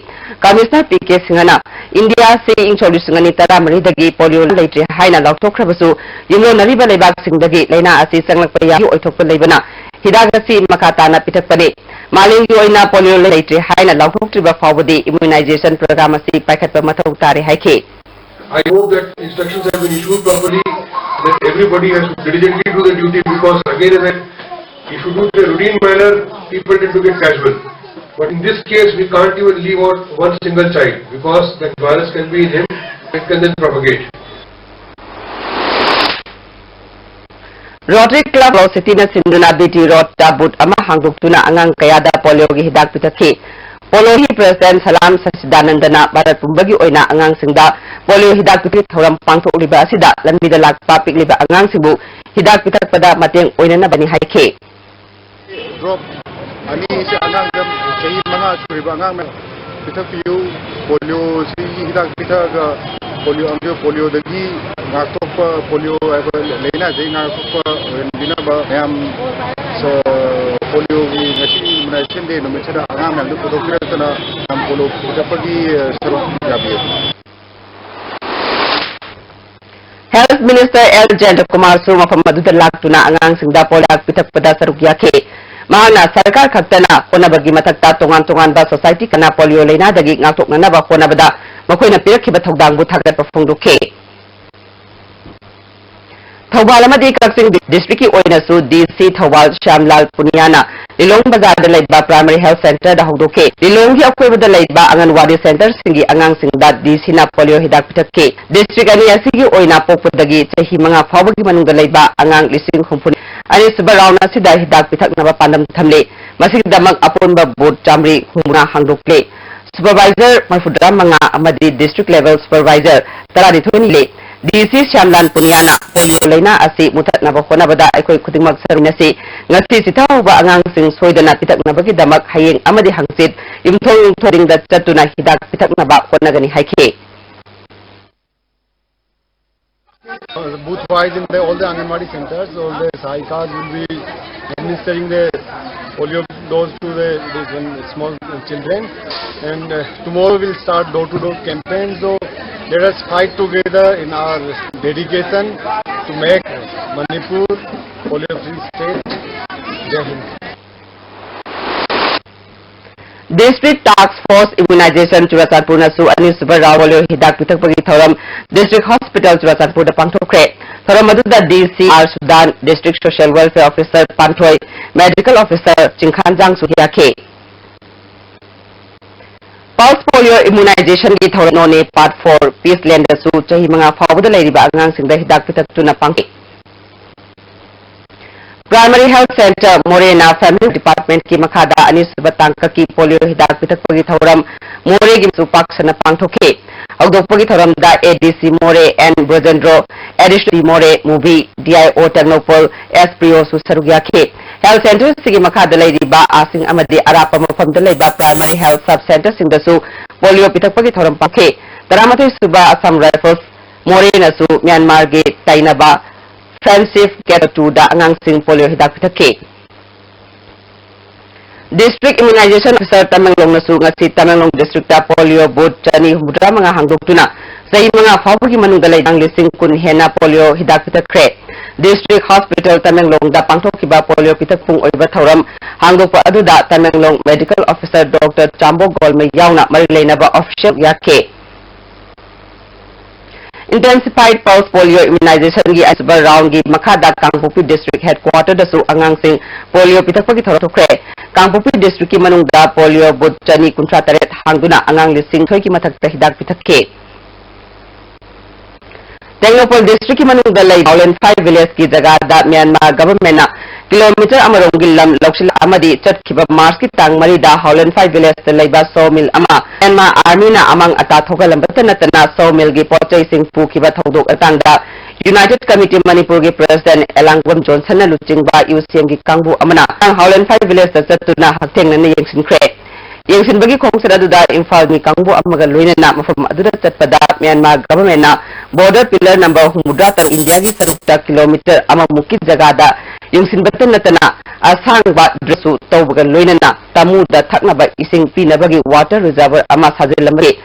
ꯀꯃꯤꯁꯅꯔ ꯄꯤ ꯀꯦ ꯁꯤꯡꯍꯅ ꯏꯟꯗꯤꯌꯥ ꯑꯁꯤ ꯏꯪ ꯁꯣꯛ ꯂꯤꯁꯤꯡ ꯑꯅꯤ ꯇꯔꯥ ꯃꯔꯤꯗꯒꯤ ꯄꯣꯂꯤꯑꯣ ꯂꯩꯇ꯭ꯔꯦ ꯍꯥꯏꯅ ꯂꯥꯎꯊꯣꯛꯈ꯭ꯔꯕꯁꯨ, ꯌꯨꯝꯂꯣꯟꯅꯔꯤꯕ ꯂꯩꯕꯥꯛꯁꯤꯡꯗꯒꯤ ꯂꯥꯏꯅꯥ ꯑꯁꯤ ꯆꯪꯂꯛꯄ ꯌꯥꯕꯒꯤ ꯑꯣꯏꯊꯣꯛꯄ ꯂꯩꯕꯅ ꯍꯤꯗꯥꯛ ꯑꯁꯤ ꯃꯈꯥ ꯇꯥꯅ ꯄꯤꯊꯛꯄꯅꯤ꯫ ꯃꯥꯂꯦꯝꯒꯤ ꯑꯣꯏꯅ ꯄꯣꯂꯤꯑꯣ ꯂꯩꯇ꯭ꯔꯦ ꯍꯥꯏꯅ ꯂꯥꯎꯊꯣꯛꯇ꯭ꯔꯤꯕ ꯐꯥꯎꯕꯗꯤ immunization program ꯑꯁꯤ ꯄꯥꯏꯈꯠꯄ ꯃꯊꯧ ꯇꯥꯔꯦ ꯍꯥꯏꯈꯤ꯫ I hope that instructions have been issued properly, that everybody has to diligently do the duty, because again, if I, if you do it in a routine manner, people tend to get casual. But in this case, we can't even leave out one single child, because that virus can be in him, it can then propagate. Rotary Club of City ꯅ ꯁꯤꯟꯗꯨꯅ B T Road ꯇ booth ꯑꯃ ꯍꯥꯡꯗꯣꯛꯇꯨꯅ ꯑꯉꯥꯡ ꯀꯌꯥꯗ ꯄꯣꯂꯤꯑꯣꯒꯤ ꯍꯤꯗꯥꯛ ꯄꯤꯊꯛꯈꯤ꯫ ꯄꯣꯂꯣꯒꯤ President ꯁꯂꯥꯝ ꯁꯆꯤꯗꯥꯅꯟꯗꯅ ꯚꯥꯔꯠ ꯄꯨꯝꯕꯒꯤ ꯑꯣꯏꯅ ꯑꯉꯥꯡꯁꯤꯡꯗ ꯄꯣꯂꯤꯑꯣ ꯍꯤꯗꯥꯛ ꯄꯤꯊꯛꯄꯒꯤ ꯊꯧꯔꯝ ꯄꯥꯡꯊꯣꯛꯂꯤꯕ ꯑꯁꯤꯗ ꯂꯝꯕꯤꯗ ꯂꯥꯛꯄ ꯄꯤꯛꯂꯤꯕ ꯑꯉꯥꯡꯁꯤꯡꯕꯨ ꯍꯤꯗꯥꯛ ꯄꯤꯊꯛꯄꯗ ꯃꯇꯦꯡ ꯑꯣꯏꯅꯅꯕꯅꯤ ꯍꯥꯏꯈꯤ꯫ Drop ꯑꯅꯤꯁꯦ ꯑꯉꯥꯡꯗ ꯆꯍꯤ ꯃꯉꯥ ꯁꯨꯔꯤꯕ ꯑꯉꯥꯡꯅ ꯄꯤꯊꯛꯄꯤꯌꯨ꯫ ꯄꯣꯂꯤꯑꯣꯁꯤ ꯍꯤꯗꯥꯛ ꯄꯤꯊꯛꯑꯒ ꯄꯣꯂꯤꯑꯣ, ꯄꯣꯂꯤꯑꯣꯗꯒꯤ ꯉꯥꯛꯊꯣꯛꯄ, ꯄꯣꯂꯤꯑꯣ ꯍꯥꯏꯕ ꯂꯥꯏꯅꯥꯗꯒꯤ ꯉꯥꯛꯊꯣꯛꯄ ꯑꯣꯏꯍꯟꯕꯤꯅꯕ ꯃꯌꯥꯝ, ꯁ-, ꯄꯣꯂꯤꯑꯣꯒꯤ ꯉꯁꯤ Immunization Day ꯅꯨꯃꯤꯠꯁꯤꯗ ꯑꯉꯥꯡ ꯃꯌꯥꯝꯗꯨ ꯄꯨꯊꯣꯛꯄꯤꯔꯛꯇꯅ ꯌꯥꯝ ꯄꯣꯂꯤꯑꯣ ꯄꯤꯊꯛꯄꯒꯤ, ꯑ, ꯁꯔꯨꯛ ꯌꯥꯕꯤꯌꯨ꯫ Health Minister L ꯖꯌꯟꯇ ꯀꯨꯃꯥꯔꯁꯨ ꯃꯐꯝ ꯑꯗꯨꯗ ꯂꯥꯛꯇꯨꯅ ꯑꯉꯥꯡꯁꯤꯡꯗ ꯄꯣꯂꯤꯑꯣ ꯄꯤꯊꯛꯄꯗ ꯁꯔꯨꯛ ꯌꯥꯈꯤ꯫ ꯃꯍꯥꯛꯅ ꯁꯔꯀꯥꯔ ꯈꯛꯇꯅ ꯍꯣꯠꯅꯕꯒꯤ ꯃꯊꯛꯇ ꯇꯣꯉꯥꯟ ꯇꯣꯉꯥꯟꯕ society ꯀꯌꯥꯅ ꯄꯣꯂꯤꯑꯣ ꯂꯥꯏꯅꯥꯗꯒꯤ ꯉꯥꯛꯊꯣꯛꯅꯅꯕ ꯍꯣꯠꯅꯕꯗ ꯃꯈꯣꯏꯅ ꯄꯤꯔꯛꯈꯤꯕ ꯊꯧꯗꯥꯡꯕꯨ ꯊꯥꯒꯠꯄ ꯐꯣꯡꯗꯣꯛꯈꯤ꯫ ꯊꯧꯕꯥꯜ ꯑꯃꯗꯤ ꯀꯛꯆꯤꯡ district ꯀꯤ ꯑꯣꯏꯅꯁꯨ D C ꯊꯧꯕꯥꯜ ꯁ꯭ꯌꯥꯝꯂꯥꯜ ꯄꯨꯅꯤꯌꯥꯅ ꯂꯤꯂꯣꯡ ꯕꯖꯥꯔꯗ ꯂꯩꯕ Primary Health Centre ꯗ ꯍꯧꯗꯣꯛꯈꯤ꯫ ꯂꯤꯂꯣꯡꯒꯤ ꯑꯀꯣꯏꯕꯗ ꯂꯩꯕ ꯑꯪꯒꯟꯋꯥꯗꯤ centre ꯁꯤꯡꯒꯤ ꯑꯉꯥꯡꯁꯤꯡꯗ D C ꯅ ꯄꯣꯂꯤꯑꯣ ꯍꯤꯗꯥꯛ ꯄꯤꯊꯛꯈꯤ꯫ District ꯑꯅꯤ ꯑꯁꯤꯒꯤ ꯑꯣꯏꯅ ꯄꯣꯛꯄꯗꯒꯤ ꯆꯍꯤ ꯃꯉꯥ ꯐꯥꯎꯕꯒꯤ ꯃꯅꯨꯡꯗ ꯂꯩꯕ ꯑꯉꯥꯡ ꯂꯤꯁꯤꯡ ꯍꯨꯝꯐꯨ ꯑꯅꯤꯁꯨꯕ round ꯑꯁꯤꯗ ꯍꯤꯗꯥꯛ ꯄꯤꯊꯛꯅꯕ ꯄꯥꯟꯗꯝ ꯊꯝꯂꯤ꯫ ꯃꯁꯤꯒꯤꯗꯃꯛ ꯑꯄꯨꯟꯕ booth ꯆꯥꯃꯔꯤ ꯍꯨꯝꯐꯨꯃꯉꯥ ꯍꯥꯡꯗꯣꯛꯂꯦ꯫ Supervisor ꯃꯔꯤꯐꯨꯇꯔꯥ ꯃꯉꯥ ꯑꯃꯗꯤ district level supervisor ꯇꯔꯥꯅꯤꯊꯣꯏ ꯂꯩ꯫ D C ꯁ꯭ꯌꯥꯝꯂꯥꯜ ꯄꯨꯅꯤꯌꯥꯅ ꯄꯣꯂꯤꯑꯣ ꯂꯥꯏꯅꯥ ꯑꯁꯤ ꯃꯨꯊꯠꯅꯕ ꯍꯣꯠꯅꯕꯗ ꯑꯩꯈꯣꯏ ꯈꯨꯗꯤꯡꯃꯛ ꯁꯔꯨꯛ ꯌꯥꯃꯤꯟꯅꯁꯤ꯫ ꯉꯁꯤ ꯆꯤꯊꯍꯧꯕ ꯑꯉꯥꯡꯁꯤꯡ ꯁꯣꯏꯗꯅ ꯄꯤꯊꯛꯅꯕꯒꯤꯗꯃꯛ ꯍꯌꯦꯡ ꯑꯃꯗꯤ ꯍꯪꯆꯤꯠ ꯌꯨꯝꯊꯣꯡ ꯌꯨꯝꯊꯣꯡ ꯈꯨꯗꯤꯡꯗ ꯆꯠꯇꯨꯅ ꯍꯤꯗꯥꯛ ꯄꯤꯊꯛꯅꯕ ꯍꯣꯠꯅꯒꯅꯤ ꯍꯥꯏꯈꯤ꯫ uh, booth wise in the, all the Anganwadi centers. All the sahayikas will be administering the polio dose to the, the small children. And uh, tomorrow we'll start door to door campaign. So let us fight together in our dedication to make Manipur polio free state. Jai Hind. District Task Force Immunization ꯆꯨꯔꯆꯥꯟꯄꯨꯔꯅꯁꯨ ꯑꯅꯤꯁꯨꯕ round polio ꯍꯤꯗꯥꯛ ꯄꯤꯊꯛꯄꯒꯤ ꯊꯧꯔꯝ District Hospital ꯆꯨꯔꯆꯥꯟꯄꯨꯔꯗ ꯄꯥꯡꯊꯣꯛꯈ꯭ꯔꯦ꯫ ꯊꯧꯔꯝ ꯑꯗꯨꯗ D C R Sudan, District Social Welfare Officer ꯄꯥꯟꯊꯣꯏ, Medical Officer ꯆꯤꯡꯈꯥꯟꯖꯥꯡꯁꯨ ꯌꯥꯈꯤ꯫ Pulse Polio Immunizationꯒꯤ ꯊꯧꯔꯝ ꯅꯣꯅꯦ Part four Peace Landꯗꯁꯨ ꯆꯍꯤ ꯃꯉꯥ ꯐꯥꯎꯕꯗ ꯂꯩꯔꯤꯕ ꯑꯉꯥꯡꯁꯤꯡꯗ ꯍꯤꯗꯥꯛ ꯄꯤꯊꯛꯇꯨꯅ ꯄꯥꯡꯊꯣꯛꯈꯤ꯫ Primary Health Centre ꯃꯣꯔꯦꯅ Family Departmentꯀꯤ ꯃꯈꯥꯗ ꯑꯅꯤꯁꯨꯕ ꯇꯥꯡꯀꯛꯀꯤ ꯄꯣꯂꯤꯑꯣ ꯍꯤꯗꯥꯛ ꯄꯤꯊꯛꯄꯒꯤ ꯊꯧꯔꯝ ꯃꯣꯔꯦꯒꯤꯁꯨ ꯄꯥꯛ ꯁꯟꯅ ꯄꯥꯡꯊꯣꯛꯈꯤ꯫ ꯍꯧꯗꯣꯛꯄꯒꯤ ꯊꯧꯔꯝꯗ A D C ꯃꯣꯔꯦ N ꯕ꯭ꯔꯖꯦꯟꯗ꯭ꯔꯣ, Additional ꯃꯣꯔꯦ ꯃꯨꯕꯤ, D I O Tengnoupal S ꯄ꯭ꯔꯤꯌꯣꯁꯨ ꯁꯔꯨꯛ ꯌꯥꯈꯤ꯫ Health Centreꯁꯤꯒꯤ ꯃꯈꯥꯗ ꯂꯩꯔꯤꯕ ꯑꯥꯁꯤꯡ ꯑꯃꯗꯤ ꯑꯔꯥꯞꯄ ꯃꯐꯝꯗ ꯂꯩꯕ Primary Health Sub Centreꯁꯤꯡꯗꯁꯨ ꯄꯣꯂꯤꯑꯣ ꯄꯤꯊꯛꯄꯒꯤ ꯊꯧꯔꯝ ꯄꯥꯡꯊꯣꯛꯈꯤ꯫ ꯇꯔꯥꯃꯥꯊꯣꯏ ꯁꯨꯕ Assam Rifles ꯃꯣꯔꯦꯅꯁꯨ ꯃ꯭ꯌꯥꯟꯃꯥꯔꯒꯤ ꯇꯩꯅꯕ Friendship Gate two ꯗ ꯑꯉꯥꯡꯁꯤꯡ ꯄꯣꯂꯤꯑꯣ ꯍꯤꯗꯥꯛ ꯄꯤꯊꯛꯈꯤ꯫ District Immunization Officer ꯇꯃꯦꯡꯂꯣꯡꯅꯁꯨ ꯉꯁꯤ ꯇꯃꯦꯡꯂꯣꯡ districtꯇ ꯄꯣꯂꯤꯑꯣ booth ꯆꯅꯤ ꯍꯨꯝꯐꯨꯇꯔꯥ ꯃꯉꯥ ꯍꯥꯡꯗꯣꯛꯇꯨꯅ ꯆꯍꯤ ꯃꯉꯥ ꯐꯥꯎꯕꯒꯤ ꯃꯅꯨꯡꯗ ꯂꯩꯕ ꯑꯉꯥꯡ ꯂꯤꯁꯤꯡ ꯀꯨꯟ ꯍꯦꯟꯅ ꯄꯣꯂꯤꯑꯣ ꯍꯤꯗꯥꯛ ꯄꯤꯊꯛꯈ꯭ꯔꯦ꯫ District Hospital ꯇꯃꯦꯡꯂꯣꯡꯗ ꯄꯥꯡꯊꯣꯛꯈꯤꯕ ꯄꯣꯂꯤꯑꯣ ꯄꯤꯊꯛꯐꯝ ꯑꯣꯏꯕ ꯊꯧꯔꯝ ꯍꯥꯡꯗꯣꯛꯄ ꯑꯗꯨꯗ ꯇꯃꯦꯡꯂꯣꯡ Medical Officer Doctor ꯆꯥꯝꯕꯣ ꯒꯣꯜꯃꯩ ꯌꯥꯎꯅ ꯃꯔꯤ ꯂꯩꯅꯕ official ꯌꯥꯈꯤ꯫ Intensified Pulse Polio Immunizationꯒꯤ ꯑꯁꯨꯕ roundꯒꯤ ꯃꯈꯥꯗ ꯀꯥꯡꯄꯣꯛꯄꯤ District Headquarterꯗꯁꯨ ꯑꯉꯥꯡꯁꯤꯡ ꯄꯣꯂꯤꯑꯣ ꯄꯤꯊꯛꯄꯒꯤ ꯊꯧꯔꯝ ꯊꯣꯛꯈ꯭ꯔꯦ꯫ ꯀꯥꯡꯄꯣꯛꯄꯤ districtꯀꯤ ꯃꯅꯨꯡꯗ ꯄꯣꯂꯤꯑꯣ booth ꯆꯅꯤ ꯀꯨꯟꯊ꯭ꯔꯥ ꯇꯔꯦꯠ ꯍꯥꯡꯗꯨꯅ ꯑꯉꯥꯡ ꯂꯤꯁꯤꯡ ꯊꯣꯏꯒꯤ ꯃꯊꯛꯇ ꯍꯤꯗꯥꯛ ꯄꯤꯊꯛꯈꯤ꯫ ꯇꯦꯡꯅꯧꯄꯜ districtꯀꯤ ꯃꯅꯨꯡꯗ ꯂꯩꯕ ꯍꯥꯎꯂꯦꯟꯐꯥꯏ villageꯀꯤ ꯖꯒꯥꯗ ꯃ꯭ꯌꯥꯟꯃꯥꯔ governmentꯅ kilometre ꯑꯃꯔꯣꯝꯒꯤ ꯂꯝ ꯂꯧꯁꯤꯜꯂꯛ ꯑꯃꯗꯤ ꯆꯠꯈꯤꯕ Marchꯀꯤ ꯇꯥꯡ ꯃꯔꯤꯗ ꯍꯥꯎꯂꯦꯟꯐꯥꯏ villageꯇ ꯂꯩꯕ sawmill ꯑꯃ ꯃ꯭ꯌꯥꯟꯃꯥꯔ armyꯅ ꯑꯃꯥꯡ ꯑꯇꯥ ꯊꯣꯛꯍꯜꯂꯝꯕꯇ ꯅꯠꯇꯅ sawmillꯒꯤ ꯄꯣꯠꯆꯩꯁꯤꯡ ꯄꯨꯈꯤꯕ ꯊꯧꯗꯣꯛ ꯃꯇꯥꯡꯗ United Committee Manipurꯒꯤ president ꯑꯦꯂꯥꯡꯕꯝ ꯖꯣꯟꯁꯟꯅ ꯂꯨꯆꯤꯡꯕ ꯌꯨꯁꯤꯑꯦꯝꯒꯤ ꯀꯥꯡꯕꯨ ꯑꯃꯅ ꯍꯥꯎꯂꯦꯟꯐꯥꯏ villageꯇ ꯆꯠꯇꯨꯅ ꯍꯛꯊꯦꯡꯅꯅ ꯌꯦꯡꯁꯤꯟꯈ꯭ꯔꯦ꯫ ꯌꯦꯡꯁꯤꯟꯕꯒꯤ ꯈꯣꯡꯆꯠ ꯑꯗꯨꯗ ꯏꯝꯐꯥꯜꯒꯤ ꯀꯥꯡꯕꯨ ꯑꯃꯒ ꯂꯣꯏꯅꯅ ꯃꯐꯝ ꯑꯗꯨꯗ ꯆꯠꯄꯗ ꯃ꯭ꯌꯥꯟꯃꯥꯔ ꯒꯚꯔꯟꯃꯦꯟꯠꯅ ꯕꯣꯔꯗꯔ ꯄꯤꯂꯔ ꯅꯝꯕꯔ ꯍꯨꯝꯐꯨꯇꯔꯥ ꯇꯔꯨꯛ ꯏꯟꯗꯤꯌꯥꯒꯤ ꯁꯔꯨꯛꯇ ꯀꯤꯂꯣꯃꯤꯇꯔ ꯑꯃꯃꯨꯛꯀꯤ ꯖꯒꯥꯗ ꯌꯦꯡꯁꯤꯟꯕꯇ ꯅꯠꯇꯅ ꯑꯁꯥꯡꯕ ꯗ꯭ꯔꯦꯁꯁꯨ ꯇꯧꯕꯒ ꯂꯣꯏꯅꯅ ꯇꯥꯃꯨꯗ ꯊꯛꯅꯕ ꯏꯁꯤꯡ ꯄꯤꯅꯕꯒꯤ ꯋꯥꯇꯔ ꯔꯤꯖꯔꯚꯔ ꯑꯃ ꯁꯥꯖꯤꯜꯂꯝꯕꯒꯤ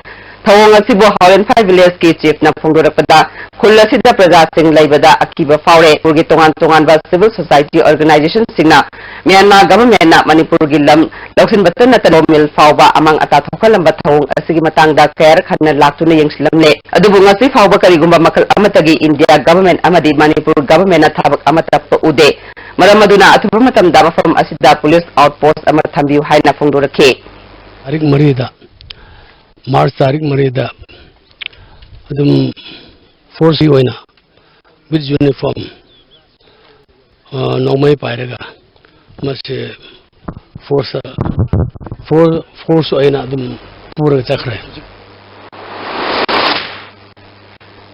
ꯊꯧꯑꯣꯡ ꯑꯁꯤꯕꯨ ꯍꯥꯎꯂꯦꯟꯐꯥꯏ ꯚꯤꯂꯦꯖꯀꯤ ꯆꯤꯐꯅ ꯐꯣꯡꯗꯣꯔꯛꯄꯗ ꯈꯨꯜ ꯑꯁꯤꯗ ꯄ꯭ꯔꯖꯥꯁꯤꯡ ꯂꯩꯕꯗ ꯑꯀꯤꯕ ꯐꯥꯎꯔꯦ꯫ ꯃꯅꯤꯄꯨꯔꯒꯤ ꯇꯣꯉꯥꯟ ꯇꯣꯉꯥꯟꯕ ꯁꯤꯚꯤꯜ ꯁꯣꯁꯥꯏꯇꯤ ꯑꯣꯔꯒꯅꯥꯏꯖꯦꯁꯟꯁꯤꯡꯅ ꯃ꯭ꯌꯥꯟꯃꯥꯔ ꯒꯚꯔꯟꯃꯦꯟꯠꯅ ꯃꯅꯤꯄꯨꯔꯒꯤ ꯂꯝ ꯂꯧꯁꯤꯟꯕꯇ ꯅꯠꯇꯅ ꯃꯤꯜ ꯐꯥꯎꯕ ꯑꯃꯥꯡ ꯑꯇꯥ ꯊꯣꯛꯍꯜꯂꯝꯕ ꯊꯧꯑꯣꯡ ꯑꯁꯤꯒꯤ ꯃꯇꯥꯡꯗ ꯀꯌꯥꯔꯛ ꯍꯟꯅ ꯂꯥꯛꯇꯨꯅ ꯌꯦꯡꯁꯤꯜꯂꯝꯂꯦ꯫ ꯑꯗꯨꯕꯨ ꯉꯁꯤ ꯐꯥꯎꯕ ꯀꯔꯤꯒꯨꯝꯕ ꯃꯈꯜ ꯑꯃꯠꯇꯒꯤ ꯏꯟꯗꯤꯌꯥ ꯒꯚꯔꯟꯃꯦꯟꯠ ꯑꯃꯗꯤ ꯃꯅꯤꯄꯨꯔ ꯒꯚꯔꯟꯃꯦꯟꯠꯅ ꯊꯕꯛ ꯑꯃꯠꯇ ꯎꯗꯦ꯫ ꯃꯔꯝ ꯑꯗꯨꯅ ꯑꯊꯨꯕ ꯃꯇꯝꯗ ꯃꯐꯝ ꯑꯁꯤꯗ ꯄꯨꯂꯤꯁ ꯑꯥꯎꯠ ꯄꯣꯁꯠ ꯑꯃ ꯊꯝꯕꯤꯌꯨ ꯍꯥꯏꯅ ꯐꯣꯡꯗꯣꯔꯛꯈꯤ꯫ ꯇꯥꯔꯤꯛ ꯃꯔꯤꯗ, ꯃꯥꯔꯆ ꯇꯥꯔꯤꯛ ꯃꯔꯤꯗ ꯑꯗꯨꯝ ꯐꯣꯔꯁꯀꯤ ꯑꯣꯏꯅ with uniform, ꯑ, ꯅꯣꯡꯃꯩ ꯄꯥꯏꯔꯒ ꯃꯁꯤ ꯐꯣꯔꯁ, ꯐꯣꯔ-, ꯐꯣꯔꯁ ꯑꯣꯏꯅ ꯑꯗꯨꯝ ꯄꯨꯔꯒ ꯆꯠꯈ꯭ꯔꯦ꯫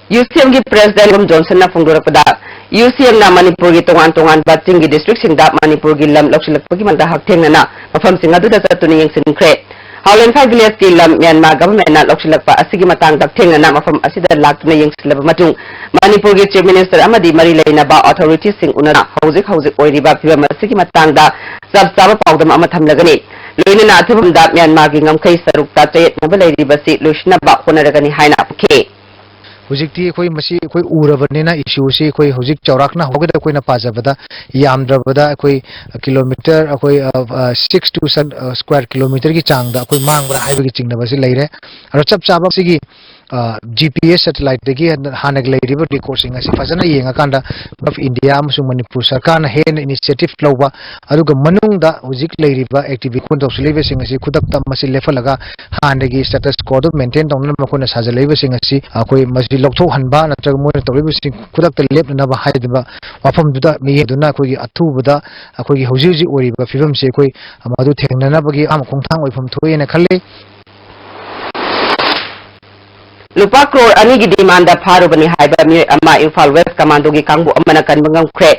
ꯌꯨ ꯁꯤ ꯑꯦꯝꯒꯤ ꯄ꯭ꯔꯦꯁꯤꯗꯦꯟꯠ ꯖꯣꯟꯁꯟꯅ ꯐꯣꯡꯗꯣꯔꯛꯄꯗ, ꯌꯨ ꯁꯤ ꯑꯦꯝꯅ ꯃꯅꯤꯄꯨꯔꯒꯤ ꯇꯣꯉꯥꯟ ꯇꯣꯉꯥꯟꯕ ꯆꯤꯡꯒꯤ ꯗꯤꯁꯇ꯭ꯔꯤꯛꯁꯤꯡꯗ ꯃꯅꯤꯄꯨꯔꯒꯤ ꯂꯝ ꯂꯧꯁꯤꯜꯂꯛꯄꯒꯤ ꯃꯇꯥꯡꯗ ꯍꯛꯊꯦꯡꯅꯅ ꯃꯐꯝꯁꯤꯡ ꯑꯗꯨꯗ ꯆꯠꯇꯨꯅ ꯌꯦꯡꯁꯤꯟꯈ꯭ꯔꯦ꯫ ꯍꯥꯎꯂꯦꯟꯐꯥꯏ ꯚꯤꯂꯦꯖꯀꯤ ꯂꯝ ꯃ꯭ꯌꯥꯟꯃꯥꯔ ꯒꯚꯔꯟꯃꯦꯟꯠꯅ ꯂꯧꯁꯤꯜꯂꯛꯄ ꯑꯁꯤꯒꯤ ꯃꯇꯥꯡꯗ ꯍꯛꯊꯦꯡꯅꯅ ꯃꯐꯝ ꯑꯁꯤꯗ ꯂꯥꯛꯇꯨꯅ ꯌꯦꯡꯁꯤꯜꯂꯕ ꯃꯇꯨꯡ, ꯃꯅꯤꯄꯨꯔꯒꯤ ꯆꯤꯐ ꯃꯤꯅꯤꯁꯇꯔ ꯑꯃꯗꯤ ꯃꯔꯤ ꯂꯩꯅꯕ ꯑꯣꯊꯣꯔꯤꯇꯤꯁꯤꯡ ꯎꯅꯗꯨꯅ ꯍꯧꯖꯤꯛ ꯍꯧꯖꯤꯛ ꯑꯣꯏꯔꯤꯕ ꯐꯤꯚꯝ ꯑꯁꯤꯒꯤ ꯃꯇꯥꯡꯗ ꯆꯞ ꯆꯥꯕ ꯄꯥꯎꯗꯝ ꯑꯃ ꯊꯝꯂꯒꯅꯤ꯫ ꯂꯣꯏꯅꯅ ꯑꯊꯨꯕ ꯃꯇꯝꯗ ꯃ꯭ꯌꯥꯟꯃꯥꯔꯒꯤ ꯉꯝꯈꯩ ꯁꯔꯨꯛꯇ ꯆꯌꯦꯠꯅꯕ ꯂꯩꯔꯤꯕꯁꯤ ꯂꯣꯏꯁꯤꯟꯅꯕ ꯍꯣꯠꯅꯔꯒꯅꯤ ꯍꯥꯏꯅ ꯍꯥꯏꯈꯤ꯫ ꯍꯧꯖꯤꯛꯇꯤ ꯑꯩꯈꯣꯏ ꯃꯁꯤ ꯑꯩꯈꯣꯏ ꯎꯔꯕꯅꯤꯅ, ꯏꯁꯨ ꯑꯁꯤ ꯑꯩꯈꯣꯏ ꯍꯧꯖꯤꯛ ꯆꯥꯎꯔꯥꯛꯅ ꯍꯧꯒꯠ ꯑꯩꯈꯣꯏꯅ ꯄꯥꯖꯕꯗ ꯌꯥꯝꯗ꯭ꯔꯕꯗ ꯑꯩꯈꯣꯏ ꯀꯤꯂꯣꯃꯤꯇꯔ ꯑꯩꯈꯣꯏ, ꯑ, ꯑ, six to seven, ꯑ, square kilometre ꯒꯤ ꯆꯥꯡꯗ ꯑꯩꯈꯣꯏ ꯃꯥꯡꯕ꯭ꯔꯥ ꯍꯥꯏꯕꯒꯤ ꯆꯤꯡꯅꯕꯁꯤ ꯂꯩꯔꯦ꯫ ꯑꯗꯣ ꯆꯞ ꯆꯥꯕ ꯁꯤꯒꯤ, ꯑ, G P S satellite ꯇꯒꯤ ꯍꯥꯟꯅꯒꯤ ꯂꯩꯔꯤꯕ ꯔꯦꯀꯣꯔꯠꯁꯤꯡ ꯑꯁꯤ ꯐꯖꯅ ꯌꯦꯡꯉꯀꯥꯟꯗ Government of India ꯑꯃꯁꯨꯡ ꯃꯅꯤꯄꯨꯔ ꯁꯔꯀꯥꯔꯅ ꯍꯦꯟꯅ initiative ꯂꯧꯕ, ꯑꯗꯨꯒ ꯃꯅꯨꯡꯗ ꯍꯧꯖꯤꯛ ꯂꯩꯔꯤꯕ activity ꯇꯧꯁꯤꯜꯂꯤꯕꯁꯤꯡ ꯑꯁꯤ ꯈꯨꯗꯛꯇ ꯃꯁꯤ ꯂꯦꯞꯍꯜꯂꯒ ꯍꯥꯟꯅꯒꯤ status quo ꯑꯗꯨ maintain ꯇꯧꯅꯅꯕ ꯃꯈꯣꯏꯅ ꯁꯥꯖꯜꯂꯛꯏꯕꯁꯤꯡ ꯑꯁꯤ ꯑꯩꯈꯣꯏ ꯃꯁꯤ ꯂꯧꯊꯣꯛꯍꯟꯕ ꯅꯠꯇ꯭ꯔꯒ ꯃꯣꯏꯅ ꯇꯧꯔꯤꯕꯁꯤꯡ ꯈꯨꯗꯛꯇ ꯂꯦꯞꯅꯅꯕ ꯍꯥꯏꯗꯨꯅ ꯋꯥꯐꯝꯗꯨꯗ ꯃꯤꯠꯌꯦꯡꯗꯨꯅ ꯑꯩꯈꯣꯏꯒꯤ ꯑꯊꯨꯕꯗ ꯑꯩꯈꯣꯏꯒꯤ ꯍꯧꯖꯤꯛ ꯍꯧꯖꯤꯛ ꯑꯣꯏꯔꯤꯕ ꯐꯤꯕꯝꯁꯤ ꯑꯩꯈꯣꯏ ꯃꯗꯨ ꯊꯦꯡꯅꯅꯕꯒꯤ ꯑꯍꯥꯟꯕ ꯈꯣꯡꯊꯥꯡ ꯑꯣꯏꯐꯝ ꯊꯣꯛꯑꯦꯅ ꯈꯜꯂꯤ꯫ ꯂꯨꯄꯥ ꯀ꯭ꯔꯣꯔ ꯑꯅꯤꯒꯤ demand ꯐꯥꯔꯨꯕꯅꯤ ꯍꯥꯏꯕ ꯃꯤꯑꯣꯏ ꯑꯃ ꯏꯝꯐꯥꯜ ꯋꯦꯁ ꯀꯃꯥꯟꯗꯣꯒꯤ ꯀꯥꯡꯕꯨ ꯑꯃꯅ ꯀꯟꯕ ꯉꯝꯈ꯭ꯔꯦ꯫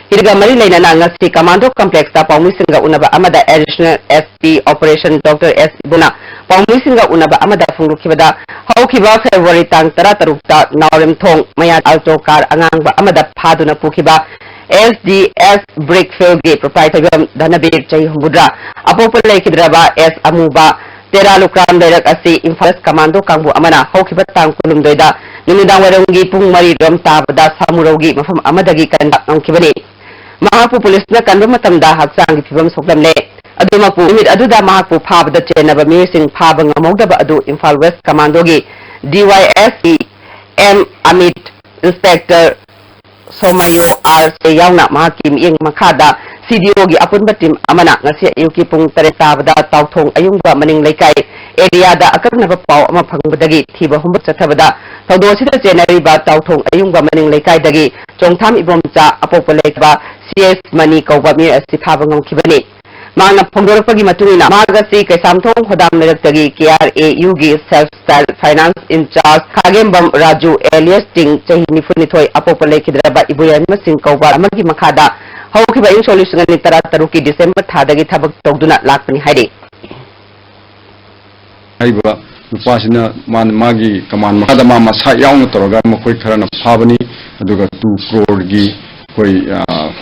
ꯁꯤꯒ ꯃꯔꯤ ꯂꯩꯅꯅ ꯉꯁꯤ ꯀꯃꯥꯟꯗꯣ ꯀꯝꯄ꯭ꯂꯦꯛꯁꯇ ꯄꯥꯎꯃꯤꯁꯤꯡꯒ ꯎꯅꯕ ꯑꯃꯗ additional S P operation doctor S ꯏꯕꯣꯅ ꯄꯥꯎꯃꯤꯁꯤꯡꯒ ꯎꯅꯕ ꯑꯃꯗ ꯐꯣꯡꯗꯣꯛꯈꯤꯕꯗ, ꯍꯧꯈꯤꯕ ꯐꯦꯕ꯭ꯔꯨꯋꯥꯔꯤ ꯇꯥꯡ ꯇꯔꯥꯇꯔꯨꯛꯇ ꯅꯥꯎꯔꯦꯝꯊꯣꯡ ꯃꯌꯥ ꯑꯜꯇꯣ ꯀꯥꯔ ꯑꯉꯥꯡꯕ ꯑꯃꯗ ꯐꯥꯗꯨꯅ ꯄꯨꯈꯤꯕ ꯑꯦꯁ ꯗꯤ ꯑꯦꯁ ꯕ꯭ꯔꯤꯛ ꯐꯤꯜꯒꯤ ꯄ꯭ꯔꯣꯄ꯭ꯔꯥꯏꯇꯔ ꯐꯤꯕꯝ ꯙꯅꯕꯤꯔ, ꯆꯍꯤ ꯍꯨꯝꯐꯨꯇꯔꯥ, ꯑꯄꯣꯛꯄ ꯂꯩꯈꯤꯗ꯭ꯔꯕ ꯑꯦꯁ ꯑꯃꯨꯕ ꯇꯦꯔꯥ ꯂꯨꯀ꯭ꯔꯥꯝ ꯂꯩꯔꯛ ꯑꯁꯤ ꯏꯝꯐꯥꯜ ꯀꯃꯥꯟꯗꯣ ꯀꯥꯡꯕꯨ ꯑꯃꯅ ꯍꯧꯈꯤꯕ ꯇꯥꯡ ꯀꯨꯟꯍꯨꯝꯗꯣꯏꯗ ꯅꯨꯃꯤꯗꯥꯡ ꯋꯥꯏꯔꯝꯒꯤ ꯄꯨꯡ ꯃꯔꯤ ꯔꯣꯝ ꯇꯥꯕꯗ ꯁꯥꯃꯨꯔꯧꯒꯤ ꯃꯐꯝ ꯑꯃꯗꯒꯤ ꯀꯟꯕ ꯉꯝꯈꯤꯕꯅꯤ꯫ ꯃꯍꯥꯛꯄꯨ ꯄꯨꯂꯤꯁꯅ ꯀꯟꯕ ꯃꯇꯝꯗ ꯍꯛꯆꯥꯡꯒꯤ ꯐꯤꯕꯝ ꯁꯣꯛꯂꯝꯂꯦ꯫ ꯑꯗꯨꯃꯛꯄꯨ ꯅꯨꯃꯤꯠ ꯑꯗꯨꯗ ꯃꯍꯥꯛꯄꯨ ꯐꯥꯕꯗ ꯆꯦꯟꯅꯕ ꯃꯤꯑꯣꯏꯁꯤꯡ ꯐꯥꯕ ꯉꯝꯍꯧꯗꯕ ꯑꯗꯨ ꯏꯝꯐꯥꯜ ꯋꯦꯁ ꯀꯃꯥꯟꯗꯣꯒꯤ D Y S P M Amit, inspector Somayo R ꯁꯦ ꯌꯥꯎꯅ ꯃꯍꯥꯛꯀꯤ ꯃꯤꯠꯌꯦꯡ ꯃꯈꯥꯗ ꯁꯤ ꯗꯤ ꯑꯣꯒꯤ ꯑꯄꯨꯟꯕ ꯇꯤꯝ ꯑꯃꯅ ꯉꯁꯤ ꯑꯌꯨꯛꯀꯤ ꯄꯨꯡ ꯇꯔꯦꯠ ꯇꯥꯕꯗ ꯆꯥꯎꯊꯣꯡ ꯑꯌꯨꯡꯕ ꯃꯅꯤꯡ ꯂꯩꯀꯥꯏ ꯑꯦꯔꯤꯌꯥꯗ ꯑꯀꯛꯅꯕ ꯄꯥꯎ ꯑꯃ ꯐꯪꯕꯗꯒꯤ ꯊꯤꯕ ꯍꯨꯝꯕ ꯆꯠꯊꯕꯗ ꯊꯧꯗꯣꯛ ꯑꯁꯤꯗ ꯆꯦꯟꯅꯔꯤꯕ ꯆꯥꯎꯊꯣꯡ ꯑꯌꯨꯡꯕ ꯃꯅꯤꯡ ꯂꯩꯀꯥꯏꯗꯒꯤ ꯆꯣꯡꯊꯥꯝ ꯏꯕꯣꯝꯆꯥ ꯑꯄꯣꯛꯄ ꯂꯩꯕ ꯁꯤ ꯑꯦꯁ ꯃꯅꯤ ꯀꯧꯕ ꯃꯤꯑꯣꯏ ꯑꯁꯤ ꯐꯥꯕ ꯉꯝꯈꯤꯕꯅꯤ꯫ ꯃꯍꯥꯛꯅ ꯐꯣꯡꯗꯣꯔꯛꯄꯒꯤ ꯃꯇꯨꯡ ꯏꯟꯅ, ꯃꯍꯥꯛ ꯑꯁꯤ ꯀꯩꯁꯥꯝꯊꯣꯡ ꯍꯣꯗꯥꯝ ꯂꯩꯔꯛꯇꯒꯤ ꯀꯦ ꯑꯥꯔ ꯑꯦ ꯌꯨꯒꯤ self style finance incharge Khagembam Raju alias Ting, ꯆꯍꯤ ꯅꯤꯐꯨꯅꯤꯊꯣꯏ, ꯑꯄꯣꯛꯄ ꯂꯩꯈꯤꯗ꯭ꯔꯕ ꯏꯕꯣꯌꯥꯏꯃ ꯁꯤꯡ ꯀꯧꯕ ꯑꯃꯒꯤ ꯃꯈꯥꯗ ꯍꯧꯈꯤꯕ ꯏꯪ ꯁꯣꯛ ꯂꯤꯁꯤꯡ ꯑꯅꯤ ꯇꯔꯥ ꯇꯔꯨꯛꯀꯤ ꯗꯤꯁꯦꯝꯕꯔ ꯊꯥꯗꯒꯤ ꯊꯕꯛ ꯇꯧꯗꯨꯅ ꯂꯥꯛꯄꯅꯤ ꯍꯥꯏꯔꯤ꯫ ꯍꯥꯏꯔꯤꯕ ꯅꯨꯄꯥꯁꯤꯅ ꯃꯥꯅ ꯃꯥꯒꯤ ꯀꯃꯥꯟ ꯃꯈꯥꯗ ꯃꯥ ꯃꯁꯥ ꯌꯥꯎꯅ ꯇꯧꯔꯒ ꯃꯈꯣꯏ ꯈꯔꯅ ꯐꯥꯕꯅꯤ꯫ ꯑꯗꯨꯒ ꯇꯨ ꯀ꯭ꯔꯣꯔꯒꯤ ꯑꯩꯈꯣꯏ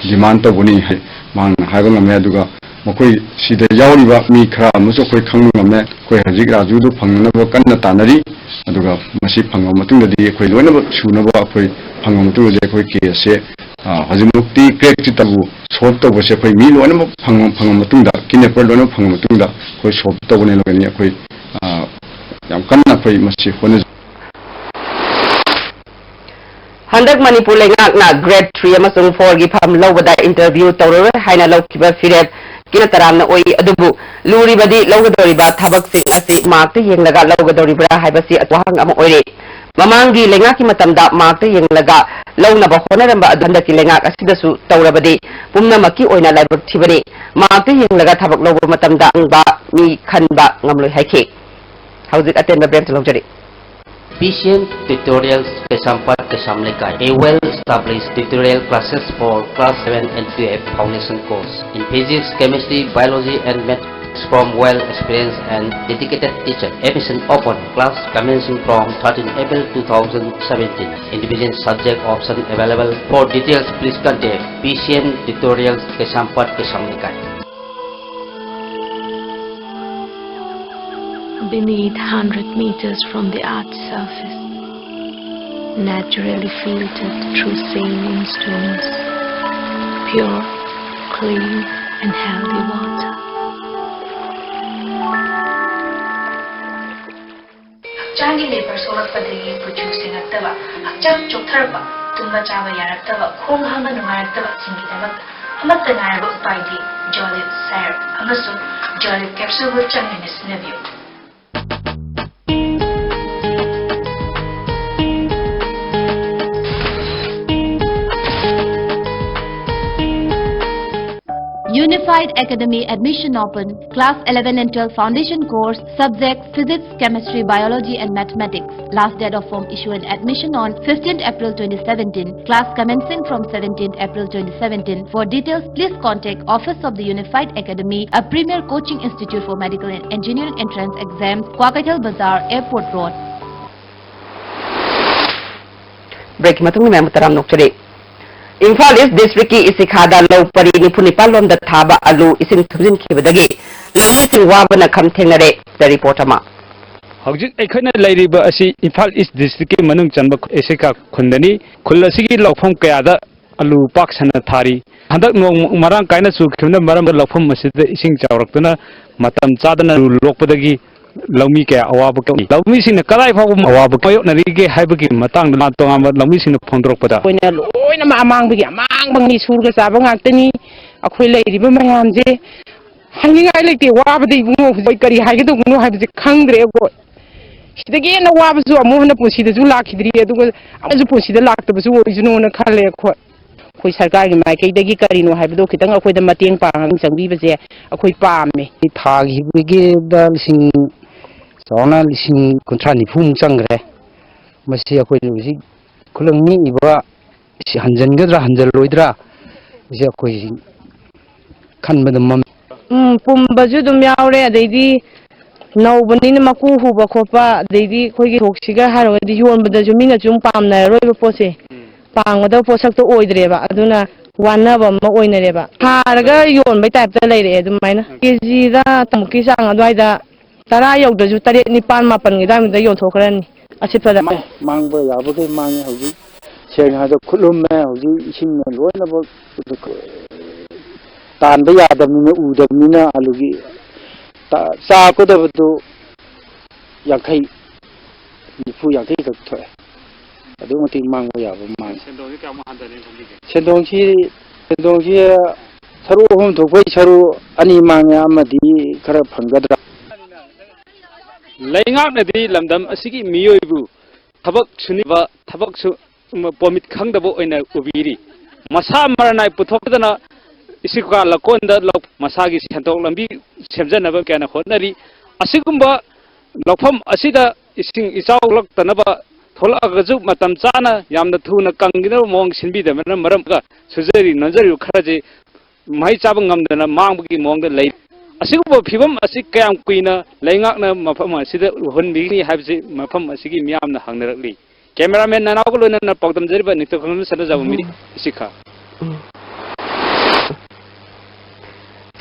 ꯗꯤꯃꯥꯟ ꯇꯧꯒꯅꯤ ꯍꯥꯏ ꯃꯍꯥꯛꯅ ꯍꯥꯏꯕ ꯉꯝꯃꯦ꯫ ꯑꯗꯨꯒ ꯃꯈꯣꯏ ꯁꯤꯗ ꯌꯥꯎꯔꯤꯕ ꯃꯤ ꯈꯔ ꯑꯃꯁꯨ ꯑꯩꯈꯣꯏ ꯈꯪꯕ ꯉꯝꯃꯦ꯫ ꯑꯩꯈꯣꯏ ꯍꯧꯖꯤꯛ ꯔꯥꯖꯨꯗꯨ ꯐꯪꯅꯅꯕ ꯀꯟꯅ ꯇꯥꯟꯅꯔꯤ꯫ ꯑꯗꯨꯒ ꯃꯁꯤ ꯐꯪꯉꯕ ꯃꯇꯨꯡꯗꯗꯤ ꯑꯩꯈꯣꯏ ꯂꯣꯏꯅꯃꯛ ꯁꯨꯅꯕ ꯑꯩꯈꯣꯏ ꯐꯪꯉꯕ ꯃꯇꯨꯡꯗꯗꯤ ꯑꯩꯈꯣꯏ ꯀꯦꯁꯁꯦ ꯍꯧꯖꯤꯛꯃꯛꯇꯤ ꯀ꯭ꯔꯦꯛ ꯆꯤꯠꯇꯕꯨ ꯁꯣꯜꯕ ꯇꯧꯕꯁꯦ ꯑꯩꯈꯣꯏ ꯃꯤ ꯂꯣꯏꯅꯃꯛ ꯐꯪꯉ ꯐꯪꯉ ꯃꯇꯨꯡꯗ, ꯀꯤꯗꯅꯦꯄꯔ ꯂꯣꯏꯅꯃꯛ ꯐꯪꯉ ꯃꯇꯨꯡꯗ ꯑꯩꯈꯣꯏ ꯁꯣꯜꯕ ꯇꯧꯒꯅꯤ꯫ ꯑꯩꯈꯣꯏ ꯌꯥꯝ ꯀꯟꯅ ꯑꯩꯈꯣꯏ ꯃꯁꯤ ꯍꯣꯠꯅꯖꯩ꯫ ꯍꯟꯗꯛ ꯃꯅꯤꯄꯨꯔ ꯂꯩꯉꯥꯛꯅ ꯒ꯭ꯔꯦꯗ ꯊ꯭ꯔꯤ ꯑꯃꯁꯨꯡ ꯐꯣꯔꯒꯤ ꯐꯝ ꯂꯧꯕꯗ ꯏꯟꯇꯔꯚ꯭ꯌꯨ ꯇꯧꯔꯔꯣꯏ ꯍꯥꯏꯅ ꯂꯧꯈꯤꯕ ꯐꯤꯔꯦꯞ ꯀꯤꯅ ꯇꯔꯥꯝꯅ ꯑꯣꯏ꯫ ꯑꯗꯨꯕꯨ ꯂꯨꯔꯤꯕꯗꯤ ꯂꯧꯒꯗꯧꯔꯤꯕ ꯊꯕꯛꯁꯤꯡ ꯑꯁꯤ ꯃꯥꯔꯛꯇ ꯌꯦꯡꯂꯒ ꯂꯧꯒꯗꯧꯔꯤꯕ꯭ꯔꯥ ꯍꯥꯏꯕꯁꯤ ꯋꯥꯍꯪ ꯑꯃ ꯑꯣꯏꯔꯦ꯫ ꯃꯃꯥꯡꯒꯤ ꯂꯩꯉꯥꯛꯀꯤ ꯃꯇꯝꯗ ꯃꯥꯔꯛꯇ ꯌꯦꯡꯂꯒ ꯂꯧꯅꯕ ꯍꯣꯠꯅꯔꯝꯕ ꯑꯗꯨ ꯍꯟꯗꯛꯀꯤ ꯂꯩꯉꯥꯛ ꯑꯁꯤꯗꯁꯨ ꯇꯧꯔꯕꯗꯤ ꯄꯨꯝꯅꯃꯛꯀꯤ ꯑꯣꯏꯅ ꯂꯥꯏꯕꯛ ꯊꯤꯕꯅꯤ꯫ ꯃꯥꯔꯛꯇ ꯌꯦꯡꯂꯒ ꯊꯕꯛ ꯂꯧꯕ ꯃꯇꯝꯗ ꯑꯃꯨꯕ ꯃꯤ ꯈꯟꯕ ꯉꯝꯂꯣꯏ ꯍꯥꯏꯈꯤ꯫ ꯍꯧꯖꯤꯛ ꯑꯇꯦꯟꯕ ꯕ꯭ꯔꯦꯛꯇ ꯂꯧꯖꯔꯤ꯫ P C M Tutorials Kaisampad Kaisam Lekai, a well-established tutorial classes for class seven and twelve foundation course in physics, chemistry, biology and maths from well-experienced and dedicated teacher. Admission open. Class commencing from thirteen April two thousand seventeen. Individual subject option available. For details, please contact P C M Tutorials Kaisampad Kaisam Lekai. Beneath, hundred meters from the earth's surface, naturally filtered through saline streams, pure, clean, and healthy water. ꯍꯛꯆꯥꯡꯒꯤ labour ꯁꯣꯛꯂꯛꯄꯗꯒꯤ ꯀꯨꯆꯨ ꯁꯦꯡꯉꯛꯇꯕ, ꯍꯛꯆꯥꯡ ꯆꯣꯛꯊꯔꯛꯄ, ꯇꯨꯝꯕ ꯆꯥꯕ ꯌꯥꯔꯛꯇꯕ, ꯈꯣꯡ ꯍꯥꯝꯕ ꯅꯨꯡꯉꯥꯏꯔꯛꯇꯕꯁꯤꯡꯒꯤꯗꯃꯛꯇ ꯑꯃꯠꯇ ꯉꯥꯏꯔꯕ ꯎꯄꯥꯏꯗꯤ ꯖꯣꯂꯤꯞ ꯁꯥꯏꯔꯞ ꯑꯃꯁꯨꯡ ꯖꯣꯂꯤꯞ ꯀꯦꯞꯁꯨꯜꯕꯨ ꯆꯥꯡ ꯅꯥꯏꯅ ꯁꯤꯖꯤꯟꯅꯕꯤꯌꯨ꯫ Unified Academy admission open. Class eleven and twelve foundation course, subject Physics, Chemistry, Biology and Mathematics. Last date of form issue and admission on fifteenth April twenty seventeen. Class commencing from seventeenth April twenty seventeen. For details, please contact Office of the Unified Academy, a premier coaching institute for medical and engineering entrance exams, Kwakeithel Bazar, Airport Road. Break ꯃꯇꯨꯡꯗ ꯃꯌꯥꯝ ꯇꯔꯥꯝꯅ ꯑꯣꯛꯆꯔꯤ꯫ ꯏꯝꯐꯥꯜ ꯏꯁ ꯗꯤꯁꯇ꯭ꯔꯤꯛꯀꯤ ꯏꯁꯤꯈꯥꯗ ꯂꯧ ꯄꯔꯤ ꯅꯤꯐꯨ ꯅꯤꯄꯥꯟ ꯂꯣꯝꯗ ꯊꯥꯕ ꯑꯂꯨ ꯏꯁꯤꯡ ꯊꯨꯝꯖꯤꯟꯈꯤꯕꯗꯒꯤ ꯂꯧꯃꯤꯁꯤꯡ ꯋꯥꯕꯅ ꯈꯝ ꯊꯦꯡꯅꯔꯦ꯫ The report ꯑꯃ꯫ ꯍꯧꯖꯤꯛ ꯑꯩꯈꯣꯏꯅ ꯂꯩꯔꯤꯕ ꯑꯁꯤ ꯏꯝꯐꯥꯜ ꯏꯁ ꯗꯤꯁꯇ꯭ꯔꯤꯛꯀꯤ ꯃꯅꯨꯡ ꯆꯟꯕ ꯏꯁꯤꯈꯥ ꯈꯨꯟꯗꯅꯤ꯫ ꯈꯨꯜ ꯑꯁꯤꯒꯤ ꯂꯧꯐꯝ ꯀꯌꯥꯗ ꯑꯂꯨ ꯄꯥꯛ ꯁꯟꯅ ꯊꯥꯔꯤ꯫ ꯍꯟꯗꯛ ꯅꯣꯡ ꯃꯔꯥꯡ ꯀꯥꯏꯅ ꯆꯨꯈꯤꯕꯅ ꯃꯔꯝ ꯑꯣꯏꯔꯒ ꯂꯧꯐꯝ ꯑꯁꯤꯗ ꯏꯁꯤꯡ ꯆꯥꯎꯔꯛꯇꯨꯅ ꯃꯇꯝ ꯆꯥꯗꯅ ꯑꯂꯨ ꯂꯣꯛꯄꯗꯒꯤ ꯂꯧꯃꯤ ꯀꯌꯥ ꯑꯋꯥꯕ ꯀꯣꯛꯏ꯫ ꯂꯧꯃꯤꯁꯤꯡꯅ ꯀꯗꯥꯏ ꯐꯥꯎꯕ ꯑꯋꯥꯕ ꯃꯥꯌꯣꯛꯅꯔꯤꯒꯦ ꯍꯥꯏꯕꯒꯤ ꯃꯇꯥꯡꯗ ꯇꯣꯉꯥꯟ ꯇꯣꯉꯥꯟꯕ ꯂꯧꯃꯤꯁꯤꯡꯅ ꯐꯣꯡꯗꯣꯔꯛꯄꯗ, ꯑꯩꯈꯣꯏꯅ ꯂꯣꯏꯅꯃꯛ ꯑꯃꯥꯡꯕꯒꯤ ꯑꯃꯥꯡꯕ ꯃꯤ ꯁꯨꯔꯒ ꯆꯥꯕ ꯉꯥꯛꯇꯅꯤ꯫ ꯑꯩꯈꯣꯏ ꯂꯩꯔꯤꯕ ꯃꯌꯥꯝꯁꯦ ꯍꯥꯏꯅꯤꯡꯉꯥꯏ ꯂꯩꯇꯦ꯫ ꯋꯥꯕꯗ ꯏꯕꯨꯡꯉꯣ ꯑꯩꯈꯣꯏ ꯀꯔꯤ ꯍꯥꯏꯒꯗꯧꯕꯅꯣ ꯍꯥꯏꯕꯁꯦ ꯈꯪꯗ꯭ꯔꯦ ꯑꯩꯈꯣꯏ꯫ ꯁꯤꯗꯒꯤ ꯍꯦꯟꯅ ꯋꯥꯕꯁꯨ ꯑꯃꯨꯛ ꯍꯟꯅ ꯄꯨꯟꯁꯤꯗꯁꯨ ꯂꯥꯛꯈꯤꯗ꯭ꯔꯤ, ꯑꯗꯨꯒ ꯑꯃꯨꯛꯁꯨ ꯄꯨꯟꯁꯤꯗ ꯂꯥꯛꯇꯕꯁꯨ ꯑꯣꯏꯁꯅꯨꯅ ꯈꯜꯂꯦ ꯑꯩꯈꯣꯏ꯫ ꯑꯩꯈꯣꯏ ꯁꯔꯀꯥꯔꯒꯤ ꯃꯥꯏꯀꯩꯗꯒꯤ ꯀꯔꯤꯅꯣ ꯍꯥꯏꯕꯗꯣ ꯈꯤꯇꯪ ꯑꯩꯈꯣꯏꯗ ꯃꯇꯦꯡ ꯄꯥꯡ ꯆꯪꯕꯤꯕꯁꯦ ꯑꯩꯈꯣꯏ ꯄꯥꯝꯃꯦ꯫ ꯊꯥꯈꯤꯕꯒꯤꯗ ꯂꯤꯁꯤꯡ, ꯆꯥꯎꯅ ꯂꯤꯁꯤꯡ ꯀꯨꯟꯊ꯭ꯔꯥ ꯅꯤꯐꯨꯃꯨꯛ ꯆꯪꯈ꯭ꯔꯦ꯫ ꯃꯁꯤ ꯑꯩꯈꯣꯏꯅ ꯍꯧꯖꯤꯛ ꯈꯨꯂꯪ ꯅꯦꯛꯏꯕ ꯁꯤ ꯍꯟꯖꯤꯟꯒꯗ꯭ꯔꯥ ꯍꯟꯖꯤꯜꯂꯣꯏꯗ꯭ꯔꯥ, ꯁꯤ ꯑꯩꯈꯣꯏ ꯈꯟꯕꯗ ꯃꯝꯃꯤ꯫ ꯎꯝ, ꯄꯨꯝꯕꯁꯨ ꯑꯗꯨꯝ ꯌꯥꯎꯔꯦ, ꯑꯗꯩꯗꯤ ꯅꯧꯕꯅꯤꯅ ꯃꯀꯨ ꯍꯨꯕ ꯈꯣꯠꯄ, ꯑꯗꯩꯗꯤ ꯑꯩꯈꯣꯏꯒꯤ ꯊꯣꯛꯁꯤꯒ ꯍꯥꯏꯔꯨꯔꯒꯗꯤ ꯌꯣꯟꯕꯗꯁꯨ ꯃꯤꯅꯁꯨ ꯑꯗꯨꯝ ꯄꯥꯝꯅꯔꯔꯣꯏꯕ ꯄꯣꯠꯁꯦ, ꯄꯥꯝꯒꯗꯕ ꯄꯣꯠꯁꯛꯇꯣ ꯑꯣꯏꯗ꯭ꯔꯦꯕ, ꯑꯗꯨꯅ ꯋꯥꯅꯕ ꯑꯃ ꯑꯣꯏꯅꯔꯦꯕ꯫ ꯊꯥꯔꯒ ꯌꯣꯟꯕꯩ ꯇꯥꯏꯞꯇ ꯂꯩꯔꯛꯑꯦ ꯑꯗꯨꯃꯥꯏꯅ꯫ ꯀꯦꯖꯤꯗ ꯇꯃꯨꯛꯀꯤ ꯆꯥꯡ ꯑꯗꯨꯋꯥꯏꯗ ꯇꯔꯥ ꯌꯧꯗ꯭ꯔꯁꯨ ꯇꯔꯦꯠ, ꯅꯤꯄꯥꯟ, ꯃꯥꯄꯟꯒꯤ ꯑꯗꯨꯋꯥꯏꯗ ꯌꯣꯟꯊꯣꯛꯈ꯭ꯔꯅꯤ ꯑꯁꯤꯠꯄꯗ꯫ ꯃꯥꯡꯕ ꯌꯥꯕꯈꯩ ꯃꯥꯡꯉꯦ꯫ ꯍꯧꯖꯤꯛ ꯁꯦꯡꯅ ꯍꯥꯏꯔꯕꯗ ꯈꯨꯠꯂꯨꯝꯃꯦ꯫ ꯍꯧꯖꯤꯛ ꯏꯁꯤꯡꯅ ꯂꯣꯏꯅꯃꯛ ꯇꯥꯟꯕ ꯌꯥꯗꯕꯅꯤꯅ, ꯎꯗꯕꯅꯤꯅ ꯑꯂꯨꯒꯤ ꯇ-, ꯆꯥꯒꯗꯕꯗꯨ ꯌꯥꯡꯈꯩ, ꯅꯤꯐꯨ ꯌꯥꯡꯈꯩ ꯈꯛ ꯊꯣꯛꯑꯦ꯫ ꯑꯗꯨꯛ ꯃꯇꯤꯛ ꯃꯥꯡꯕ ꯌꯥꯕ ꯃꯥꯡꯉꯦ꯫ ꯁꯦꯟꯗꯣꯡꯁꯤ ꯀꯌꯥꯃꯨꯛ ꯍꯟꯊꯅꯤ ꯈꯜꯂꯤꯒꯦ? ꯁꯦꯟꯗꯣꯡꯁꯤ, ꯁꯦꯟꯗꯣꯡꯁꯤ ꯁꯔꯨꯛ ꯑꯍꯨꯝ ꯊꯣꯛꯄꯩ ꯁꯔꯨꯛ ꯑꯅꯤ ꯃꯥꯡꯉꯦ, ꯑꯃꯗꯤ ꯈꯔ ꯐꯪꯒꯗ꯭ꯔꯥ? ꯂꯩꯉꯥꯛꯅꯗꯤ ꯂꯝꯗꯝ ꯑꯁꯤꯒꯤ ꯃꯤꯑꯣꯏꯕꯨ ꯊꯕꯛ ꯁꯨꯅꯤꯕ, ꯊꯕꯛ ꯁꯨ-, ꯄꯣꯃꯤꯠ ꯈꯪꯗꯕ ꯑꯣꯏꯅ ꯎꯕꯤꯔꯤ꯫ ꯃꯁꯥ ꯃꯔꯅꯥꯏ ꯄꯨꯊꯣꯛꯇꯅ ꯏꯁꯤꯀꯥ ꯂꯧꯀꯣꯟꯗ ꯂꯧ-, ꯃꯁꯥꯒꯤ ꯁꯦꯟꯊꯣꯛ ꯂꯝꯕꯤ ꯁꯦꯝꯖꯅꯕ ꯀꯌꯥꯅ ꯍꯣꯠꯅꯔꯤ꯫ ꯑꯁꯤꯒꯨꯝꯕ ꯂꯧꯐꯝ ꯑꯁꯤꯗ ꯏꯁꯤꯡ ꯏꯆꯥꯎ ꯂꯛꯇꯅꯕ ꯊꯣꯛꯂꯛꯑꯒꯁꯨ ꯃꯇꯝ ꯆꯥꯅ ꯌꯥꯝꯅ ꯊꯨꯅ ꯀꯪꯒꯗꯕ ꯃꯑꯣꯡ ꯁꯤꯟꯕꯤꯗꯕꯅ ꯃꯔꯝ ꯑꯣꯏꯔꯒ ꯁꯨꯖꯔꯤ ꯅꯣꯝꯖꯔꯤꯕ ꯈꯔꯁꯤ ꯃꯍꯩ ꯆꯥꯕ ꯉꯝꯗꯅ ꯃꯥꯡꯕꯒꯤ ꯃꯑꯣꯡꯗ ꯂꯩ꯫ ꯑꯁꯤꯒꯨꯝꯕ ꯐꯤꯕꯝ ꯑꯁꯤ ꯀꯌꯥꯝ ꯀꯨꯏꯅ ꯂꯩꯉꯥꯛꯅ ꯃꯐꯝ ꯑꯁꯤꯗ ꯎꯍꯟꯕꯤꯒꯅꯤ ꯍꯥꯏꯕꯁꯤ ꯃꯐꯝ ꯑꯁꯤꯒꯤ ꯃꯤꯌꯥꯝꯅ ꯍꯪꯅꯔꯛꯂꯤ꯫ ꯀꯦꯃꯦꯔꯥꯃꯦꯟ ꯅꯅꯥꯎꯒ ꯂꯣꯏꯅꯅ ꯄꯥꯎꯗꯝꯖꯔꯤꯕ ꯅꯤꯡꯊꯧ ꯈꯪꯂꯕ ꯁꯅꯥꯖꯥꯎꯕ ꯃꯤꯔꯤ ꯏꯁꯤꯈꯥ꯫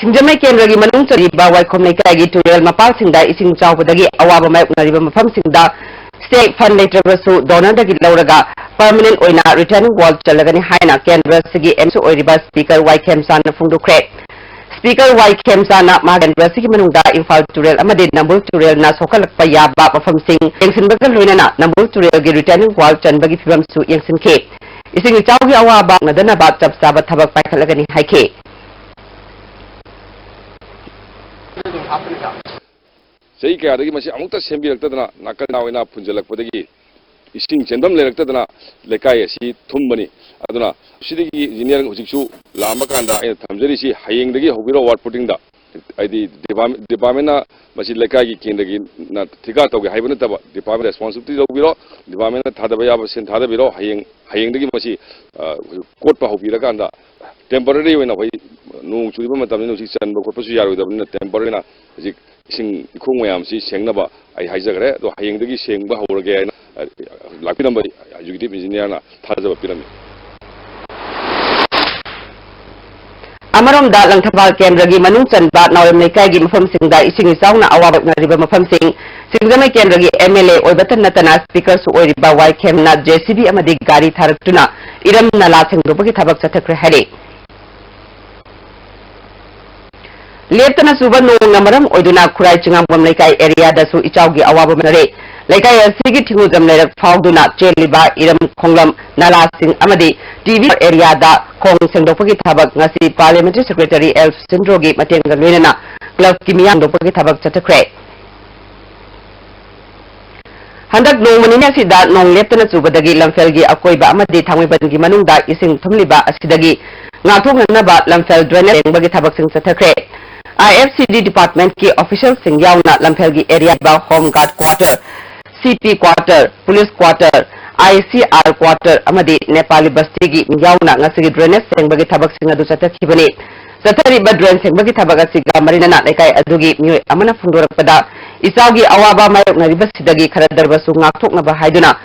ꯁꯤꯡꯖꯃꯩ ꯀꯦꯟꯗ꯭ꯔꯒꯤ ꯃꯅꯨꯡ ꯆꯜꯂꯤꯕ ꯋꯥꯏꯈꯣꯝ ꯂꯩꯀꯥꯏꯒꯤ ꯇꯨꯔꯦꯜ ꯃꯄꯥꯜꯁꯤꯡꯗ ꯏꯁꯤꯡ ꯆꯥꯎꯕꯗꯒꯤ ꯑꯋꯥꯕ ꯃꯥꯌꯣꯛꯅꯔꯤꯕ ꯃꯐꯝꯁꯤꯡꯗ state fund ꯂꯩꯇ꯭ꯔꯕꯁꯨ donorꯗꯒꯤ ꯂꯧꯔꯒ permanent ꯑꯣꯏꯅ retaining wall ꯆꯜꯂꯒꯅꯤ ꯍꯥꯏꯅ ꯀꯦꯟꯗ꯭ꯔꯁꯤꯒꯤ MAC ꯑꯣꯏꯔꯤꯕ Speaker ꯋꯥꯏ ꯈꯦꯝꯆꯥꯟꯅ ꯐꯣꯡꯗꯣꯛꯈ꯭ꯔꯦ꯫ Speaker ꯋꯥꯏ ꯈꯦꯝꯆꯥꯟꯅ ꯃꯍꯥꯛ ꯀꯦꯟꯗ꯭ꯔꯁꯤꯒꯤ ꯃꯅꯨꯡꯗ ꯏꯝꯐꯥꯜ ꯇꯨꯔꯦꯜ ꯑꯃꯗꯤ ꯅꯝꯕꯨꯜ ꯇꯨꯔꯦꯜꯅ ꯁꯣꯛꯍꯜꯂꯛꯄ ꯌꯥꯕ ꯃꯐꯝꯁꯤꯡ ꯌꯦꯡꯁꯤꯟꯕꯒ ꯂꯣꯏꯅꯅ ꯅꯝꯕꯨꯜ ꯇꯨꯔꯦꯜꯒꯤ retaining wall ꯆꯟꯕꯒꯤ ꯐꯤꯕꯝꯁꯨ ꯌꯦꯡꯁꯤꯟꯈꯤ꯫ ꯏꯁꯤꯡ ꯏꯆꯥꯎꯒꯤ ꯑꯋꯥꯕ ꯅꯪꯗꯅꯕ ꯆꯞ ꯆꯥꯕ ꯊꯕꯛ ꯄꯥꯏꯈꯠꯂꯒꯅꯤ ꯍꯥꯏꯈꯤ꯫ ꯆꯍꯤ ꯀꯌꯥꯗꯒꯤ ꯃꯁꯤ ꯑꯃꯨꯛꯇ ꯁꯦꯝꯕꯤꯔꯛꯇꯗꯅ ꯅꯥꯀꯟ ꯑꯣꯏꯅ ꯐꯨꯟꯖꯜꯂꯛꯄꯗꯒꯤ ꯏꯁꯤꯡ ꯆꯦꯟꯐꯝ ꯂꯩꯔꯛꯇꯗꯅ ꯂꯩꯀꯥꯏ ꯑꯁꯤ ꯊꯨꯝꯕꯅꯤ꯫ ꯑꯗꯨꯅ ꯁꯤꯗꯒꯤ ꯏꯟꯖꯤꯅꯤꯌꯥꯔ ꯍꯧꯖꯤꯛꯁꯨ ꯂꯥꯛꯑꯝꯕ ꯀꯥꯟꯗ ꯑꯩꯅ ꯊꯝꯖꯔꯤꯁꯤ ꯍꯌꯦꯡꯗꯒꯤ ꯍꯧꯕꯤꯔꯣ ꯋꯥꯔꯗ ꯐꯣꯔꯇꯤꯟꯗ꯫ ꯍꯥꯏꯗꯤ ꯗꯤꯄꯥꯔꯠꯃꯦꯟ, ꯗꯤꯄꯥꯔꯠꯃꯦꯟꯅ ꯃꯁꯤ ꯂꯩꯀꯥꯏꯒꯤ ꯀꯦꯟꯗ꯭ꯔꯒꯤꯅ ꯊꯤꯀꯥ ꯇꯧꯒꯦ ꯍꯥꯏꯕ ꯅꯠꯇꯕ, ꯗꯤꯄꯥꯔꯠꯃꯦꯟ ꯔꯦꯁꯄꯣꯟꯁꯤꯕꯤꯂꯤꯇꯤ ꯂꯧꯕꯤꯔꯣ, ꯗꯤꯄꯥꯔꯠꯃꯦꯟꯅ ꯊꯥꯗꯕ ꯌꯥꯕ ꯁꯦꯟ ꯊꯥꯗꯕꯤꯔꯣ, ꯍꯌꯦꯡ, ꯍꯌꯦꯡꯗꯒꯤ ꯃꯁꯤ, ꯑ, ꯀꯣꯠꯄ ꯍꯧꯕꯤꯔꯀꯥꯟꯗ, ꯇꯦꯝꯄꯣꯔꯔꯤ ꯑꯣꯏꯅ ꯑꯩꯈꯣꯏ ꯅꯣꯡ ꯆꯨꯔꯤꯕ ꯃꯇꯝꯅꯤꯅ ꯍꯧꯖꯤꯛ ꯆꯟꯕ ꯈꯣꯠꯄꯁꯨ ꯌꯥꯔꯣꯏꯗꯕꯅꯤꯅ, ꯇꯦꯝꯄꯣꯔꯔꯤ ꯑꯣꯏꯅ ꯍꯧꯖꯤꯛ ꯏꯁꯤꯡ ꯏꯈꯣꯡ ꯃꯌꯥꯝꯁꯤ ꯁꯦꯡꯅꯕ ꯑꯩ ꯍꯥꯏꯖꯈ꯭ꯔꯦ꯫ ꯑꯗꯣ ꯍꯌꯦꯡꯗꯒꯤ ꯁꯦꯡꯕ ꯍꯧꯔꯒꯦ ꯍꯥꯏꯅ, ꯑ, ꯂꯥꯛꯄꯤꯔꯝꯕ ꯑꯦꯛꯖꯤꯀ꯭ꯌꯨꯇꯤꯚ ꯏꯟꯖꯤꯅꯤꯌꯥꯔꯅ ꯊꯥꯖꯕ ꯄꯤꯔꯝꯃꯤ꯫ ꯑꯃꯔꯣꯝꯗ, ꯂꯪꯊꯕꯥꯜ ꯀꯦꯟꯗ꯭ꯔꯒꯤ ꯃꯅꯨꯡ ꯆꯟꯕ ꯅꯥꯎꯔꯦꯝ ꯂꯩꯀꯥꯏꯒꯤ ꯃꯐꯝꯁꯤꯡꯗ ꯏꯁꯤꯡ ꯏꯆꯥꯎꯅ ꯑꯋꯥꯕ ꯑꯣꯏꯅꯔꯤꯕ ꯃꯐꯝꯁꯤꯡ, ꯁꯤꯡꯖꯃꯩ ꯀꯦꯟꯗ꯭ꯔꯒꯤ ꯑꯦꯝ ꯑꯦꯜ ꯑꯦ ꯑꯣꯏꯕꯇ ꯅꯠꯇꯅ ꯁ꯭ꯄꯤꯀꯔꯁꯨ ꯑꯣꯏꯔꯤꯕ ꯋꯥꯏ ꯈꯦꯝꯅ ꯖꯦ ꯁꯤ ꯕꯤ ꯑꯃꯗꯤ ꯒꯥꯔꯤ ꯊꯥꯔꯛꯇꯨꯅ ꯏꯔꯝ ꯅꯂꯥ ꯁꯦꯡꯗꯣꯛꯄꯒꯤ ꯊꯕꯛ ꯆꯠꯊꯈ꯭ꯔꯦ ꯍꯥꯏꯔꯤ꯫ ꯂꯦꯞꯇꯅ ꯆꯨꯕ ꯅꯣꯡꯅ ꯃꯔꯝ ꯑꯣꯏꯗꯨꯅ ꯈꯨꯔꯥꯏ ꯆꯤꯉꯥꯝꯕꯝ ꯂꯩꯀꯥꯏ ꯑꯦꯔꯤꯌꯥꯗꯁꯨ ꯏꯆꯥꯎꯒꯤ ꯑꯋꯥꯕ ꯃꯥꯌꯣꯛꯅꯔꯦ꯫ ꯂꯩꯀꯥꯏ ꯑꯁꯤꯒꯤ ꯊꯤꯉꯨꯖꯝ ꯂꯩꯔꯛ ꯐꯥꯎꯗꯨꯅ ꯆꯦꯜꯂꯤꯕ ꯏꯔꯝ ꯈꯣꯡꯂꯝ, ꯅꯂꯥꯁꯤꯡ ꯑꯃꯗꯤ ꯇꯤ ꯚꯤ ꯑꯦꯔꯤꯌꯥꯗ ꯈꯣꯡ ꯁꯦꯡꯗꯣꯛꯄꯒꯤ ꯊꯕꯛ ꯉꯁꯤ ꯄꯥꯔꯂꯤꯌꯥꯃꯦꯟꯇꯔꯤ ꯁꯦꯀ꯭ꯔꯦꯇꯔꯤ ꯑꯦꯜ ꯁꯨꯆꯤꯟꯗ꯭ꯔꯣꯒꯤ ꯃꯇꯦꯡꯒ ꯂꯣꯏꯅꯅ ꯀ꯭ꯂꯕꯀꯤ ꯃꯤꯌꯥꯝ ꯁꯦꯡꯗꯣꯛꯄꯒꯤ ꯊꯕꯛ ꯆꯠꯊꯈ꯭ꯔꯦ꯫ ꯍꯟꯗꯛ ꯅꯣꯡꯃ ꯅꯤꯅꯤ ꯑꯁꯤꯗ ꯅꯣꯡ ꯂꯦꯞꯇꯅ ꯆꯨꯕꯗꯒꯤ ꯂꯝꯐꯦꯜꯒꯤ ꯑꯀꯣꯏꯕ ꯑꯃꯗꯤ ꯊꯥꯡꯃꯩꯕꯟꯒꯤ ꯃꯅꯨꯡꯗ ꯏꯁꯤꯡ ꯊꯨꯝꯂꯤꯕ ꯑꯁꯤꯗꯒꯤ ꯉꯥꯛꯊꯣꯛꯅꯅꯕ ꯂꯝꯐꯦꯜ ꯗ꯭ꯔꯦꯅꯦꯖ ꯁꯦꯡꯕꯒꯤ ꯊꯕꯛꯁꯤꯡ ꯆꯠꯊꯈ꯭ꯔꯦ꯫ ꯑꯥꯏ ꯑꯦꯐ ꯁꯤ ꯗꯤ ꯗꯤꯄꯥꯔꯠꯃꯦꯟꯠꯀꯤ ꯑꯣꯐꯤꯁꯤꯌꯦꯜꯁꯤꯡ ꯌꯥꯎꯅ ꯂꯝꯐꯦꯜꯒꯤ area home guard quarter, C P quarter, police quarter, I C R quarter ꯑꯃꯗꯤ ꯅꯦꯄꯥꯂꯤ ꯕꯁꯇꯤꯒꯤ ꯃꯤ ꯌꯥꯎꯅ ꯉꯁꯤꯒꯤ ꯗ꯭ꯔꯦꯅꯦꯖ ꯁꯦꯡꯕꯒꯤ ꯊꯕꯛꯁꯤꯡ ꯑꯗꯨ ꯆꯠꯊꯈꯤꯕꯅꯤ꯫ ꯆꯠꯊꯔꯤꯕ ꯗ꯭ꯔꯦꯟ ꯁꯦꯡꯕꯒꯤ ꯊꯕꯛ ꯑꯁꯤꯒ ꯃꯔꯤ ꯂꯩꯅꯅ ꯂꯩꯀꯥꯏ ꯑꯗꯨꯒꯤ ꯃꯤꯑꯣꯏ ꯑꯃꯅ ꯐꯣꯡꯗꯣꯔꯛꯄꯗ, ꯏꯆꯥꯎꯒꯤ ꯑꯋꯥꯕ ꯃꯥꯌꯣꯛꯅꯔꯤꯕꯁꯤꯗꯒꯤ ꯈꯔꯗ ꯑꯣꯏꯔꯕꯁꯨ ꯉꯥꯛꯊꯣꯛꯅꯕ ꯍꯥꯏꯗꯨꯅ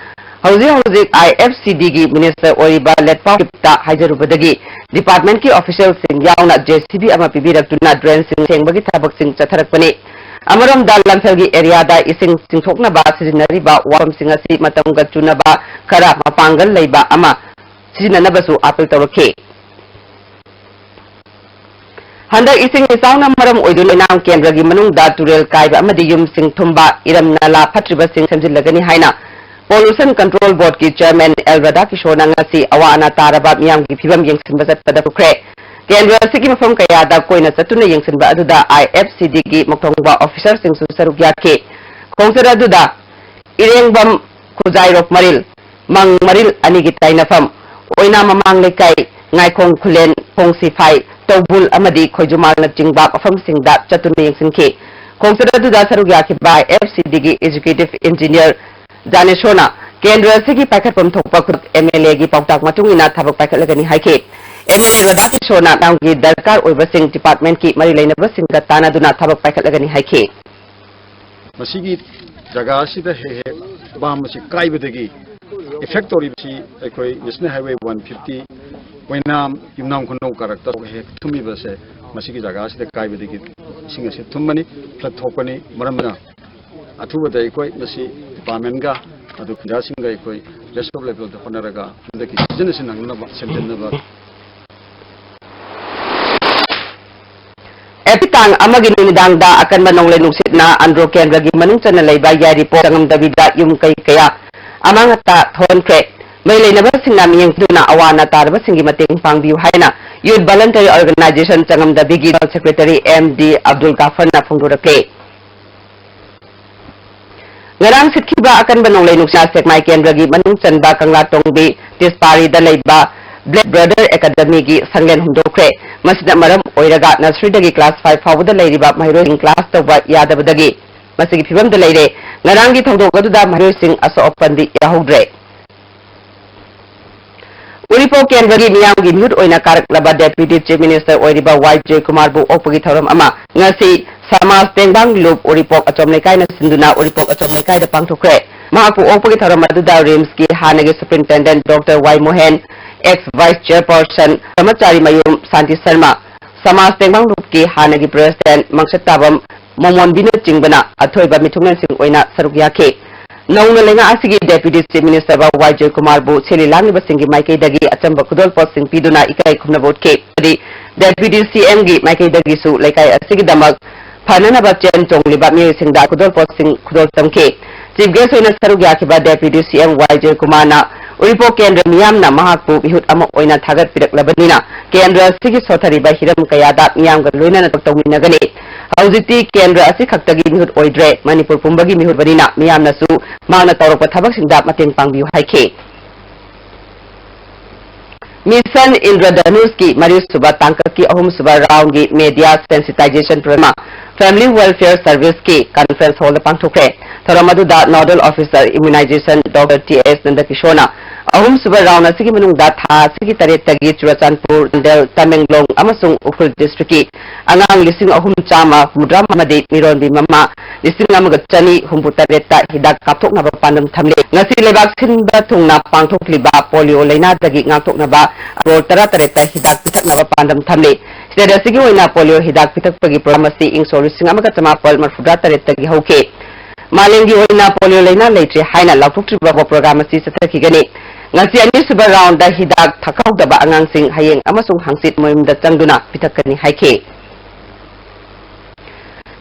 ꯍꯧꯖꯤꯛ ꯍꯧꯖꯤꯛ ꯑꯥꯏ ꯑꯦꯐ ꯁꯤ ꯗꯤꯒꯤ ꯃꯤꯅꯤꯁꯇꯔ ꯑꯣꯏꯔꯤꯕ ꯂꯦꯠꯄꯥꯎ ꯍꯥꯏꯖꯔꯨꯕꯗꯒꯤ ꯗꯤꯄꯥꯔꯠꯃꯦꯟꯠꯀꯤ ꯑꯣꯐꯤꯁꯤꯌꯦꯜꯁꯤꯡ ꯌꯥꯎꯅ ꯖꯦ ꯁꯤ ꯕꯤ ꯑꯃ ꯄꯤꯕꯤꯔꯛꯇꯨꯅ ꯗ꯭ꯔꯦꯟꯁꯤꯡ ꯁꯦꯡꯕꯒꯤ ꯊꯕꯛꯁꯤꯡ ꯆꯠꯊꯔꯛꯄꯅꯤ꯫ ꯑꯃꯔꯣꯝꯗ ꯂꯝꯐꯦꯜꯒꯤ ꯑꯦꯔꯤꯌꯥꯗ ꯏꯁꯤꯡ ꯆꯤꯡꯊꯣꯛꯅꯕ ꯁꯤꯖꯤꯟꯅꯔꯤꯕ ꯋꯥꯐꯝꯁꯤꯡ ꯑꯁꯤ ꯃꯇꯝꯒ ꯆꯨꯅꯕ ꯈꯔ ꯃꯄꯥꯡꯒꯜ ꯂꯩꯕ ꯑꯃ ꯁꯤꯖꯤꯟꯅꯅꯕꯁꯨ ꯑꯥꯄꯤꯜ ꯇꯧꯔꯛꯈꯤ꯫ ꯍꯟꯗꯛ ꯏꯁꯤꯡ ꯏꯆꯥꯎꯅ ꯃꯔꯝ ꯑꯣꯏꯗꯨꯅ ꯏꯅꯥꯝ ꯀꯦꯟꯗ꯭ꯔꯒꯤ ꯃꯅꯨꯡꯗ ꯇꯨꯔꯦꯜ ꯀꯥꯏꯕ ꯑꯃꯗꯤ ꯌꯨꯝꯁꯤꯡ ꯊꯨꯝꯕ, ꯏꯔꯝ ꯅꯂꯥ ꯐꯠꯇ꯭ꯔꯤꯕꯁꯤꯡ ꯁꯦꯝꯖꯤꯜꯂꯒꯅꯤ ꯍꯥꯏꯅ ꯄꯣꯂꯨꯁꯟ ꯀꯟꯇ꯭ꯔꯣꯜ ꯕꯣꯔꯗꯀꯤ ꯆꯤꯌꯔꯃꯦꯟ ꯑꯦꯜ ꯔꯥꯙꯥꯀꯤꯁꯣꯔꯅ ꯉꯁꯤ ꯑꯋꯥ ꯑꯅꯥ ꯇꯥꯔꯕ ꯃꯤꯌꯥꯝꯒꯤ ꯐꯤꯕꯝ ꯌꯦꯡꯁꯤꯟꯕ ꯆꯠꯄꯗ ꯄꯨꯈ꯭ꯔꯦ꯫ ꯀꯦꯟꯗ꯭ꯔ ꯑꯁꯤꯒꯤ ꯃꯐꯝ ꯀꯌꯥꯗ ꯀꯣꯏꯅ ꯆꯠꯇꯨꯅ ꯌꯦꯡꯁꯤꯟꯕ ꯑꯗꯨꯗ ꯑꯥꯏ ꯑꯦꯐ ꯁꯤ ꯗꯤꯒꯤ ꯃꯧꯊꯣꯡꯕ ꯑꯣꯐꯤꯁꯔꯁꯤꯡꯁꯨ ꯁꯔꯨꯛ ꯌꯥꯈꯤ꯫ ꯈꯣꯡꯆꯠ ꯑꯗꯨꯗ ꯏꯔꯦꯡꯕꯝ ꯈꯨꯖꯥꯏꯔꯣꯛ ꯃꯔꯤꯜ, ꯃꯪ ꯃꯔꯤꯜ ꯑꯅꯤꯒꯤ ꯇꯥꯏꯅꯐꯝ, ꯑꯣꯏꯅꯥ ꯃꯃꯥꯡ ꯂꯩꯀꯥꯏ, ꯉꯥꯏꯈꯣꯡ ꯈꯨꯂꯦꯟ, ꯈꯣꯡꯁꯤꯐꯥꯏ, ꯇꯧꯕꯨꯜ ꯑꯃꯗꯤ ꯈꯣꯏꯖꯨꯃꯥꯡꯅꯆꯤꯡꯕ ꯃꯐꯝꯁꯤꯡꯗ ꯆꯠꯇꯨꯅ ꯌꯦꯡꯁꯤꯟꯈꯤ꯫ ꯈꯣꯡꯆꯠ ꯑꯗꯨꯗ ꯁꯔꯨꯛ ꯌꯥꯈꯤꯕ F C D ꯒꯤ Executive Engineer ꯖꯥꯅꯦꯁꯣꯔꯅ ꯀꯦꯟꯗ꯭ꯔ ꯑꯁꯤꯒꯤ ꯄꯥꯏꯈꯠꯐꯝ ꯊꯣꯛꯄ ꯈꯨꯗꯛ M L A ꯒꯤ ꯄꯥꯎꯇꯥꯛ ꯃꯇꯨꯡ ꯏꯟꯅ ꯊꯕꯛ ꯄꯥꯏꯈꯠꯂꯒꯅꯤ ꯍꯥꯏꯈꯤ꯫ M L A ꯔꯣꯗꯥ ꯀꯤꯁꯣꯔꯅ ꯃꯥꯒꯤ ꯗꯔꯀꯥꯔ ꯑꯣꯏꯕꯁꯤꯡ department ꯀꯤ ꯃꯔꯤ ꯂꯩꯅꯕꯁꯤꯡꯒ ꯇꯥꯟꯅꯗꯨꯅ ꯊꯕꯛ ꯄꯥꯏꯈꯠꯂꯒꯅꯤ ꯍꯥꯏꯈꯤ꯫ ꯃꯁꯤꯒꯤ ꯖꯒꯥ ꯑꯁꯤꯗ ꯍꯦꯛ ꯍꯦꯛ ꯕꯥꯝ ꯑꯁꯤ ꯀꯥꯏꯕꯗꯒꯤ effect ꯇꯧꯔꯤꯕꯁꯤ ꯑꯩꯈꯣꯏ National Highway one fifty ꯑꯣꯏꯅꯥꯝ ꯌꯨꯝꯅꯥꯝ ꯈꯨꯅꯧ ꯀꯥꯔꯛꯇ ꯍꯦꯛ ꯊꯨꯝꯃꯤꯕꯁꯦ ꯃꯁꯤꯒꯤ ꯖꯒꯥ ꯑꯁꯤꯗ ꯀꯥꯏꯕꯗꯒꯤ ꯏꯁꯤꯡ ꯑꯁꯤ ꯊꯨꯝꯃꯅꯤ, flood ꯊꯣꯛꯄꯅꯤ꯫ ꯃꯔꯝꯅ ꯑꯊꯨꯕꯗ ꯑꯩꯈꯣꯏ ꯃꯁꯤ department ꯒ ꯑꯗꯨ ꯈꯨꯟꯖꯥꯁꯤꯡꯒ ꯑꯩꯈꯣꯏ rest of level ꯗ ꯍꯣꯠꯅꯔꯒ ꯍꯟꯗꯛꯀꯤ season ꯑꯁꯤ ꯅꯪꯅꯅꯕ ꯁꯦꯝꯖꯤꯟꯅꯕ ꯑꯦꯞꯔꯤꯜ ꯇꯥꯡ ꯑꯃꯒꯤ ꯅꯨꯃꯤꯗꯥꯡꯗ ꯑꯀꯟꯕ ꯅꯣꯡꯂꯩ ꯅꯨꯡꯁꯤꯠꯅ ꯑꯟꯗ꯭ꯔꯣ ꯀꯦꯟꯗ꯭ꯔꯒꯤ ꯃꯅꯨꯡ ꯆꯟꯅ ꯂꯩꯕ ꯌꯥꯏꯔꯤꯄꯣꯛ ꯆꯪꯉꯝꯗꯕꯤꯗ ꯌꯨꯝ ꯀꯩ ꯀꯌꯥ ꯑꯃꯥꯡ ꯑꯇꯥ ꯊꯣꯛꯍꯟꯈ꯭ꯔꯦ꯫ ꯃꯔꯤ ꯂꯩꯅꯕꯁꯤꯡꯅ ꯃꯤꯠꯌꯦꯡ ꯆꯪꯗꯨꯅ ꯑꯋꯥ ꯑꯅꯥ ꯇꯥꯔꯕꯁꯤꯡꯒꯤ ꯃꯇꯦꯡ ꯄꯥꯡꯕꯤꯌꯨ ꯍꯥꯏꯅ Youth Voluntary Organization ꯆꯪꯉꯝꯗꯕꯤꯒꯤ General Secretary M D Abdul ꯒꯥꯐꯔꯅ ꯐꯣꯡꯗꯣꯔꯛꯂꯦ꯫ ꯉꯔꯥꯡ ꯁꯤꯠꯈꯤꯕ ꯑꯀꯟꯕ ꯅꯣꯡꯂꯩ ꯅꯨꯡꯁꯤꯠꯅ ꯁꯦꯛꯃꯥꯏ ꯀꯦꯟꯗ꯭ꯔꯒꯤ ꯃꯅꯨꯡ ꯆꯟꯕ ꯀꯪꯂꯥꯇꯣꯡꯕꯤ ꯇꯤꯁꯄꯥꯔꯤꯗ ꯂꯩꯕ Black Brother Academy ꯒꯤ ꯁꯪꯂꯦꯟ ꯍꯨꯝꯗꯣꯛꯈ꯭ꯔꯦ꯫ ꯃꯁꯤꯅ ꯃꯔꯝ ꯑꯣꯏꯔꯒ nursery ꯗꯒꯤ class five ꯐꯥꯎꯕꯗ ꯂꯩꯔꯤꯕ ꯃꯍꯩꯔꯣꯏꯁꯤꯡ class ꯇꯧꯕ ꯌꯥꯗꯕꯗꯒꯤ ꯃꯁꯤꯒꯤ ꯐꯤꯕꯝꯗ ꯂꯩꯔꯦ꯫ ꯉꯔꯥꯡꯒꯤ ꯊꯧꯗꯣꯛ ꯑꯗꯨꯗ ꯃꯍꯩꯔꯣꯏꯁꯤꯡ ꯑꯁꯣꯛ ꯑꯄꯟꯗꯤ ꯌꯥꯎꯍꯧꯗ꯭ꯔꯦ꯫ ꯎꯔꯤꯄꯣꯛ ꯀꯦꯟꯗ꯭ꯔꯒꯤ ꯃꯤꯌꯥꯝꯒꯤ ꯃꯤꯍꯨꯠ ꯑꯣꯏꯅ ꯀꯥꯔꯛꯂꯕ Deputy Chief Minister ꯑꯣꯏꯔꯤꯕ ꯋꯥꯏ ꯖꯣꯏꯀꯨꯃꯥꯔꯕꯨ ꯑꯣꯛꯄꯒꯤ ꯊꯧꯔꯝ ꯑꯃ ꯉꯁꯤ ꯁꯃꯥꯖ ꯇꯦꯡꯕꯥꯡ ꯂꯨꯞ ꯎꯔꯤꯄꯣꯛ ꯑꯆꯣꯝ ꯂꯩꯀꯥꯏꯅ ꯁꯤꯟꯗꯨꯅ ꯎꯔꯤꯄꯣꯛ ꯑꯆꯣꯝ ꯂꯩꯀꯥꯏꯗ ꯄꯥꯡꯊꯣꯛꯈ꯭ꯔꯦ꯫ ꯃꯍꯥꯛꯄꯨ ꯑꯣꯛꯄꯒꯤ ꯊꯧꯔꯝ ꯑꯗꯨꯗ ꯔꯤꯝꯁꯀꯤ ꯍꯥꯟꯅꯒꯤ Superintendent Doctor ꯋꯥꯏ ꯃꯣꯍꯦꯟ, ex Vice Chairperson ꯕ꯭ꯔꯍꯃꯆꯥꯔꯤ ꯃꯌꯨꯝ ꯁꯥꯟꯇꯤ ꯁꯔꯃ, ꯁꯃꯥꯖ ꯇꯦꯡꯕꯥꯡ ꯂꯨꯞꯀꯤ ꯍꯥꯟꯅꯒꯤ President ꯃꯪꯁꯠꯇꯥꯕꯝ ꯃꯣꯃꯣꯟꯕꯤꯅ ꯆꯤꯡꯕꯅ ꯑꯊꯣꯏꯕ ꯃꯤꯊꯨꯡꯂꯦꯟꯁꯤꯡ ꯑꯣꯏꯅ ꯁꯔꯨꯛ ꯌꯥꯈꯤ꯫ ꯅꯧꯅ ꯂꯩꯉꯥꯛ ꯑꯁꯤꯒꯤ Deputy Chief Minister ꯋꯥꯏ ꯖꯣꯏꯀꯨꯃꯥꯔꯕꯨ ꯁꯤꯜꯂꯤ ꯂꯥꯡꯂꯤꯕꯁꯤꯡꯒꯤ ꯃꯥꯏꯀꯩꯗꯒꯤ ꯑꯆꯝꯕ ꯈꯨꯗꯣꯜꯄꯣꯠꯁꯤꯡ ꯄꯤꯗꯨꯅ ꯏꯀꯥꯏ ꯈꯨꯝꯅꯕ ꯎꯠꯈꯤ꯫ ꯑꯃꯗꯤ Deputy C M ꯒꯤ ꯃꯥꯏꯀꯩꯗꯒꯤꯁꯨ ꯂꯩꯀꯥꯏ ꯑꯁꯤꯒꯤꯗꯃꯛ ꯐꯅꯅꯕ ꯆꯦꯟ ꯆꯣꯡꯂꯤꯕ ꯃꯤꯑꯣꯏꯁꯤꯡꯗ ꯈꯨꯗꯣꯜꯄꯣꯠꯁꯤꯡ ꯈꯨꯗꯣꯜ ꯇꯝꯈꯤ꯫ Chief Guest ꯑꯣꯏꯅ ꯁꯔꯨꯛ ꯌꯥꯈꯤꯕ Deputy C M ꯋꯥꯏ ꯖꯣꯏꯀꯨꯃꯥꯔꯅ ꯎꯔꯤꯄꯣꯛ ꯀꯦꯟꯗ꯭ꯔ ꯃꯤꯌꯥꯝꯅ ꯃꯍꯥꯛꯄꯨ ꯃꯤꯍꯨꯠ ꯑꯃ ꯑꯣꯏꯅ ꯊꯥꯒꯠꯄꯤꯔꯛꯂꯕꯅꯤꯅ ꯀꯦꯟꯗ꯭ꯔ ꯑꯁꯤꯒꯤ ꯁꯣꯊꯔꯤꯕ ꯍꯤꯔꯝ ꯀꯌꯥꯗ ꯃꯤꯌꯥꯝꯒ ꯂꯣꯏꯅꯅ ꯊꯕꯛ ꯇꯧꯃꯤꯟꯅꯒꯅꯤ꯫ ꯍꯧꯖꯤꯛꯇꯤ ꯀꯦꯟꯗ꯭ꯔ ꯑꯁꯤ ꯈꯛꯇꯒꯤ ꯃꯤꯍꯨꯠ ꯑꯣꯏꯗ꯭ꯔꯦ, ꯃꯅꯤꯄꯨꯔ ꯄꯨꯝꯕꯒꯤ ꯃꯤꯍꯨꯠ ꯑꯣꯏꯕꯅꯤꯅ ꯃꯤꯌꯥꯝꯅꯁꯨ ꯃꯍꯥꯛꯅ ꯇꯧꯔꯛꯄ ꯊꯕꯛꯁꯤꯡꯗ ꯃꯇꯦꯡ ꯄꯥꯡꯕꯤꯌꯨ ꯍꯥꯏꯈꯤ꯫ Mission Indradhanushꯀꯤ ꯃꯔꯤꯁꯨꯕ ꯇꯥꯡꯀꯛꯀꯤ ꯑꯍꯨꯝꯁꯨꯕ roundꯒꯤ media sensitization program Family Welfare Serviceꯀꯤ conference hallꯗ ꯄꯥꯡꯊꯣꯛꯈ꯭ꯔꯦ꯫ ꯊꯧꯔꯝ ꯑꯗꯨꯗ nodal officer immunization Doctor T S ꯅꯟꯗꯀꯤꯁꯣꯔꯅ ꯑꯍꯨꯝꯁꯨꯕ round ꯑꯁꯤꯒꯤ ꯃꯅꯨꯡꯗ ꯊꯥ ꯑꯁꯤꯒꯤ ꯇꯔꯦꯠꯇꯒꯤ ꯆꯨꯔꯆꯥꯟꯄꯨꯔ, ꯆꯥꯟꯗꯦꯜ, ꯇꯃꯦꯡꯂꯣꯡ ꯑꯃꯁꯨꯡ ꯎꯈ꯭ꯔꯨꯜ districtꯀꯤ ꯑꯉꯥꯡ ꯂꯤꯁꯤꯡ ꯑꯍꯨꯝ ꯆꯥꯝꯃ ꯍꯨꯝꯐꯨꯇꯔꯥ ꯑꯃꯗꯤ ꯃꯤꯔꯣꯟꯕꯤ ꯃꯃꯥ ꯂꯤꯁꯤꯡ ꯑꯃꯒ ꯆꯅꯤ ꯍꯨꯝꯐꯨ ꯇꯔꯦꯠꯇ ꯍꯤꯗꯥꯛ ꯀꯥꯞꯊꯣꯛꯅꯕ ꯄꯥꯟꯗꯝ ꯊꯝꯂꯤ꯫ ꯉꯁꯤ ꯂꯩꯕꯥꯛ ꯁꯤꯟꯕ ꯊꯨꯡꯅ ꯄꯥꯡꯊꯣꯛꯂꯤꯕ polio ꯂꯩꯅꯥꯗꯒꯤ ꯉꯥꯛꯊꯣꯛꯅꯕ crore ꯇꯔꯥꯇꯔꯦꯠꯇ ꯍꯤꯗꯥꯛ ꯄꯤꯊꯛꯅꯕ ꯄꯥꯟꯗꯝ ꯊꯝꯂꯤ꯫ State ꯑꯁꯤꯒꯤ ꯑꯣꯏꯅ polio ꯍꯤꯗꯥꯛ ꯄꯤꯊꯛꯄꯒꯤ program ꯑꯁꯤ ꯏꯪ ꯁꯣꯛ ꯂꯤꯁꯤꯡ ꯑꯃꯒ ꯆꯃꯥꯄꯜ ꯃꯔꯤꯐꯨꯇꯔꯥ ꯇꯔꯦꯠꯇꯒꯤ ꯍꯧꯈꯤ꯫ ꯃꯥꯂꯦꯝꯒꯤ ꯑꯣꯏꯅ polio ꯂꯩꯅꯥ ꯂꯩꯇ꯭ꯔꯦ ꯍꯥꯏꯅ ꯂꯥꯎꯊꯣꯛꯇ꯭ꯔꯤꯕ ꯐꯥꯎꯕ program ꯑꯁꯤ ꯆꯠꯊꯈꯤꯒꯅꯤ꯫ ꯉꯁꯤ ꯑꯅꯤꯁꯨꯕ roundꯗ ꯍꯤꯗꯥꯛ ꯊꯛꯍꯧꯗꯕ ꯑꯉꯥꯡꯁꯤꯡ ꯍꯌꯦꯡ ꯑꯃꯁꯨꯡ ꯍꯪꯆꯤꯠ ꯃꯌꯨꯝꯗ ꯆꯪꯗꯨꯅ ꯄꯤꯊꯛꯀꯅꯤ ꯍꯥꯏꯈꯤ꯫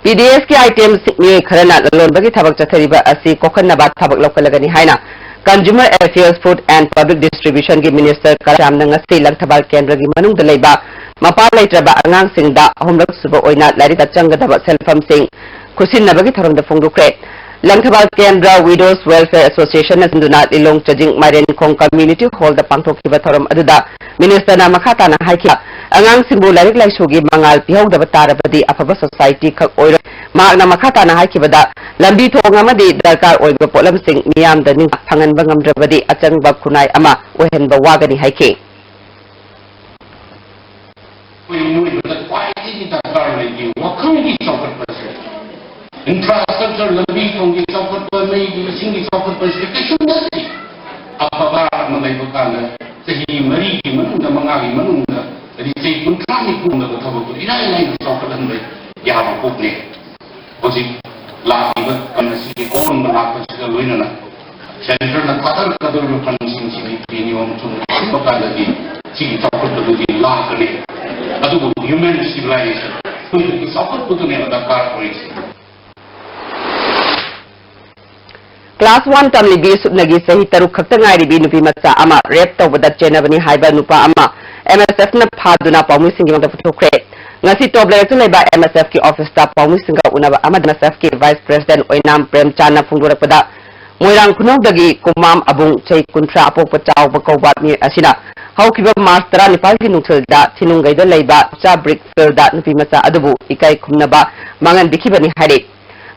P D Sꯀꯤ itemꯁꯤꯡ ꯃꯤꯑꯣꯏ ꯈꯔꯅ ꯂꯂꯣꯟꯕꯒꯤ ꯊꯕꯛ ꯆꯠꯊꯔꯤꯕ ꯑꯁꯤ ꯀꯣꯛꯍꯟꯅꯕ ꯊꯕꯛ ꯂꯧꯈꯠꯂꯒꯅꯤ ꯍꯥꯏꯅ Consumer Affairs, Food and Public Distributionꯒꯤ minister ꯀꯔꯥꯝꯅ ꯉꯁꯤ ꯂꯪꯊꯕꯥꯜ ꯀꯦꯟꯗ꯭ꯔꯒꯤ ꯃꯅꯨꯡꯗ ꯂꯩꯕ ꯃꯄꯥ ꯂꯩꯇ꯭ꯔꯕ ꯑꯉꯥꯡꯁꯤꯡꯗ ꯑꯍꯨꯝꯂꯛ ꯁꯨꯕ ꯑꯣꯏꯅ ꯂꯥꯏꯔꯤꯛꯇ ꯆꯪꯒꯗꯕ ꯁꯦꯟꯐꯝꯁꯤꯡ ꯈꯨꯠꯁꯤꯟꯅꯕꯒꯤ ꯊꯧꯔꯝꯗ ꯐꯣꯡꯗꯣꯛꯈ꯭ꯔꯦ꯫ ꯂꯪꯊꯕꯥꯜ ꯀꯦꯟꯗ꯭ꯔ Widows Welfare Associationꯅ ꯁꯤꯟꯗꯨꯅ ꯂꯤꯂꯣꯡ ꯆꯥꯖꯤꯡ ꯃꯥꯏꯔꯦꯟꯈꯣꯡ community hallꯗ ꯄꯥꯡꯊꯣꯛꯈꯤꯕ ꯊꯧꯔꯝ ꯑꯗꯨꯗ ministerꯅ ꯃꯈꯥ ꯇꯥꯅ ꯍꯥꯏꯈꯤ, ꯑꯉꯥꯡꯁꯤꯡꯕꯨ ꯂꯥꯏꯔꯤꯛ ꯂꯥꯏꯁꯨꯒꯤ ꯃꯉꯥꯜ ꯄꯤꯍꯧꯗꯕ ꯇꯥꯔꯕꯗꯤ ꯑꯐꯕ society ꯈꯛ ꯑꯣꯏꯔꯣꯏ꯫ ꯃꯍꯥꯛꯅ ꯃꯈꯥ ꯇꯥꯅ ꯍꯥꯏꯈꯤꯕꯗ, ꯂꯝꯕꯤ ꯊꯣꯡ ꯑꯃꯗꯤ ꯗꯔꯀꯥꯔ ꯑꯣꯏꯕ ꯄꯣꯠꯂꯝꯁꯤꯡ ꯃꯤꯌꯥꯝꯗ ꯅꯤꯡ ꯐꯪꯍꯟꯕ ꯉꯝꯗ꯭ꯔꯕꯗꯤ ꯑꯆꯪꯕ ꯈꯨꯟꯅꯥꯏ ꯑꯃ ꯑꯣꯏꯍꯟꯕ ꯋꯥꯒꯅꯤ ꯍꯥꯏꯈꯤ꯫ ꯑꯩꯈꯣꯏ ꯃꯤꯑꯣꯏꯕꯗ ꯈ꯭ꯋꯥꯏꯗꯒꯤ ꯗꯔꯀꯥꯔ ꯑꯣꯏꯔꯤꯗꯤ ꯋꯥꯈꯜꯒꯤ ꯆꯥꯎꯈꯠꯄꯁꯦ꯫ Infrastructure, ꯂꯝꯕꯤ ꯊꯣꯡꯒꯤ ꯆꯥꯎꯈꯠꯄ, ꯃꯩꯒꯤ, ꯏꯁꯤꯡꯒꯤ ꯆꯥꯎꯈꯠꯄꯁꯤꯗꯤ ꯀꯩꯁꯨ ꯅꯠꯇꯦ꯫ ꯑꯐꯕ ꯑꯃ ꯂꯩꯕ ꯀꯥꯟꯗ ꯆꯍꯤ ꯃꯔꯤꯒꯤ ꯃꯅꯨꯡꯗ, ꯃꯉꯥꯒꯤ ꯃꯅꯨꯡꯗ, ꯑꯗꯩ ꯆꯍꯤ ꯀꯨꯟꯊ꯭ꯔꯥ ꯅꯤꯐꯨ ꯉꯝꯗꯕ ꯊꯕꯛꯇꯣ ꯏꯔꯥꯏ ꯂꯥꯏꯅ ꯆꯥꯎꯈꯠꯍꯟꯕ ꯌꯥꯕ ꯄꯣꯠꯅꯦ꯫ ꯍꯧꯖꯤꯛ ꯂꯥꯛꯂꯤꯕ ꯀꯟ ꯑꯁꯤꯒꯤ ꯑꯑꯣꯟꯕ ꯂꯥꯛꯄꯁꯤꯒ ꯂꯣꯏꯅꯅ centreꯅ ꯊꯥꯗꯔꯛꯀꯗꯧꯔꯤꯕ fundꯁꯤꯡꯁꯤꯒꯤ ꯅꯤꯌꯣꯝ ꯆꯨꯝꯅ ꯆꯨꯝꯕ ꯀꯥꯟꯗꯗꯤ ꯁꯤꯒꯤ ꯆꯥꯎꯈꯠꯄꯗꯨꯗꯤ ꯂꯥꯛꯀꯅꯤ꯫ ꯑꯗꯨꯕꯨ human civilization, ꯑꯩꯈꯣꯏꯒꯤ ꯆꯥꯎꯈꯠꯄꯗꯨꯅꯦꯕ ꯗꯔꯀꯥꯔ ꯑꯣꯏꯔꯤꯁꯦ꯫ Class one ꯇꯝꯂꯤꯕꯤ ꯁꯨꯞꯅꯒꯤ ꯆꯍꯤ ꯇꯔꯨꯛ ꯈꯛꯇ ꯉꯥꯏꯔꯤꯕꯤ ꯅꯨꯄꯤ ꯃꯆꯥ ꯑꯃ rape ꯇꯧꯕꯗ ꯆꯦꯟꯅꯕꯅꯤ ꯍꯥꯏꯕ ꯅꯨꯄꯥ ꯑꯃ MSFꯅ ꯐꯥꯗꯨꯅ ꯄꯥꯎꯃꯤꯁꯤꯡꯒꯤ ꯃꯥꯡꯗ ꯄꯨꯊꯣꯛꯈ꯭ꯔꯦ꯫ ꯉꯁꯤ top levelꯇ ꯂꯩꯕ MSFꯀꯤ officeꯇ ꯄꯥꯎꯃꯤꯁꯤꯡꯒ ꯎꯅꯕ ꯑꯃꯗ MSFꯀꯤ vice president ꯑꯣꯏꯅꯥꯝ ꯄ꯭ꯔꯦꯝꯆꯥꯟꯅ ꯐꯣꯡꯗꯣꯔꯛꯄꯗ, ꯃꯣꯏꯔꯥꯡ ꯈꯨꯅꯧꯗꯒꯤ ꯀꯨꯃꯥꯝ ꯑꯕꯨꯡ, ꯆꯍꯤ ꯀꯨꯟꯊ꯭ꯔꯥ, ꯑꯄꯣꯛꯄ ꯆꯥꯎꯕ ꯀꯧꯕ ꯃꯤꯑꯣꯏ ꯑꯁꯤꯅ ꯍꯧꯈꯤꯕ ꯃꯥꯔꯆ ꯇꯔꯥꯅꯤꯄꯥꯜꯒꯤ ꯅꯨꯡꯊꯤꯜꯗ ꯊꯤꯅꯨꯡꯒꯩꯗ ꯂꯩꯕ ꯆꯥ ꯕ꯭ꯔꯤꯛ ꯐꯤꯜꯗ ꯅꯨꯄꯤ ꯃꯆꯥ ꯑꯗꯨꯕꯨ ꯏꯀꯥꯏ ꯈꯨꯝꯅꯕ ꯃꯥꯡꯍꯟꯕꯤꯈꯤꯕꯅꯤ ꯍꯥꯏꯔꯤ꯫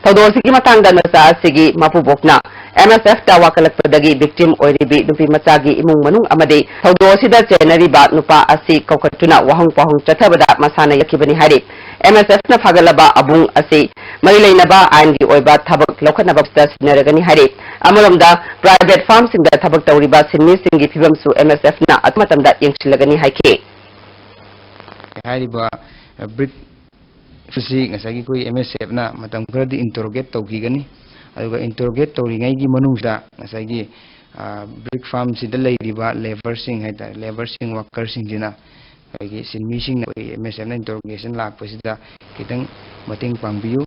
ꯊꯧꯗꯣꯛ ꯑꯁꯤꯒꯤ ꯃꯇꯥꯡꯗ ꯅꯨꯄꯥ ꯑꯁꯤꯒꯤ ꯃꯄꯨꯕꯣꯛꯅ M S F ꯇ ꯋꯥꯀꯠꯂꯛꯄꯗꯒꯤ victim ꯑꯣꯏꯔꯤꯕꯤ ꯅꯨꯄꯤ ꯃꯆꯥꯒꯤ ꯏꯃꯨꯡ ꯃꯅꯨꯡ ꯑꯃꯗꯤ ꯊꯧꯗꯣꯛ ꯑꯁꯤꯗ ꯆꯦꯟꯅꯔꯤꯕ ꯅꯨꯄꯥ ꯑꯁꯤ ꯀꯧꯈꯠꯇꯨꯅ ꯋꯥꯍꯪ ꯄꯥꯎꯍꯪ ꯆꯠꯊꯕꯗ ꯃꯁꯥꯅ ꯌꯥꯈꯤꯕꯅꯤ ꯍꯥꯏꯔꯤ꯫ M S F ꯅ ꯐꯥꯒꯠꯂꯕ ꯑꯕꯨꯡ ꯑꯁꯤ ꯃꯔꯤ ꯂꯩꯅꯕ ꯑꯥꯏꯟꯒꯤ ꯑꯣꯏꯕ ꯊꯕꯛ ꯂꯧꯈꯠꯅꯕ ꯁꯤꯟꯅꯔꯒꯅꯤ ꯍꯥꯏꯔꯤ꯫ ꯑꯃꯔꯣꯝꯗ, private firm ꯁꯤꯡꯗ ꯊꯕꯛ ꯇꯧꯔꯤꯕ ꯁꯤꯟꯃꯤꯁꯤꯡꯒꯤ ꯐꯤꯕꯝꯁꯨ M S F ꯅ ꯑꯊꯨꯕ ꯃꯇꯝꯗ ꯌꯦꯡꯁꯤꯜꯂꯒꯅꯤ ꯍꯥꯏꯈꯤ꯫ ꯍꯥꯏꯔꯤꯕ ꯕ꯭ꯔꯤꯛ ꯑꯁꯤ ꯉꯁꯥꯏꯒꯤ ꯑꯩꯈꯣꯏ M S F ꯅ ꯃꯇꯝ ꯈꯔꯗꯤ interrogate ꯇꯧꯈꯤꯒꯅꯤ꯫ ꯑꯗꯨꯒ interrogate ꯇꯧꯔꯤꯉꯩꯒꯤ ꯃꯅꯨꯡꯁꯤꯗ ꯉꯁꯥꯏꯒꯤ, ꯑ, ꯕ꯭ꯔꯤꯛ ꯐꯥꯔꯝꯁꯤꯗ ꯂꯩꯔꯤꯕ labour ꯁꯤꯡ ꯍꯥꯏꯇꯥꯔꯦ, labour ꯁꯤꯡ, worker ꯁꯤꯡꯁꯤꯅ ꯑꯩꯈꯣꯏꯒꯤ ꯁꯤꯟꯃꯤꯁꯤꯡꯅ ꯑꯩꯈꯣꯏ M S F ꯅ interrogation ꯂꯥꯛꯄꯁꯤꯗ ꯈꯤꯇꯪ ꯃꯇꯦꯡ ꯄꯥꯡꯕꯤꯌꯨ꯫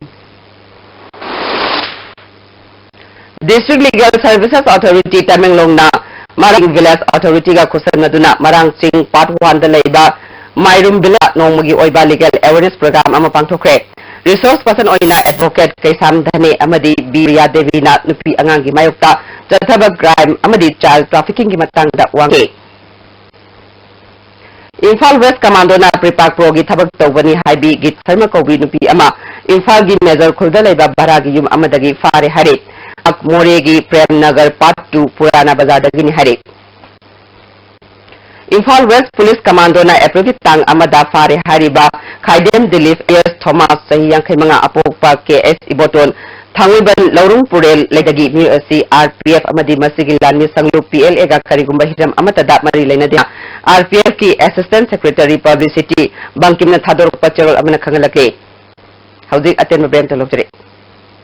District Legal Services Authority ꯇꯃꯦꯡꯂꯣꯡꯅ ꯃꯔꯥꯡ Village Authority ꯒ ꯈꯨꯠꯁꯝꯅꯗꯨꯅ ꯃꯔꯥꯡ ꯆꯤꯡ Part one ꯗ ꯂꯩꯕ ꯃꯥꯏꯔꯨꯝ Village ꯅꯣꯡꯃꯒꯤ ꯑꯣꯏꯕ legal awareness program ꯑꯃ ꯄꯥꯡꯊꯣꯛꯈ꯭ꯔꯦ꯫ Resource person ꯑꯣꯏꯅ Advocate ꯀꯩꯁꯥꯝ ꯙꯅꯦ ꯑꯃꯗꯤ ꯕꯤ ꯔꯤꯌꯥ ꯗꯦꯕꯤꯅ ꯅꯨꯄꯤ ꯑꯉꯥꯡꯒꯤ ꯃꯥꯌꯣꯛꯇ ꯆꯠꯊꯕ crime ꯑꯃꯗꯤ child trafficking ꯒꯤ ꯃꯇꯥꯡꯗ ꯋꯥ ꯉꯥꯡꯈꯤ꯫ ꯏꯝꯐꯥꯜ West Commando ꯅ ꯄ꯭ꯔꯤꯄꯥꯛ ꯄ꯭ꯔꯣꯒꯤ ꯊꯕꯛ ꯇꯧꯕꯅꯤ ꯍꯥꯏꯕꯤ ꯒꯤꯠ ꯁꯔꯃ ꯀꯧꯕꯤ ꯅꯨꯄꯤ ꯑꯃ ꯏꯝꯐꯥꯜꯒꯤ ꯃꯦꯖꯔ ꯈꯨꯜꯗ ꯂꯩꯕ ꯚꯔꯥꯒꯤ ꯌꯨꯝ ꯑꯃꯗꯒꯤ ꯐꯥꯔꯦ ꯍꯥꯏꯔꯦ꯫ ꯃꯣꯔꯦꯒꯤ ꯄ꯭ꯔꯦꯝ ꯅꯒꯔ Part two ꯄꯨꯔꯥꯅ ꯕꯖꯥꯔꯗꯒꯤꯅꯤ ꯍꯥꯏꯔꯦ꯫ ꯏꯝꯐꯥꯜ West Police Commando ꯅ ꯑꯦꯄ꯭ꯔꯤꯜꯒꯤ ꯇꯥꯡ ꯑꯃꯗ ꯐꯥꯔꯦ ꯍꯥꯏꯔꯤꯕ ꯈꯥꯏꯗꯦꯝ ꯗꯤꯂꯤꯞ alias ꯊꯣꯃꯥꯁ, ꯆꯍꯤ ꯌꯥꯡꯈꯩ ꯃꯉꯥ, ꯑꯄꯣꯛꯄ ꯀꯦ ꯑꯦꯁ ꯏꯕꯣꯇꯣꯟ, ꯊꯥꯡꯃꯩꯕꯟ ꯂꯧꯔꯨꯡ ꯄꯨꯔꯦꯜ ꯂꯩꯗꯒꯤ ꯃꯤꯑꯣꯏ ꯑꯁꯤ R P F ꯑꯃꯗꯤ ꯃꯁꯤꯒꯤ ꯂꯥꯟꯃꯤ ꯁꯪꯂꯨꯞ P L A ꯒ ꯀꯔꯤꯒꯨꯝꯕ ꯍꯤꯔꯝ ꯑꯃꯠꯇꯗ ꯃꯔꯤ ꯂꯩꯅꯗꯦ꯫ R P F ꯀꯤ Assistant Secretary Publicity ꯕꯪꯀꯤꯝꯅ ꯊꯥꯗꯣꯔꯛꯄ ꯆꯦꯔꯣꯜ ꯑꯃꯅ ꯈꯪꯍꯜꯂꯛꯂꯤ꯫ ꯍꯧꯖꯤꯛ ꯑꯇꯦꯟꯕ ꯕ꯭ꯔꯦꯛ ꯑꯃꯇ ꯂꯧꯖꯔꯤ꯫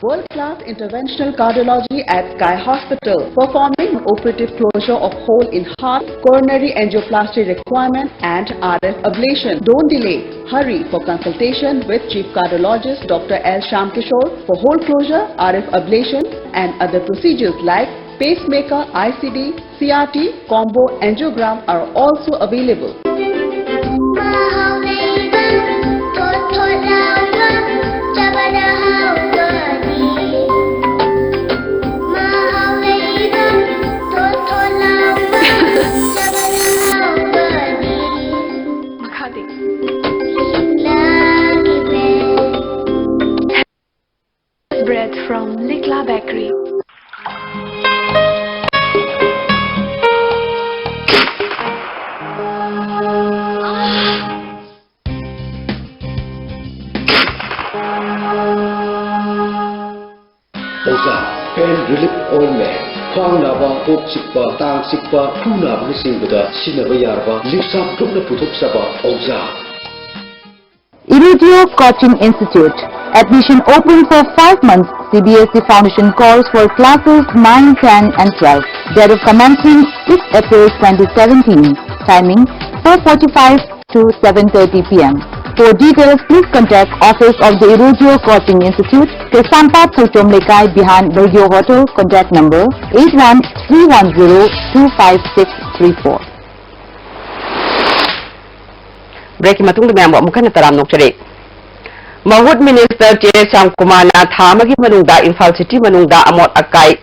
World class interventional cardiology at Sky Hospital, performing operative closure of hole in heart, coronary angioplasty requirement, and R F ablation. Don't delay. Hurry for consultation with Chief Cardiologist Doctor L Shyamkishore for hole closure, R F ablation, and other procedures like pacemaker, I C D, C R T, combo angiogram are also available. from Likla Bakery. ꯑꯣꯖꯥ, pain relief ointment, ꯈ꯭ꯋꯥꯡ ꯅꯥꯕ, ꯀꯣꯛ ꯆꯤꯛꯄ, ꯇꯥꯡ ꯆꯤꯛꯄ, ꯈꯨ ꯅꯥꯕꯅꯆꯤꯡꯕꯗ ꯁꯤꯖꯤꯟꯅꯕ ꯌꯥꯔꯕ ꯂꯤꯞꯁꯥꯞ ꯒ꯭ꯔꯨꯞꯅ ꯄꯨꯊꯣꯛꯆꯕ ꯑꯣꯖꯥ꯫ Irugio Coaching Institute. Admission open for five months C B S E foundation course for classes nine, ten and twelve. Date of commencement six April twenty seventeen. Timing four forty-five to seven thirty p m. For details, please contact Office of the Irugio Coaching Institute, Kaisampat Thouchom Lekai behind Bergyo Hotel, contact number eight one three one zero two five six three four. ꯕ꯭ꯔꯦꯛꯀꯤ ꯃꯇꯨꯡꯗ ꯃꯌꯥꯝꯕꯨ ꯑꯃꯨꯛ ꯍꯟꯅ ꯇꯔꯥꯝꯅ ꯑꯣꯛꯆꯔꯤ꯫ ꯃꯍꯨꯠ minister ꯇꯦ ꯁ꯭ꯌꯥꯝꯀꯨꯃꯥꯔꯅ ꯊꯥ ꯑꯃꯒꯤ ꯃꯅꯨꯡꯗ ꯏꯝꯐꯥꯜ ꯁꯤꯇꯤ ꯃꯅꯨꯡꯗ ꯑꯃꯣꯠ ꯑꯀꯥꯏ,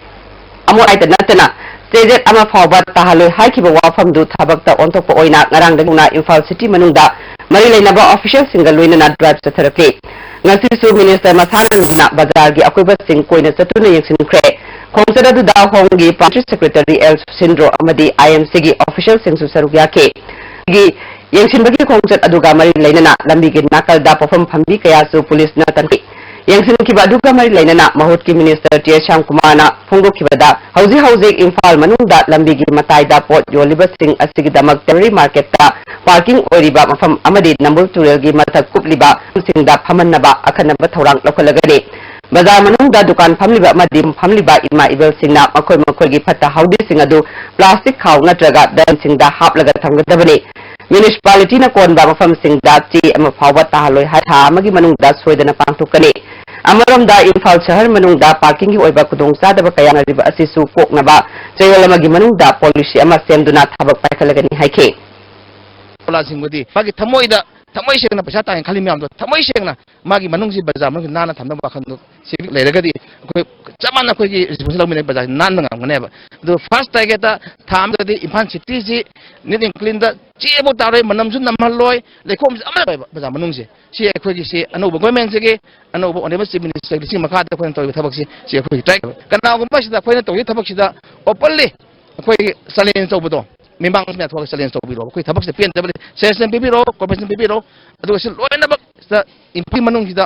ꯑꯃꯣꯠ ꯑꯀꯥꯏꯇ ꯅꯠꯇꯅ ꯆꯦꯖꯦꯠ ꯑꯃ ꯐꯥꯎꯕ ꯇꯥꯍꯜꯂꯣꯏ ꯍꯥꯏꯈꯤꯕ ꯋꯥꯐꯝꯗꯨ ꯊꯕꯛꯇ ꯑꯣꯟꯊꯣꯛꯄ ꯑꯣꯏꯅ ꯉꯔꯥꯡꯗꯒꯤ ꯍꯧꯅ ꯏꯝꯐꯥꯜ ꯁꯤꯇꯤ ꯃꯅꯨꯡꯗ ꯃꯔꯤ ꯂꯩꯅꯕ ꯑꯣꯐꯤꯁꯤꯌꯦꯜꯁꯤꯡꯒ ꯂꯣꯏꯅꯅ ꯗ꯭ꯔꯥꯏꯚ ꯆꯠꯊꯔꯛꯂꯤ꯫ ꯉꯁꯤꯁꯨ ꯃꯤꯅꯤꯁꯇꯔ ꯃꯁꯥꯅ ꯂꯨꯗꯨꯅ ꯕꯖꯥꯔꯒꯤ ꯑꯀꯣꯏꯕꯁꯤꯡ ꯀꯣꯏꯅ ꯆꯠꯇꯨꯅ ꯌꯦꯡꯁꯤꯟꯈ꯭ꯔꯦ꯫ ꯈꯣꯡꯆꯠ ꯑꯗꯨꯗ ꯍꯣꯝꯒꯤ ꯄꯥꯔꯇꯤ ꯁꯦꯀ꯭ꯔꯦꯇꯔꯤ ꯑꯦꯜ ꯁꯨꯁꯤꯟꯗ꯭ꯔꯣ ꯑꯃꯗꯤ ꯑꯥꯏ ꯑꯦꯝ ꯁꯤꯒꯤ ꯑꯣꯐꯤꯁꯤꯌꯦꯜꯁꯤꯡꯁꯨ ꯁꯔꯨꯛ ꯌꯥꯈꯤ꯫ ꯒꯤ ꯌꯦꯡꯁꯤꯟꯕꯒꯤ ꯈꯣꯡꯆꯠ ꯑꯗꯨꯒ ꯃꯔꯤ ꯂꯩꯅꯅ ꯂꯝꯕꯤꯒꯤ ꯅꯥꯀꯜꯗ ꯄꯣꯠꯐꯝ ꯐꯝꯕꯤ ꯀꯌꯥꯁꯨ ꯄꯨꯂꯤꯁꯅ ꯀꯟꯈꯤ꯫ ꯌꯦꯡꯁꯤꯟꯈꯤꯕ ꯑꯗꯨꯒ ꯃꯔꯤ ꯂꯩꯅꯅ ꯃꯍꯨꯠꯀꯤ ꯃꯤꯅꯤꯁꯇꯔ ꯇꯦ ꯁ꯭ꯌꯥꯝꯀꯨꯃꯥꯔꯅ ꯐꯣꯡꯗꯣꯛꯈꯤꯕꯗ, ꯍꯧꯖꯤꯛ ꯍꯧꯖꯤꯛ ꯏꯝꯐꯥꯜ ꯃꯅꯨꯡꯗ ꯂꯝꯕꯤꯒꯤ ꯃꯇꯥꯏꯗ ꯄꯣꯠ ꯌꯣꯜꯂꯤꯕꯁꯤꯡ ꯑꯁꯤꯒꯤꯗꯃꯛ ꯇꯦꯝꯄꯔꯦꯔꯤ ꯃꯥꯔꯀꯦꯠꯇ ꯄꯥꯔꯀꯤꯡ ꯑꯣꯏꯔꯤꯕ ꯃꯐꯝ ꯑꯃꯗꯤ ꯅꯝꯕꯨꯜ ꯇꯨꯔꯦꯜꯒꯤ ꯃꯊꯛ ꯀꯨꯞꯂꯤꯕ ꯃꯐꯝꯁꯤꯡꯗ ꯐꯝꯍꯟꯅꯕ ꯑꯈꯟꯅꯕ ꯊꯧꯔꯥꯡ ꯂꯧꯈꯠꯂꯒꯅꯤ꯫ ꯕꯖꯥꯔ ꯃꯅꯨꯡꯗ ꯗꯨꯀꯥꯟ ꯐꯝꯂꯤꯕ ꯑꯃꯗꯤ ꯐꯝꯂꯤꯕ ꯏꯃꯥ ꯏꯕꯦꯜꯁꯤꯡꯅ ꯃꯈꯣꯏ ꯃꯈꯣꯏꯒꯤ ꯐꯠꯇ ꯍꯥꯎꯗꯤꯁꯤꯡ ꯑꯗꯨ ꯄ꯭ꯂꯥꯁꯇꯤꯛ ꯈꯥꯎ ꯅꯠꯇ꯭ꯔꯒ ꯗ꯭ꯔꯝꯁꯤꯡꯗ ꯍꯥꯞꯂꯒ ꯊꯝꯒꯗꯕꯅꯤ꯫ ꯃ꯭ꯌꯨꯅꯤꯁꯤꯄꯥꯂꯤꯇꯤꯅ ꯀꯣꯟꯕ ꯃꯐꯝꯁꯤꯡꯗ ꯆꯦ ꯑꯃ ꯐꯥꯎꯕ ꯇꯥꯍꯜꯂꯣꯏ ꯍꯥꯏ ꯊꯥ ꯑꯃꯒꯤ ꯃꯅꯨꯡꯗ ꯁꯣꯏꯗꯅ ꯄꯥꯡꯊꯣꯛꯀꯅꯤ꯫ ꯑꯃꯔꯣꯝꯗ ꯏꯝꯐꯥꯜ ꯁꯍꯔ ꯃꯅꯨꯡꯗ ꯄꯥꯔꯀꯤꯡꯒꯤ ꯑꯣꯏꯕ ꯈꯨꯗꯣꯡꯆꯥꯗꯕ ꯀꯌꯥ ꯅꯔꯤꯕ ꯑꯁꯤꯁꯨ ꯀꯣꯛꯅꯕ ꯆꯌꯣꯜ ꯑꯃꯒꯤ ꯃꯅꯨꯡꯗ ꯄꯣꯂꯤꯁꯤ ꯑꯃ ꯁꯦꯝꯗꯨꯅ ꯊꯕꯛ ꯄꯥꯏꯈꯠꯂꯒꯅꯤ ꯍꯥꯏꯈꯤ꯫ ꯂꯥꯁꯤꯡꯕꯨꯗꯤ ꯃꯥꯒꯤ ꯊꯃꯣꯏꯗ ꯊꯃꯣꯏ ꯁꯦꯡꯅ ꯄꯩꯁꯥ ꯇꯥꯡꯉꯦ ꯈꯜꯂꯤ ꯃꯌꯥꯝꯗꯣ ꯊꯃꯣꯏ ꯁꯦꯡꯅ ꯃꯥꯒꯤ ꯃꯅꯨꯡꯁꯤ ꯕꯖꯥꯔ ꯃꯅꯨꯡꯁꯤ ꯅꯥꯟꯅ ꯊꯝꯅꯕ ꯋꯥꯈꯜꯗꯣ ꯁꯤꯚꯤꯛ ꯂꯩꯔꯒꯗꯤ ꯑꯩꯈꯣꯏ ꯆꯞ ꯃꯥꯟꯅ ꯑꯩꯈꯣꯏꯒꯤ ꯔꯦꯁꯄꯣꯟꯁꯤꯕꯜ ꯂꯧꯃꯤꯟꯅ ꯕꯖꯥꯔꯁꯤ ꯅꯥꯟꯕ ꯉꯝꯒꯅꯦꯕ꯫ ꯑꯗꯨ ꯐꯥꯔꯁ ꯇꯥꯔꯒꯦꯠꯇ ꯊꯥ ꯑꯃꯗꯗꯤ ꯏꯝꯐꯥꯜ ꯁꯤꯇꯤꯁꯤ ꯅꯤꯠ ꯑꯦꯟ ꯀ꯭ꯂꯤꯟꯗ ꯆꯦꯐꯥꯎ ꯇꯥꯔꯣꯏ, ꯃꯅꯝꯁꯨ ꯅꯝꯍꯜꯂꯣꯏ, ꯂꯩꯈꯣꯝꯁꯨ ꯑꯃꯠꯇ ꯂꯩꯔꯣꯏꯕ ꯕꯖꯥꯔ ꯃꯅꯨꯡꯁꯦ꯫ ꯁꯤ ꯑꯩꯈꯣꯏꯒꯤ ꯁꯤ ꯑꯅꯧꯕ ꯒꯣꯔꯃꯦꯟꯁꯤꯒꯤ, ꯑꯅꯧꯕ ꯑꯣꯅꯔꯦꯕꯜ ꯆꯤꯐ ꯃꯤꯅꯤꯁꯇꯔꯒꯤ ꯁꯤ ꯃꯈꯥꯗ ꯑꯩꯈꯣꯏꯅ ꯇꯧꯔꯤꯕ ꯊꯕꯛꯁꯤ, ꯁꯤ ꯑꯩꯈꯣꯏꯒꯤ ꯇ꯭ꯔꯥꯏ꯫ ꯀꯅꯥꯒꯨꯝꯕ ꯁꯤꯗ ꯑꯩꯈꯣꯏꯅ ꯇꯧꯔꯤꯕ ꯊꯕꯛꯁꯤꯗ ꯑꯣꯄꯟꯂꯤ ꯑꯩꯈꯣꯏꯒꯤ ꯆꯦꯂꯦꯟꯖ ꯇꯧꯕꯗꯣ, ꯃꯤꯃꯥꯡ ꯃꯌꯥ ꯊꯣꯛꯑꯒ ꯆꯦꯂꯦꯟꯖ ꯇꯧꯕꯤꯔꯣ, ꯑꯩꯈꯣꯏ ꯊꯕꯛꯁꯤꯗ ꯄꯦꯟꯗꯕ ꯂꯩ, ꯁꯦꯟꯁꯟ ꯄꯤꯕꯤꯔꯣ, ꯀꯣꯔꯄꯣꯔꯦꯁꯟ ꯄꯤꯕꯤꯔꯣ, ꯑꯗꯨꯒ ꯁꯤ ꯂꯣꯏꯅꯃꯛ ꯁꯤꯗ ꯏꯝꯐꯥꯜ ꯃꯅꯨꯡꯁꯤꯗ,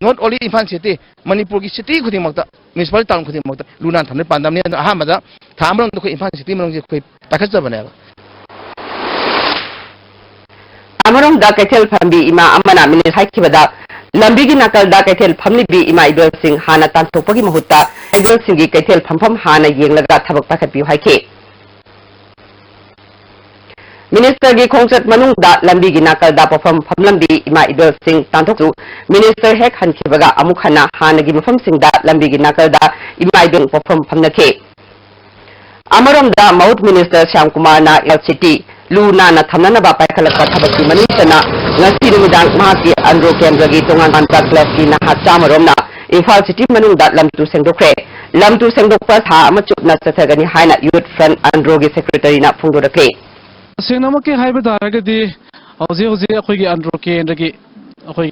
ꯅꯣꯠ ꯑꯣꯟꯂꯤ ꯏꯝꯐꯥꯜ ꯁꯤꯇꯤ, ꯃꯅꯤꯄꯨꯔꯒꯤ ꯁꯤꯇꯤ ꯈꯨꯗꯤꯡꯃꯛꯇ, ꯃ꯭ꯌꯨꯅꯤꯁꯤꯄꯥꯂꯤꯇꯤ ꯇꯥꯎꯟ ꯈꯨꯗꯤꯡꯃꯛꯇ ꯂꯨ ꯅꯥꯟ ꯊꯝꯅꯕꯒꯤ ꯄꯥꯟꯗꯝꯅꯤ꯫ ꯑꯗꯨꯅ ꯑꯍꯥꯟꯕꯗ ꯊꯥ ꯑꯃꯔꯣꯝꯗ ꯑꯩꯈꯣꯏ ꯏꯝꯐꯥꯜ ꯁꯤꯇꯤ ꯃꯅꯨꯡꯁꯤ ꯑꯩꯈꯣꯏ ꯄꯥꯏꯈꯠꯆꯕꯅꯦꯕ꯫ ꯑꯃꯔꯣꯝꯗ, ꯀꯩꯊꯦꯜ ꯐꯝꯕꯤ ꯏꯃꯥ ꯑꯃꯅ ꯃꯤꯅꯤꯁꯇꯔ ꯍꯥꯏꯈꯤꯕꯗ, ꯂꯝꯕꯤꯒꯤ ꯅꯥꯀꯜꯗ ꯀꯩꯊꯦꯜ ꯐꯝꯂꯤꯕꯤ ꯏꯃꯥ ꯏꯕꯦꯜꯁꯤꯡ ꯍꯥꯟꯅ ꯇꯥꯟꯊꯣꯛꯄꯒꯤ ꯃꯍꯨꯠꯇ, ꯏꯕꯦꯜꯁꯤꯡꯒꯤ ꯀꯩꯊꯦꯜ ꯐꯝꯐꯝ ꯍꯥꯟꯅ ꯌꯦꯡꯂꯒ ꯊꯕꯛ ꯄꯥꯏꯈꯠꯄꯤꯌꯨ ꯍꯥꯏꯈꯤ꯫ ꯃꯤꯅꯤꯁꯇꯔꯒꯤ ꯈꯣꯡꯆꯠ ꯃꯅꯨꯡꯗ ꯂꯝꯕꯤꯒꯤ ꯅꯥꯀꯜꯗ ꯄꯣꯠꯐꯝ ꯐꯝꯂꯝꯕꯤ ꯏꯃꯥ ꯏꯕꯦꯜꯁꯤꯡ ꯇꯥꯟꯊꯣꯛꯇꯨ ꯃꯤꯅꯤꯁꯇꯔ ꯍꯦꯛ ꯍꯟꯈꯤꯕꯒ ꯑꯃꯨꯛ ꯍꯟꯅ ꯍꯥꯟꯅꯒꯤ ꯃꯐꯝꯁꯤꯡꯗ ꯂꯝꯕꯤꯒꯤ ꯅꯥꯀꯜꯗ ꯏꯃꯥ ꯏꯕꯦꯜ ꯄꯣꯠꯐꯝ ꯐꯝꯅꯈꯤ꯫ ꯑꯃꯔꯣꯝꯗ, ꯃꯍꯨꯠ ꯃꯤꯅꯤꯁꯇꯔ ꯁ꯭ꯌꯥꯝ ꯀꯨꯃꯥꯔꯅ ꯏꯝꯐꯥꯜ ꯁꯤꯇꯤ ꯂꯨ ꯅꯥꯟꯅ ꯊꯝꯅꯅꯕ ꯄꯥꯏꯈꯠꯂꯛꯄ ꯊꯕꯛꯀꯤ ꯃꯅꯨꯡ ꯆꯟꯅ ꯉꯁꯤ ꯅꯨꯃꯤꯗꯥꯡ ꯃꯍꯥꯛꯀꯤ ꯑꯟꯗ꯭ꯔꯣ ꯀꯦꯟꯗ꯭ꯔꯒꯤ ꯇꯣꯉꯥꯟ ꯇꯣꯉꯥꯟꯕ ꯀ꯭ꯂꯕꯀꯤ ꯅꯍꯥ ꯆꯥꯝꯃ ꯔꯣꯝꯅ ꯏꯝꯐꯥꯜ ꯁꯤꯇꯤ ꯃꯅꯨꯡꯗ ꯂꯝ ꯇꯨ ꯁꯦꯡꯗꯣꯛꯈ꯭ꯔꯦ꯫ ꯂꯝ ꯇꯨ ꯁꯦꯡꯗꯣꯛꯄ ꯊꯥ ꯑꯃ ꯆꯨꯞꯅ ꯆꯠꯊꯒꯅꯤ ꯍꯥꯏꯅ ꯌꯨꯠ ꯐ꯭ꯔꯟꯠ ꯑꯟꯗ꯭ꯔꯣꯒꯤ ꯁꯦꯀ꯭ꯔꯦꯇꯔꯤꯅ ꯐꯣꯡꯗꯣꯔꯛꯈꯤ꯫ ꯇꯁꯦꯡꯅꯃꯛꯀꯤ ꯍꯥꯏꯕ ꯇꯥꯔꯒꯗꯤ, ꯍꯧꯖꯤꯛ ꯍꯧꯖꯤꯛ ꯑꯩꯈꯣꯏꯒꯤ ꯑꯟꯗ꯭ꯔꯣ ꯀꯦꯟꯗ꯭ꯔꯒꯤ ꯑꯩꯈꯣꯏ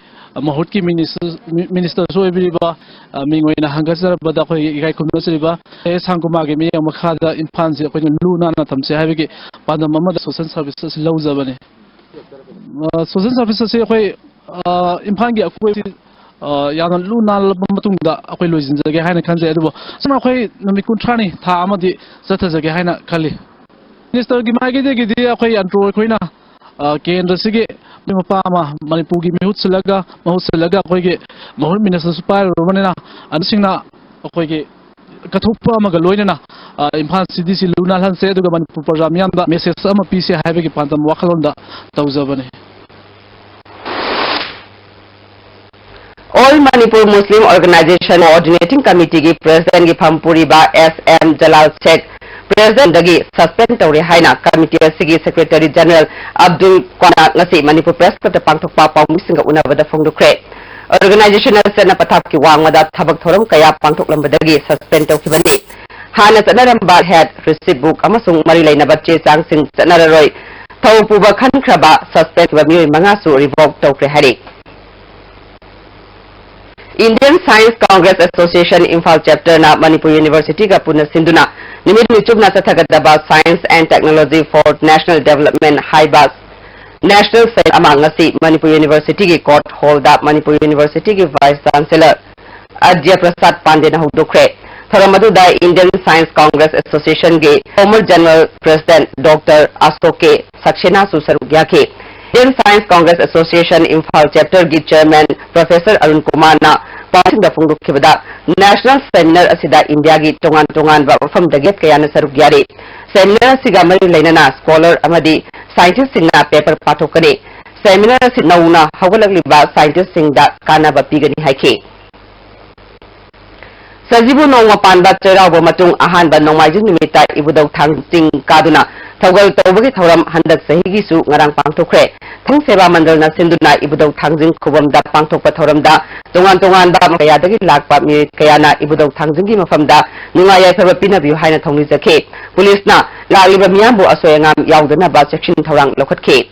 ꯃꯍꯨꯠꯀꯤ ꯃꯤꯅꯤꯁꯇꯔ, ꯃꯤꯅꯤꯁꯇꯔꯁꯨ ꯑꯣꯏꯕꯤꯔꯤꯕ, ꯑ, ꯃꯤꯡ ꯑꯣꯏꯅ ꯍꯪꯒꯠꯆꯔꯛꯄꯗ ꯑꯩꯈꯣꯏꯒꯤ ꯏꯀꯥꯏ ꯈꯨꯝꯅꯖꯔꯤꯕ ꯑꯦ ꯁꯥꯡꯀꯨꯃꯥꯔꯒꯤ ꯃꯤꯠꯌꯦꯡ ꯃꯈꯥꯗ ꯏꯝꯐꯥꯜꯁꯦ ꯑꯩꯈꯣꯏꯅ ꯂꯨ ꯅꯥꯟꯅ ꯊꯝꯁꯦ ꯍꯥꯏꯕꯒꯤ ꯄꯥꯟꯗꯝ ꯑꯃꯗ ꯁꯣꯁꯦꯜ ꯁꯥꯔꯚꯤꯁ ꯑꯁꯤ ꯂꯧꯖꯕꯅꯤ꯫ ꯑ, ꯁꯣꯁꯦꯜ ꯁꯥꯔꯚꯤꯁ ꯑꯁꯤ ꯑꯩꯈꯣꯏ, ꯑ, ꯏꯝꯐꯥꯜꯒꯤ ꯑꯀꯣꯏꯕꯁꯤ, ꯑ, ꯌꯥꯝꯅ ꯂꯨ ꯅꯥꯜꯂꯕ ꯃꯇꯨꯡꯗ ꯑꯩꯈꯣꯏ ꯂꯣꯏꯁꯤꯟꯖꯒꯦ ꯍꯥꯏꯅ ꯈꯟꯖꯩ꯫ ꯑꯗꯨꯕꯨ ꯁꯨꯝ ꯑꯩꯈꯣꯏ ꯅꯨꯃꯤꯠ ꯀꯨꯟꯊ꯭ꯔꯥꯅꯤ, ꯊꯥ ꯑꯃꯗꯤ ꯆꯠꯊꯖꯒꯦ ꯍꯥꯏꯅ ꯈꯜꯂꯤ꯫ ꯃꯤꯅꯤꯁꯇꯔꯒꯤ ꯃꯥꯏꯀꯩꯗꯒꯤꯗꯤ ꯑꯩꯈꯣꯏ ꯑꯟꯗ꯭ꯔꯣ ꯑꯩꯈꯣꯏꯅ, ꯑ, ꯀꯦꯟꯗ꯭ꯔꯁꯤꯒꯤ ꯃꯄꯥ ꯑꯃ ꯃꯅꯤꯄꯨꯔꯒꯤ ꯃꯤꯍꯨꯠ ꯁꯤꯜꯂꯒ, ꯃꯍꯨꯠ ꯁꯤꯜꯂꯒ ꯑꯩꯈꯣꯏꯒꯤ ꯃꯍꯨꯠ ꯃꯤꯅꯤꯁꯇꯔꯁꯨ ꯄꯥꯏꯔꯨꯔꯕꯅꯤꯅ, ꯑꯗꯨꯁꯤꯡꯅ ꯑꯩꯈꯣꯏꯒꯤ ꯀꯠꯊꯣꯛꯄ ꯑꯃꯒ ꯂꯣꯏꯅꯅ, ꯑ, ꯏꯝꯐꯥꯜ ꯁꯤꯇꯤꯁꯤ ꯂꯨ ꯅꯥꯜꯍꯟꯁꯦ, ꯑꯗꯨꯒ ꯃꯅꯤꯄꯨꯔ ꯄ꯭ꯔꯖꯥ ꯃꯤꯌꯥꯝꯗ ꯃꯦꯁꯦꯖ ꯑꯃ ꯄꯤꯁꯦ ꯍꯥꯏꯕꯒꯤ ꯄꯥꯟꯗꯝ ꯋꯥꯈꯜꯂꯣꯟꯗ ꯇꯧꯖꯕꯅꯤ꯫ ꯑꯣꯜ ꯃꯅꯤꯄꯨꯔ ꯃꯨꯁꯂꯤꯝ ꯑꯣꯔꯒꯅꯥꯏꯖꯦꯁꯟ ꯀꯣꯑꯣꯔꯗꯤꯅꯦꯇꯤꯡ ꯀꯃꯤꯇꯤꯒꯤ ꯄ꯭ꯔꯦꯁꯤꯗꯦꯟꯒꯤ ꯐꯝ ꯄꯨꯔꯤꯕ ꯑꯦꯁ ꯑꯦꯝ ꯖꯂꯥꯜ ꯁꯦꯈ ꯄ꯭ꯔꯦꯁꯤꯗꯦꯟꯗꯒꯤ ꯁꯁꯄꯦꯟ ꯇꯧꯔꯦ ꯍꯥꯏꯅ ꯀꯃꯤꯇꯤ ꯑꯁꯤꯒꯤ ꯁꯦꯀ꯭ꯔꯦꯇꯔꯤ ꯖꯦꯅꯔꯦꯜ ꯑꯕꯗꯨꯜ ꯀ꯭ꯋꯥꯅ ꯉꯁꯤ ꯃꯅꯤꯄꯨꯔ ꯄ꯭ꯔꯦꯁ ꯀ꯭ꯂꯕꯇ ꯄꯥꯡꯊꯣꯛꯄ ꯄꯥꯎꯃꯤꯁꯤꯡꯒ ꯎꯅꯕꯗ ꯐꯣꯡꯗꯣꯛꯈ꯭ꯔꯦ꯫ Organizational ꯆꯠꯅ ꯄꯊꯥꯞꯀꯤ ꯋꯥꯡꯃꯗ ꯊꯕꯛ ꯊꯧꯔꯝ ꯀꯌꯥ ꯄꯥꯡꯊꯣꯛꯂꯝꯕꯗꯒꯤ suspend ꯇꯧꯈꯤꯕꯅꯤ꯫ ꯍꯥꯟꯅ ꯆꯠꯅꯔꯝꯕ head, receipt book ꯑꯃꯁꯨꯡ ꯃꯔꯤ ꯂꯩꯅꯕ ꯆꯦ ꯆꯥꯡꯁꯤꯡ ꯆꯠꯅꯔꯔꯣꯏ꯫ ꯊꯧ ꯄꯨꯕ ꯈꯟꯈ꯭ꯔꯕ suspend ꯇꯧꯈꯤꯕ ꯃꯤꯑꯣꯏ ꯃꯉꯥꯁꯨ revoke ꯇꯧꯈ꯭ꯔꯦ ꯍꯥꯏꯔꯤ꯫ Indian Science Congress Association Imphal Chapter ꯅ ꯃꯅꯤꯄꯨꯔ University ꯒ ꯄꯨꯟꯅ ꯁꯤꯟꯗꯨꯅ ꯅꯨꯃꯤꯠ ꯍꯨꯝꯅꯤ ꯆꯨꯞꯅ ꯆꯠꯊꯒꯗꯕ Science and Technology for National Development ꯍꯥꯏꯕ National Seminar ꯑꯃ ꯉꯁꯤ ꯃꯅꯤꯄꯨꯔ University ꯒꯤ court hall ꯗ ꯃꯅꯤꯄꯨꯔ University ꯒꯤ Vice Chancellor ꯑꯗ꯭ꯌ ꯄ꯭ꯔꯁꯥꯗ ꯄꯥꯟꯗꯦꯅ ꯍꯧꯗꯣꯛꯈ꯭ꯔꯦ꯫ ꯊꯧꯔꯝ ꯑꯗꯨꯗ Indian Science Congress Association ꯒꯤ former General President Doctor ꯑꯁꯣꯛ ꯀꯦ ꯁꯛꯁꯦꯅꯥꯁꯨ ꯁꯔꯨꯛ ꯌꯥꯈꯤ꯫ Indian Science Congress Association Imphal Chapter ꯒꯤ Chairman Professor ꯑꯔꯨꯟ ꯀꯨꯃꯥꯔꯅ ꯄꯥꯎꯃꯤꯁꯤꯡꯗ ꯐꯣꯡꯗꯣꯛꯈꯤꯕꯗ, National Seminar ꯑꯁꯤꯗ ꯏꯟꯗꯤꯌꯥꯒꯤ ꯇꯣꯉꯥꯟ ꯇꯣꯉꯥꯟꯕ ꯃꯐꯝꯗꯒꯤ ꯀꯌꯥꯅ ꯁꯔꯨꯛ ꯌꯥꯔꯤ꯫ Seminar ꯑꯁꯤꯒ ꯃꯔꯤ ꯂꯩꯅꯅ scholar ꯑꯃꯗꯤ scientist ꯁꯤꯡꯅ paper ꯄꯥꯊꯣꯛꯀꯅꯤ꯫ Seminar ꯑꯁꯤ ꯅꯧꯅ ꯍꯧꯒꯠꯂꯛꯂꯤꯕ scientist ꯁꯤꯡꯗ ꯀꯥꯟꯅꯕ ꯄꯤꯒꯅꯤ ꯍꯥꯏꯈꯤ꯫ ꯁꯖꯤꯕꯨ ꯅꯣꯡꯃ ꯄꯥꯟꯕ ꯆꯩꯔꯥꯎꯕ ꯃꯇꯨꯡ ꯑꯍꯥꯟꯕ ꯅꯣꯡꯃꯥꯏꯖꯤꯡ ꯅꯨꯃꯤꯠꯇ ꯏꯕꯨꯙꯧ ꯊꯥꯡꯖꯤꯡ ꯆꯤꯡ ꯀꯥꯗꯨꯅ ꯊꯧꯒꯜ ꯇꯧꯕꯒꯤ ꯊꯧꯔꯝ ꯍꯟꯗꯛ ꯆꯍꯤꯒꯤꯁꯨ ꯉꯔꯥꯡ ꯄꯥꯡꯊꯣꯛꯈ꯭ꯔꯦ꯫ ꯊꯥꯡ ꯁꯦꯕꯥ ꯃꯟꯗꯜꯅ ꯁꯤꯟꯗꯨꯅ ꯏꯕꯨꯙꯧ ꯊꯥꯡꯖꯤꯡ ꯈꯨꯕꯝꯗ ꯄꯥꯡꯊꯣꯛꯄ ꯊꯧꯔꯝꯗ ꯇꯣꯉꯥꯟ ꯇꯣꯉꯥꯟꯕ ꯀꯌꯥꯗꯒꯤ ꯂꯥꯛꯄ ꯃꯤꯑꯣꯏ ꯀꯌꯥꯅ ꯏꯕꯨꯙꯧ ꯊꯥꯡꯖꯤꯡꯒꯤ ꯃꯐꯝꯗ ꯅꯨꯡꯉꯥꯏ ꯌꯥꯏꯐꯕ ꯄꯤꯅꯕꯤꯌꯨ ꯍꯥꯏꯅ ꯊꯧꯅꯤꯖꯈꯤ꯫ ꯄꯨꯂꯤꯁꯅ ꯂꯥꯛꯂꯤꯕ ꯃꯤꯌꯥꯝꯕꯨ ꯑꯁꯣꯏ ꯑꯉꯥꯝ ꯌꯥꯎꯗꯅꯕ ꯆꯦꯛꯁꯤꯟ ꯊꯧꯔꯥꯡ ꯂꯧꯈꯠꯈꯤ꯫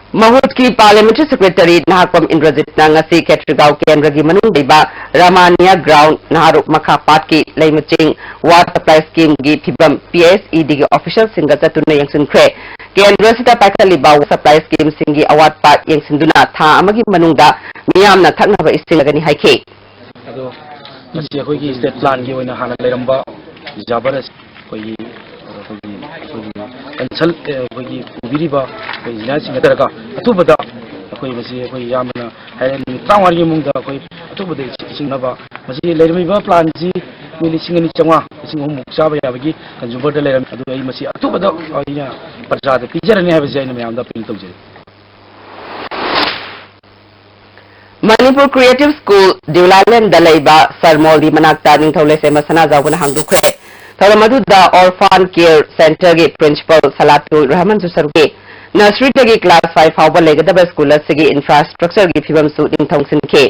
ꯃꯍꯨꯠꯀꯤ Parliamentary Secretary ꯅꯍꯥꯛꯄꯝ ꯏꯟꯗ꯭ꯔꯖꯤꯠꯅ ꯉꯁꯤ ꯈꯦꯇ꯭ꯔꯤꯒꯥꯎ ꯀꯦꯟꯗ꯭ꯔꯒꯤ ꯃꯅꯨꯡꯗ ꯂꯩꯕ ꯔꯥꯃꯥꯅꯤꯌꯥ Ground, ꯅꯍꯥꯔꯨꯞ ꯃꯈꯥ ꯄꯥꯠꯀꯤ ꯂꯩꯃꯆꯤꯡ Water Supply Scheme ꯒꯤ ꯐꯤꯕꯝ P S E D ꯒꯤ official ꯁꯤꯡꯒ ꯆꯠꯇꯨꯅ ꯌꯦꯡꯁꯤꯟꯈ꯭ꯔꯦ꯫ ꯀꯦꯟꯗ꯭ꯔ ꯑꯁꯤꯗ ꯄꯥꯏꯈꯠꯂꯤꯕ Water Supply Scheme ꯁꯤꯡꯒꯤ ꯑꯋꯥꯠꯄ ꯌꯦꯡꯁꯤꯟꯗꯨꯅ ꯊꯥ ꯑꯃꯒꯤ ꯃꯅꯨꯡꯗ ꯃꯤꯌꯥꯝꯅ ꯊꯛꯅꯕ ꯏꯁꯤꯡ ꯂꯒꯅꯤ ꯍꯥꯏꯈꯤ꯫ ꯑꯗꯣ ꯃꯁꯤ ꯑꯩꯈꯣꯏꯒꯤ state plan ꯒꯤ ꯑꯣꯏꯅ ꯍꯥꯟꯅ ꯂꯩꯔꯝꯕ reservoir ꯑꯁꯤ ꯑꯩꯈꯣꯏꯒꯤ, ꯑꯩꯈꯣꯏꯒꯤ, ꯑꯩꯈꯣꯏꯒꯤ consult, ꯑꯩꯈꯣꯏꯒꯤ ꯄꯨꯕꯤꯔꯤꯕ ꯑꯩꯈꯣꯏ engineer ꯁꯤꯡ ꯅꯠꯇ꯭ꯔꯒ ꯑꯊꯨꯕꯗ ꯑꯩꯈꯣꯏ ꯃꯁꯤ ꯑꯩꯈꯣꯏ ꯏꯌꯥꯝꯕꯅ ꯍꯥꯏꯔꯦ, ꯅꯨꯃꯤꯠ ꯇꯔꯥꯃꯉꯥꯒꯤ ꯃꯅꯨꯡꯗ ꯑꯩꯈꯣꯏ ꯑꯊꯨꯕꯗ ꯏꯁꯤꯡꯅꯕ꯫ ꯃꯁꯤ ꯂꯩꯔꯝꯃꯤꯕ plan ꯁꯤ ꯃꯤ ꯂꯤꯁꯤꯡ ꯑꯅꯤ ꯆꯥꯝꯃꯉꯥ, ꯂꯤꯁꯤꯡ ꯑꯍꯨꯝꯃꯨꯛ ꯆꯥꯕ ꯌꯥꯕꯒꯤ consumer ꯗ ꯂꯩꯔꯝꯃꯤ꯫ ꯑꯗꯨ ꯑꯩ ꯃꯁꯤ ꯑꯊꯨꯕꯗ ꯑꯩꯅ ꯄ꯭ꯔꯖꯥꯗ ꯄꯤꯖꯔꯅꯤ ꯍꯥꯏꯕꯁꯤ ꯑꯩꯅ ꯃꯌꯥꯝꯗ appeal ꯇꯧꯖꯔꯤ꯫ ꯃꯅꯤꯄꯨꯔ Creative School, ꯗꯤꯎꯂꯥꯂꯦꯟꯗ ꯂꯩꯕ ꯁꯔꯃꯣꯜꯒꯤ ꯃꯅꯥꯛꯇ ꯅꯤꯡꯊꯧ ꯂꯩꯁꯦꯝꯕ ꯁꯅꯥꯖꯥꯎꯕꯅ ꯍꯥꯡꯗꯣꯛꯈ꯭ꯔꯦ꯫ ꯊꯧꯔꯝ ꯑꯗꯨꯗ Orphan Care Center ꯒꯤ Principal ꯁꯂꯥꯇꯨꯜ ꯔꯍꯃꯟꯁꯨ ꯁꯔꯨꯛ ꯌꯥꯏ꯫ Nurseryꯗꯒꯤ class five ꯐꯥꯎꯕ ꯂꯩꯒꯗꯕ school ꯑꯁꯤꯒꯤ infrastructureꯒꯤ ꯐꯤꯕꯝꯁꯨ ꯅꯤꯡꯊꯧ ꯈꯪꯁꯤꯟꯈꯤ꯫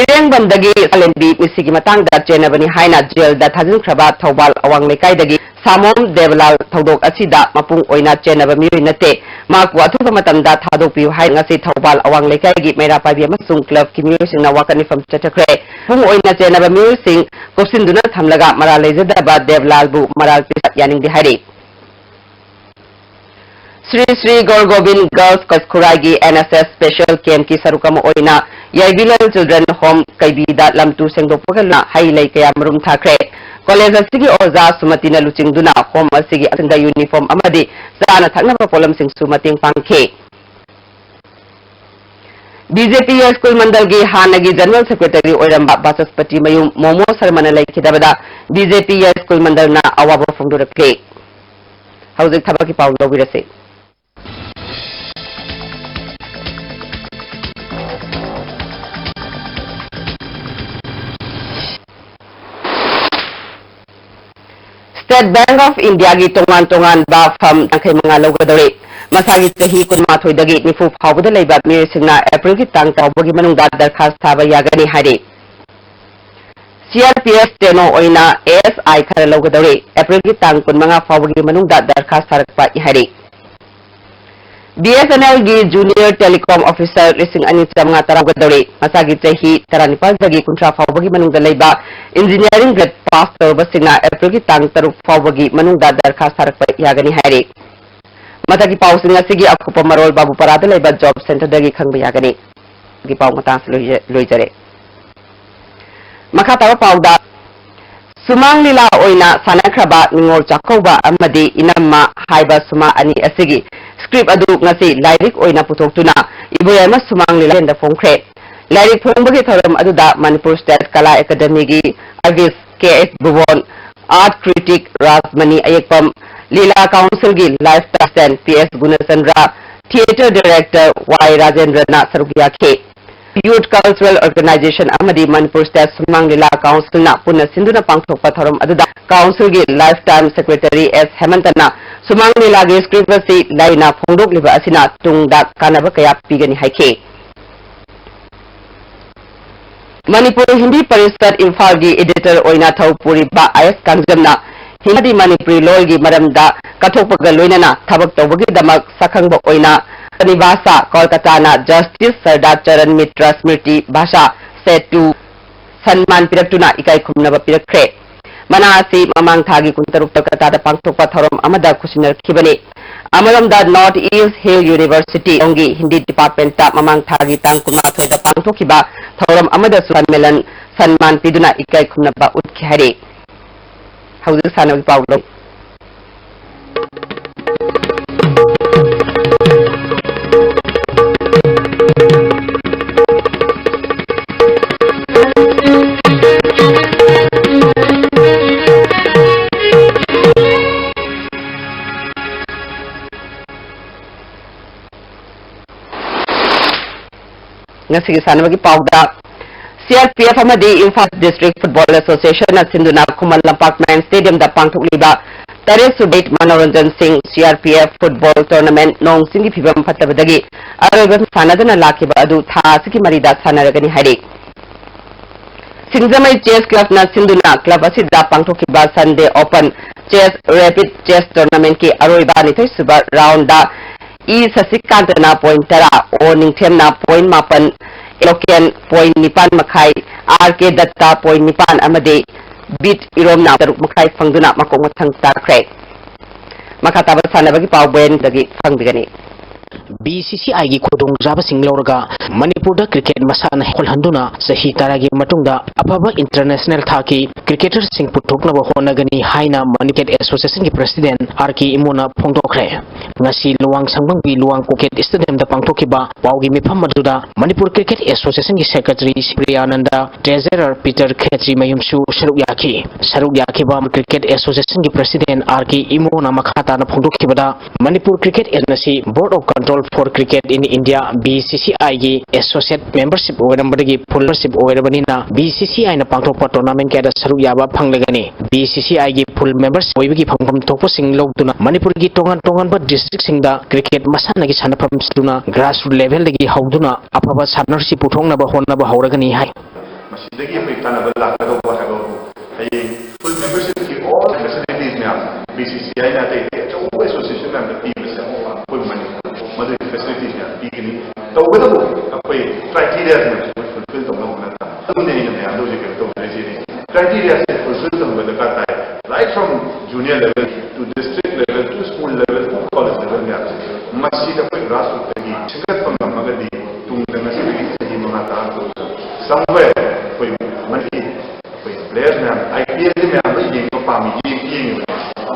ꯏꯔꯦꯡꯕꯝꯗꯒꯤ ꯁꯥꯂꯦꯟꯕꯤ ꯃꯤꯁꯤꯒꯤ ꯃꯇꯥꯡꯗ ꯆꯦꯟꯅꯕꯅꯤ ꯍꯥꯏꯅ jailꯗ ꯊꯥꯖꯤꯟꯈ꯭ꯔꯕ ꯊꯧꯕꯥꯜ ꯑꯋꯥꯡ ꯂꯩꯀꯥꯏꯗꯒꯤ ꯁꯥꯃꯣꯝ ꯗꯦꯕꯂꯥꯜ ꯊꯧꯗꯣꯛ ꯑꯁꯤꯗ ꯃꯄꯨꯡ ꯑꯣꯏꯅ ꯆꯦꯟꯅꯕ ꯃꯤꯑꯣꯏ ꯅꯠꯇꯦ, ꯃꯍꯥꯛꯄꯨ ꯑꯊꯨꯕ ꯃꯇꯝꯗ ꯊꯥꯗꯣꯛꯄꯤꯌꯨ ꯍꯥꯏꯅ ꯉꯁꯤ ꯊꯧꯕꯥꯜ ꯑꯋꯥꯡ ꯂꯩꯀꯥꯏꯒꯤ ꯃꯩꯔꯥ ꯄꯥꯏꯕꯤ ꯑꯃꯁꯨꯡ clubꯀꯤ ꯃꯤꯑꯣꯏꯁꯤꯡꯅ ꯋꯥꯀꯠ ꯃꯤꯐꯝ ꯆꯠꯊꯈ꯭ꯔꯦ꯫ ꯃꯄꯨꯡ ꯑꯣꯏꯅ ꯆꯦꯟꯅꯕ ꯃꯤꯑꯣꯏꯁꯤꯡ ꯀꯨꯞꯁꯤꯟꯗꯨꯅ ꯊꯝꯂꯒ ꯃꯔꯥꯜ ꯂꯩꯖꯗꯕ ꯗꯦꯕꯂꯥꯜꯕꯨ ꯃꯔꯥꯜ ꯄꯤꯁꯥ ꯌꯥꯅꯤꯡꯗꯦ ꯍꯥꯏꯔꯤ꯫ ꯁ꯭ꯔꯤ ꯁ꯭ꯔꯤ ꯒꯧꯔ Gobin Girls College ꯈꯨꯔꯥꯏꯒꯤ N S S special campꯀꯤ ꯁꯔꯨꯛ ꯑꯃ ꯑꯣꯏꯅ ꯌꯥꯏꯕꯤꯂꯦꯜ Children Home ꯀꯩꯕꯤꯗ ꯂꯝ ꯇꯨ ꯁꯦꯡꯗꯣꯛꯄꯒ ꯂꯣꯏꯅꯅ ꯍꯩ ꯂꯩ ꯀꯌꯥ ꯃꯔꯨꯝ ꯊꯥꯈ꯭ꯔꯦ꯫ College ꯑꯁꯤꯒꯤ ꯑꯣꯖꯥ ꯁꯨꯃꯇꯤꯅ ꯂꯨꯆꯤꯡꯗꯨꯅ home ꯑꯁꯤꯒꯤ ꯑꯉꯥꯡꯁꯤꯡꯗ uniform ꯑꯃꯗꯤ ꯆꯥꯅ ꯊꯛꯅꯕ ꯄꯣꯠꯂꯝꯁꯤꯡꯁꯨ ꯃꯇꯦꯡ ꯄꯥꯡꯈꯤ꯫ B J P ꯌꯥꯏꯁ꯭ꯀꯨꯜ ꯃꯟꯗꯜꯒꯤ ꯍꯥꯟꯅꯒꯤ General Secretary ꯑꯣꯏꯔꯝꯕ ꯕꯥꯆꯁꯄꯇꯤ ꯃꯌꯨꯝ ꯃꯣꯃꯣ ꯁꯔꯃꯅ ꯂꯩꯈꯤꯗꯕꯗ B J P ꯌꯥꯏꯁ꯭ꯀꯨꯜ ꯃꯟꯗꯜꯅ ꯑꯋꯥꯕ ꯐꯣꯡꯗꯣꯔꯛꯂꯤ꯫ ꯍꯧꯖꯤꯛ ꯊꯕꯛꯀꯤ ꯄꯥꯎ ꯂꯧꯕꯤꯔꯁꯤ꯫ State Bank of Indiaꯒꯤ ꯇꯣꯉꯥꯟ ꯇꯣꯉꯥꯟꯕ firm ꯌꯥꯡꯈꯩ ꯃꯉꯥ ꯂꯧꯒꯗꯧꯔꯤ꯫ ꯃꯁꯥꯒꯤ ꯆꯍꯤ ꯀꯨꯟꯃꯥꯊꯣꯏꯗꯒꯤ ꯅꯤꯐꯨ ꯐꯥꯎꯕꯗ ꯂꯩꯕ ꯃꯤꯑꯣꯏꯁꯤꯡꯅ Aprilꯒꯤ ꯇꯥꯡ ꯇꯔꯥ ꯐꯥꯎꯕꯒꯤ ꯃꯅꯨꯡꯗ ꯗꯔꯈꯥꯁ ꯊꯥꯕ ꯌꯥꯒꯅꯤ ꯍꯥꯏꯔꯤ꯫ C R P F steno ꯑꯣꯏꯅ A S I ꯈꯔ ꯂꯧꯒꯗꯧꯔꯤ꯫ Aprilꯒꯤ ꯇꯥꯡ ꯀꯨꯟꯃꯉꯥ ꯐꯥꯎꯕꯒꯤ ꯃꯅꯨꯡꯗ ꯗꯔꯈꯥꯁ ꯊꯥꯔꯛꯄ ꯍꯥꯏꯔꯤ꯫ B S N Lꯒꯤ junior telecom officer ꯂꯤꯁꯤꯡ ꯑꯅꯤ ꯆꯥꯃꯉꯥ ꯇꯔꯥ ꯂꯧꯒꯗꯧꯔꯤ꯫ ꯃꯁꯥꯒꯤ ꯆꯍꯤ ꯇꯔꯥꯅꯤꯄꯥꯜꯗꯒꯤ ꯀꯨꯟꯊ꯭ꯔꯥ ꯐꯥꯎꯕꯒꯤ ꯃꯅꯨꯡꯗ ꯂꯩꯕ engineering grade pass ꯇꯧꯔꯕꯁꯤꯡꯅ Aprilꯒꯤ ꯇꯥꯡ ꯇꯔꯨꯛ ꯐꯥꯎꯕꯒꯤ ꯃꯅꯨꯡꯗ ꯗꯔꯈꯥꯁ ꯊꯥꯔꯛꯄ ꯌꯥꯒꯅꯤ ꯍꯥꯏꯔꯤ꯫ ꯃꯊꯛꯀꯤ ꯄꯥꯎꯁꯤꯡ ꯑꯁꯤꯒꯤ ꯑꯀꯨꯞꯄ ꯃꯔꯣꯜ ꯕꯥꯕꯨꯄꯥꯔꯥꯗ ꯂꯩꯕ job centreꯗꯒꯤ ꯈꯪꯕ ꯌꯥꯒꯅꯤ꯫ ꯒꯤ ꯄꯥꯎ ꯃꯇꯥꯡꯁꯤ ꯂꯣꯏꯖ-, ꯂꯣꯏꯖꯔꯦ꯫ ꯃꯈꯥ ꯇꯥꯕ ꯄꯥꯎꯗ, ꯁꯨꯃꯥꯡ ꯂꯤꯂꯥ ꯑꯣꯏꯅ ꯁꯥꯟꯅꯈ꯭ꯔꯕ ꯅꯤꯉꯣꯜ ꯆꯥꯛꯀꯧꯕ ꯑꯃꯗꯤ ꯏꯅꯝꯃ ꯍꯥꯏꯕ ꯁꯨꯃꯥꯡ ꯑꯅꯤ ꯑꯁꯤꯒꯤ script ꯑꯗꯨ ꯉꯁꯤ ꯂꯥꯏꯔꯤꯛ ꯑꯣꯏꯅ ꯄꯨꯊꯣꯛꯇꯨꯅ ꯏꯕꯣꯌꯥꯏꯃ ꯁꯨꯃꯥꯡ ꯂꯤꯂꯥ ꯀꯦꯟꯗ꯭ꯔ ꯐꯣꯡꯈ꯭ꯔꯦ꯫ ꯂꯥꯏꯔꯤꯛ ꯐꯣꯡꯕꯒꯤ ꯊꯧꯔꯝ ꯑꯗꯨꯗ ꯃꯅꯤꯄꯨꯔ State ꯀꯂꯥ ꯑꯦꯀꯥꯗꯦꯃꯤꯒꯤ artist K S ꯕꯨꯕꯣꯟ, art critic Rajmani ꯑꯌꯦꯛꯄꯝ, ꯂꯤꯂꯥ councilꯒꯤ life president P S ꯒꯨꯅꯆꯟꯗ꯭ꯔ, theatre director Y ꯔꯥꯖꯦꯟꯗ꯭ꯔꯅ ꯁꯔꯨꯛ ꯌꯥꯈꯤ꯫ Youth Cultural Organization ꯑꯃꯗꯤ ꯃꯅꯤꯄꯨꯔ State ꯁꯨꯃꯥꯡ ꯂꯤꯂꯥ Council ꯅ ꯄꯨꯟꯅ ꯁꯤꯟꯗꯨꯅ ꯄꯥꯡꯊꯣꯛꯄ ꯊꯧꯔꯝ ꯑꯗꯨꯗ Council ꯒꯤ Life Time Secretary S ꯍꯦꯃꯟꯇꯅ ꯁꯨꯃꯥꯡ ꯂꯤꯂꯥꯒꯤ script ꯑꯁꯤ ꯂꯥꯏꯅ ꯐꯣꯡꯗꯣꯛꯂꯤꯕ ꯑꯁꯤꯅ ꯇꯨꯡꯗ ꯀꯥꯟꯅꯕ ꯀꯌꯥ ꯄꯤꯒꯅꯤ ꯍꯥꯏꯈꯤ꯫ ꯃꯅꯤꯄꯨꯔ ꯍꯤꯟꯗꯤ ꯄꯔꯤꯁꯠ ꯏꯝꯐꯥꯜꯒꯤ editor ꯑꯣꯏꯅ ꯊꯧ ꯄꯨꯔꯤꯕ ꯑꯥꯏ ꯑꯦꯁ ꯀꯥꯡꯖꯝꯅ ꯍꯤꯟꯗꯤ ꯃꯅꯤꯄꯨꯔꯤ ꯂꯣꯜꯒꯤ ꯃꯔꯝꯗ ꯀꯠꯊꯣꯛꯄꯒ ꯂꯣꯏꯅꯅ ꯊꯕꯛ ꯇꯧꯕꯒꯤꯗꯃꯛ ꯁꯛꯈꯪꯕ ꯑꯣꯏꯅ Srinivas ꯀꯣꯜꯀꯇꯥꯅ Justice Sardar Charan Mitra Smriti Bhasha Setu ꯁꯟꯃꯥꯟ ꯄꯤꯔꯛꯇꯨꯅ ꯏꯀꯥꯏ ꯈꯨꯝꯅꯕ ꯄꯤꯔꯛꯈ꯭ꯔꯦ꯫ ꯃꯅꯥ ꯑꯁꯤ ꯃꯃꯥꯡ ꯊꯥꯒꯤ ꯀꯨꯟꯇꯔꯨꯛ ꯀꯣꯜꯀꯇꯥꯗ ꯄꯥꯡꯊꯣꯛꯄ ꯊꯧꯔꯝ ꯑꯃꯗ ꯈꯨꯠꯁꯤꯟꯅꯔꯛꯈꯤꯕꯅꯤ꯫ ꯑꯃꯔꯣꯝꯗ North East Hill University ꯂꯣꯝꯒꯤ Hindi department ꯇ ꯃꯃꯥꯡ ꯊꯥꯒꯤ ꯇꯥꯡ ꯀꯨꯟꯃꯥꯊꯣꯏꯗ ꯄꯥꯡꯊꯣꯛꯈꯤꯕ ꯊꯧꯔꯝ ꯑꯃꯗꯁꯨ ꯁꯟꯃꯦꯂꯟ ꯁꯟꯃꯥꯟ ꯄꯤꯗꯨꯅ ꯏꯀꯥꯏ ꯈꯨꯝꯅꯕ ꯎꯠꯈꯤ ꯍꯥꯏꯔꯤ꯫ ꯍꯧꯖꯤꯛ ꯁꯥꯟꯅꯕꯒꯤ ꯄꯥꯎ ꯂꯧ꯫ ꯉꯁꯤꯒꯤ ꯁꯥꯟꯅꯕꯒꯤ ꯄꯥꯎꯗ, ꯁꯤ ꯑꯥꯔ ꯄꯤ ꯑꯦꯐ ꯑꯃꯗꯤ ꯏꯝꯐꯥꯜ District Football Association ꯅ ꯁꯤꯟꯗꯨꯅ ꯈꯨꯃꯟ ꯂꯝꯄꯥꯛ Main Stadium ꯗ ꯄꯥꯡꯊꯣꯛꯂꯤꯕ ꯇꯔꯦꯠ ꯁꯨꯕ ꯃꯅꯣꯔꯟꯖꯟ ꯁꯤꯡ C R P F football tournament ꯅꯣꯡ ꯆꯤꯡꯒꯤ ꯐꯤꯕꯝ ꯐꯠꯇꯕꯗꯒꯤ ꯑꯔꯣꯏꯕ ꯁꯥꯟꯅꯗꯅ ꯂꯥꯛꯈꯤꯕ ꯑꯗꯨ ꯊꯥ ꯑꯁꯤꯒꯤ ꯃꯔꯤꯗ ꯁꯥꯟꯅꯔꯒꯅꯤ ꯍꯥꯏꯔꯤ꯫ ꯁꯤꯡꯖꯃꯩ Chess Club ꯅ ꯁꯤꯟꯗꯨꯅ club ꯑꯁꯤꯗ ꯄꯥꯡꯊꯣꯛꯈꯤꯕ Sunday Open Chess Rapid Chess Tournament ꯀꯤ ꯑꯔꯣꯏꯕ ꯅꯤꯊꯣꯏꯁꯨꯕ round ꯗ ꯏ ꯁꯁꯤꯀꯥꯟꯇꯅ point ꯇꯔꯥ, ꯑꯣ ꯅꯤꯡꯊꯦꯝꯅ point ꯃꯥꯄꯟ, ꯑꯦꯂꯣꯀꯦꯟ point ꯅꯤꯄꯥꯟ ꯃꯈꯥꯏ, ꯑꯥꯔ ꯀꯦ ꯗꯠꯇ point ꯅꯤꯄꯥꯟ ꯑꯃꯗꯤ ꯕꯤꯠ ꯏꯔꯣꯝꯅ ꯇꯔꯨꯛ ꯃꯈꯥꯏ ꯐꯪꯗꯨꯅ ꯃꯀꯣꯛ ꯃꯊꯪ ꯇꯥꯈ꯭ꯔꯦ꯫ ꯃꯈꯥ ꯇꯥꯕ ꯁꯥꯟꯅꯕꯒꯤ ꯄꯥꯎ ꯕꯦꯟꯗꯒꯤ ꯐꯪꯕꯤꯒꯅꯤ꯫ ꯕꯤ ꯁꯤ ꯁꯤ ꯑꯥꯏꯒꯤ ꯈꯨꯗꯣꯡꯆꯥꯕꯁꯤꯡ ꯂꯧꯔꯒ ꯃꯅꯤꯄꯨꯔꯗ cricket ꯃꯁꯥꯟꯅ ꯍꯧꯍꯟꯗꯨꯅ ꯆꯍꯤ ꯇꯔꯥꯒꯤ ꯃꯇꯨꯡꯗ ꯑꯐꯕ international ꯊꯥꯛꯀꯤ cricketerꯁꯤꯡ ꯄꯨꯊꯣꯛꯅꯕ ꯍꯣꯠꯅꯒꯅꯤ ꯍꯥꯏꯅ ꯃꯅꯤꯄꯨꯔ Cricket Associationꯒꯤ president ꯑꯥꯔ ꯀꯦ ꯏꯃꯣꯅ ꯐꯣꯡꯗꯣꯛꯈ꯭ꯔꯦ꯫ ꯉꯁꯤ ꯂꯨꯋꯥꯡ ꯁꯪꯕꯝꯒꯤ ꯂꯨꯋꯥꯡ cricket stadiumꯗ ꯄꯥꯡꯊꯣꯛꯈꯤꯕ ꯄꯥꯎꯒꯤ ꯃꯤꯐꯝ ꯑꯗꯨꯗ ꯃꯅꯤꯄꯨꯔ Cricket Associationꯒꯤ secretary ꯁꯨꯄ꯭ꯔꯤꯌꯥꯅꯟꯗ, treasurer ꯄꯤꯇꯔ ꯈꯦꯇ꯭ꯔꯤꯃꯌꯨꯝꯁꯨ ꯁꯔꯨꯛ ꯌꯥꯈꯤ꯫ ꯁꯔꯨꯛ ꯌꯥꯈꯤꯕ Cricket Associationꯒꯤ president ꯑꯥꯔ ꯀꯦ ꯏꯃꯣꯅ ꯃꯈꯥ ꯇꯥꯅ ꯐꯣꯡꯗꯣꯛꯈꯤꯕꯗ, ꯃꯅꯤꯄꯨꯔ cricket ꯑꯁꯤ Board of Control for Cricket in India, B C C I ꯒꯤ associate membership ꯑꯣꯏꯔꯝꯕꯗꯒꯤ full membership ꯑꯣꯏꯔꯕꯅꯤꯅ, B C C I ꯅ ꯄꯥꯡꯊꯣꯛꯄ tournament ꯀꯌꯥꯗ ꯁꯔꯨꯛ ꯌꯥꯕ ꯐꯪꯂꯒꯅꯤ꯫ B C C I ꯒꯤ full membership ꯑꯣꯏꯕꯒꯤ ꯐꯪꯐꯝ ꯊꯣꯛꯄꯁꯤꯡ ꯂꯧꯗꯨꯅ ꯃꯅꯤꯄꯨꯔꯒꯤ ꯇꯣꯉꯥꯟ ꯇꯣꯉꯥꯟꯕ district ꯁꯤꯡꯗ cricket ꯃꯁꯥꯟꯅꯒꯤ ꯁꯥꯟꯅꯐꯝ ꯁꯤꯗꯨꯅ grassroots level ꯗꯒꯤ ꯍꯧꯗꯨꯅ ꯑꯐꯕ ꯁꯥꯟꯅꯔꯣꯏꯁꯤꯡ ꯄꯨꯊꯣꯛꯅꯕ ꯍꯣꯠꯅꯕ ꯍꯧꯔꯒꯅꯤ ꯍꯥꯏ꯫ ꯃꯁꯤꯗꯒꯤ ꯑꯩꯈꯣꯏ ꯀꯥꯟꯅꯕ ꯂꯥꯛꯀꯗꯧꯕ ꯍꯥꯏꯕꯕꯨ ꯍꯌꯦꯡ full membership ꯀꯤ all facilities ꯃꯌꯥꯝ B C C I ꯅ ꯑꯇꯩ ꯑꯇꯩ ꯑꯆꯧꯕ association ꯃꯌꯥꯝꯗ ꯄꯤꯕꯁꯦ ꯑꯃꯨꯛ ꯑꯩꯈꯣꯏ ꯃꯅꯤꯄꯨꯔ ꯃꯗꯨꯒꯤ facilities ꯃꯌꯥꯝ ꯄꯤꯒꯅꯤ꯫ ꯇꯧꯕꯇꯕꯨ ꯑꯩꯈꯣꯏ criteria ꯁꯤꯡ ꯑꯩꯈꯣꯏ fulfill ꯇꯧꯅꯕ ꯍꯣꯠꯅꯕ ꯇꯥꯕꯅꯤ꯫ ꯑꯗꯨꯅꯦ ꯑꯩꯅ ꯃꯌꯥꯝꯗ ꯍꯧꯖꯤꯛ ꯀꯩꯅꯣ ꯇꯧꯖꯔꯤꯁꯤꯅꯤ꯫ Criteria ꯁꯦ fulfill ꯇꯧꯕ ꯗꯔꯀꯥꯔ ꯇꯥꯏ꯫ Right from junior level to district level to school level to college level ꯃꯌꯥꯝꯁꯦ ꯃꯁꯤꯗ ꯑꯩꯈꯣꯏ grassroots ꯇꯒꯤ ꯁꯦꯝꯒꯠꯄ ꯉꯝꯃꯒꯗꯤ ꯇꯨꯡꯗ ꯉꯁꯤꯗꯒꯤ ꯆꯍꯤ ꯃꯉꯥ ꯇꯔꯥ ꯇꯔꯨꯛ somewhere ꯑꯩꯈꯣꯏ ꯃꯅꯤꯄꯨꯔ ꯑꯩꯈꯣꯏ players ꯃꯌꯥꯝ, I P L ꯒꯤ ꯃꯌꯥꯝ ꯂꯣꯏ ꯌꯦꯡꯕ ꯄꯥꯝꯃꯤ, ꯌꯦꯡ-, ꯌꯦꯡꯉꯤꯕꯅꯤ꯫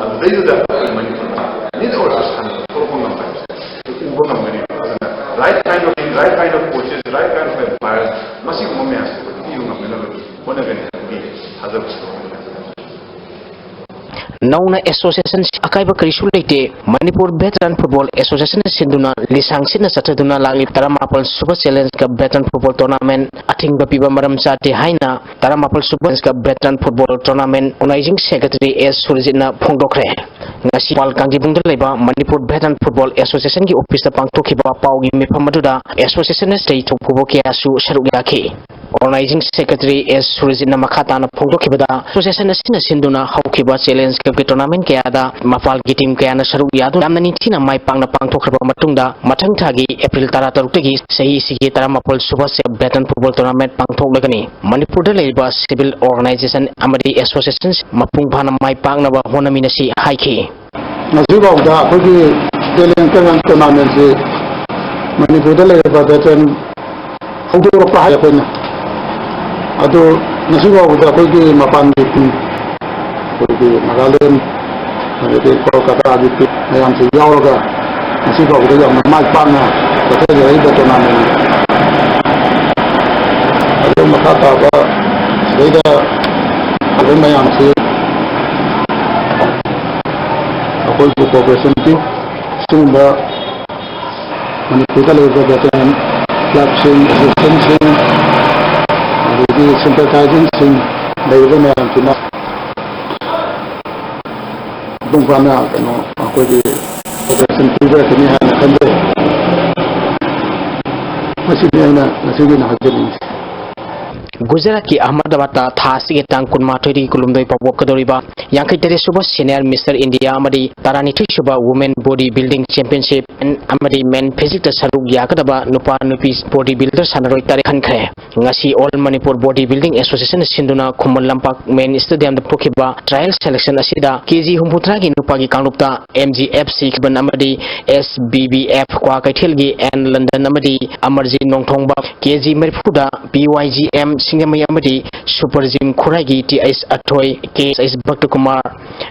ꯑꯗꯨꯗꯩꯗꯨꯗ ꯑꯩꯈꯣꯏ ꯃꯅꯤꯄꯨꯔ ꯅꯤꯠ ꯑꯣꯏꯔꯁꯨ ꯁꯥꯟꯅꯕ ꯊꯣꯛꯂꯛꯄ ꯉꯝꯕ ꯍꯥꯏꯕꯁꯦ ꯎꯕ ꯉꯝꯒꯅꯤ꯫ ꯑꯗꯨꯅ right kind of team, right kind of coaches, right kind of umpires, ꯃꯁꯤꯒꯨꯝꯕ ꯃꯌꯥꯝꯁꯦ ꯑꯩꯈꯣꯏ ꯄꯤꯕ ꯉꯝꯅꯅꯕꯒꯤ ꯍꯣꯠꯅꯒꯅꯤ ꯍꯥꯏꯕꯒꯤ ꯊꯥꯖꯕꯁꯨ ꯂꯩꯖꯩ꯫ ꯅꯧꯅ association ꯑꯀꯥꯏꯕ ꯀꯔꯤꯁꯨ ꯂꯩꯇꯦ꯫ ꯃꯅꯤꯄꯨꯔ Veteran Football Association ꯅ ꯁꯤꯟꯗꯨꯅ ꯂꯤꯁꯥꯡ ꯁꯤꯠꯅ ꯆꯠꯊꯗꯨꯅ ꯂꯥꯛꯂꯤꯕ ꯇꯔꯥꯃꯥꯄꯜ ꯁꯨꯕ Challenge Cup Veteran Football Tournament ꯑꯊꯤꯡꯕ ꯄꯤꯕ ꯃꯔꯝ ꯆꯥꯗꯦ ꯍꯥꯏꯅ ꯇꯔꯥꯃꯥꯄꯜ ꯁꯨꯕ Challenge Cup Veteran Football Tournament Organizing Secretary S ꯁꯨꯔꯖꯤꯠꯅ ꯐꯣꯡꯗꯣꯛꯈ꯭ꯔꯦ꯫ ꯉꯁꯤ ꯏꯝꯐꯥꯜ ꯀꯥꯡꯖꯩꯕꯨꯡꯗ ꯂꯩꯕ ꯃꯅꯤꯄꯨꯔ Veteran Football Association ꯒꯤ office ꯇ ꯄꯥꯡꯊꯣꯛꯈꯤꯕ ꯄꯥꯎꯒꯤ ꯃꯤꯐꯝ ꯑꯗꯨꯗ association ꯅ ꯁꯤꯗꯒꯤ ꯊꯣꯛꯄ ꯀꯌꯥꯁꯨ ꯁꯔꯨꯛ ꯌꯥꯈꯤ꯫ Organizing Secretary S ꯁꯨꯔꯖꯤꯠꯅ ꯃꯈꯥ ꯇꯥꯅ ꯐꯣꯡꯗꯣꯛꯈꯤꯕꯗ, association ꯑꯁꯤꯅ ꯁꯤꯟꯗꯨꯅ ꯍꯧꯈꯤꯕ Challenge Cup ꯀꯤ tournament ꯀꯌꯥꯗ ꯃꯄꯥꯜꯒꯤ team ꯀꯌꯥꯅ ꯁꯔꯨꯛ ꯌꯥꯗꯨꯅ ꯌꯥꯝꯅ ꯅꯤꯡꯊꯤꯅ ꯃꯥꯏ ꯄꯥꯛꯅ ꯄꯥꯡꯊꯣꯛꯈ꯭ꯔꯕ ꯃꯇꯨꯡꯗ, ꯃꯊꯪ ꯊꯥꯒꯤ April ꯇꯔꯥꯇꯔꯨꯛꯇꯒꯤ ꯆꯍꯤ ꯑꯁꯤꯒꯤ ꯇꯔꯥꯃꯥꯄꯜ ꯁꯨꯕ Veteran Football Tournament ꯄꯥꯡꯊꯣꯛꯂꯒꯅꯤ꯫ ꯃꯅꯤꯄꯨꯔꯗ ꯂꯩꯔꯤꯕ civil organization ꯑꯃꯗꯤ association ꯃꯄꯨꯡ ꯐꯥꯅ ꯃꯥꯏ ꯄꯥꯛꯅꯕ ꯍꯣꯠꯅꯃꯤꯟꯅꯁꯤ ꯍꯥꯏꯈꯤ꯫ ꯉꯁꯤꯐꯥꯎꯗ ꯑꯩꯈꯣꯏꯒꯤ Challenge Cup tournament ꯁꯤ ꯃꯅꯤꯄꯨꯔꯗ ꯂꯩꯔꯤꯕ veteran ꯍꯧꯗꯣꯔꯛꯄ ꯍꯥꯏ ꯑꯩꯈꯣꯏꯅ꯫ ꯑꯗꯨ ꯉꯁꯤ ꯐꯥꯎꯕꯗ ꯑꯩꯈꯣꯏꯒꯤ ꯃꯄꯥꯟꯒꯤ team, ꯑꯩꯈꯣꯏꯒꯤ ꯅꯥꯒꯥꯂꯦꯟ, ꯑꯗꯒꯤ ꯀꯣꯜꯀꯇꯥꯒꯤ team ꯃꯌꯥꯝꯁꯨ ꯌꯥꯎꯔꯒ ꯉꯁꯤ ꯐꯥꯎꯕꯗ ꯌꯥꯝꯅ ꯃꯥꯏ ꯄꯥꯛꯅ ꯆꯠꯊꯖꯔꯛꯏꯕ tournament ꯅꯤ꯫ ꯑꯗꯨ ꯃꯈꯥ ꯇꯥꯕ ꯁꯤꯗꯩꯗ ꯑꯗꯨꯝ ꯃꯌꯥꯝꯁꯤ ꯑꯩꯈꯣꯏꯒꯤ cooperation ꯇꯤ ꯁꯤꯒꯨꯝꯕ ꯃꯅꯤꯄꯨꯔꯗ ꯂꯩꯔꯤꯕ ꯚꯦꯇꯔꯥꯟ ꯀ꯭ꯂꯕꯁꯤꯡ, ꯑꯦꯁꯣꯁꯤꯌꯦꯁꯟꯁꯤꯡ, ꯑꯗꯒꯤ ꯁꯤꯝꯄꯦꯊꯥꯏꯖꯤꯡꯁꯤꯡ ꯂꯩꯔꯤꯕ ꯃꯌꯥꯝꯁꯤꯅ ꯃꯄꯨꯡ ꯐꯥꯅ ꯀꯩꯅꯣ ꯑꯩꯈꯣꯏꯒꯤ ꯄ꯭ꯔꯣꯇꯦꯛꯁꯟ ꯄꯤꯕꯤꯔꯛꯀꯅꯤ ꯍꯥꯏꯅ ꯈꯟꯖꯩ꯫ ꯃꯁꯤꯅꯤ ꯑꯩꯅ ꯉꯁꯤꯒꯤ ꯑꯣꯏꯅ ꯍꯥꯏꯖꯅꯤꯡꯉꯤꯁꯤ꯫ ꯒꯨꯖꯔꯥꯠꯀꯤ ꯑꯍꯃꯗꯥꯕꯥꯗꯇ ꯊꯥ ꯑꯁꯤꯒꯤ ꯇꯥꯡ ꯀꯨꯟꯃꯥꯊꯣꯏꯗꯒꯤ ꯀꯨꯟꯍꯨꯝꯗꯣꯏ ꯐꯥꯎꯕ ꯑꯣꯛꯀꯗꯧꯔꯤꯕ ꯌꯥꯡꯈꯩ ꯇꯔꯦꯠ ꯁꯨꯕ ꯁꯦꯅꯤꯌꯔ ꯃꯤꯁꯇꯔ ꯏꯟꯗꯤꯌꯥ ꯑꯃꯗꯤ ꯇꯔꯥꯅꯤꯊꯣꯏ ꯁꯨꯕ ꯋꯨꯃꯦꯟ ꯕꯣꯗꯤ ꯕꯤꯜꯗꯤꯡ ꯆꯦꯝꯄꯤꯌꯟꯁꯤꯞ ꯑꯃꯗꯤ ꯃꯦꯟ ꯐꯤꯖꯤꯛꯇ ꯁꯔꯨꯛ ꯌꯥꯒꯗꯕ ꯅꯨꯄꯥ ꯅꯨꯄꯤ ꯕꯣꯗꯤ ꯕꯤꯜꯗꯔ ꯁꯥꯟꯅꯔꯣꯏ ꯇꯔꯦꯠ ꯈꯟꯈ꯭ꯔꯦ꯫ ꯉꯁꯤ ꯑꯣꯜ ꯃꯅꯤꯄꯨꯔ ꯕꯣꯗꯤ ꯕꯤꯜꯗꯤꯡ ꯑꯦꯁꯣꯁꯤꯌꯦꯁꯟꯅ ꯁꯤꯟꯗꯨꯅ ꯈꯨꯃꯟ ꯂꯝꯄꯥꯛ ꯃꯦꯟ ꯁ꯭ꯇꯦꯗꯤꯌꯝꯗ ꯊꯣꯛꯈꯤꯕ ꯇ꯭ꯔꯥꯌꯦꯜ ꯁꯦꯂꯦꯛꯁꯟ ꯑꯁꯤꯗ ꯀꯦ ꯖꯤ ꯍꯨꯝꯐꯨꯇꯔꯥꯒꯤ ꯅꯨꯄꯥꯒꯤ ꯀꯥꯡꯂꯨꯞꯇ ꯑꯦꯝ ꯖꯤ ꯑꯦꯐ ꯁꯤ ꯈꯤꯕꯟ ꯑꯃꯗꯤ ꯑꯦꯁ ꯕꯤ ꯕꯤ ꯑꯦꯐ ꯀ꯭ꯋꯥꯀꯩꯊꯦꯜꯒꯤ ꯑꯦꯟ ꯂꯟꯗꯟ ꯑꯃꯗꯤ ꯑꯃꯔꯖꯤꯠ ꯅꯣꯡꯊꯣꯡꯕ, ꯀꯦ ꯖꯤ ꯃꯔꯤꯐꯨꯗ P Y G M Singjamei ꯑꯃꯗꯤ ꯁꯨꯄꯔ ꯖꯤꯝ ꯈꯨꯔꯥꯏꯒꯤ ꯇꯤ ꯑꯩꯆ ꯑꯊꯣꯏ, ꯀꯦ ꯑꯩꯆ ꯚꯛꯇꯀꯨꯃꯥꯔ,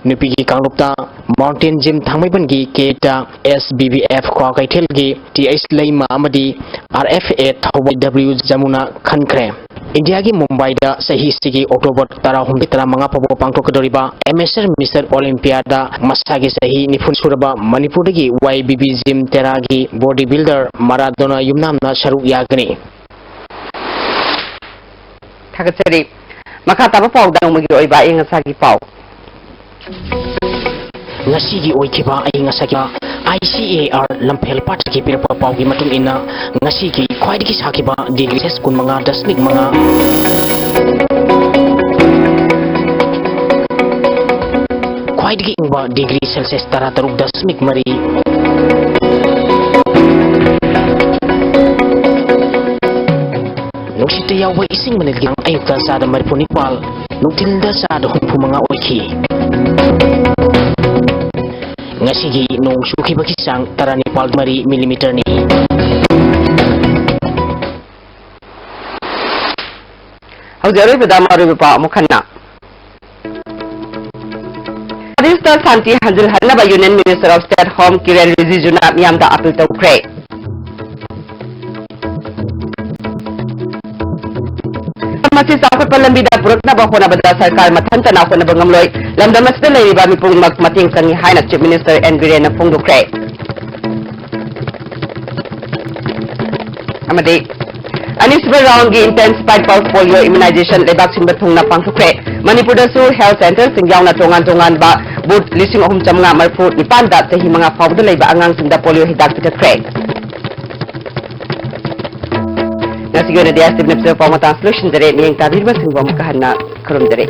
ꯅꯨꯄꯤꯒꯤ ꯀꯥꯡꯂꯨꯞꯇ ꯃꯥꯎꯟꯇꯦꯟ ꯖꯤꯝ ꯊꯥꯡꯃꯩꯕꯟꯒꯤ ꯀꯦ ꯇ, ꯑꯦꯁ ꯕꯤ ꯕꯤ ꯑꯦꯐ ꯀ꯭ꯋꯥꯀꯩꯊꯦꯜꯒꯤ ꯇꯤ ꯑꯩꯆ ꯂꯩꯃ ꯑꯃꯗꯤ R F A Thoubal W Jamuna ꯈꯟꯈ꯭ꯔꯦ꯫ ꯏꯟꯗꯤꯌꯥꯒꯤ ꯃꯨꯝꯕꯥꯏꯗ ꯆꯍꯤꯁꯤꯒꯤ ꯑꯣꯛꯇꯣꯕꯔ ꯇꯔꯥꯍꯨꯝꯗꯣꯏ, ꯇꯔꯥꯃꯉꯥ ꯐꯥꯎꯕ ꯄꯥꯡꯊꯣꯛꯀꯗꯧꯔꯤꯕ ꯑꯦꯃꯦꯆꯔ ꯃꯤꯁꯇꯔ ꯑꯣꯂꯤꯝꯄꯤꯌꯥꯗ ꯃꯁꯥꯒꯤ ꯆꯍꯤ ꯅꯤꯐꯨ ꯁꯨꯔꯕ ꯃꯅꯤꯄꯨꯔꯗꯒꯤ ꯋꯥꯏ ꯕꯤ ꯕꯤ ꯖꯤꯝ ꯇꯦꯔꯥꯒꯤ ꯕꯣꯗꯤ ꯕꯤꯜꯗꯔ ꯃꯔꯥꯗꯣꯅꯥ ꯌꯨꯝꯅꯥꯝꯅ ꯁꯔꯨꯛ ꯌꯥꯒꯅꯤ꯫ ꯊꯥꯒꯠꯆꯔꯤ꯫ ꯃꯈꯥ ꯇꯥꯕ ꯄꯥꯎꯗ ꯅꯣꯡꯃꯒꯤ ꯑꯣꯏꯕ ꯑꯏꯪ ꯑꯁꯥꯒꯤ ꯄꯥꯎ꯫ ꯉꯁꯤꯒꯤ ꯑꯣꯏꯈꯤꯕ ꯑꯏꯪ ꯑꯁꯥꯒꯤ ꯑꯥꯏ ꯁꯤ ꯑꯦ ꯑꯥꯔ ꯂꯝꯐꯦꯜ ꯄꯥꯠꯇꯒꯤ ꯄꯤꯔꯛꯄ ꯄꯥꯎꯒꯤ ꯃꯇꯨꯡ ꯏꯟꯅ, ꯉꯁꯤꯒꯤ ꯈ꯭ꯋꯥꯏꯗꯒꯤ ꯁꯥꯈꯤꯕ ꯗꯤꯒ꯭ꯔꯤ ꯁꯦꯜꯁꯤꯌꯁ ꯀꯨꯟꯃꯉꯥ ꯗꯁꯃꯤꯛ ꯃꯉꯥ, ꯈ꯭ꯋꯥꯏꯗꯒꯤ ꯏꯪꯕ ꯗꯤꯒ꯭ꯔꯤ ꯁꯦꯜꯁꯤꯌꯁ ꯇꯔꯥꯇꯔꯨꯛ ꯗꯁꯃꯤꯛ ꯃꯔꯤ꯫ ꯅꯨꯡꯁꯤꯠꯇ ꯌꯥꯎꯕ ꯏꯁꯤꯡ ꯃꯅꯤꯜꯒꯤ ꯆꯥꯡ ꯑꯌꯨꯛꯇ ꯆꯥꯗ ꯃꯔꯤꯐꯨ ꯅꯤꯄꯥꯜ, ꯅꯨꯡꯊꯤꯜꯗ ꯆꯥꯗ ꯍꯨꯝꯐꯨ ꯃꯉꯥ ꯑꯣꯏꯈꯤ꯫ ꯉꯁꯤꯒꯤ ꯅꯣꯡ ꯆꯨꯈꯤꯕꯒꯤ ꯆꯥꯡ ꯇꯔꯥꯅꯤꯄꯥꯜ ꯃꯔꯤ ꯃꯤꯂꯤꯃꯤꯇꯔꯅꯤ꯫ ꯍꯧꯖꯤꯛ ꯑꯔꯣꯏꯕꯗ ꯃꯔꯨꯑꯣꯏꯕ ꯄꯥꯎ ꯑꯃꯨꯛ ꯍꯟꯅ꯫ ꯄ꯭ꯔꯗꯦꯁꯇ ꯁꯥꯟꯇꯤ ꯍꯟꯖꯤꯜꯍꯟꯅꯕ Union Minister of State Home ꯀꯤꯔꯦꯟ ꯔꯤꯖꯤꯖꯨꯅ ꯃꯤꯌꯥꯝꯗ ꯑꯄꯤꯜ ꯇꯧꯈ꯭ꯔꯦ꯫ ꯂꯝꯗꯝ ꯑꯁꯤ ꯆꯥꯎꯈꯠꯄ ꯂꯝꯕꯤꯗ ꯄꯨꯔꯛꯅꯕ ꯍꯣꯠꯅꯕꯗ ꯁꯔꯀꯥꯔ ꯃꯊꯟꯇꯅ ꯍꯣꯠꯅꯕ ꯉꯝꯂꯣꯏ꯫ ꯂꯝꯗꯝ ꯑꯁꯤꯗ ꯂꯩꯔꯤꯕ ꯃꯤꯄꯨꯝꯅꯃꯛ ꯃꯇꯦꯡ ꯆꯪꯏ ꯍꯥꯏꯅ Chief Minister ꯑꯦꯟ ꯕꯤꯔꯦꯟꯅ ꯐꯣꯡꯗꯣꯛꯈ꯭ꯔꯦ꯫ ꯑꯃꯗꯤ ꯑꯅꯤꯁꯨꯕ ꯔꯥꯎꯟꯒꯤ ꯏꯟꯇꯦꯟꯁꯤꯐꯥꯏꯗ ꯄꯜꯁ ꯄꯣꯂꯤꯑꯣ ꯏꯝꯌꯨꯅꯥꯏꯖꯦꯁꯟ ꯂꯩꯕꯥꯛ ꯁꯤꯟꯕ ꯊꯨꯡꯅ ꯄꯥꯡꯊꯣꯛꯈ꯭ꯔꯦ꯫ ꯃꯅꯤꯄꯨꯔꯗꯁꯨ ꯍꯦꯜꯊ ꯁꯦꯟꯇꯔꯁꯤꯡ ꯌꯥꯎꯅ ꯇꯣꯉꯥꯟ ꯇꯣꯉꯥꯟꯕ ꯕꯨꯊ ꯂꯤꯁꯤꯡ ꯑꯍꯨꯝ ꯆꯥꯃꯉꯥ ꯃꯔꯤꯐꯨ ꯅꯤꯄꯥꯟꯗ ꯆꯍꯤ ꯃꯉꯥ ꯐꯥꯎꯕꯗ ꯂꯩꯕ ꯑꯉꯥꯡꯁꯤꯡꯗ ꯄꯣꯂꯤꯑꯣ ꯍꯤꯗꯥꯛ ꯄꯤꯊꯛꯈ꯭ꯔꯦ꯫ ꯉꯁꯤꯒꯤ ꯑꯣꯏꯅꯗꯤ ꯑꯦꯁ ꯇꯤ ꯚꯤ ꯅ꯭ꯌꯨꯁꯇ ꯄꯥꯎ ꯃꯇꯥꯡ ꯂꯣꯏꯁꯤꯟꯖꯔꯦ꯫ ꯃꯤꯠꯌꯦꯡ ꯇꯥꯕꯤꯔꯤꯕꯁꯤꯡꯕꯨ ꯑꯃꯨꯛꯀ ꯍꯟꯅ ꯈꯨꯔꯨꯝꯖꯔꯤ꯫